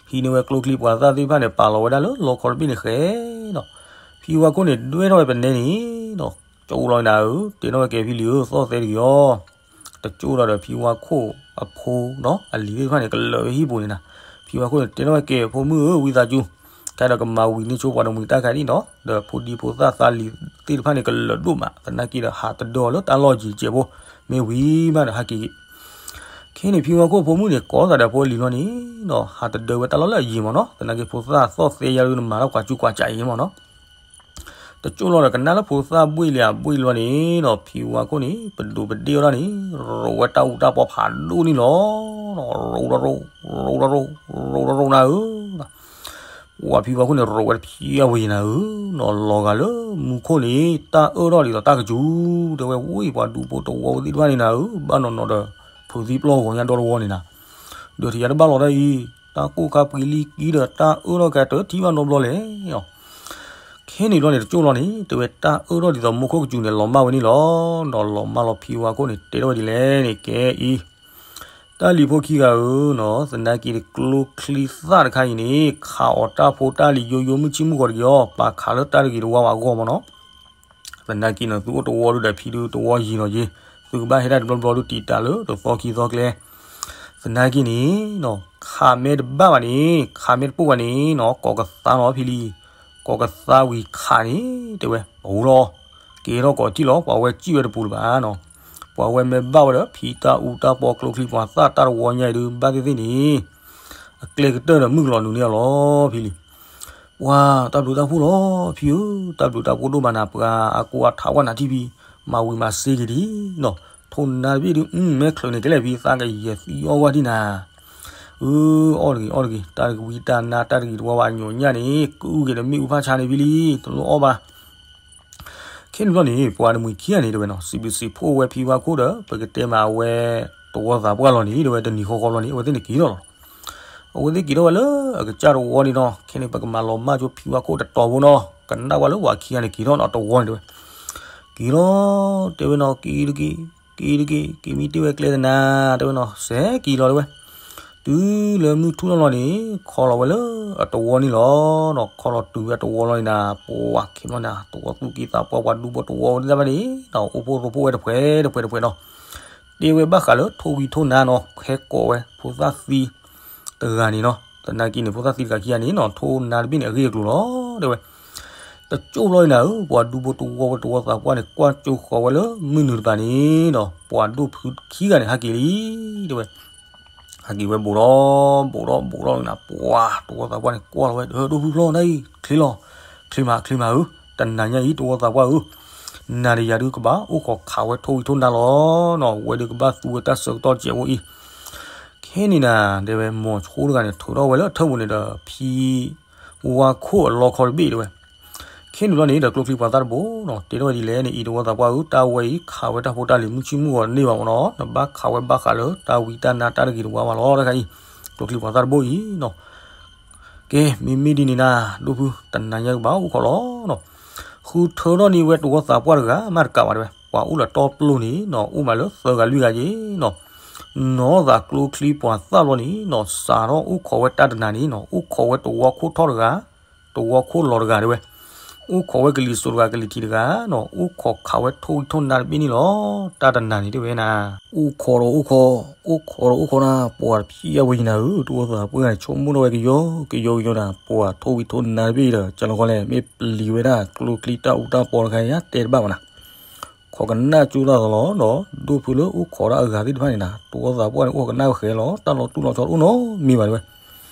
ဟံးန့ၢ်ဝဲကျိချံပှၤသၣ်သ့ၣ်တဖၣ်န့ၣ် ပာ်လီၤဝဲဒၣ်လၢလီခီတဘ့ၣ်န့ၣ်ဃဲနီၤ, ဖံဝါခိၣ်န့ၣ် ဒွဲၣ်ထီၣ်ဝဲပနဲန့ၣ်နီၤ, ကၠီအိၣ်လီၤနၤဧၢ, တဲထီၣ်ဝဲကဲဖံလံၤဧၢ, သီၣ်သဲတဂ့ၤအီၤ တကၠိၣ်လီၤဒီးဖံဝါခိၣ်အဖိနီၤ အလံၤသ့ၣ်တဖၣ်န့ၣ် ကလၢာ်ဝဲဟံၣ်ပူၤန့ၣ်နၤ, ဖံဝါခိၣ်န့ၣ် တဲထီၣ်ဝဲကဲ ဖိမုၣ်ဧၢ ဝံသးစူၤ, ကဲဒီးကမၤဝံၤန့ၢ်ဆိပှၤတမှံၤတၢ်ခါဒ်နီၤ, ဒီးဖိဒံဖိသၣ်သးလံၤသ့ၣ်တဖၣ်န့ၣ် ကလၢာ်ဒိၣ်မး, သနာ်က့ဒီး ဟးတဒၢအီၤလၢတၢ်လီၢ်ယံၤကဲးဖိ, မ့ၢ်ဝံၤမးဒီးဟးက့ၤက့ၤ ခဲန့ၣ်ဖံဝါခိၣ်ဖိမုၣ်န့ၣ် ကိးသးဒီးဖိအလံၤလီၤန့ၣ်နီၤ, ဟးတဒၢဝဲတၢ်လီၢ်လၢအယံၤမးနီၤ, သနာ်က့ဖိသၣ်သီၣ်သဲယါဒုးနမၤထီၣ်ကွၢ်ကူကွၢ်ကးအံၤမးနီၤ တကၠိၣ်လီၤဒီးကနၣ်လၢဖိသၣ်ဘှ့ၣ်လံအဘှ့ၣ်လီၤန့ၣ်ဒီး ဖံဝါခိၣ်န့ၣ် ပဒိးပဒ့ၣ်အီၤဒၣ်န့ၣ် ရိးဝဲတၢ်အူတၢ်ပီဖးဒိၣ်န့ၣ်လီၤ. ရိးတရိး ရိးတရိး ရိးတရိးနၤဧၢ, ပှၤဖံဝါခိၣ်န့ၣ် ရိးဝဲတဖျၢၣ်ဝဲယံၤနၤဧၢ, လီၤဂာ်လၢမူခိၣ်န့ၣ် တၢ်အၢၣ်ထီၣ်ဒ်သိးတၢ်ကစူၤ, တဲဝဲဝံၤ ပှၤဒူဖိတဝီသ့ၣ်တဖၣ်န့ၣ်နၤဧၢ, ဘၣ်နီၢ်နီၢ်ဒီး ဖုးသံပျီၢ်ဂီၤညါဒီတဝီန့ၣ်နၤ ဒီးထံၣ်ယၤတဘၣ်လီၤတၢ်အံၤ, တၢ်ကိၢ်ခါပှံၤလံကံဒီးတၢ်အၢၣ်ထီၣ်ကတၢၢ်ထံၣ်ဘၣ်နီတဘျီလဲၣ်. ခဲန့ၣ်ဘျီန့ၣ် တကၠိၣ်လီၤန့ၣ် တဲဝဲတၢ်အၢၣ်ထီၣ်ဒ်သိးမူခိၣ်ကစူၤန့ၣ် လီၤမၢ်ဝဲန့ၣ်လီၤ. ဒီးလီၤမၢ်လီၤဖံဝါခိၣ်န့ၣ် တဲထီၣ်ဝဲဒ်လဲၣ်န့ၣ် ကဲအံၤ, တၢ်လံၤဖိခံဂၤဧၢနီၤ, သနာ်က့ကျိချံသၣ်တခါအံၤန့ၣ် ခးအီၤတၢ်ဖိတၢ်လံၤယိယိမုၢ်ဆံမုၢ်ဂီၤတဂ့ၤအီၤ, ပာ်ခးလၢတၢ်တဂ့ၤတဝါဘၣ်အဂီၢ်မးနီၤ. သနာ်က့န့ၣ် သုအိၣ်တဝီဒုဒီးဖံဒုတဝီယံၤလီၤယ့ၤ, သုကဘၣ်ဟဲဒၣ်တဘျီဘျီဒုတံာ်တာ်လၢတသီခံသီကျဲ, သနာ်က့န့ၣ်နီၤ ခးမ့ၢ်တဘၣ်ဘၣ်န့ၣ် ခးမ့ၢ်တပိၢ်ဘၣ်န့ၣ်နီၤ ကိးကသါလီၤဖံလံ, ကိးကသါဝံၤခးန့ၣ် တဲဝဲ ပဟူလီၤ, ကဲထီၣ်ကိးထံၣ်လီၤ ပှၤဝဲစံၣ်ဝဲတပူၤလၢၤဘၣ်နီၤ, ပှၤဝဲမ့ၢ်ဘၣ်ဝဲဒီးဖံတၢ်အူတၢ်ပီကျိချံပှၤသၣ်တၢ်တဝီညါအံၤဒု ဘၣ်သ့ၣ်သ့ၣ်န့ၣ် အကျဲကတၢၢ်ဒီးမုၢ်ကလီၤနုာ်န့ၢ်အီၤလီၤဖံလံ. ပှၤတၢ်ဘျုးတၢ်ဖှိၣ်လီၤဖံဧၢ, တၢ်ဘျုးတၢ်ဖှိၣ်ဒိၣ်မးနၤ ပှၤအကိးအထးဝဲနၤထံၣ်ဖံ, မၤဝံၤမၤစ့က့ၤဒံးနီၤ, ထိၣ်နါတဘ့ၣ်ဒု မ့ၢ်ချုးန့ၣ်ကလဲၣ်ဖံ သးကယဲၢ်သံအီၣ်ဝဲဒံးနၤ, အၢ အီၣ်တဂ့ၤ အီၣ်တဂ့ၤ တၢ်တကဝံတၢ်နါတၢ်တဂ့ၤတဝါဘၣ်ညိးညၣ်န့ၣ် ကအုၣ်က့ၤဒီးမ့ၣ်အူဖးဆါန့ၣ်ဖံလံ, တလိၣ်အီၣ်ဘၣ် ခဲန့ၣ်ဘျီန့ၣ် ပှၤတမှံၤခံဂၤန့ၣ် တဲဝဲနီၤ စံးဘျုးစံးဖှိၣ်ဝဲဖံဝါခိၣ်ဒီး ပကတဲမးအဝဲ တဝီသးပှၢ်လီၤန့ၣ် တဲဝဲတနံၤဃီဃီဘျီန့ၣ် အဝဲသ့ၣ်န့ၣ်က့ၤထီၣ်လီၤ. အဝဲသ့ၣ်က့ၤထီၣ်ဝဲလၢအကစၢ်တဝီန့ၣ်နီၤ, ခဲန့ၣ် ပကမၤလီၤမၢ်ကၠိဖံဝါခိၣ်တတီၤဖိနီၤ, ကနၣ်ဝဲလၢပှၤခံဂၤန့ၣ်က့ၤထီၣ်နီၤ တဝီန့ၣ်တဲဝဲ, က့ၤလီၤ တဲဝဲနီၤ က့ၤတက့ၢ် က့ၤတက့ၢ် က့ၤမ့ၢ်တ့ၢ်ဝဲကျဲတနၤ တဲဝဲနီၤ စဲးက့ၤလီၤတဲဝဲ တုၤလၢမုၢ်ထူၣ်လီၤလီၤန့ၣ် ခီလီၤဝဲလၢအတဝီန့ၣ်လီၤနီၤ, ခီလီၤတုၤဝဲအတဝီလီၤန့ၣ်နၤ, ပှၤခဲဘျီန့ၣ် တဝီသူၣ်က့သးပှၢ်ပှၤဒူဖိတဝီဝဲသ့ၣ်တဖၣ်န့ၣ်နီၤ အိၣ်ဖှိၣ်ရိဖှိၣ်ဝဲတဖှဲးတဖှဲးတဖှဲးနီၤ, တဲဝဲဘၣ်ဃးလၢထိၣ်ဝံထိၣ်နါနီၤ ဟဲကိးဝဲ ဖိသၣ်သံတဂၤန့ၣ်နီၤ, သနာ်က့န့ၣ် ဖိသၣ်သံတဂၤခံဂၤန့ၣ်နီၤ ထိၣ်နါတဘ့ၣ်န့ၣ် အဂ့ၢ်အကျိၤလီၤ တဲဝဲ တကၠိၣ်ဘျီန့ၣ်နၤဧၢ, ပှၤဒူဖိတဝီဝဲတဝီသးပှၢ်န့ၣ် ကွၢ်ကၠိဃီၤဝဲလၢမုၢ်နုာ်တပၤန့ၣ်နီၤ, ပှၤဒိၣ်ဖုခံဂၤန့ၣ် ဟးက့ၤလံ တဲဝဲ ဟဲက့ၤဝဲဘူးဒီး ဘူးဒီး ဘူးဒီးန့ၣ်နၤ, ပှၤတဝီသးပှၢ်န့ၣ် ကွၢ်လီၤဝဲ ဒိၣ်ဖုဖျီနၤအံၤ ချ့လီၤ, ချ့မး ချ့မးဧၢ, တနၤညါအံၤ တဝီသးပှၢ်ဧၢ, နၤဒီးယၤဒုးကဘၣ်အိၣ်ခိးခးဝဲထိၣ်ဝံၤထိၣ်နါလီၤနီၤ, ဝဲဒုးကဘၣ်သူဝဲတၢ်ဆၢကတီၢ်ကဲးအိၣ်အံၤ. ခဲန့ၣ်နၤ တဲဝဲမိၤဆိတဂၤန့ၣ် ထုးထီၣ်ဝဲလၢထၢၣ်ပူၤန့ၣ်ဒီး ဖံဝါခိၣ်အလီခီတဘ့ၣ်တဲဝဲ. ခဲန့ၣ်ဘျီန့ၣ်ဒီး ကျိချံပှၤသၣ်တဘိနီၤ တဲထီၣ်ဝဲဒ်လဲၣ်န့ၣ် အံၤတဝီသးပှၢ်ဧၢ, တၢ်ဝဲအံၤခးဝဲတၢ်ဖိတၢ်လံၤမုၢ်ဆ့ၣ်မုၢ်ဂီၤတန့ၢ်ဘၣ်မ့ၢ်နီၤ, နဘၣ်ခးဝဲဘၣ်ဃးလၢတၢ်ဝံတၢ်နါတၢ်တဂ့ၤတဝါဘၣ်လီၤ. တခါအံၤ ကျိချံပှၤသၣ်တဘိအံၤနီၤ ကဲ မ့မ့ၢ်ဒ်န့ၣ်နၤ ဒိၣ်ဖု တနၤညါကဘၣ်အိၣ်ခိးလီၤနီၤ. ဃုထၢထီၣ်န့ၢ်ဝဲတဝီသးပှၢ်တဂၤမးတကးဘၣ်တဲဝဲ, ပှၤအိၣ်လၢတီပျိန့ၣ်နီၤ အိၣ်မးလၢသၢဂၤလွံၢ်ဂၤက့ၤနီၤ. နီၢ်သးကျိချံပှၤသၣ်ဘျီန့ၣ်နီၤ စးထီၣ်အိၣ်ခိးဝဲတၢ်တနၤန့ၣ်နီၤ အိၣ်ခိးဝဲတဝီခိၣ်ထီၣ်တဂၤ, တဝီခိၣ်လီၤတဂၤတဲဝဲ, အိၣ်ခိးဝဲကလံၤစိးတဂၤ ကလံၤထံးတဂၤနီၤ, အိၣ်ခိးခးဝဲထိၣ်ဝံၤထိၣ်နါတဘ့ၣ်န့ၣ်လီၤ. တၢ်တနၤန့ၣ်တဲဝဲနၤ အိၣ်ခိးဒီးအိၣ်ခိး, အိၣ်ခိးဒီးအိၣ်ခိးနၤ ပှၤတဖံးအဝဲယံၤနၤဧၢ, တဝီသးပှၢ်န့ၣ် ဆိကမိၣ်ထီၣ်ဝဲကယီကယီကယီနၤ, ပှၤထိၣ်ဝံၤထိၣ်နါတဘ့ၣ်ဒီး ကလီၤခီလဲၣ် မ့ၢ်ပျံၤဝဲဒၣ်ကျိချံတၢ်အူတၢ်ပီတခါအံၤ တဲတဘၣ်ဘၣ်နၤ. ခိးကနၣ်ကၠိတၢ်သီလီၤဒီး ဒိၣ်ဖုလၢအိၣ်ခိးဒၣ်အဂၤသ့ၣ်တဖၣ်န့ၣ်နၤ တဝီသးပှၢ်န့ၣ် အိၣ်ကနၣ်ဝဲဃဲလီၤ, တၢ်လီၤတူၢ်လီၤဆီတအိၣ်နီတမံၤဘၣ်တဲဝဲ.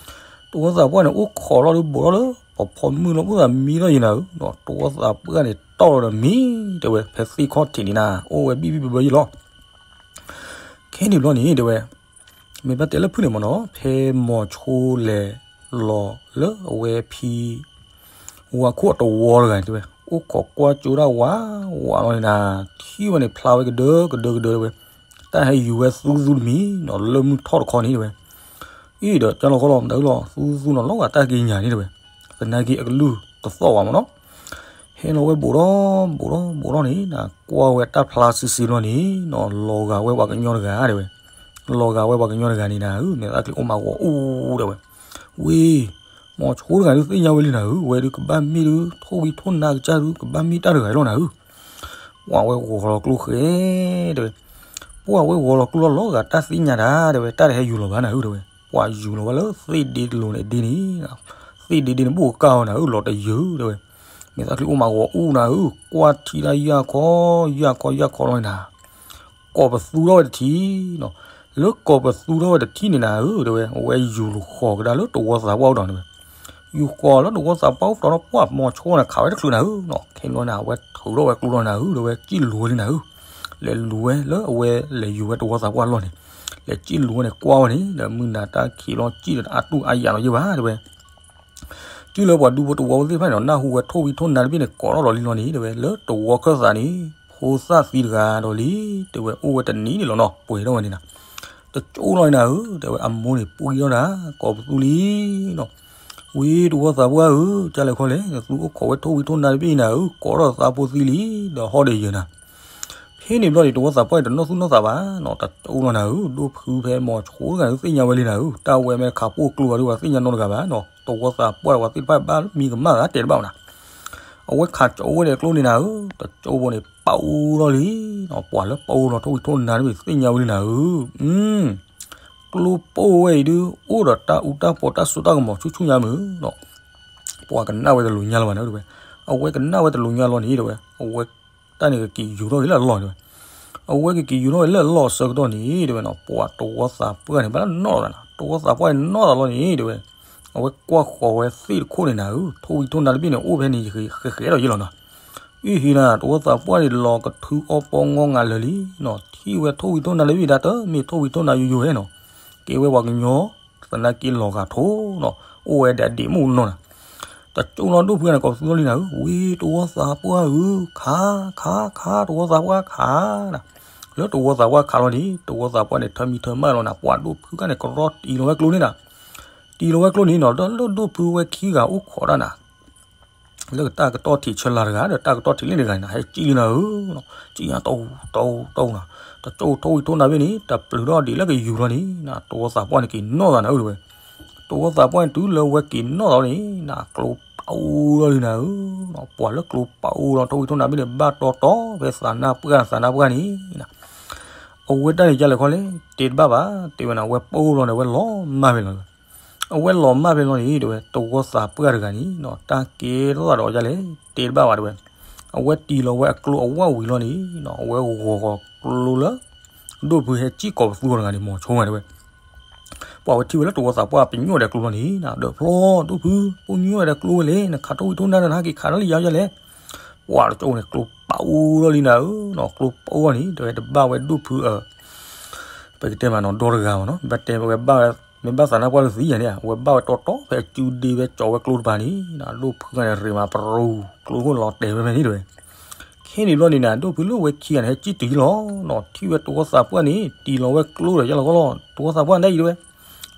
တဝီသးပှၢ်န့ၣ် အိၣ်ခိးလီၤဒီးဘူးထီၣ်လၢ ပဖီမုၢ်လီၤ အိၣ်သးမံလီၤယံၤနၤဧၢ, တဝီသးပှၢ်န့ၣ်တီၢ်လီၤဒီးမံ တဲဝဲ, ဖဲသ့ၣ်ခီၣ်ထံးန့ၣ်နၤ အိၣ်ဝဲဘံၣ်ဘံၣ်ဘၢဘၢယံၤလီၤ. ခဲန့ၣ်ဘျီန့ၣ်တဲဝဲ မ့ၢ်ဘၣ်တဲလၢဖုၣ်န့ၣ်မ့ၢ်နီၤ ဖဲမိၤဆိလဲၤလီၤလၢအဝဲဖံ ဝါခိၣ်အတဝီတဂၤန့ၣ်တဲဝဲ အိၣ်ခိးကွၢ်ကၠိဒၣ်ဝးဝးလီၤန့ၣ်နၤ, ထံၣ်ဝဲန့ၣ်ဖျါဝဲကဒၢကဒၢကဒၢတဲဝဲ, တၢ်ဟဲယူၤဝဲသူသူတမံၤနီၤ လၢမုၢ်ထီၣ်တခီန့ၣ်တဲဝဲ. အံၤဒီးကၢ်လီၤခီလီၤမတၤအုလီၤ သူသူနီၤ လီၤဂာ်တၢ်က့ၤညါန့ၣ်တဲဝဲ, သနာ်က့အကလုၢ်တသီၣ်ဘၣ်မ့ၢ်နီၤ. ဟဲလီၤဝဲဘူးထီၣ်ဘူးထီၣ်ဘူးထီၣ်န့ၣ်နၤ ကွၢ်ဝဲတၢ်ဖျါဆံးဆံးလီၤန့ၣ်နီၤ လီၤဂာ်ဝဲပှၤကညီတဂၤတဲဝဲ, လီၤဂာ်ဝဲပှၤကညီတဂၤန့ၣ်နၤဧၢ, မဲာ်သၣ်ချံအိၣ်မးဂီၤအူတဲဝဲ. ဝ့ၢ် မိၤဆိတဂၤဒုးသ့ၣ်ညါဝဲလံနၤဧၢ, ဝဲဒုးကဘၣ်မ့ၢ်ဒုး ထိၣ်ဝံၤထိၣ်နါကစၢ်ဒုး ကဘၣ်မ့ၢ်တၢ်တဂၤလီၤနၤဧၢ. ပှၤဝဲဂီၤလီၤကျိဃဲတဲဝဲ, ပှၤဝဲဂီၤလီၤကျိလီၤလီၤဂာ်တၢ်သ့ၣ်ညါတၢ်တဲဝဲ, တၢ်တဟဲယူၤလီၤဘၣ်နၤဧၢတဲဝဲ, ပှၤယူၤလီၤဝဲလၢသ့ၣ်ဒ့တလိၤန့ၣ်ဒ့န့ၣ်, သ့ၣ်ဒ့ဒ့န့ၣ် ဘူးကၢ်အီၤနၤဧၢ လီၤတယၢၤတဲဝဲ. မဲာ်သၣ်ချံအိၣ်မးဂီၤအူနၤဧၢ, ကွၢ်ထံတၢ်ယၢ်ခီ ယၢ်ခီယၢ်ခီလီၤနၤ ကိးပသူထီၣ်ဝဲတထံၣ်နီၤ, လၢကိးပသူထီၣ်ဝဲတထံၣ်န့ၣ်နၤဧၢတဲဝဲ, အဝဲယူၤဃီၤကဒါလၢတဝီသးပှၢ်အိၣ်ဒီးတဲဝဲ, ယူၤဃီၤလၢတဝီသးပှၢ်အိၣ်ဒီး ပှၤမိၤဆိန့ၣ်ခးဝဲတချုးနၤဧၢနီၤ, ခဲန့ၣ်နၤ အဝဲထုးထီၣ်ဝဲကျိလီၤနၤဧၢတဲဝဲ, စံၣ်လူၤဝဲလံနၤဧၢ, လဲၤလူၤဝဲလၢအဝဲလဲၤယူၤဝဲတဝီသးပှၢ်လီၢ်န့ၣ်, လဲၤစံၣ်လူၤဝဲန့ၣ်ကွၢ်ဝဲန့ၣ် ဒီးမုၢ်နၤတၢ်ခံးလီၤ စံၣ်ဒီးအါတူၢ်အါယၤလီၤယဲၢ်ဘၣ်တဲဝဲ တုၤလၢပှၤဒူဖိတဝီဖိသ့ၣ်တဖၣ်န့ၣ်ဒီး နၢ်ဟူဝဲထိၣ်ဝံၤထိၣ်နါတဘ့ၣ်န့ၣ် ကိးထီၣ်လီၤလံလီၤန့ၣ်တဲဝဲ, လၢတဝီခၢၣ်သးန့ၣ် ဖိသၣ်သံတဂၤဒီးလံ, တဲဝဲအိၣ်ဝဲတနံၤန့ၣ်လီၤနီၤ ပှဲၤထီၣ်ဝဲန့ၣ်နၤ, တကၠိလီၤနၤဧၢ, တဲဝဲအမိၢ်န့ၣ်ပှံထီၣ်နၤ, ကိးပသူလံနီၤ, ဝံၤတဝီသးပှၢ်ဧၢ, ကလဲၤခီလဲၣ်, နသုအိၣ်ခိးဝဲထိၣ်ဝံၤထိၣ်နါတဘ့ၣ်နၤဧၢ, ကိးထီၣ်သးဖိသံလံ, ဒီးဟီၣ်ဒီးယၢၤနၤ ဖဲန့ၣ်ဘျီန့ၣ် တဝီသးပှၢ်န့ၣ် တနီၢ်သူၣ်နီၢ်သးဘၣ်နီၤ, တကၠိလီၤနၤဧၢ, ဒိၣ်ဖုဖဲမိၤဆိတဂၤန့ၣ်သ့ၣ်ညါဝဲလံနၤဧၢ, တၢ်ဝဲမ့ၢ်ခးပိာ်ကျိဘၣ်ဒုး ပှၤသ့ၣ်ညါနီတဂၤဘၣ်နီၤ, တဝီသးပှၢ်ပှၤသ့ၣ်တဖၣ်ဘၣ်မံကမၣ်ဂၤတဲတဘၣ်နၤ, အဝဲခးကၠိဝဲဒၣ်ကျိန့ၣ်နၤဧၢ, တကၠိဖိန့ၣ် ပာ်အူလီၤလံနီၤ, ပှၤလၢပာ်အူလီၤထိၣ်ဝံၤထိၣ်နါတဘ့ၣ်သ့ၣ်ညါဝဲလံနၤဧၢ, ကျိပိာ်ဝဲအံၤဒုး အိၣ်ဒီးတၢ်အူတၢ်ပီတၢ်စိတၢ်ကမီၤဆူၣ်ဆူၣ်ညါမုၢ်နီၤ ပှၤကနၣ်ဝဲတလိၤညါလၢၤဘၣ်နၤဧၢတဲဝဲ, အဝဲကနၣ်ဝဲတလိၤညါလီၤန့ၣ်တဲဝဲ, အဝဲတၢ်န့ၣ်ကက့ၤယူၤထီၣ်က့ၤလၢအလီၢ်တဲဝဲ, အဝဲကက့ၤယူၤထီၣ်က့ၤလၢအလီၢ်အဆၢကတီၢ်န့ၣ်တဲဝဲနီၤ, ပှၤတဝီသးပှၢ်န့ၣ် ဘၣ်နီၣ်သးနၤ, တဝီသးပှၢ်န့ၣ်နီၣ်သးလီၤန့ၣ်တဲဝဲ, အဝဲကွၢ်ဃီၤဝဲသ့ၣ်တခိၣ်န့ၣ်နၤဧၢ, ထိၣ်ဝံၤထိၣ်နါတဘ့ၣ်န့ၣ် အိၣ်ဖဲန့ၣ်ဃဲဃဲဒီးယဲၢ်လီၤနီၤ အံၤဟံၤနၤ တဝီသးပှၢ်န့ၣ် လီၤကထုအီပီငီငၤလၢာ်လံနီၤ, ထံၣ်ဝဲထိၣ်ဝံၤထိၣ်နါတဘ့ၣ်ဒၣ်တမ့ၢ် ထိၣ်ဝံၤထိၣ်နါယိယိဟဲနီၤ, ကဲဝဲပှၤကညီ သနာ်က့လီၤဂာ်ထိနီၤ, အိၣ်ဝဲဒၣ်ဒ့ၣ်မုၣ်နီၤနၤ, တကၠိလီၤဒိၣ်ဖုန့ၣ် ကိးပသူလီၤလံနၤဧၢ, ဝံၤတဝီသးပှၢ်ဧၢ, ခး ခး ခး တဝီသးပှၢ်ခးနၤ, လၢတဝီသးပှၢ်ခးလီၤန့ၣ် တဝီသးပှၢ်န့ၣ် ထၢမံထၢမၢ်လီၤနၤ, ပှၤဒိၣ်ဖုခါန့ၣ် ကရီတံၢ်လီၤဝဲကျိန့ၣ်နၤ, တံၢ်လီၤဝဲကျိန့ၣ်နီၤ, ဒီးလၢဒိၣ်ဖုဝဲခံဂၤအိၣ်ခိးဒၣ်နၤ လၢတၢ်ကတီၢ်ထံးဆၢလၢ်တဂၤ ဒီးတၢ်ကတီၢ်ထံးလ့ၣ်တဂၤန့ၣ် ဟဲစံၣ်လံနၤဧၢ, စံၣ်ညါတိၢ်တိၢ်တိၢ်နၤ, တကၠိထိၣ်ဝံၤထိၣ်နါဘ့ၣ်န့ၣ် တပျုၤထီၣ်ဒံးလၢကယူၤလီၤန့ၣ်နၤ, တဝီသးပှၢ်န့ၣ်က့ၤနီၣ်သးနၤဧၢတဲဝဲ, တဝီသးပှၢ်န့ၣ်တုၤလၢဝဲက့ၤနီၣ်သးလီၤန့ၣ်နၤ, ကျိပာ်အူလီၤလံနၤဧၢ, ပှၤလၢကျိပာ်အူလီၤ ထိၣ်ဝံၤထိၣ်နါဘ့ၣ်န့ၣ် ဘၣ်တီတီဖဲသးနၢ်ပှၢ်သးနၢ်ပှၢ်န့ၣ်နၤ, အဝဲတၢ်န့ၣ်ကလဲၤခီလဲၣ် တဲတဘၣ်ဘၣ်, တဲဝဲနၤ အဝဲပာ်အူလီၤန့ၣ် အဝဲလီၤမၢ်ဖဲလီၤ အဝဲလီၤမၢ်ဖဲလီၤန့ၣ်တဲဝဲ တဝီသးပှၢ်တဂၤန့ၣ်နီၤ တၢ်ကဲထီၣ်သးဒီးအီၤဒ်လဲၣ် တဲတဘၣ်ဘၣ်တဲဝဲ, အဝဲတံၢ်လီၤဝဲအကျိအဝၣ်ဝံၤလီၤန့ၣ်နီၤ အဝဲဂီၤဂီၤကျိလၢ ဒိၣ်ဖုဟဲစံၣ်ကိးပသူဂီၤတဂၤန့ၣ် မီၤဆိဝဲတဲဝဲ, ပှၤဝဲထံၣ်ဝဲလၢတဝီသးပှၢ်ပညိၣ်ဒဲးကျိလီၤန့ၣ်နၤ ဒီးဖျီဒိၣ်ဖု ပညိၣ်ဝဲဒဲးကျိဝဲလဲၣ် နခးထိၣ်ဝံၤထိၣ်နါဒီးနဟဲက့ၤခးထီၣ်လၢယၤဒ်လဲၣ်, ပှၤတကၠိန့ၣ် ကျိပာ်အိၣ်ထီၣ်လံနၤဧၢနီၤ, ကျိပာ်အိၣ်ထီၣ်န့ၣ် တဲဝဲတဘၣ်ဝဲဒိၣ်ဖုအ ပကတဲမးနီၤ ဒီတဂၤမးနီၤ, ဘၣ်တဲဝဲဘၣ်ဝဲ မ့ၢ်ဘၣ်သးနၢ်ပှၢ်လၢသံယၤန့ၣ် အဝဲဘၣ်ဝဲတီတီ ဖဲအစုဒ့ဖဲကၠီၤဝဲကျိတပၤန့ၣ် ဒိၣ်ဖုဂၤန့ၣ် ရ့မးပရူၤ ကျိခိၣ်လီၤတဲာ်ဝဲဖဲန့ၣ်တဲဝဲ. ခဲန့ၣ်ဘျီန့ၣ်နၤ ဒိၣ်ဖုလၢဝဲခံဂၤန့ၣ် ဟဲစံၣ်တုၤလီၤနီၤ, ထံၣ်ဝဲတဝီသးပှၢ်န့ၣ် တံၢ်လီၤဝဲကျိဒီးယါလီၤခီလီၤ, တဝီသးပှၢ်ဒ်အံၤတဲဝဲ.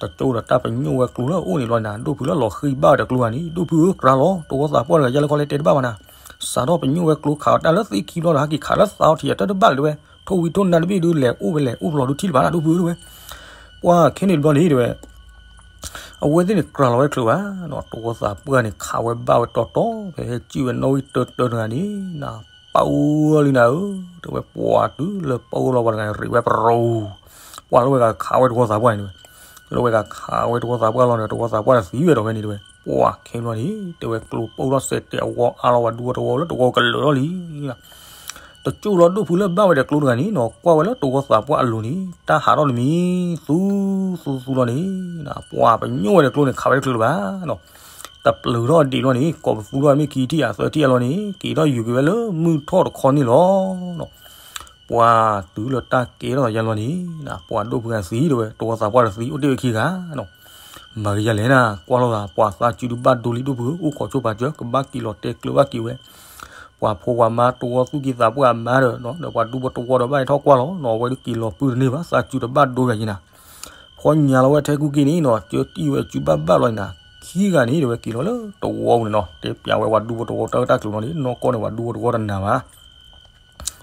တကၠိဒီးတၢ်ပညိၣ်ဝဲကျိလၢအအိၣ်န့ၣ်ဘျီန့ၣ်နၤ ဒိၣ်ဖုလၢလီၤဃံဘၣ်ဝဲဒီးကျိဂၤန့ၣ် ဒိၣ်ဖုဧၢ ကြၢးလီၤ တဝီသးပှၢ်တဂၤယါလီၤခီလီၤတဲတဘၣ်ဘၣ်နၤ, စးထီၣ်ပညိၣ်ဝဲကျိခးအီၤတၢ်လၢသ့ခံဘျီဒီး ဟဲက့ၤခးလၢသးအီထံးအတၢ်တဘၣ်လၢၤတဲဝဲ, ထိၣ်ဝံထိၣ်နါတဘ့ၣ်ဒုး လဲၤအိၣ်ဝဲလဲၤအိၣ်ဖျိးဒုးထံၣ်လၢၤဘၣ်နၤ ဒိၣ်ဖုဧၢတဲဝဲ. ပှၤခဲန့ၣ်တဘျီန့ၣ်တဲဝဲ အဝဲသ့ၣ်န့ၣ်ကြၢးလီၤဝဲတချုးဘၣ်နီၤ, တဝီသးပှၢ်န့ၣ် ခးဝဲဘၣ်ဝဲတီတီ ဖဲဟဲစံၣ်ဝဲနီၣ်ဂံၢ်တၢတၢတဂၤန့ၣ် နၤ ပာ်အိၣ်လံနၤဧၢ, တဲဝဲပှၤတုၤလၢပာ်အိၣ်လီၤပှၤတဂၤန့ၣ် ရ့ဝဲပရူၤ, ပှၤလၢဝဲဂၤခးဝဲတဝီသးပှၢ်န့ၣ်တဲဝဲ, လၢဝဲဂၤခးဝဲတဝီသးပှၢ်လီၤန့ၣ် တဝီသးပှၢ်တသံဝဲဒီးဖဲန့ၣ်တဲဝဲ, ပှၤခဲဘျီန့ၣ် တဲဝဲကျိပာ်အိၣ်ထီၣ်စဲးတဲာ်အဝီအါလီၤ ပှၤဒူဖိတဝီလၢတဝီကလၢာ်လီၤလံ တကၠိလီၤဒိၣ်ဖုလၢဘၣ်ဝဲဒီးကျိတဂၤန့ၣ်နီၤ ကွၢ်ဝဲလၢတဝီသးပှၢ်အလိၤန့ၣ် တၢ်ဟးထီၣ်တမံၤ သူသူသူလီၤန့ၣ် ပှၤပညိၣ်ဝဲဒီးကျိန့ၣ် ခးဝဲတချုးလၢၤဘၣ်နီၤ, တပျုၤထီၣ်ဒံးလီၤန့ၣ် ကိးပသူထီၣ်မ့ၢ်ခံထံၣ်ဧါသၢထံၣ်ဧါလီၤန့ၣ် က့ၤထီၣ်ယူၤက့ၤဝဲလၢမုၢ်ထီၣ်တခီန့ၣ်လီၤနီၤ. ပှၤတုၤလၢတၢ်ကဲထီၣ်သးယါလီၤန့ၣ် ပှၤဒိၣ်ဖုဂၤသံတဲဝဲ တဝီသးပှၢ်တသံအိၣ်တ့ၢ်ဝဲခံဂၤနီၤ မၤကယၤလဲၣ်နၤ ကွၢ်လိာ်သး ပှၤသးစုဒုးဘၣ်ဒိလံဒိၣ်ဖု အိၣ်ခိးဆိပာ်စၢၤ ကဘၣ်က့ၤလီၤတဲကျၢၤဘၣ်က့ၤဝဲ, ပှၤဖိပှၤမါတဝီသူၣ်က့သးပှၢ်အမါဒီး ဒီးပှၤဒူဖိတဝီဒီးဘၣ်ဟဲထီၣ်ကွၢ်လီၤနီၤ အဝဲဒုးက့ၤလီၤပုၢ်တန့ၢ်ဘၣ် သးစုတဘၣ်ဒိဂၤယံၤနၤ, ဖီညါလီၤဝဲထဲကူၣ်က့န့ၣ်နီၤ ကၢတံၢ်ဝဲစုဘၣ်ဘၣ်လီၤနၤ, ခံဂၤန့ၣ်တဲဝဲက့ၤလီၤလၢတဝီပူၤန့ၣ်နီၤ တဲပျးဝဲပှၤဒူဖိတဝီတၢ်ဂ့ၢ်တၢ်ကျိၤလီၤန့ၣ် နီၢ်ကီၢ်န့ၣ်ပှၤဒူဖိတဝီတနာ်ဘၣ်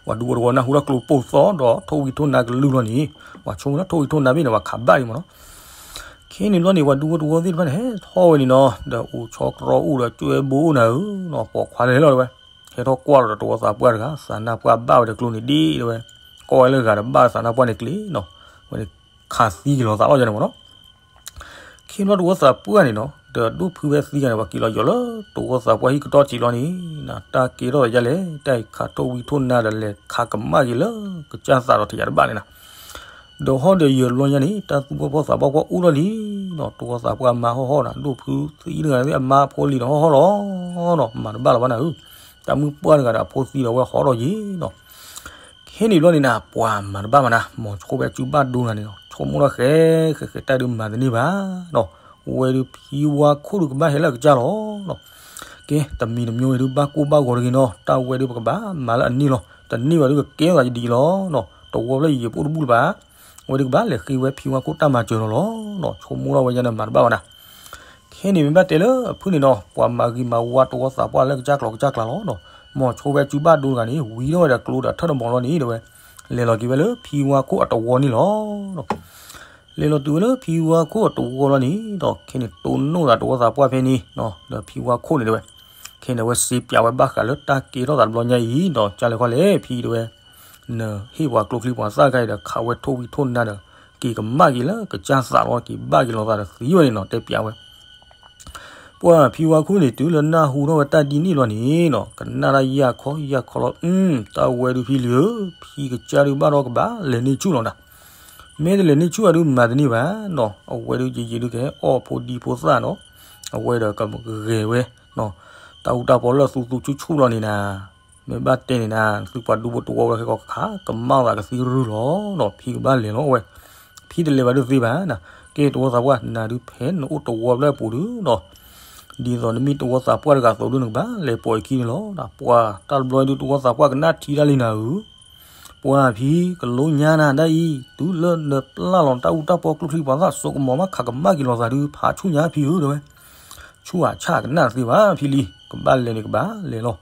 ပှၤဒူဖိတဝီနၢ်ဟူထီၣ်ကျိပိၢ်သီၣ်ဒီး ထိၣ်ဝံထိၣ်နါကလုၢ်လီၤန့ၣ်, ပှၤဆိကမိၣ်လၢထိၣ်ဝံထိၣ်နါဘ့ၣ်န့ၣ် ပှၤခးဘၣ်အံၤမးနီၤ. ခဲန့ၣ်ဘျီန့ၣ် ပှၤဒူဖိတဝီသ့ၣ်တဖၣ်န့ၣ် ဟဲထီၣ်ဝဲန့ၣ်နီၤ ဒီးအိၣ်ဆီတြီအိၣ်ဒီးကၠွဲဘိအိၣ်နၤဧၢနီၤ ပိာ်ခွါလဲၤလီၤတဲဝဲ, ဟဲထီၣ်ကွၢ်လီၤဒီးတဝီသးပှၢ်တဂၤ သးနါပှၢ်ဘၣ်ဝဲဒီးကျိန့ၣ်ဒ်တဲဝဲ, ကီၢ်ဝဲလၢဂၤဒီးဘၣ်သးနါပှၢ်န့ၣ်ကျ့နီၤ, ဝဲန့ၣ်ခးသံက့ၤလီၤသးလီၤယါန့ၣ်မးနီၤ ခ့ဘျီတဝီသးပှၢ်န့ၣ်နီၤ ဒီးဒိၣ်ဖုဝဲသံဂၤန့ၣ် ပှၤက့ၤလီၤယီၤလၢတဝီသးပှၢ်ဟံၣ်ကတီၢ်ထံးလီၤန့ၣ်, တၢ်ကဲထီၣ်သးယါလဲၣ် တၢ်အံၤခးထိၣ်ဝံထိၣ်နါဒီးလဲၤခးကမၣ်က့ၤလၢကစၢ်သးဒီးထံးယါတဘၣ်န့ၣ်နၤ, ဒီးဟီၣ်ဒီးယၢၤတဘျီညါန့ၣ် တၢ်သူၣ်ဘီၣ်ဖီၣ်သးဘီၣ်ကွၢ်အိၣ်ထီၣ်လံနီၤ, တဝီသးပှၢ်အမါဟီၣ်ဟီၣ်နၤ ဒိၣ်ဖုသံတဂၤသ့ၣ်အမါဖိလံၤဒီးဟီၣ်ဟီၣ်လီၤနီၤ မၤတဘၣ်လီၤဘၣ်နၤဧၢ, တၢ်မုၣ်ပှၢ်တဂၤဒီးအဖိသံဒီးဝဲဟီၣ်ဒီးယံၤနီၤ ခဲန့ၣ်ဘျီန့ၣ်နၤ ပှၤမၤတဘၣ်မးနၤ မ်ဆိဝဲစုဘၣ်ဒိနၤန့ၣ်နီၤ ဆိကမိၣ်ထီၣ်ဃဲဃဲဃဲတၢ်ဒုးမၤတန့ၢ်ဘၣ်နီၤ, ဝဲဒုးဖံဝါခိၣ်ဒုးကဘၣ်ဟဲလၢအကစၢ်လီၤနီၤ, ကဲ တမံၤတမံၤဝဲဒုးဘၣ်ကိၢ်ဘၣ်ဂီၤတဂ့ၤနီၤ တၢ်ဝဲဒုးပကဘၣ်မၤလၢအန့ၢ်လီၤ တန့ၢ်ဘၣ်ဒုးကကဲထီၣ်သးယဒံးလီၤနီၤ တဝီဖျၢၣ်ယံာ်ယံာ်ပအိၣ်တဘူၣ်လၢၤဘၣ်, ဝဲဒုးကဘၣ်လဲၤဃ့ဝဲဖံဝါခိၣ်တၢ်မၤစၢၤလီၤလီၤနီၤ ဆိကမိၣ်ထီၣ်ဝဲယါန့ၣ်မၤတဘၣ်ဘၣ်နၤ ခဲန့ၣ်မ့ၢ်ဘၣ်တဲလၢအဖုၣ်န့ၣ်နီၤ ပှၤမၤဂ့ၤမၤဝါတဝီသးပှၢ်လၢကစၢ်ကျိၤကစၢ်ကျါလီၤနီၤ, မ်ဆိဝဲစုဘၣ်ဒိတဂၤန့ၣ် ဝံထီၣ်ဝဲဒီးကျိဒီးထၢၣ်တမီၤလီၤန့ၣ်တဲဝဲ, လဲၤလီၤက့ၤဝဲလၢဖံဝါခိၣ်အတဝီန့ၣ်လီၤနီၤ, လဲၤလီၤတုၤဝဲလၢဖံဝါခိၣ်အတဝီလီၤန့ၣ်ဒီး ခဲန့ၣ်တိၢ်နီၣ်သးတဝီသးပှၢ်ဖဲန့ၣ်နီၤ ဒီးဖံဝါခိၣ်န့ၣ်တဲဝဲ, ခဲန့ၣ်အဝဲစ့ပျးဝဲဘၣ်ဃးလၢတၢ်ကဲထီၣ်သးတဘျီညါအံၤဒီး ကၢ်လဲၤခီလဲၣ်ဖံတဲဝဲ နဟ့ၣ်ပှၤကျိချံပှၤသၣ်ခါအံၤဒီး ခးဝဲထိၣ်ဝံထိၣ်နါဒီး က့ၤကမၣ်က့ၤလၢကစၢ်သးလီၤ က့ၤဘၣ်က့ၤလီၤသးဒီးသံဝဲန့ၣ်နီၤ တဲပျးဝဲ, ပှၤဖံဝါခိၣ်န့ၣ် တုၤလၢနၢ်ဟူထီၣ်ဝဲတၢ်ဒ်န့ၣ်လီၤန့ၣ်နီၤ ကနၣ်ဒၣ်ယၢ်ခီယၢ်ခီလီၤ, တၢ်ဝဲဒုးဖံလံၤဧၢ, ဖံကစၢ်ဒုးဘၣ်ဒီးကဘၣ်လဲၤန့ၢ်ဆူၣ်လီၤနၤ, မ့ၢ်တလဲၤန့ၢ်ဆူၣ်အဒုးမၤတန့ၢ်ဘၣ်နီၤ, အဝဲဒုးယံာ်ယံာ်ဒုးကဟဲအီၣ်ဖိဒံဖိသၣ်နီၤ, အဝဲဒီးကဂဲၤဝဲ တၢ်အူတၢ်ပီလၢသူသူဆူၣ်ဆူၣ်လီၤန့ၣ်နၤ, မ့ၢ်ဘၣ်တဲန့ၣ်နၤ သုပှၤဒူဖိတဝီဝဲခဲကီးခး ကမၣ်သးကသံရုၢ်လီၤနီၤ, ဖံကဘၣ်လဲၤလီၤဝဲ, ဖံတလဲၤဘၣ်ဒုးသ့ဘၣ်နၤ, ကဲတဝီသးပှၢ် နၤဒုးဖဲနအိၣ်တဝီဖျၢၣ်အပူၤဒုးနီၤ, ဒ်သိးနမ့ၢ်တဝီသးပှၢ်တဂၤအသိးဒုး နကဘၣ်လဲၤပိာ်အခံန့ၣ်လီၤ, ပှၤတၢ်တဘျီဒုးတဝီသးပှၢ်ကနၣ်ထံတၢ်လံနၤဧၢ ပှၤဖံကလိညါနၤဒၣ်အံၤ တုၤလၢနပျၢ်လီၤတၢ်အူတၢ်ပီကျိချံပှၤသၣ်စိကမီၤမး ခးကမၣ်က့ၤလီၤသးဒုး ဖးဆူၣ်ညါဖံဧၢ တဲဝဲ, ဆူၣ်အဆၣ်ကနၣ်တသ့ဘၣ် ဖံလံၤ ကဘၣ်လဲၤန့ၣ်ကဘၣ်လဲၤလီၤ,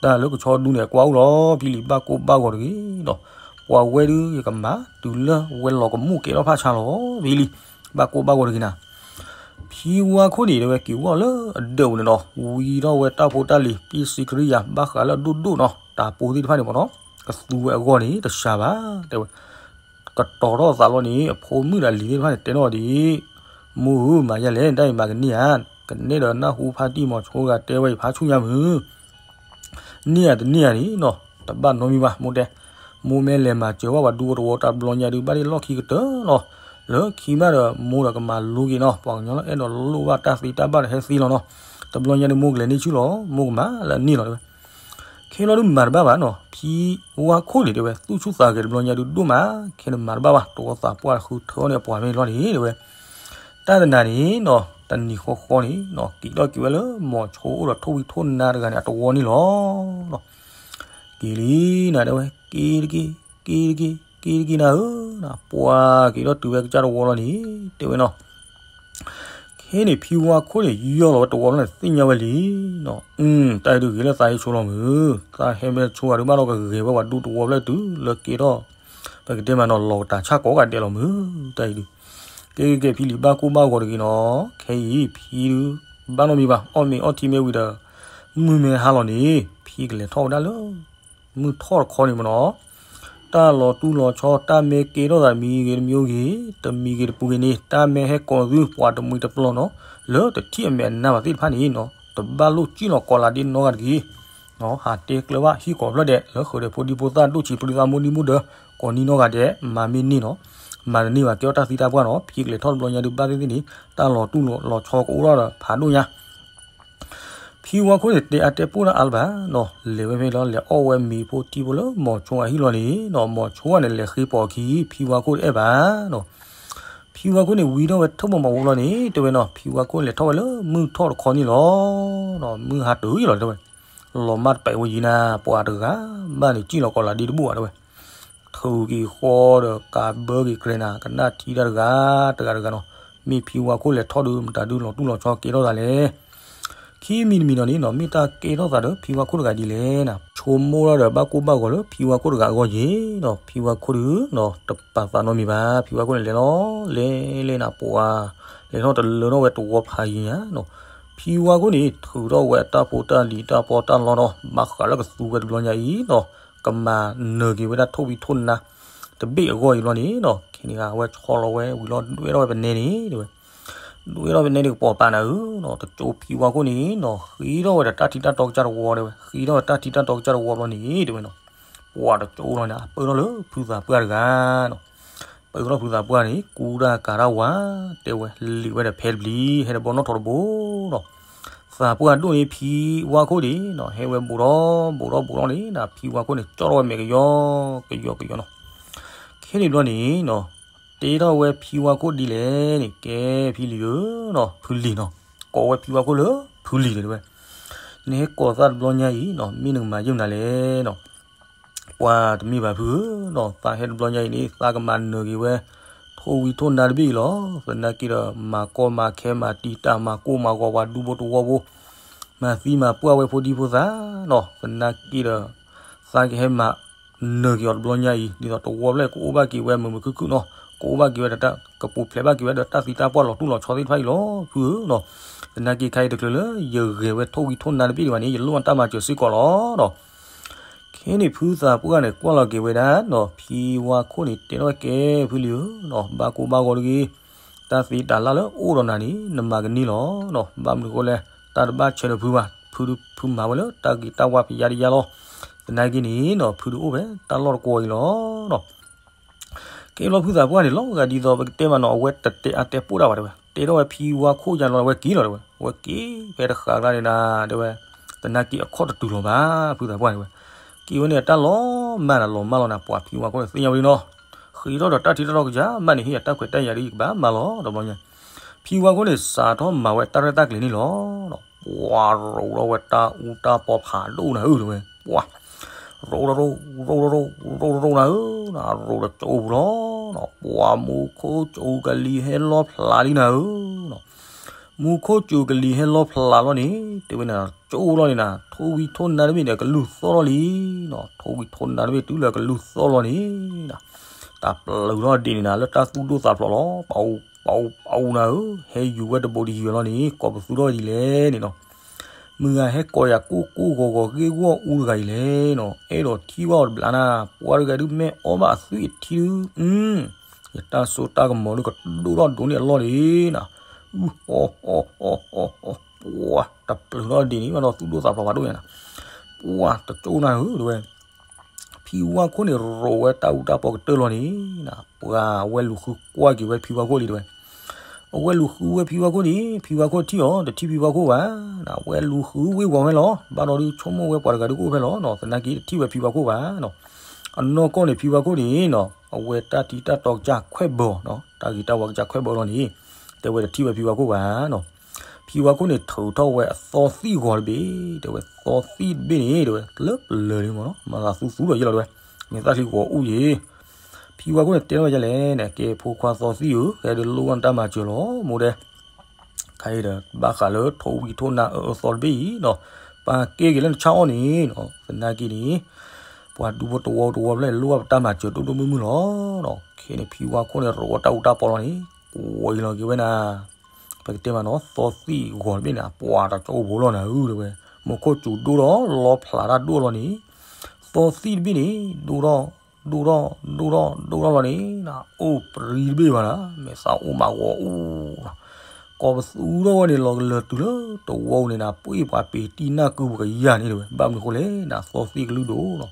တၢ်လၢကဆီဒူန့ၣ် ကွၢ်အိၣ်လီၤ ဖံလံၤ ဘၣ်ကိၢ်ဘၣ်ဂီၤတဂ့ၤဒီး, ပှၤဝဲဒုးယကမၤတုၤလၢဝဲလီၤကမူၣ်ကဲထီၣ်ဖးဆါလီၤ ဖံလံၤ, ဘၣ်ကိၢ်ဘၣ်ဂီၤတဂ့ၤနၤ ဖံဝါခိၣ်န့ၣ် တဲဝဲက့ၤဝီလၢအဒၢးပူၤန့ၣ်ဒီး ဝံထီၣ်ဝဲတၢ်ဖိတၢ်လံၤ ပ့ၣ်စံကရံယၤ ဘၣ်ဃးလၢအဒိၣ်ဒိၣ်နီၤ တၢ်ဖိသ့ၣ်တဖၣ်န့ၣ်မ့ၢ်နီၤ, ကသူဝဲအဂီၢ်န့ၣ် တစှၤဘၣ် တဲဝဲ, ကတီၤထီၣ်သးလီၤန့ၣ် အဖိမုၣ်ဒီးလံၤသ့ၣ်တဖၣ်န့ၣ် တဲနီၣ်ဒ်အံၤ, မိၢ်ဧၢ မၤယါလဲၣ် တၢ်အံၤမၤကန့ၢ်ဧါ, ကနဲၣ်ဒီးနၢ်ဟူဖါတံၢ်မီၤဆိဂၤတဲဝဲအံၤ ဖးဆူၣ်ညါမုၢ် န့ၢ်ဧါတန့ၢ်ဧါန့ၣ်နီၤ တဘၣ်နီတမံၤဘၣ် မိၢ်တဲ, မိၢ်မ့ၢ်လဲၤမၤစၢၤဘၣ်ပှၤဒူဖိတဝီတၢ်တဘျီညါဒုး ဘၣ်ဒ်လီၢ်ခံကတၢၢ်နီၤ, လၢခံမးဒီး မိၢ်ဒီးကမၤလိက့ၤနီၤ ပှၤကညီလၢအဲၣ်ဒိးလိၣ်ဘၣ်တၢ်သ့တၢ်ဘၣ်ဒီးဟဲသ့လီၤနီၤ, တဘျီညါဒုးမိၢ်ကလဲၤန့ၢ်ဆူၣ်လီၤ မိၢ်ကမၤလၢအန့ၢ်လီၤတဲဝဲ, ခဲလီၤဒုးမၤတဘၣ်ဘၣ်နီၤ, ဖံဝါခိၣ်န့ၣ်တဲဝဲ သူၣ်ဆူၣ်သးဂဲၤတဘျီညါဒုးဒိၣ်မး, ခဲန့ၣ်မၤတဘၣ်ဘၣ်, တဝီသးပှၢ်ဃုထၢအီၤန့ၣ်အပှၤမ့ၢ်လီၤန့ၣ်တဲဝဲ. တၢ်တနၤန့ၣ်နီၤ တနံၤဃီဃီန့ၣ်နီၤ က့ၤထီၣ်က့ၤဝဲလၢ မီၤဆိအိၣ်ဒီးထိၣ်ဝံထိၣ်နါတဂၤန့ၣ် အတဝီန့ၣ်လီၤ. က့ၤလံနၤတဲဝဲ, က့ၤတက့ၢ်, က့ၤတက့ၢ်, က့ၤတက့ၢ်နၤဧၢ, ပှၤက့ၤထီၣ်တုၤဝဲကစၢ်တဝီလီၤန့ၣ် တဲဝဲနီၤ. ခဲန့ၣ်ဖံဝါခိၣ်န့ၣ် ယီၢ်လီၤဝဲတဝီလီၤန့ၣ် သ့ၣ်ညါဝဲလံနီၤ, တၢ်အံၤဒုးဂ့ၤလၢသးဟ့ဆိလီၤမုၢ်, သးဟဲမ့ၢ်ဆိဂၤဒုးဘၣ်ဒီးကဂဲၤဝဲပှၤဒူတဝီဖျၢၣ်တုၤလၢက့ၤထီၣ် ပကတဲမးနီၤ လီၤကတၢ်ဆၣ်ကိးဂၤဒဲးလီၤမုၢ်, တၢ်အံၤဒုး. ကဲကဲကဲ ဖံလံၤဘၣ်ကိၢ်ဘၣ်ဂီၤတဂ့ၤနီၤ, ခဲအံၤဖံဒုး ဘၣ်နီတမံၤဘၣ်, အီၣ်မ့ၤအီထံမ့ၢ်ဝံၤဒီး မုၢ်မ့ၢ်ဟါလီၤန့ၣ် ဖံကလဲၤထီၣ်ဝဲဒၣ်လၢ မုၢ်ထီၣ်တခီန့ၣ်မ့ၢ်နီၤ, တၢ်လီၤတူၢ်လီၤဆီ တၢ်မ့ၢ်ကဲထီၣ်သးမံၤဂ့ၤတမံၤဂ့ၤ, တမံၤဂ့ၤတပူၤဂ့ၤန့ၣ် တၢ်မ့ၢ်ဟဲကိးသုပှၤတမှံၤတပျီၤနီၤ, လၢတထံၣ်အမဲာ်အနါဘၣ်သ့ၣ်တဖၣ်န့ၣ်နီၤ တဘၣ်လိၣ်စံၣ်လီၤကီးလၤဒ့နီတဂၤတဂ့ၤ ဟးတဲကျၢၤဘၣ်ဟံၣ်ကိးဖျၢၣ်ဒဲး လၢဃုာ်ဒီးဖိဒံဖိသၣ်ဒိၣ်ဆံးဖိဒံသၣ်မိၢ်ဒံမိၢ်ဒၢး ကိးနံၤနီတဂၤဒဲး မၤမ့ၢ်န့ၢ်နီၤ, မၤတန့ၢ်ဘၣ်ကဲထီၣ်တၢ်သံတၢ်ပှၢ်နီၤ, ဖံကလဲၤထီၣ်တဘျီညါဒုး ဘၣ်သ့ၣ်သ့ၣ်န့ၣ် တၢ်လီၤတူၢ်လီၤဆီကအိၣ်ထီၣ်ဒီးဖးဒိၣ်ညါ ဖံဝါခိၣ်န့ၣ် တဲအါတဲပိၢ်တၢ်အါလၢၤဘၣ်နီၤ, လဲၤဝဲဖဲလီၤ လဲၤအီၣ်ဝဲမ့ၤဖိထံဖိလၢမီၤဆိအဟံၣ်လီၤန့ၣ်နီၤ, မီၤဆိန့ၣ် လဲၤဃ့ပိာ်အခံ ဖံဝါခိၣ်တအဲၣ်ဘၣ်နီၤ. ဖံဝါခိၣ်န့ၣ် ဝံထီၣ်ဝဲထၢၣ်မီၤမီၤဖိလီၤန့ၣ် တဲဝဲနီၤ, ဖံဝါခိၣ်န့ၣ် လဲၤထီၣ်ဝဲလၢမုၢ်ထီၣ်တခီန့ၣ်လီၤနီၤ, မုၢ်ဟါတုၤလီၤတဲဝဲ, လီၤမၢ်တပဲာ်ဝဲယံၤနၤ, ပှၤတဂၤဘၣ်န့ၣ် စံၣ်လီၤကီးလၤဒ့တဘူၣ်ဘၣ်တဲဝဲ ထုးက့ၤဃီဒီးကးဘၢက့ၤကြဲးနၤ ကနၣ်ထံတၢ်တဂၤ တဂၤတဂၤနီၤ, မ့ၢ်ဖံဝါခိၣ်လဲၤထီၣ်ဒုး မတၤဒုးလီၤတူၢ်လီၤဆီကဲထီၣ်သးလဲၣ်. ခံမံၤတမံၤနီၤန့ၣ်နီၤ မ့ၢ်တၢ်ကဲထီၣ်သးဒီးဖံဝါခိၣ်တဂၤဒ်လဲၣ်နီၤ, ဆိကမိၣ်ထီၣ်ဒီးဘၣ်ကိၢ်ဘၣ်ဂီၤလၢဖံဝါခိၣ်တဂၤအဂီၢ်ယ့ၤနီၤ, ဖံဝါခိၣ်ဒုးနီၤ တပာ်သးနီတမံၤဘၣ်, ဖံဝါခိၣ်န့ၣ်လဲၤလီၤ လဲၤလဲၤနၤ ပှၤ လဲၤထီၣ်တလၢထီၣ်ဝဲတဝီဖးယံၤညါနီၤ, ဖံဝါခိၣ်န့ၣ် ထုးထီၣ်ဝဲအတၢ်ဖိတၢ်လံၤတၢ်ပီးတၢ်လီနီၤ ဘၣ်ဃးလၢကသူဝဲတဘျီညါအံၤနီၤ ကမၤနၢၤက့ၤဝဲဒၣ်ထိၣ်ဝံထိၣ်နါ တဘ့ၣ်အဂီၢ်အံၤဘျီန့ၣ်နီၤ, ခဲန့ၣ်ဂၤအဝဲဆီလီၤဝဲဝံၤလီၤ ဒွဲၣ်ထီၣ်ဝဲပနဲန့ၣ်တဲဝဲ, ဒွဲၣ်ထီၣ်ပနဲန့ၣ်ကပိာ်ပာ်နၤဧၢနီၤ, တကၠိဖံဝါခိၣ်န့ၣ်နီၤ ဃ့ထီၣ်ဝဲဒီးတၢ်ထံတၢ်တီကစၢ်တဝီတဲဝဲ, ဃ့ထီၣ်ဝဲတၢ်ထံတၢ်တီကစၢ်တဝီဘျီန့ၣ်တဲဝဲနီၤ, ပှၤတကၠိလီၤန့ၣ် ပၢၢ်ထီၣ်လၢဖုသးပှၢ်တဂၤနီၤ ပၢၢ်ထီၣ်ဖုသးပှၢ်န့ၣ် ကူတၢ်ကၤတၢ်ဝါ တဲဝဲ လံာ်ဝဲဒီးဖဲတပျံၤ ဟဲဒီးဘီနီၣ်ထိးတဘိနီၤ, သးပှၢ်ဒိၣ်န့ၣ် ဖံဝါခိၣ်ဒံးနီၤ ဟဲဝဲဘူးထီၣ်ဘူးထီၣ်ဘူးထီၣ်န့ၣ် ဖံဝါခိၣ်န့ၣ် ကၠီထီၣ်ဝဲမဲာ်ကယီကယီကယီနီၤ, ခဲန့ၣ်ဘျီန့ၣ်နီၤ တဲထီၣ်ဝဲဖံဝါခိၣ်ဒ်လဲၣ်န့ၣ် ကဲဖံလံၤဧၢနီၤ ဖုလံၤနီၤ, ကိးဝဲဖံဝါခိၣ်လၢ ဖုလံၤန့ၣ်တဲဝဲ, နဟဲကိးသးတဘျီညါအံၤနီၤ မ့ၢ်နကမၤယဲၢ်မနုၤလဲၣ်နီၤ ပှၤတမ့ၢ်ဘၣ်ဖုဧၢနီၤ, သးဟဲတဘျီညါအံၤန့ၣ် သးကမၤနၢၤက့ၤဝဲ ထိၣ်ဝံထိၣ်နါတဘ့ၣ်အံၤလီၤ, သနာ်က့ဒီး မၤကီမၤခဲမၤတံာ်တာ်မၤကိၢ်မၤဂီၤပှၤဒူဖိတဝီဖိ, မၤသံမၤပှၢ်ဝဲဖိဒံဖိသၣ်နီၤ, သနာ်က့ဒီး သးကဟဲမၤနၢၤက့ၤအီၤတဘျီညါအံၤ ဒ်သိးတဝီဖျၢၣ်ကအိၣ်ဘၣ်က့ၤဝဲမုာ်မုာ်ခုၣ်ခုၣ်နီၤ, ကအိၣ်ဘၣ်က့ၤဝဲဒီးတၢ် ကပူၤဖျဲးဘၣ်က့ၤဝဲဒီးတၢ်သံတၢ်ပှၢ်လီၤတူၢ်လီၤဆီသ့ၣ်တဖၣ်အံၤလီၤ ဖုဧၢနီၤ, သနာ်က့ခါအံၤတချုးလၢ ယဂဲၤဝဲထိၣ်ဝံထိၣ်နါတဘ့ၣ်ဒံးဘၣ်န့ၣ် ယလိၣ်အတၢ်မၤစၢၤစ့ၢ်ကီးလီၤနီၤ ခဲန့ၣ်ဖုသးပှၢ်န့ၣ် ကွၢ်လီၤက့ၤဝဲဒၣ်နီၤ ဖံဝါခိၣ်န့ၣ် တဲထီၣ်ဝဲကဲဖုလံၤဧၢနီၤ, ဘၣ်ကိၢ်ဘၣ်ဂီၤတဂ့ၤ, တၢ်သ့တၢ်လၢ်လၢအိၣ်ဒီးနၤန့ၣ် နမၤကန့ၢ်လီၤနီၤ, ဘၣ်မနုၤဃိလဲၣ် တၢ်တဘၣ်ဆၢဒီးဖုဘၣ်, ဖုဒုး ဖုမၤဝဲလၢတၢ်ဂ့ၤတၢ်ဝါဖးယါတယါလီၤ, သနာ်က့န့ၣ်နီၤ ဖုဒုးအိၣ်ဖဲတၢ်လီၢ်တကွီၢ်အံၤလီၤနီၤ ကဲဘျီဖုသးပှၢ်န့ၣ် လီၤဂာ်ဒ်သိးပကတဲမးနီၤ အဝဲတတဲအါတဲပိၢ်တၢ်ဘၣ်တဲဝဲ, တဲထီၣ်ဝဲဖံဝါခိၣ်ယါလီၤဝဲက့ၤလီၤတဲဝဲ, ဝဲက့ၤဖဲတဃာ်ကျါန့ၣ်နၤတဲဝဲ, သနာ်က့အခီၣ်တတုၤလီၤဘၣ် ဖုသးပှၢ်န့ၣ်ဝဲ, က့ၤဝဲန့ၣ်အတၢ်လီၤမၢ်နၤလီၤမၢ်လီၤနၤ ပှၤဖံဝါခိၣ်န့ၣ်သ့ၣ်ညါဝဲလံနီၤ, ဃ့ထီၣ်ဒီးတၢ်ထံတၢ်တီကစၢ်မးန့ၣ် ဟ့ၣ်အတၢ်ခွဲးတၢ်ယာ်ဒီးယကဘၣ်မၤလီၤ တဘျီညါ, ဖံဝါခိၣ်န့ၣ် စးထီၣ်မၤဝဲတၢ်ရဲၣ်တၢ်ကျဲၤန့ၣ်လီၤ ပှၤရိးထီၣ်ဝဲတၢ်အူတၢ်ပီဖးဒိၣ်နၤဧၢတဲဝဲ, ပှၤ ရိး ရိး ရိး ရိး ရိး ရိး ရိး ရိး နၤဧၢ, ရိးတကၠိပူၤလီၤ, ပှၤမူခိၣ်စူၤကလံၤဟဲလီၤဖျးလံနၤဧၢ, မူခိၣ်စူၤကလံၤဟဲလီၤဖျးလီၤန့ၣ် တဲဝဲနၤ ကၠိလီၤန့ၣ်နၤ ထိၣ်ဝံထိၣ်နါတဘ့ၣ်န့ၣ် ကလုၢ်သီၣ်လီၤလံ, ထိၣ်ဝံထိၣ်နါတဘ့ၣ်တုၤလၢကလုၢ်သီၣ်လီၤန့ၣ်နၤ, တၢ်ပျုၤထီၣ်ဒံးန့ၣ်နၤ လၢတၢ်သူၣ်ဒိၣ်သးဖျိးလီၤ, ပအူ ပအူ ပအူနၤဧၢ, ဟဲယူၤဝဲတဘိးတယံၤဝဲလီၤန့ၣ် ကိးပသူထီၣ်ဝဲဒ်လဲၣ်န့ၣ်နီၤ မုၢ်ဂၤဟဲကိးယၤကိၢ်ကိၢ်ဂီၤဂီၤဂ့ၢ်ဂီၢ်အူတဂၤအံၤလဲၣ်နီၤ, အဲၣ်ဒိးထံၣ်ဘၣ်အီၤတဘျီနၤ, ပှၤတဂၤဒုးမ့ၢ်အီၣ်ဘၣ်အသွံၣ်အထံဒုး, ယတၢ်စိတၢ်ကမီၤဒုးကဒိၣ်ထီၣ်ဒိၣ်န့ၢ်အလီၢ်လံနၤ, အူ အီ အီ အီ အီ အီ ပှၤတပျုၤထီၣ်ဒ်န့ၣ် ဘၣ်ဒီးသူၣ်ဒိၣ်သးဖျိးဖးဒိၣ်ညါနၤ, ပှၤတကၠိနၤဧၢတဲဝဲ ဖံဝါခိၣ်န့ၣ် ရိးဝဲတၢ်အူတၢ်ပီကတၢၢ်လီၤန့ၣ်နၤ, ပှၤဝဲလူၤဃုကွၢ်က့ၤဝဲဖံဝါခိၣ်လံတဲဝဲ, အဝဲလူၤဃုဝဲဖံဝါခိၣ်န့ၣ် ဖံဝါခိၣ်ထံၣ်အီၤ တထံၣ်ဖံဝါခိၣ်ဘၣ်. အဝဲလူၤဃုဝ့ၢ်ဝီၤဝဲလီၤ. ဘၣ်ဒီးဒုးဆိကမိၣ်ဝဲပှၤတဂၤဒုးကအိၣ်ဖဲလီၤနီၤ, သနာ်က့တထံၣ်ဝဲဖံဝါခိၣ်ဘၣ်နီၤ. အနီၢ်ကီၢ်န့ၣ် ဖံဝါခိၣ်န့ၣ်နီၤ အဝဲတၢ်ထံတၢ်တီကစၢ်ခွဲးဘၢနီၤ, တၢ်ဂ့ၤတၢ်ဝါကစၢ်ခွဲးဘၢလီၤန့ၣ် တဲဝဲတထံၣ်ဝဲဖံဝါခိၣ်ဘၣ်နီၤ. ဖံဝါခိၣ်န့ၣ်ထုးထီၣ်ဝဲအသီသံၣ်ဂီၤတဘ့ၣ်, တဲဝဲသီသံၣ်တဘ့ၣ်န့ၣ် တဲဝဲလၢပလၢာ်န့ၣ်မ့ၢ်နီၤ, မၤသးသူသူဒီးယဲလီၤတဲဝဲ, မ့ၢ်သၣ်ချံဂီၤအူယ့ၤ ဖံဝါခိၣ်န့ၣ်တဲထီၣ်ဝဲဒ်လဲၣ်န့ၣ်, ကဲဖိခွါသီသံၣ်ဧၢ, ဟဲဒုးလိၣ်ဘၣ်နတၢ်မၤစၢၤလီၤ, မိၢ်ဒဲ, ခဲအံၤဒီး ဘၣ်ဃးလၢထိၣ်ဝံထိၣ်နၢ်အၢအၢသီတဘ့ၣ်အံၤနီၤ, ပာ်ကဲက့ၤလၢနဆၣ်အီၣ်န့ၣ်နီၤ, သနာ်က့န့ၣ် ပှၤဒူဖိတဝီတဝီဖျၢၣ်န့ၣ် လိၣ်ဘၣ်ပတၢ်မၤစၢၤဒိၣ်ဒိၣ်မုၢ်မုၢ်လီၤ. ခဲန့ၣ်ဖံဝါခိၣ်န့ၣ် ရိးဝဲတၢ်အူတၢ်ပီလီၤန့ၣ် ကွံာ်လီၤက့ၤဝဲနၤ ပကတဲမးနီၤ, သီသံၣ်ဂီၤတဘ့ၣ်န့ၣ် ပှၤတကၠိဖိလီၤနၤဧၢ တဲဝဲ, မူခိၣ်စူၤဒိၣ်ထီၣ်လီဖျးတၢ်ဒိၣ်လီၤန့ၣ်, သီသံၣ်တဘ့ၣ်န့ၣ် ဒိၣ်ထီၣ် ဒိၣ်ထီၣ် ဒိၣ်ထီၣ်လီၤန့ၣ် အိၣ်ပြံတဘ့ၣ်ဘၣ်နၤ, မဲာ်သၣ်အိၣ်မးဂီၤအူလီၤ, ကိးပသူထီၣ်ဝဲန့ၣ် လီၤကလၢၤတုၤလၢတဝီန့ၣ်နၤ, ပှ့ၢ်ပှၤပ့ၤတံၢ်နၢ်ကုပကယၤန့ၣ် တဲဝဲ, ဘၣ်မနုၤဃိလဲၣ်နၤ, သီသံၣ်ကလုၢ်ဒိၣ်လီၤ,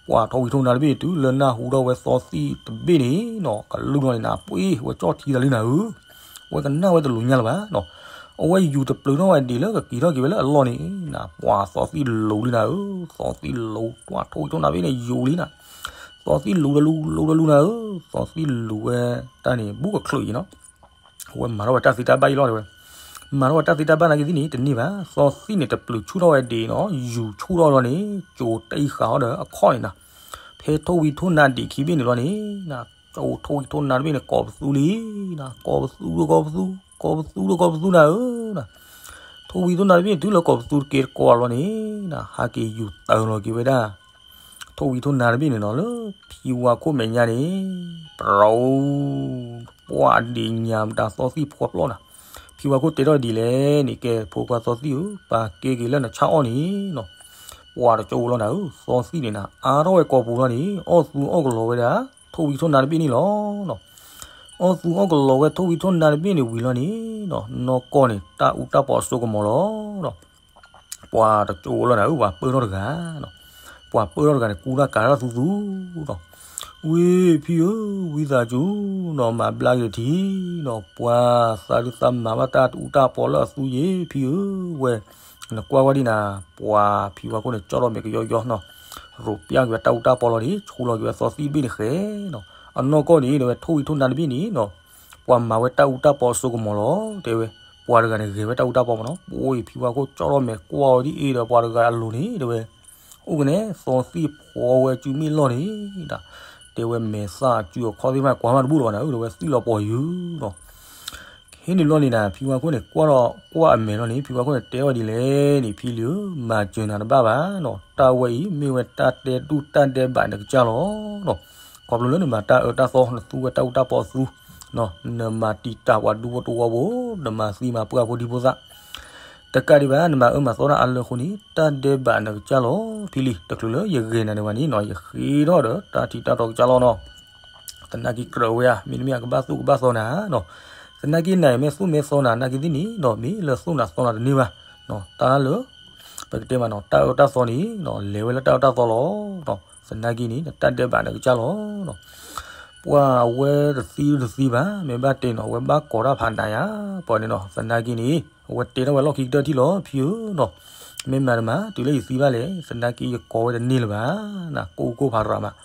ပှၤထိၣ်ဝံၤထိၣ်နၢ်တဘ့ၣ်တုၤလၢနၢ်ဟူထီၣ်ဝဲသီသံၣ်တဘ့ၣ်န့ၣ်နီၤ, ကလုၢ်လီၤန့ၣ်နၤ, ပှ့ၢ်ဝဲကၠီၣ်ထံတၢ်လံနၤဧၢ, ဝဲကနၣ်ဝဲတလူၤညါလၢၤဘၣ်နီၤ, အဝဲယူၤတပျုၤထီၣ်ဝဲဒံးလၢကက့ၤထီၣ်က့ၤဝဲလၢအလီၢ်န့ၣ်နၤ, ပှၤသီသံၣ်လူၤလံနၤဧၢ, သီသံၣ်လူၤ ပှၤထိၣ်ဝံၤထိၣ်နၢ်တဘ့ၣ်န့ၣ် ယူၤလံနၤ, သီသံၣ်လူၤတလူၤ လူၤတလူၤနၤဧၢ, သီသံၣ်လူၤဝဲတၢ်န့ၣ် ဘူးကချုးအံၤနီၤ အဝဲမၤထီၣ်ဝဲတၢ်သ့တၢ်ဘၣ်အံၤလီၤ တဲဝဲ, မၤထီၣ်ဝဲတၢ်သ့တၢ်ဘၣ်နာ်က့သ့ၣ်န့ၣ် တန့ၢ်ဘၣ်, သီသံၣ်န့ၣ် တပျုၤဆူၣ်ထီၣ်ဝဲဒံးနီၤ, ယူၤဆူၣ်ထီၣ်လီၤန့ၣ် ကၠိတအံၣ်ဃာ်အီၤဒီးအခီၣ်န့ၣ်နၤ, ဖဲထိၣ်ဝံၤထိၣ်နၢ်ဒံးခံဘ့ၣ်န့ၣ်လီၤန့ၣ်နၤ, ကၠိထိၣ်ဝံၤထိၣ်နၢ်တဘ့ၣ်န့ၣ် ကိးပသူလံနၤ, ကိးပသူဒီးကိးပသူ, ကိးပသူဒီးကိးပသူနၤဧၢ, ထိၣ်ဝံၤထိၣ်နၢ်တဘ့ၣ်တုၤလၢကိးပသူတကဲတကိးလီၤန့ၣ်နၤ, ဟးက့ၤယူၤတၢၤလီၤက့ၤဝဲဒၣ် ထိၣ်ဝံၤထိၣ်နၢ်တဘ့ၣ်န့ၣ်နီၤ လၢဖံဝါခိၣ်မဲာ်ညါန့ၣ်, ပရိ, ပှၤဒ့ၣ်ညါမတၤသီသံၣ်ဖှီၣ်ပျီနၤ, ဖံဝါခိၣ်တဲထီၣ်ဒ်လဲၣ်န့ၣ်, ကဲဖိခွါသီသံၣ်ဧၢ, ပာ်ကဲက့ၤလၢနဆၣ်အီၣ်န့ၣ်နီၤ, ပှၤတကၠိဖိလီၤနၤဧၢ, သီသံၣ်န့ၣ်နၤ အါထီၣ်ဝဲကိာ်ပူၤလီၤန့ၣ် အီၣ်သူအီၣ်ကလီၤဝဲဒၣ် ထိၣ်ဝံၤထိၣ်နၢ်တဘ့ၣ်န့ၣ်လီၤ. အီၣ်သူအီၣ်ကလီၤဝဲထိၣ်ဝံၤထိၣ်နၢ်တဘ့ၣ်န့ၣ်ဝံၤလီၤန့ၣ်နီၤ, နီၢ်ကီၢ်န့ၣ် တၢ်အူတၢ်ပီအစိကမီၤလီၤ. ပှၤတကၠိဖိလီၤနၤဧၢ, ပှၤပၢၢ်ထီၣ်တဂၤနီၤ, ပှၤပၢၢ်ထီၣ်တဂၤန့ၣ် ကူတၢ်ကၤတၢ်သူသူနီၤ, ဝ့ၢ်ဖံဧၢ, ဝံသးစူၤနီၤ, မၤဘျါက့ၤထံနီၤ, ပှၤသးဒုးသးမၤဘၣ်တၢ်အူတၢ်ပီလၢအသူယ့ၣ် ဖံဧၢ, ဝဲ နကွၢ်ဝဲဒ်နၤ, ပှၤဖံဝါခိၣ်န့ၣ် ကၠီထီၣ်မဲာ်ကယီယီနီၤ, ရိးပျၢ်က့ၤဝဲတၢ်အူတၢ်ပီလီၤန့ၣ် ဆူလီၤက့ၤဝဲသီသံၣ်တဘ့ၣ်န့ၣ်ဃဲနီၤ, အနီၢ်ကီၢ်န့ၣ် တဲဝဲထိၣ်ဝံၤထိၣ်နၢ်တဘ့ၣ်န့ၣ်နီၤ, ပှၤမၤဝဲတၢ်အူတၢ်ပီအစိကမီၤလီၤ, တဲဝဲ, ပှၤတဂၤန့ၣ်ဂဲၤဝဲတၢ်အူတၢ်ပီမးနီၤ, ပှၤဖံဝါခိၣ်ကၠီထီၣ်မဲာ်ကွၢ်ဝဲဒ်အံၤဒီးပှၤတဂၤအလိၤန့ၣ် တဲဝဲ, အိၣ်ကနဲ သီသံၣ်ဖှီဝဲစုမ့ၢ်လီၢ်န့ၣ် တဲဝဲမဲာ်သၣ်အစုအခီၣ်သ့ၣ်တဖၣ်ကွၢ်မးတဘူၣ်လၢၤဘၣ်နၤဧၢ, တဲဝဲသံၣ်လီၤပှီၤယုၤနီၤ ဟဲနုာ်လီၤန့ၣ်နၤ ဖံဝါခိၣ်န့ၣ် ကွၢ်ထီၣ်ကွၢ်အမဲာ်လီၤန့ၣ် ဖံဝါခိၣ်န့ၣ် တဲဝဲဒ်လဲၣ်န့ၣ် ဖံလံၤဧၢ, မၤစၢၤနၤတဘၣ်ဘၣ်နီၤ, တၢ်ဝဲအံၤ မ့ၢ်ဝဲတၢ်တဲဒူၣ်တၢ်ဒဲးဘးနကစၢ်လီၤနီၤ, ခီဖျိလၢနမၤတၢ်အၢတၢ်သီ နသူဝဲတၢ်အူတၢ်ပီအသူ နမၤတံာ်တာ်ပှၤဒူဖိတဝီဖိ နမၤသံမၤပှၢ်ဖိဒံဖိသၣ် တကးဒံးဘၣ် နမၤအၢမၤသီတၢ်အါလၢအဃိန့ၣ် တၢ်ဒဲးဘးနကစၢ်လီၤ, ဖံလံၤ တချုးလၢယဂဲၤနၤန့ၣ်ဘၣ်န့ၣ်နီၤ ယဃ့ထီၣ်ဒီးတၢ်ထံတၢ်တီကစၢ်လီၤနီၤ သနာ်က့ကြၢးဝဲဧါ မ့တမ့ၢ်အကဘၣ်သူၣ်ကဘၣ်သီနၤနီၤ, သနာ်က့နၤအံၤမ့ၢ်သူၣ်မ့ၢ်သီနၤ နာ်က့သ့ၣ်န့ၣ်နီၤ မ့ၢ်လၢသူၣ်နၤသီနၤတန့ၢ်ဘၣ်နီၤ, တၢ်လၢ ပကတဲမးနီၤ တၢ်အၢတၢ်သီန့ၣ်နီၤ လဲၤဝဲလၢတၢ်အၢတၢ်သီလီၤနီၤ, သနာ်က့န့ၣ် တၢ်ဒဲးဘးနကစၢ်လီၤနီၤ, ပှၤအဝဲတသံတသံဘၣ် မ့ၢ်ဘၣ်တဲနီၤ အဝဲဘၣ်ကိးတၢ်ဖးနးယါ ပှၤန့ၣ်နီၤ, သနာ်က့န့ၣ် အဝဲတဲထီၣ်ဝဲလီၢ်ခံကတၢၢ်ထံၣ်လီၤ ဖံဧၢနီၤ မ့ၢ်မၤတမၤ တုၤလၢယသံဘၣ်လဲၣ် သနာ်က့ယကိးဝဲတန့ၢ်လၢၤဘၣ်, နကိၢ်ကိၢ်ဖးရၤမး,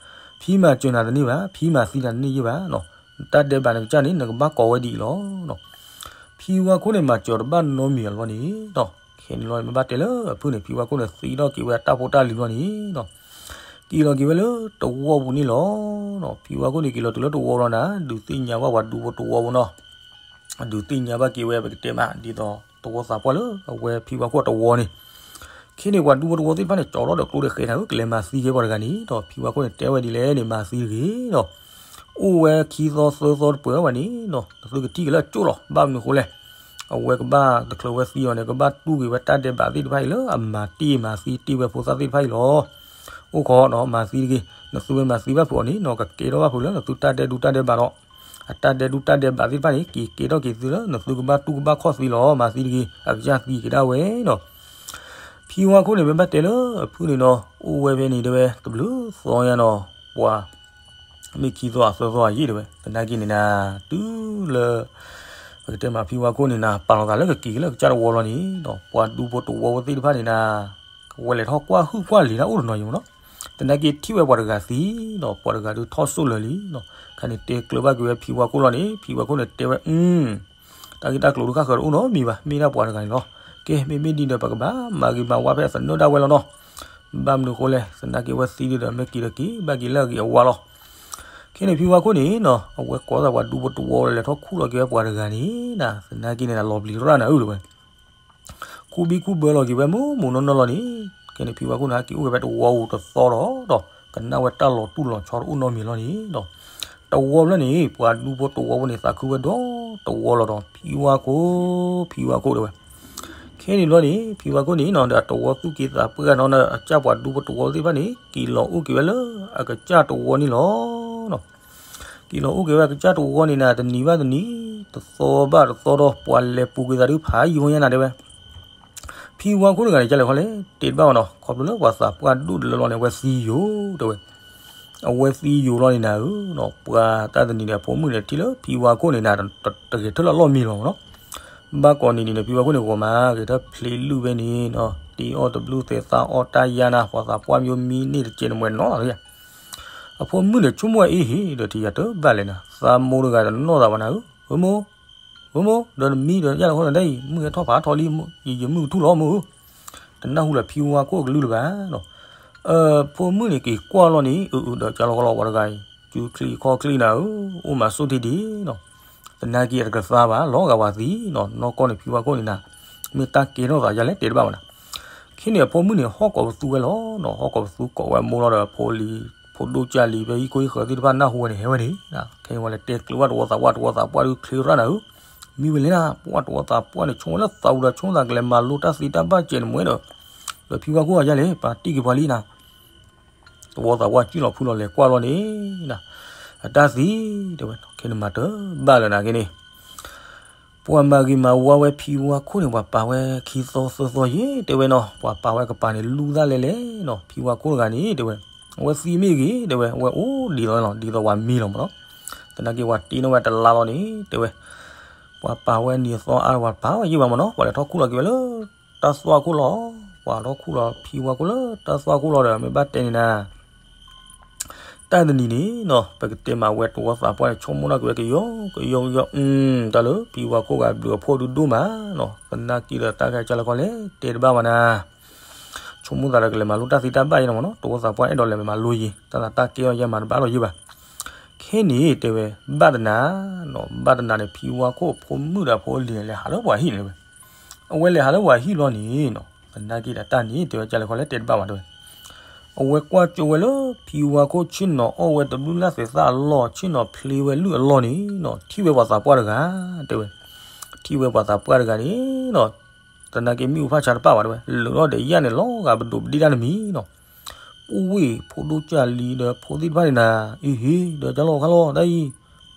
ဖံမၤစၢၤနၤတန့ၢ်ဘၣ် ဖံမၤသံနၤတန့ၢ်ယဲၢ်ဘၣ်နီၤ, တၢ်ဒဲးဘးနကစၢ်န့ၣ် နကဘၣ်ကိးဝဲဒ်အံၤလီၤ. ဖံဝါခိၣ်န့ၣ် မၤစၢၤတဘၣ်နီတမံၤအလီၢ်န့ၣ်နီၤ, ခဲန့ၣ်လီၤ မ့ၢ်ဘၣ်တဲလၢအဖုၣ်န့ၣ် ဖံဝါခိၣ်န့ၣ် သံထီၣ်က့ၤဝဲအတၢ်ဖိတၢ်လံၤလီၤန့ၣ်နီၤ, က့ၤလီၤက့ၤဝဲလၢတဝီပူၤန့ၣ်လီၤ. ဖံဝါခိၣ်န့ၣ် က့ၤလီၤတုၤလၢတဝီလီၤနၤ ဒုးသ့ၣ်ညါဘၣ်ပှၤဒူဖိတဝီဖိနီၤ ဒုးသ့ၣ်ညါဘၣ်က့ၤဝဲ ပကတဲမး ဒ်သိးသဝီသးပှၢ်လၢအဝဲဖံဝါခိၣ်တဝီန့ၣ်, ခဲန့ၣ်ပှၤဒူဖိတဝီသ့ၣ်တဖၣ်န့ၣ် ကၠီထီၣ်ဒီးကျိဒီးဃဲနၤဧၢ ကလဲၤမၤသံက့ၤပှၤတဂၤန့ၣ်ဒီး ဖံဝါခိၣ်န့ၣ် တဲဝဲဒ်လဲၣ်န့ၣ် မၤသံတဂ့ၤဒီး အိၣ်ဝဲခံသီသၢသီတပှဲၤဘၣ်န့ၣ်ဒီး နသုကထံၣ်က့ၤလၢအကၠိၣ်လီၤ. ဘၣ်မနုၤအဃိလဲၣ်, အဝဲကဘၣ်တချုးဝဲသံအီၤန့ၣ် ကဘၣ်တူၢ်က့ၤဝဲတၢ်ဒဲးဘးသ့ၣ်တဖၣ်အံၤလၢအမၤတ့ၢ်မၤသံတ့ၢ်ဝဲဖိသၣ်သ့ၣ်တဖၣ်အံၤလီၤ. အိၣ်ခိးနီၤ မၤသံတဂ့ၤ, နသုဝဲမၤသံဘၣ်ဖုးအီၤန့ၣ်နီၤ ကကဲထီၣ်ဘၣ်ဖုးလၢနသုတၢ်ဒဲးဒူတၢ်ဒဲးဘးဒီး အတၢ်ဒဲးဒူတၢ်ဒဲးဘးသ့ၣ်တဖၣ်န့ၣ် က့ၤကဲထီၣ်က့ၤသုလၢနသုကဘၣ်တူၢ်ကဘၣ်ခီၣ်သံလီၤ. မၤသံတဂ့ၤ အကစၢ်သံက့ၤဒၣ်ဝဲနီၤ. ဖံဝါခိၣ်န့ၣ် မ့ၢ်ဘၣ်တဲလၢအဖုၣ်န့ၣ်နီၤ အိၣ်ဝဲဖဲန့ၣ်တဲဝဲ တဘျုးသီညါနီၤ ပှၤ မ့ၢ်ခံသီအသၢသီအယံာ်တဲဝဲ သနာ်က့န့ၣ်နၤ တုၤလၢ ပကတဲမး ဖံဝါခိၣ်န့ၣ်နၤ ပာ်လီၤသးလၢကက့ၤက့ၤလၢကစၢ်တဝီလီၤန့ၣ်ဒီး ပှၤဒူဖိတဝီဖိသ့ၣ်တဖၣ်န့ၣ်နၤ ဝဲလဲၤထီၣ်ကွၢ်ဟုၣ်ကွၢ်လံၤတၢ်အိၣ်တနီၤယံၤမးနီၤ. သနာ်က့ထံၣ်ဝဲပှၤတဂၤသံဒီး ပှၤတဂၤဒုးထီၣ်စိၣ်လၢာ်လံဒီး ခါန့ၣ်တဲကျၢၤဘၣ်က့ၤဝဲဖံဝါခိၣ်လီၤန့ၣ် ဖံဝါခိၣ်န့ၣ်တဲဝဲ အု တၢ်ဂ့ၢ်တၢ်ကျိၤဒုးဃၣ်ဃၢၤတအိၣ်နီတမံၤဘၣ် မ့ၢ်ဒၣ်ပှၤတဂၤန့ၣ်လီၤ. ကဲ မ့မ့ၢ်ဒ်န့ၣ်ဒီး ပကဘၣ်မၤဂ့ၤမၤဝါဖဲသနၢၣ်ဒၣ်ဝဲလီၤနီၤ. ဘၣ်မနုၤအဃိလဲၣ် သနာ်က့ဝဲသံဒုးဒီး မ့ၢ်က့ၤဒီးက့ၤဘၣ်က့ၤလၢအဂ့ၤအဝါလီၤ. ခဲန့ၣ်ဖံဝါခိၣ်န့ၣ်နီၤ အဝဲကိးသးပှၤဒူဖိတဝီ လဲၤထီၣ်ခူၣ်လီၤက့ၤဝဲပှၤတဂၤန့ၣ်နၤ သနာ်က့န့ၣ်နၤ လီၤပျံၤရၣ်နၤဧၢတဲဝဲ ခူၣ်ဘံၣ်ခူၣ်ဘၢလီၤက့ၤဝဲမုၢ်မုၢ်နီၢ်နီၢ်လီၤန့ၣ် ခဲန့ၣ်ဖံဝါခိၣ်န့ၣ် ဟဲက့ၤအိၣ်က့ၤဖဲတဝီပူၤတသီဒီး ကနၣ်ဝဲတၢ်လီၤတူၢ်လီၤဆီတအိၣ်နီတမံၤလီၤန့ၣ်ဒီး တဝီဖျၢၣ်န့ၣ် ပှၤဒူဖိတဝီဖိန့ၣ် သးခုဝဲဒီးတဝီလီၤဒီး ဖံဝါခိၣ် ဖံဝါခိၣ်တဲဝဲ ခဲန့ၣ်ဘျီန့ၣ် ဖံဝါခိၣ်န့ၣ်နီၤ ဒီးအတဝီသူၣ်က့သးပှၢ်နီၤ အကစၢ်ပှၤဒူဖိတဝီသ့ၣ်တဖၣ်န့ၣ် က့ၤလီၤအိၣ်က့ၤဝဲလၢအကစၢ်တဝီန့ၣ်လီၤ. က့ၤလီၤအိၣ်က့ၤဝဲအကစၢ်တဝီန့ၣ်နၤ တနံၤဘၣ်တနံၤ တသီဘၣ်တသီဒီး ပှၤလဲၤပူၤကွံာ်သးဒုးဖးယံာ်ဝဲညါနၤတဲဝဲ ဖံဝါခိၣ်တဂၤန့ၣ် ကလဲၤခီလဲၣ် တဲတဘၣ်ဘၣ်နီၤ ခီဖျိလၢပှၤသးပှၢ်ဒိၣ်တလၢလီၤန့ၣ် အဝဲသံယိာ်တဲဝဲ အဝဲသံယိာ်လီၤန့ၣ်နၤဧၢ, ပှၤတၢ်တနံၤန့ၣ် အဖိမုၣ်န့ၣ် ထံၣ်လၢဖံဝါခိၣ်န့ၣ်နၤ တဂဲၤထၢၣ်လၢအလီၢ်မံလီၤမးနီၤ, ဘၣ်ကိးနံၤနံၤန့ၣ် ဖံဝါခိၣ်န့ၣ် ဂီၤမး ဂဲၤထၢၣ်ဖျ့လုၢ်ဝဲန့ၣ်နီၤ တ့အီၣ်တဘျုးသဲးသၣ်အီၣ်တၢ်ယါနၤ ပှၤသးပှၢ်မံမံန့ၢ်တကဲးနမဲာ်နီၤလီၤ အဖိမုၣ်န့ၣ် ဆိကမိၣ်ဝဲအ့ဟ့ၣ် ဒီးထံၣ်ယၤတဘၣ်လဲၣ်နၤ သးမိၢ်တဂၤတနီၣ်သးဘၣ်နၤဧၢ, ဧၢမိၢ်, ဧၢမိၢ် ဒီးနမံဒီးယၢ်လီၤဃီနဒၣ်အံၤ မုၢ်ဟဲထီၣ်ဖးထီလံ, ယမုၢ်ကထူၣ်လီၤမိၢ်ဧၢ, တနၢ်ဟူလၢဖံဝါခိၣ်အကလုၢ်လၢၤဘၣ်နီၤ, အဖိမုၣ်န့ၣ်က့ၤကွၢ်လီၤန့ၣ် အၢ ဒီးကၢ်လီၤကလီၤပှၤတဂၤအံၤ စုချံခီၣ်ချံနၤဧၢ, အိၣ်မးဆိၣ်ထံဒံးနီၤ, သနာ်က့အတကသါဘၣ် လီၤဂာ်ပှၤသံနီၤ, နီၢ်ကီၢ်န့ၣ်ဖံဝါခိၣ်န့ၣ်နၤ, မ့ၢ်တၢ်ကဲထီၣ်သးယါလဲၣ်တဲတဘၣ်ဘၣ်နၤ, ခဲန့ၣ်အဖိမုၣ်န့ၣ် ဟီၣ်ကိးပသူဝဲလီၤနီၤ, ဟီၣ်ကိးပသူကိးဝဲမိၢ်လီၤဒီး ဖိလံၤ ဖိဒိၣ်ကၢ်လံၤ ဖဲဟံၣ်ခိၣ်ဟံၣ်ဃၢၤသ့ၣ်တဖၣ်နၢ်ဟူဝဲန့ၣ် ဟဲဝဲန့ၣ်, ခဲန့ၣ်ဝဲလဲၤတဲကျၢၤဘၣ်တဝီသးပှၢ် တဝီသးပှၢ်ဒုးချ့ရၣ်နၤဧၢ, မံဝဲလဲၣ်နၤ, ပှၤတဝီသးပှၢ်န့ၣ် ဆိကမိၣ်လၢသးဝံၤဒီး ဆိကမိၣ်သးကလဲၤမၤလိတၢ်သံတၢ်ဘၣ်ကဲးနမဲာ်ဒီး, ဒီးဖံဝါခိၣ်အယါလဲၣ် ပာ်တံၢ်က့ၤပှၤလံနၤ တဝီသးပှၢ်စုၣ်လီၤဖုလီၤလဲၤကွၢ်လီၤန့ၣ်, အတၢ်သံတဲဝဲ, ခဲန့ၣ်မၤတဘၣ်လၢၤနၤက့န့ၣ်, ပှၤမၤဂ့ၤမၤဝါဝဲဖံဝါခိၣ်န့ၣ် ပှၤပာ်ဝဲခံသီသၢသီယ့ၣ်တဲဝဲနီၤ, ပှၤပာ်ဝဲကပၤန့ၣ် လူၢ်သၣ်လဲၤလဲၤနီၤ, ဖံဝါခိၣ်တဂၤန့ၣ်တဲဝဲ, အဝဲသံမ့ၢ်ဂ့ၤတဲဝဲ, အဝဲအိၣ်ဒ်သိးလီၤ ဒ်သိးပှၤမံလီၤမးနီၤ, သနာ်က့ပှၤတ့န့ၢ်ဝဲတလါလီၤန့ၣ် တဲဝဲ ပှၤပာ်ဝဲနံၤအသီအါ ပှၤပာ်ဝဲယံာ်ဘၣ်မးနီၤ, ပှၤလဲၤထီၣ်ခူၣ်လီၤက့ၤဝဲလၢ တၢ်သွၣ်ခိၣ်လီၤ, ပှၤထီၣ်ခူၣ်လီၤဖံဝါခိၣ်လၢတၢ်သွၣ်ခိၣ်လီၤဒီး မ့ၢ်ဘၣ်တဲန့ၣ်နၤ တၢ်တနံၤန့ၣ်နီၤ ပကတဲမးဝဲတဝီသးပှၢ်န့ၣ် ဆိကမိၣ်ထီၣ်က့ၤဝဲကယီကယီကယီ, တၢ်လၢဖံဝါခိၣ်ဂၤဘျုးအဖှိၣ်ဒုးဒိၣ်မးနီၤ, သနာ်က့ဒီးတၢ်ဂဲကၢ်လၢခီလဲၣ် တဲတဘၣ်ဘၣ်နၤ, ဆိကမိၣ်သးဒီးကလဲၤမၤလိတၢ်သံတၢ်ဘၣ်ယဲနီၤမးနီၤ, တဝီသးပှၢ်အဲၣ်ဒိးလဲၤမၤလိယ့ၤ တၢ်သးတၢ်ကဲအီၤယဲမၤတဘၣ်လီၤယ့ၤဘၣ်, ခဲန့ၣ်တဲဝဲ ဘၣ်တနၤနီၤ, ဘၣ်တနၤန့ၣ် ဖံဝါခိၣ်အဖိမုၣ်ဒီးအဖိအလံၤန့ၣ် လဲၤဟးလၢပှၤဟံၣ်န့ၣ်တဲဝဲ အဝဲလဲၤဟးလၢပှၤဟံၣ်ဘျီန့ၣ်နီၤ, သနာ်က့ဒီးတၢ်န့ၣ် တဲဝဲကၢ်လဲၣ်ခီလဲၣ်တဲတဘၣ်ဘၣ်တဲဝဲ, အဝဲကွၢ်ကၠိဝဲလၢဖံဝါခိၣ်ဆ့ၣ်နီၤအီၣ်ဝဲတဘျုးလၢ်သဲးသၣ်အလီၢ် ဆ့ၣ်နီၤဖျ့ဝဲလုၢ်အလီၢ်န့ၣ်နီၤ, ထံၣ်ဝဲပှၤသးပှၢ်တဂၤ တဲဝဲ, ထံၣ်ဝဲပှၤသးပှၢ်တဂၤန့ၣ်နီၤ, သနာ်က့မ့ၣ်အူဖၣ်ဆါတပၣ်ဘၣ်တဲဝဲ လၢာ်ထီၣ်ဒီးယၣ်န့ၣ် လီၤဂာ်ပဒိးပဒံၣ်တၢ်တမံၤနီၤ, ပူၤဝ့ၢ်ဖိဒိၣ်ကၢ်လံၤဒီးဖိသ့ၣ်တဖၣ်န့ၣ်နၤ, အ့ဟ့ ဒီးကၢ်လီၤခါလီၤ တၢ်အံၤ,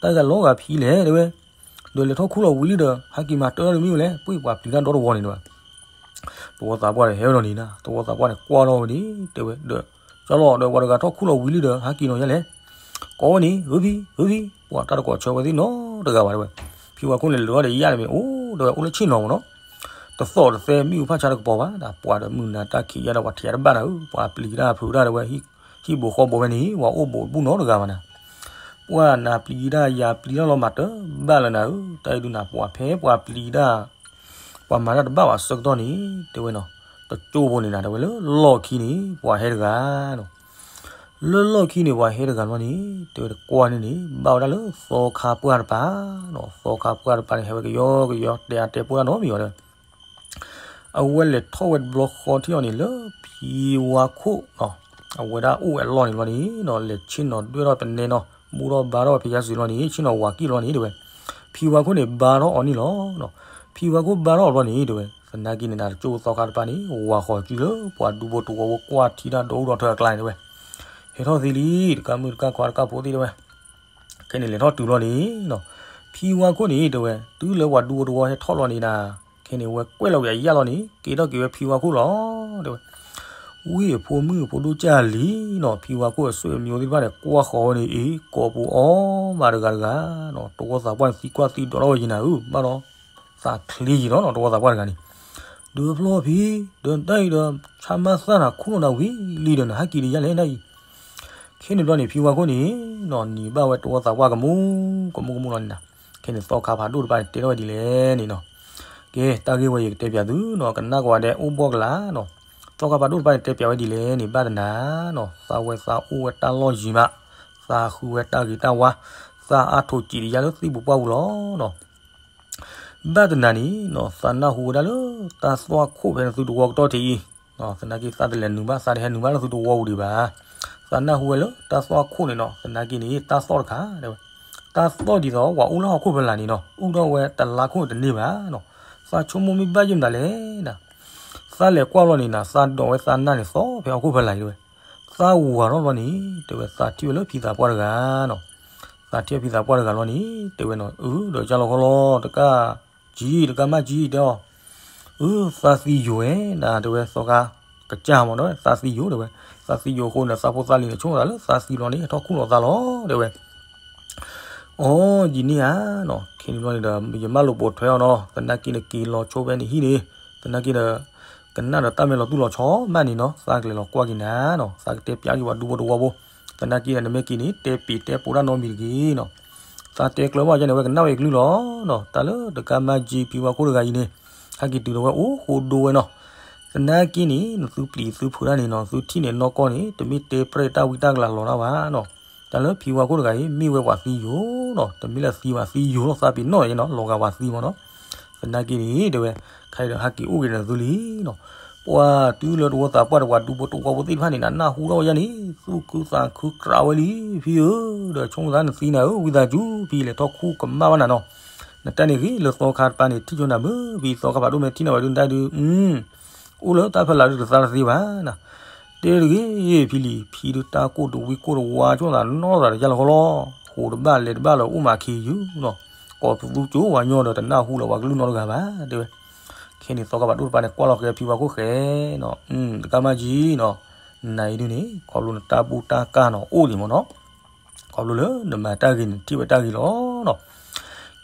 တၢ်ဂၤလီၤဂာ်ဖံလဲၣ်တဲဝဲ ဒီးလဲၤထီၣ်ခူၣ်လီၤဝံၤလံဒီး ဟဲက့ၤမၤတၢ်တမံၤဝဲလဲၣ်, ပှ့ၤပှၤပျံၤတၢ်ဒီတဝီန့ၣ်တဲဝဲ, တဝီသးပှၢ်န့ၣ် ဟဲဝဲလီၤန့ၣ်နၤ, တဝီသးပှၢ်န့ၣ် ကွၢ်လီၤဝဲန့ၣ် တဲဝဲဒီး, ကၢ်လီၤဒီး ပှၤတဂၤထီၣ်ခူၣ်လီၤဝံၤလံဒီးဟဲက့ၤနီၤယဲလဲၣ်, ကိးဝဲန့ၣ် ဂုၢ်ဖံ ဂုၢ်ဖံ, ပှၤတၢ်တကိးဆၢဝဲသ့ၣ်နီတဂၤဘၣ်တဲဝဲ, ဖံဝါခိၣ်န့ၣ်လၢာ်ထီၣ်ဒီးယၣ်န့ၣ်မ့ၢ်အိၣ်ဒီးဝဲအိၣ်လၢဆ့ၣ်နီၤမးနီၤ, တသီၣ်တသဲမ့ၣ်အူဖၣ်ဆါတကပီၤဘၣ်ဒီး ပှၤဒီးမုၢ်နၤတၢ်ခံးယါဒီးပှၤထံးတဘၣ်နၤဧၢ, ပှၤပျံၤတၢ်ဖုးတၢ်တဲဝဲ ဟံၣ်ဘိဃီဘိဝဲန့ၣ် ပှၤအိၣ်ဘူးတဘူၣ်နီတဂၤဘၣ်နၤ ပှၤနၤပျံၤတၢ်ယၤပျံၤတၢ်လီၤမၤတဘၣ်လၢနၤဧၢ, တၢ်အံၤဒုးနၤ ပှၤဖဲပှၤပျံၤတၢ်, ပှၤမၤတၢ်တဘၣ်ဘၣ်ဆၢကတီၢ်န့ၣ် တဲဝဲနီၤ, တကၠိဖိန့ၣ်နၤ တဲဝဲလၢလီၢ်ခံန့ၣ် ပှၤဟဲတဂၤနီၤ, လၢလီၢ်ခံန့ၣ် ပှၤဟဲတဂၤလီၤန့ၣ် တဲဝဲတကွၢ်န့ၣ်န့ၣ် ဘၣ်ဝဲဒၣ်လၢသီခါပှၢ်တပၤနီၤ, သီခါပှၢ်တပၤန့ၣ် ဟဲဝဲကယီကယီ တဲအါတဲပှိၢ်တၢ်နီတမံၤဘၣ်တဲဝဲ အဝဲလဲၤထီၣ်ဝဲတဘျီဃီထံၣ်အီၤန့ၣ် လၢဖံဝါခိၣ်နီၤ, အဝဲဒၣ်အိၣ်ဝဲအလီၢ်န့ၣ်လီၤန့ၣ်နီၤ, လဲၤဆ့ၣ်နီၤဒွဲၣ်ထီၣ်ပနဲနီၤ, ဘူၣ်ထီၣ်ဘါထီၣ်ဝဲဖဲယါစံးလီၤန့ၣ် ဆ့ၣ်နီၤဝၤကံၣ်လီၤန့ၣ်တဲဝဲ, ဖံဝါခိၣ်န့ၣ် ဘါထီၣ်အီၤန့ၣ်လီၤ. ဖံဝါခိၣ်ဘါထီၣ်အီၤဘျီန့ၣ်တဲဝဲ, သနာ်က့န့ၣ်နၤ တကၠိသီခါတပၤန့ၣ် ဝၤဃီၤစုလၢပှၤဒူဖိတဝီဖိကွၢ်ထံတၢ်ဒီးအိၣ်ဒီးထၢအကျါန့ၣ်တဲဝဲ, ဟဲထီၣ်သ့လံ တကါမုၣ်တကါခွါတကါဖိသ့ၣ်တဲဝဲ ခဲန့ၣ်လဲၤထီၣ်တုၤလီၤန့ၣ်နီၤ, ဖံဝါခိၣ်န့ၣ်တဲဝဲ တုၤလၢပှၤဒူဖိတဝီဟဲထီၣ်လီၤန့ၣ်နၤ, ခဲန့ၣ်ဝဲကွဲၢ်လီၤဝံၤအယၣ်လီၤန့ၣ် ကဲထီၣ်က့ၤဝဲဖံဝါခိၣ်လီၤ တဲဝဲ, ဝံၣ်အဖိမုၣ်အဖိဒိၣ်ကၢ်လံနီၤ, ဖံဝါခိၣ်အဆွေအမျိုးသ့ၣ်တဖၣ်န့ၣ် ကွၢ်ဃီၤဝဲန့ၣ်အံၤ ကိးပူၤအီၣ်မးတဂၤတဂၤနီၤ, တဝီသးပှၢ်န့ၣ်သံကွၢ်သံဒိးထီၣ်ဝဲယံၤနၤဧၢ, ဘၣ်ဒီးသးချ့ယံၤလီၤနီၤ, တဝီသးပှၢ်တဂၤန့ၣ်, ဒီးဖျီဖံ, ဒီးတၢ်အံၤဒီး ဆါမါသၣ်နၤခူၣ်လီၤနၤဝံၤလံဒီး နဟဲက့ၤတယါလဲၣ်နၤအံၤ, ခဲန့ၣ်ဘျီန့ၣ်ဖံဝါခိၣ်န့ၣ်နီၤ နံၤဘၣ်ဝဲတဝီသးပှၢ်ကမူ ကမူကမူလီၤန့ၣ်နၤ, ခဲန့ၣ်သီခါဖးဒိၣ်တဖၣ်န့ၣ် တဲထီၣ်ဝဲဒ်လဲၣ်န့ၣ်နီၤ, ကဲ တၢ်ဂ့ၢ်ဝဲယကတဲပၠးသုနီၤ, ကနၣ်ကဝၤဒဲးအိၣ်ဘီၣ်ကလာ်နီၤ, သီခါဖးဒိၣ်တဖၣ်န့ၣ် တဲပၠးဝဲဒ်လဲၣ်န့ၣ် ဘၣ်တနၤနီၤ, သးဝဲသးအိၣ်ဝဲတၢ်လီၢ်ယံၤမး, သးဃုဝဲတၢ်ဂ့ၤတၢ်ဝါ, သးအါထိးစံးတယါလၢသံၣ်ပူၤပှၢ်ပူၤလီၤနီၤ ဘၣ်တနၤန့ၣ်နီၤ သးနၢ်ဟူဝဲဒၣ်လၢ တၢ်သွၣ်ခိၣ်ဖဲနသုတဝီကတီၢ်ထံးအံၤ, သနာ်က့သးတလဲၤနုာ်ဘၣ် သးတဟဲနုာ်ဘၣ်လၢသုတဝီပူၤဒံးဘၣ်, သးနၢ်ဟူဝဲလၢတၢ်သွၣ်ခိၣ်န့ၣ်နီၤ သနာ်က့န့ၣ် တၢ်သီၣ်တခါတဲဝဲ, တၢ်သီၣ်ဒ်သိးပှၤအိၣ်လၢဟီၣ်ခိၣ်ဖဲလၢ်န့ၣ်နီၤ အိၣ်ဒီးဝဲတလါခိၣ်တန့ၢ်ဘၣ်နီၤ, သးဆိကမိၣ်မ့ၢ်ဘၣ်ယဲၢ်မနုၤလဲၣ်နၤ, သးလဲၤကွၢ်လီၤန့ၣ်နၤ သးဒိးဝဲသးနၢ်န့ၣ်သီၣ်ဖဲဟီၣ်ခိၣ်ဖဲလၢ်အံၤတဲဝဲ သးဝၤထီၣ်ဘျီန့ၣ် တဲဝဲ သးထံၣ်ဝဲလၢဖံသးပှၢ်တဂၤနီၤ, သးထံၣ်ဝဲဖံသးပှၢ်တဂၤလီၤန့ၣ် တဲဝဲနီၤ အၢ ဒီးကၢ်လီၤခီလီၤ တကၢ်ကၠံ တကၢ်မၢ်ကၠံ တဲအီၤ, အၢ သးသံယိာ်ဝဲနၤ တဲဝဲ သီခါကစၢ်မ့ၢ်နီၤ သးသံယိာ်တဲဝဲ, သးသံယိာ်အဃိန့ၣ် သးဖိသးလံၤန့ၣ် ဆိကမိၣ်သးလၢသးသံလီၤန့ၣ် ဟဲထီၣ်ခူၣ်လီၤသးလီၤတဲဝဲ အိ ယံာ်န့ၢ်ဧါနီၤ, ခဲန့ၣ်ဘျီန့ၣ်ဒီး ယမၢလိာ်ပိာ်ထွဲအီၤနီၤ, သနာ်က့န့ၣ်က့ၤလီၤဆိဖဲန့ၣ်ဟံၣ်န့ၣ်, သနာ်က့ဒီး ကနၣ်ဒီးတၢ်မဲာ်လီၤတူၢ်လီၤဆီမးန့ၣ်နီၤ, သးကလဲၤလီၤကွၢ်က့ၤနၤနီၤ, သးကတဲပၠးက့ၤပှၤဒူဖိတဝီဖိ, သနာ်က့ဒီးနမ့ၢ်က့ၤန့ၣ် တဲပ့ၤတဲပိးတၢ်နီတမံၤတဂ့ၤနီၤ, သးတဲကျၢၤဘၣ်ယဲန့ၣ် အဝဲကနၣ်ဝဲအကလုၢ်လီၤနီၤ, တၢ်လၢတကၢ်မၢ်ကၠံဖံဝါခိၣ်တဂၤအံၤန့ၣ်, ဟဲက့ၤတုၤဒီးဝဲအိၣ်ဃိဒိဝဲနီၤ, သနာ်က့န့ၣ် နသုပျံၤသုဖုးတၢ်န့ၣ်နီၤ, သုထံၣ်န့ၣ်နီၢ်ကီၢ်န့ၣ် တမ့ၢ်တဲပြဲၢ်တၢ်ဝံတၢ်ကလၤလီၤတၢ်ဘၣ်နီၤ တၢ်လၢဖံဝါခိၣ်တဂၤအံၤ မ့ၢ်ဝဲပှၤသံယိာ်နီၤ, တမ့ၢ်လၢသံဘၣ်သံယိာ်လီၤ သးပ့ၤနီၣ်ယဲနီၤ, လီၤဂာ်ပှၤသံမ့ၢ်နီၤ, သနာ်က့န့ၣ် တဲဝဲ, ခဲအံၤဒီးဟဲက့ၤအိၣ်က့ၤဒီးနသုလံနီၤ, ပှၤတုၤလၢတဝီသးပှၢ်ဒီးပှၤဒူဖိတဝီဖိသ့ၣ်တဖၣ်န့ၣ် နနၢ်ဟူထီၣ်ဝဲယဲန့ၣ် သူၣ်ခုသးခုကြးဝဲလံ, ဖံဧၢ, ဒီးဆိကမိၣ်သးနသံနၤဧၢ, ဝံသးစူၤ ဖံလဲၤထီၣ်ခူၣ်ကမၣ်ဘၣ်နၤနီၤ, နတၢ်န့ၣ်ဂ့ၤလၢသီခါတပၤန့ၣ် ထံၣ်ဆိနၤမုၢ် ဖံသီခါဖးဒိၣ်မ့ၢ်ထံၣ်နၤဝဲဒုးနတၢ်ဒုး အိၣ်လၢတၢ်ဖီလာ်ဒုးတသးတသ့ဘၣ်နၤ, တဲတဂ့ၤ ဖံလံၤ ဖံဒုးတၢ်ကိၢ်တဝံကိၢ်တဝါ ဆိကမိၣ်သးနီၢ်သးတယၢ်လီၤဃီလီၤ, ဃိးတဘၣ်လဲၤတဘၣ်လၢအိၣ်မးခံယုၢ်နီၤ, ကိးပသူကၠိဝၤညီဒီးတနၢ်ဟူလၢၤပှၤကလုၢ်နီတဂၤဘၣ် တဲဝဲ, ခဲန့ၣ်သီခါဖးဒိၣ်တပၤန့ၣ် ကွၢ်လီၤဃဲဖံဝါခိၣ်ဃဲနီၤ, တကၢ်မၢ်ကၠံနီၤ, နၤအံၤဒုးန့ၣ် ခီဖျိနတၢ်ဘူၣ်တၢ်ကၢ်နီၤအိၣ်လံမ့ၢ်နီၤ ခီဖျိလၢနမၤတၢ်ဂ့ၤန့ၣ် ထံၣ်ဝဲတၢ်ဂ့ၤလီၤနီၤ,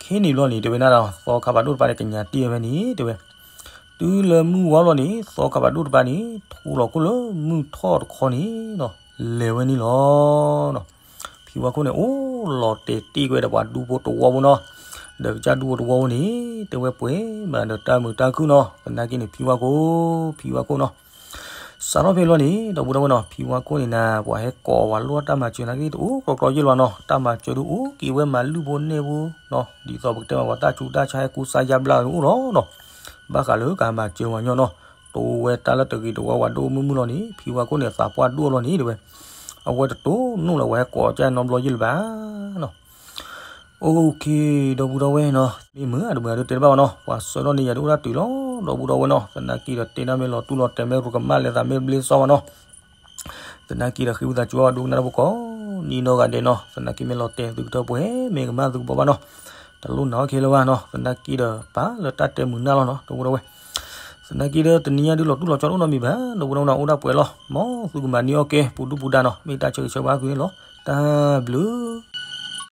ခဲန့ၣ်ဘျီန့ၣ် တဲဝဲဒၣ်ဒီး သီခါဖးဒိၣ်တပၤန့ၣ် ကညးတ့ၢ်ဝဲဖဲန့ၣ် တဲဝဲ, တုၤလၢမုၢ်ဝါဘျီန့ၣ် သီခါဖးဒိၣ်တပၤန့ၣ် ထူလီၤခိၣ်လၢမုၢ်ထီၣ်တခီန့ၣ်နီၤ, လဲၤဝဲန့ၣ်လီၤနီၤ, ဖံဝါခိၣ်န့ၣ် အိၣ်လီၤတဲာ်တ့ၢ်ကွံာ်ဒီးပှၤဒူဖိတဝီဖိနီၤ, ဒီးကစၢ်ဒူဖိတဝီဖိန့ၣ် တဲဝဲပှဲၤမးဒီးတၢ်မုာ်တၢ်ခုၣ်နီၤ, သနာ်က့န့ၣ် ဖံဝါခိၣ် ဖံဝါခိၣ်နီၤ စးထီၣ်ဖဲလီၤန့ၣ် ဒီပုၢ်ဒီဝဲၢ်နီၤ ဖံဝါခိၣ်န့ၣ်နၤ ပှၤဟဲကိးဝဲလိာ်တၢ်မၤစၢၤနာ်က့ တအိၣ်ကြီကြီယဲၢ်လီၤနီၤ, တၢ်မၤစၢၤဒုးအိၣ်က့ၤဝဲမၤလုၢ်ဖိနဲၣ်ဖိနီၤ, ဒ်သိးပကတဲမး ပှၤတၢ်ဆူးတၢ်ဆါဟဲကူစါယါဘျါအိၣ်လီၤနီၤ, ဘၣ်ဃးလၢကမၤစၢၤဝဲညီနီၤ, တိဝဲတၢ်လၢတဂ့ၤတဝါဝၤဒိၣ်မုၢ်မုၢ်လီၤန့ၣ် ဖံဝါခိၣ်န့ၣ် သးပှၢ်ဒိၣ်လီၤန့ၣ် တဲဝဲ, အဝဲတတိၢ်နီၣ်လၢၤဝဲဟဲကိးကၢ်နီတဘျီယဲၢ်လၢၤဘၣ်နီၤ အိၣ်ခ့ ဒီပုၢ်ဒီဝဲၢ်နီၤ, မ့ၢ်မုာ်အတမုာ်အဒုးတဲတဘၣ်ဘၣ်နီၤ, ပှၤဆှၢထီၣ်န့ၢ်ယၤဒုးအိၣ်ဒၣ်တုၤလီၤ ဒီပုၢ်ဒီဝဲၢ်နီၤ, သနာ်က့ဒီးတဲတၢ်မ့ၢ်လီၤတူၢ်လီၤတဲာ် မ့ၢ်ရူၤကမၣ်လဲၤသးမ့ၢ်ဘျ့စီဝဲနီၤ, သနာ်က့ဒီးဃ့ဝံသးစူၤအီၤဒိကနၣ်တၢ်ဖိကိးနံၤနီၢ်ဂၤဒဲးနီၤ, သနာ်က့မ့ၢ်လီၤတဲာ်သုကတၢၢ်ပှဲၤ မ့ၢ်ကမၣ်သုကဘီဘၣ်နီၤ, တလိၣ်နာ်အီၣ်ခဲလၢာ်ဘၣ်နီၤ, သနာ်က့ဒီးပာ်လၢတၢ်တဲမုာ်နၢ်လီၤနီၤ ဒီပုၢ်ဒီဝဲၢ်, သနာ်က့ဒီးတနံၤညါဒုးလီၤတူၢ်လီၤကၠီတအိၣ်နီတမံၤဘၣ် ဒီပုၢ်ဒီဝဲၢ်နီၤ, အိၣ်ဒၣ်ပှဲၤလီၤ မ်သုကမၤန့ၢ်အီၣ်ကဲ ပူၤဒုၣ်ပူၤဒါနီၤ, မ့ၢ်တၢ်ဆၢဂ့ၤဆၢဝါသုန့ၣ်လီၤ, တၢ်ဘျုး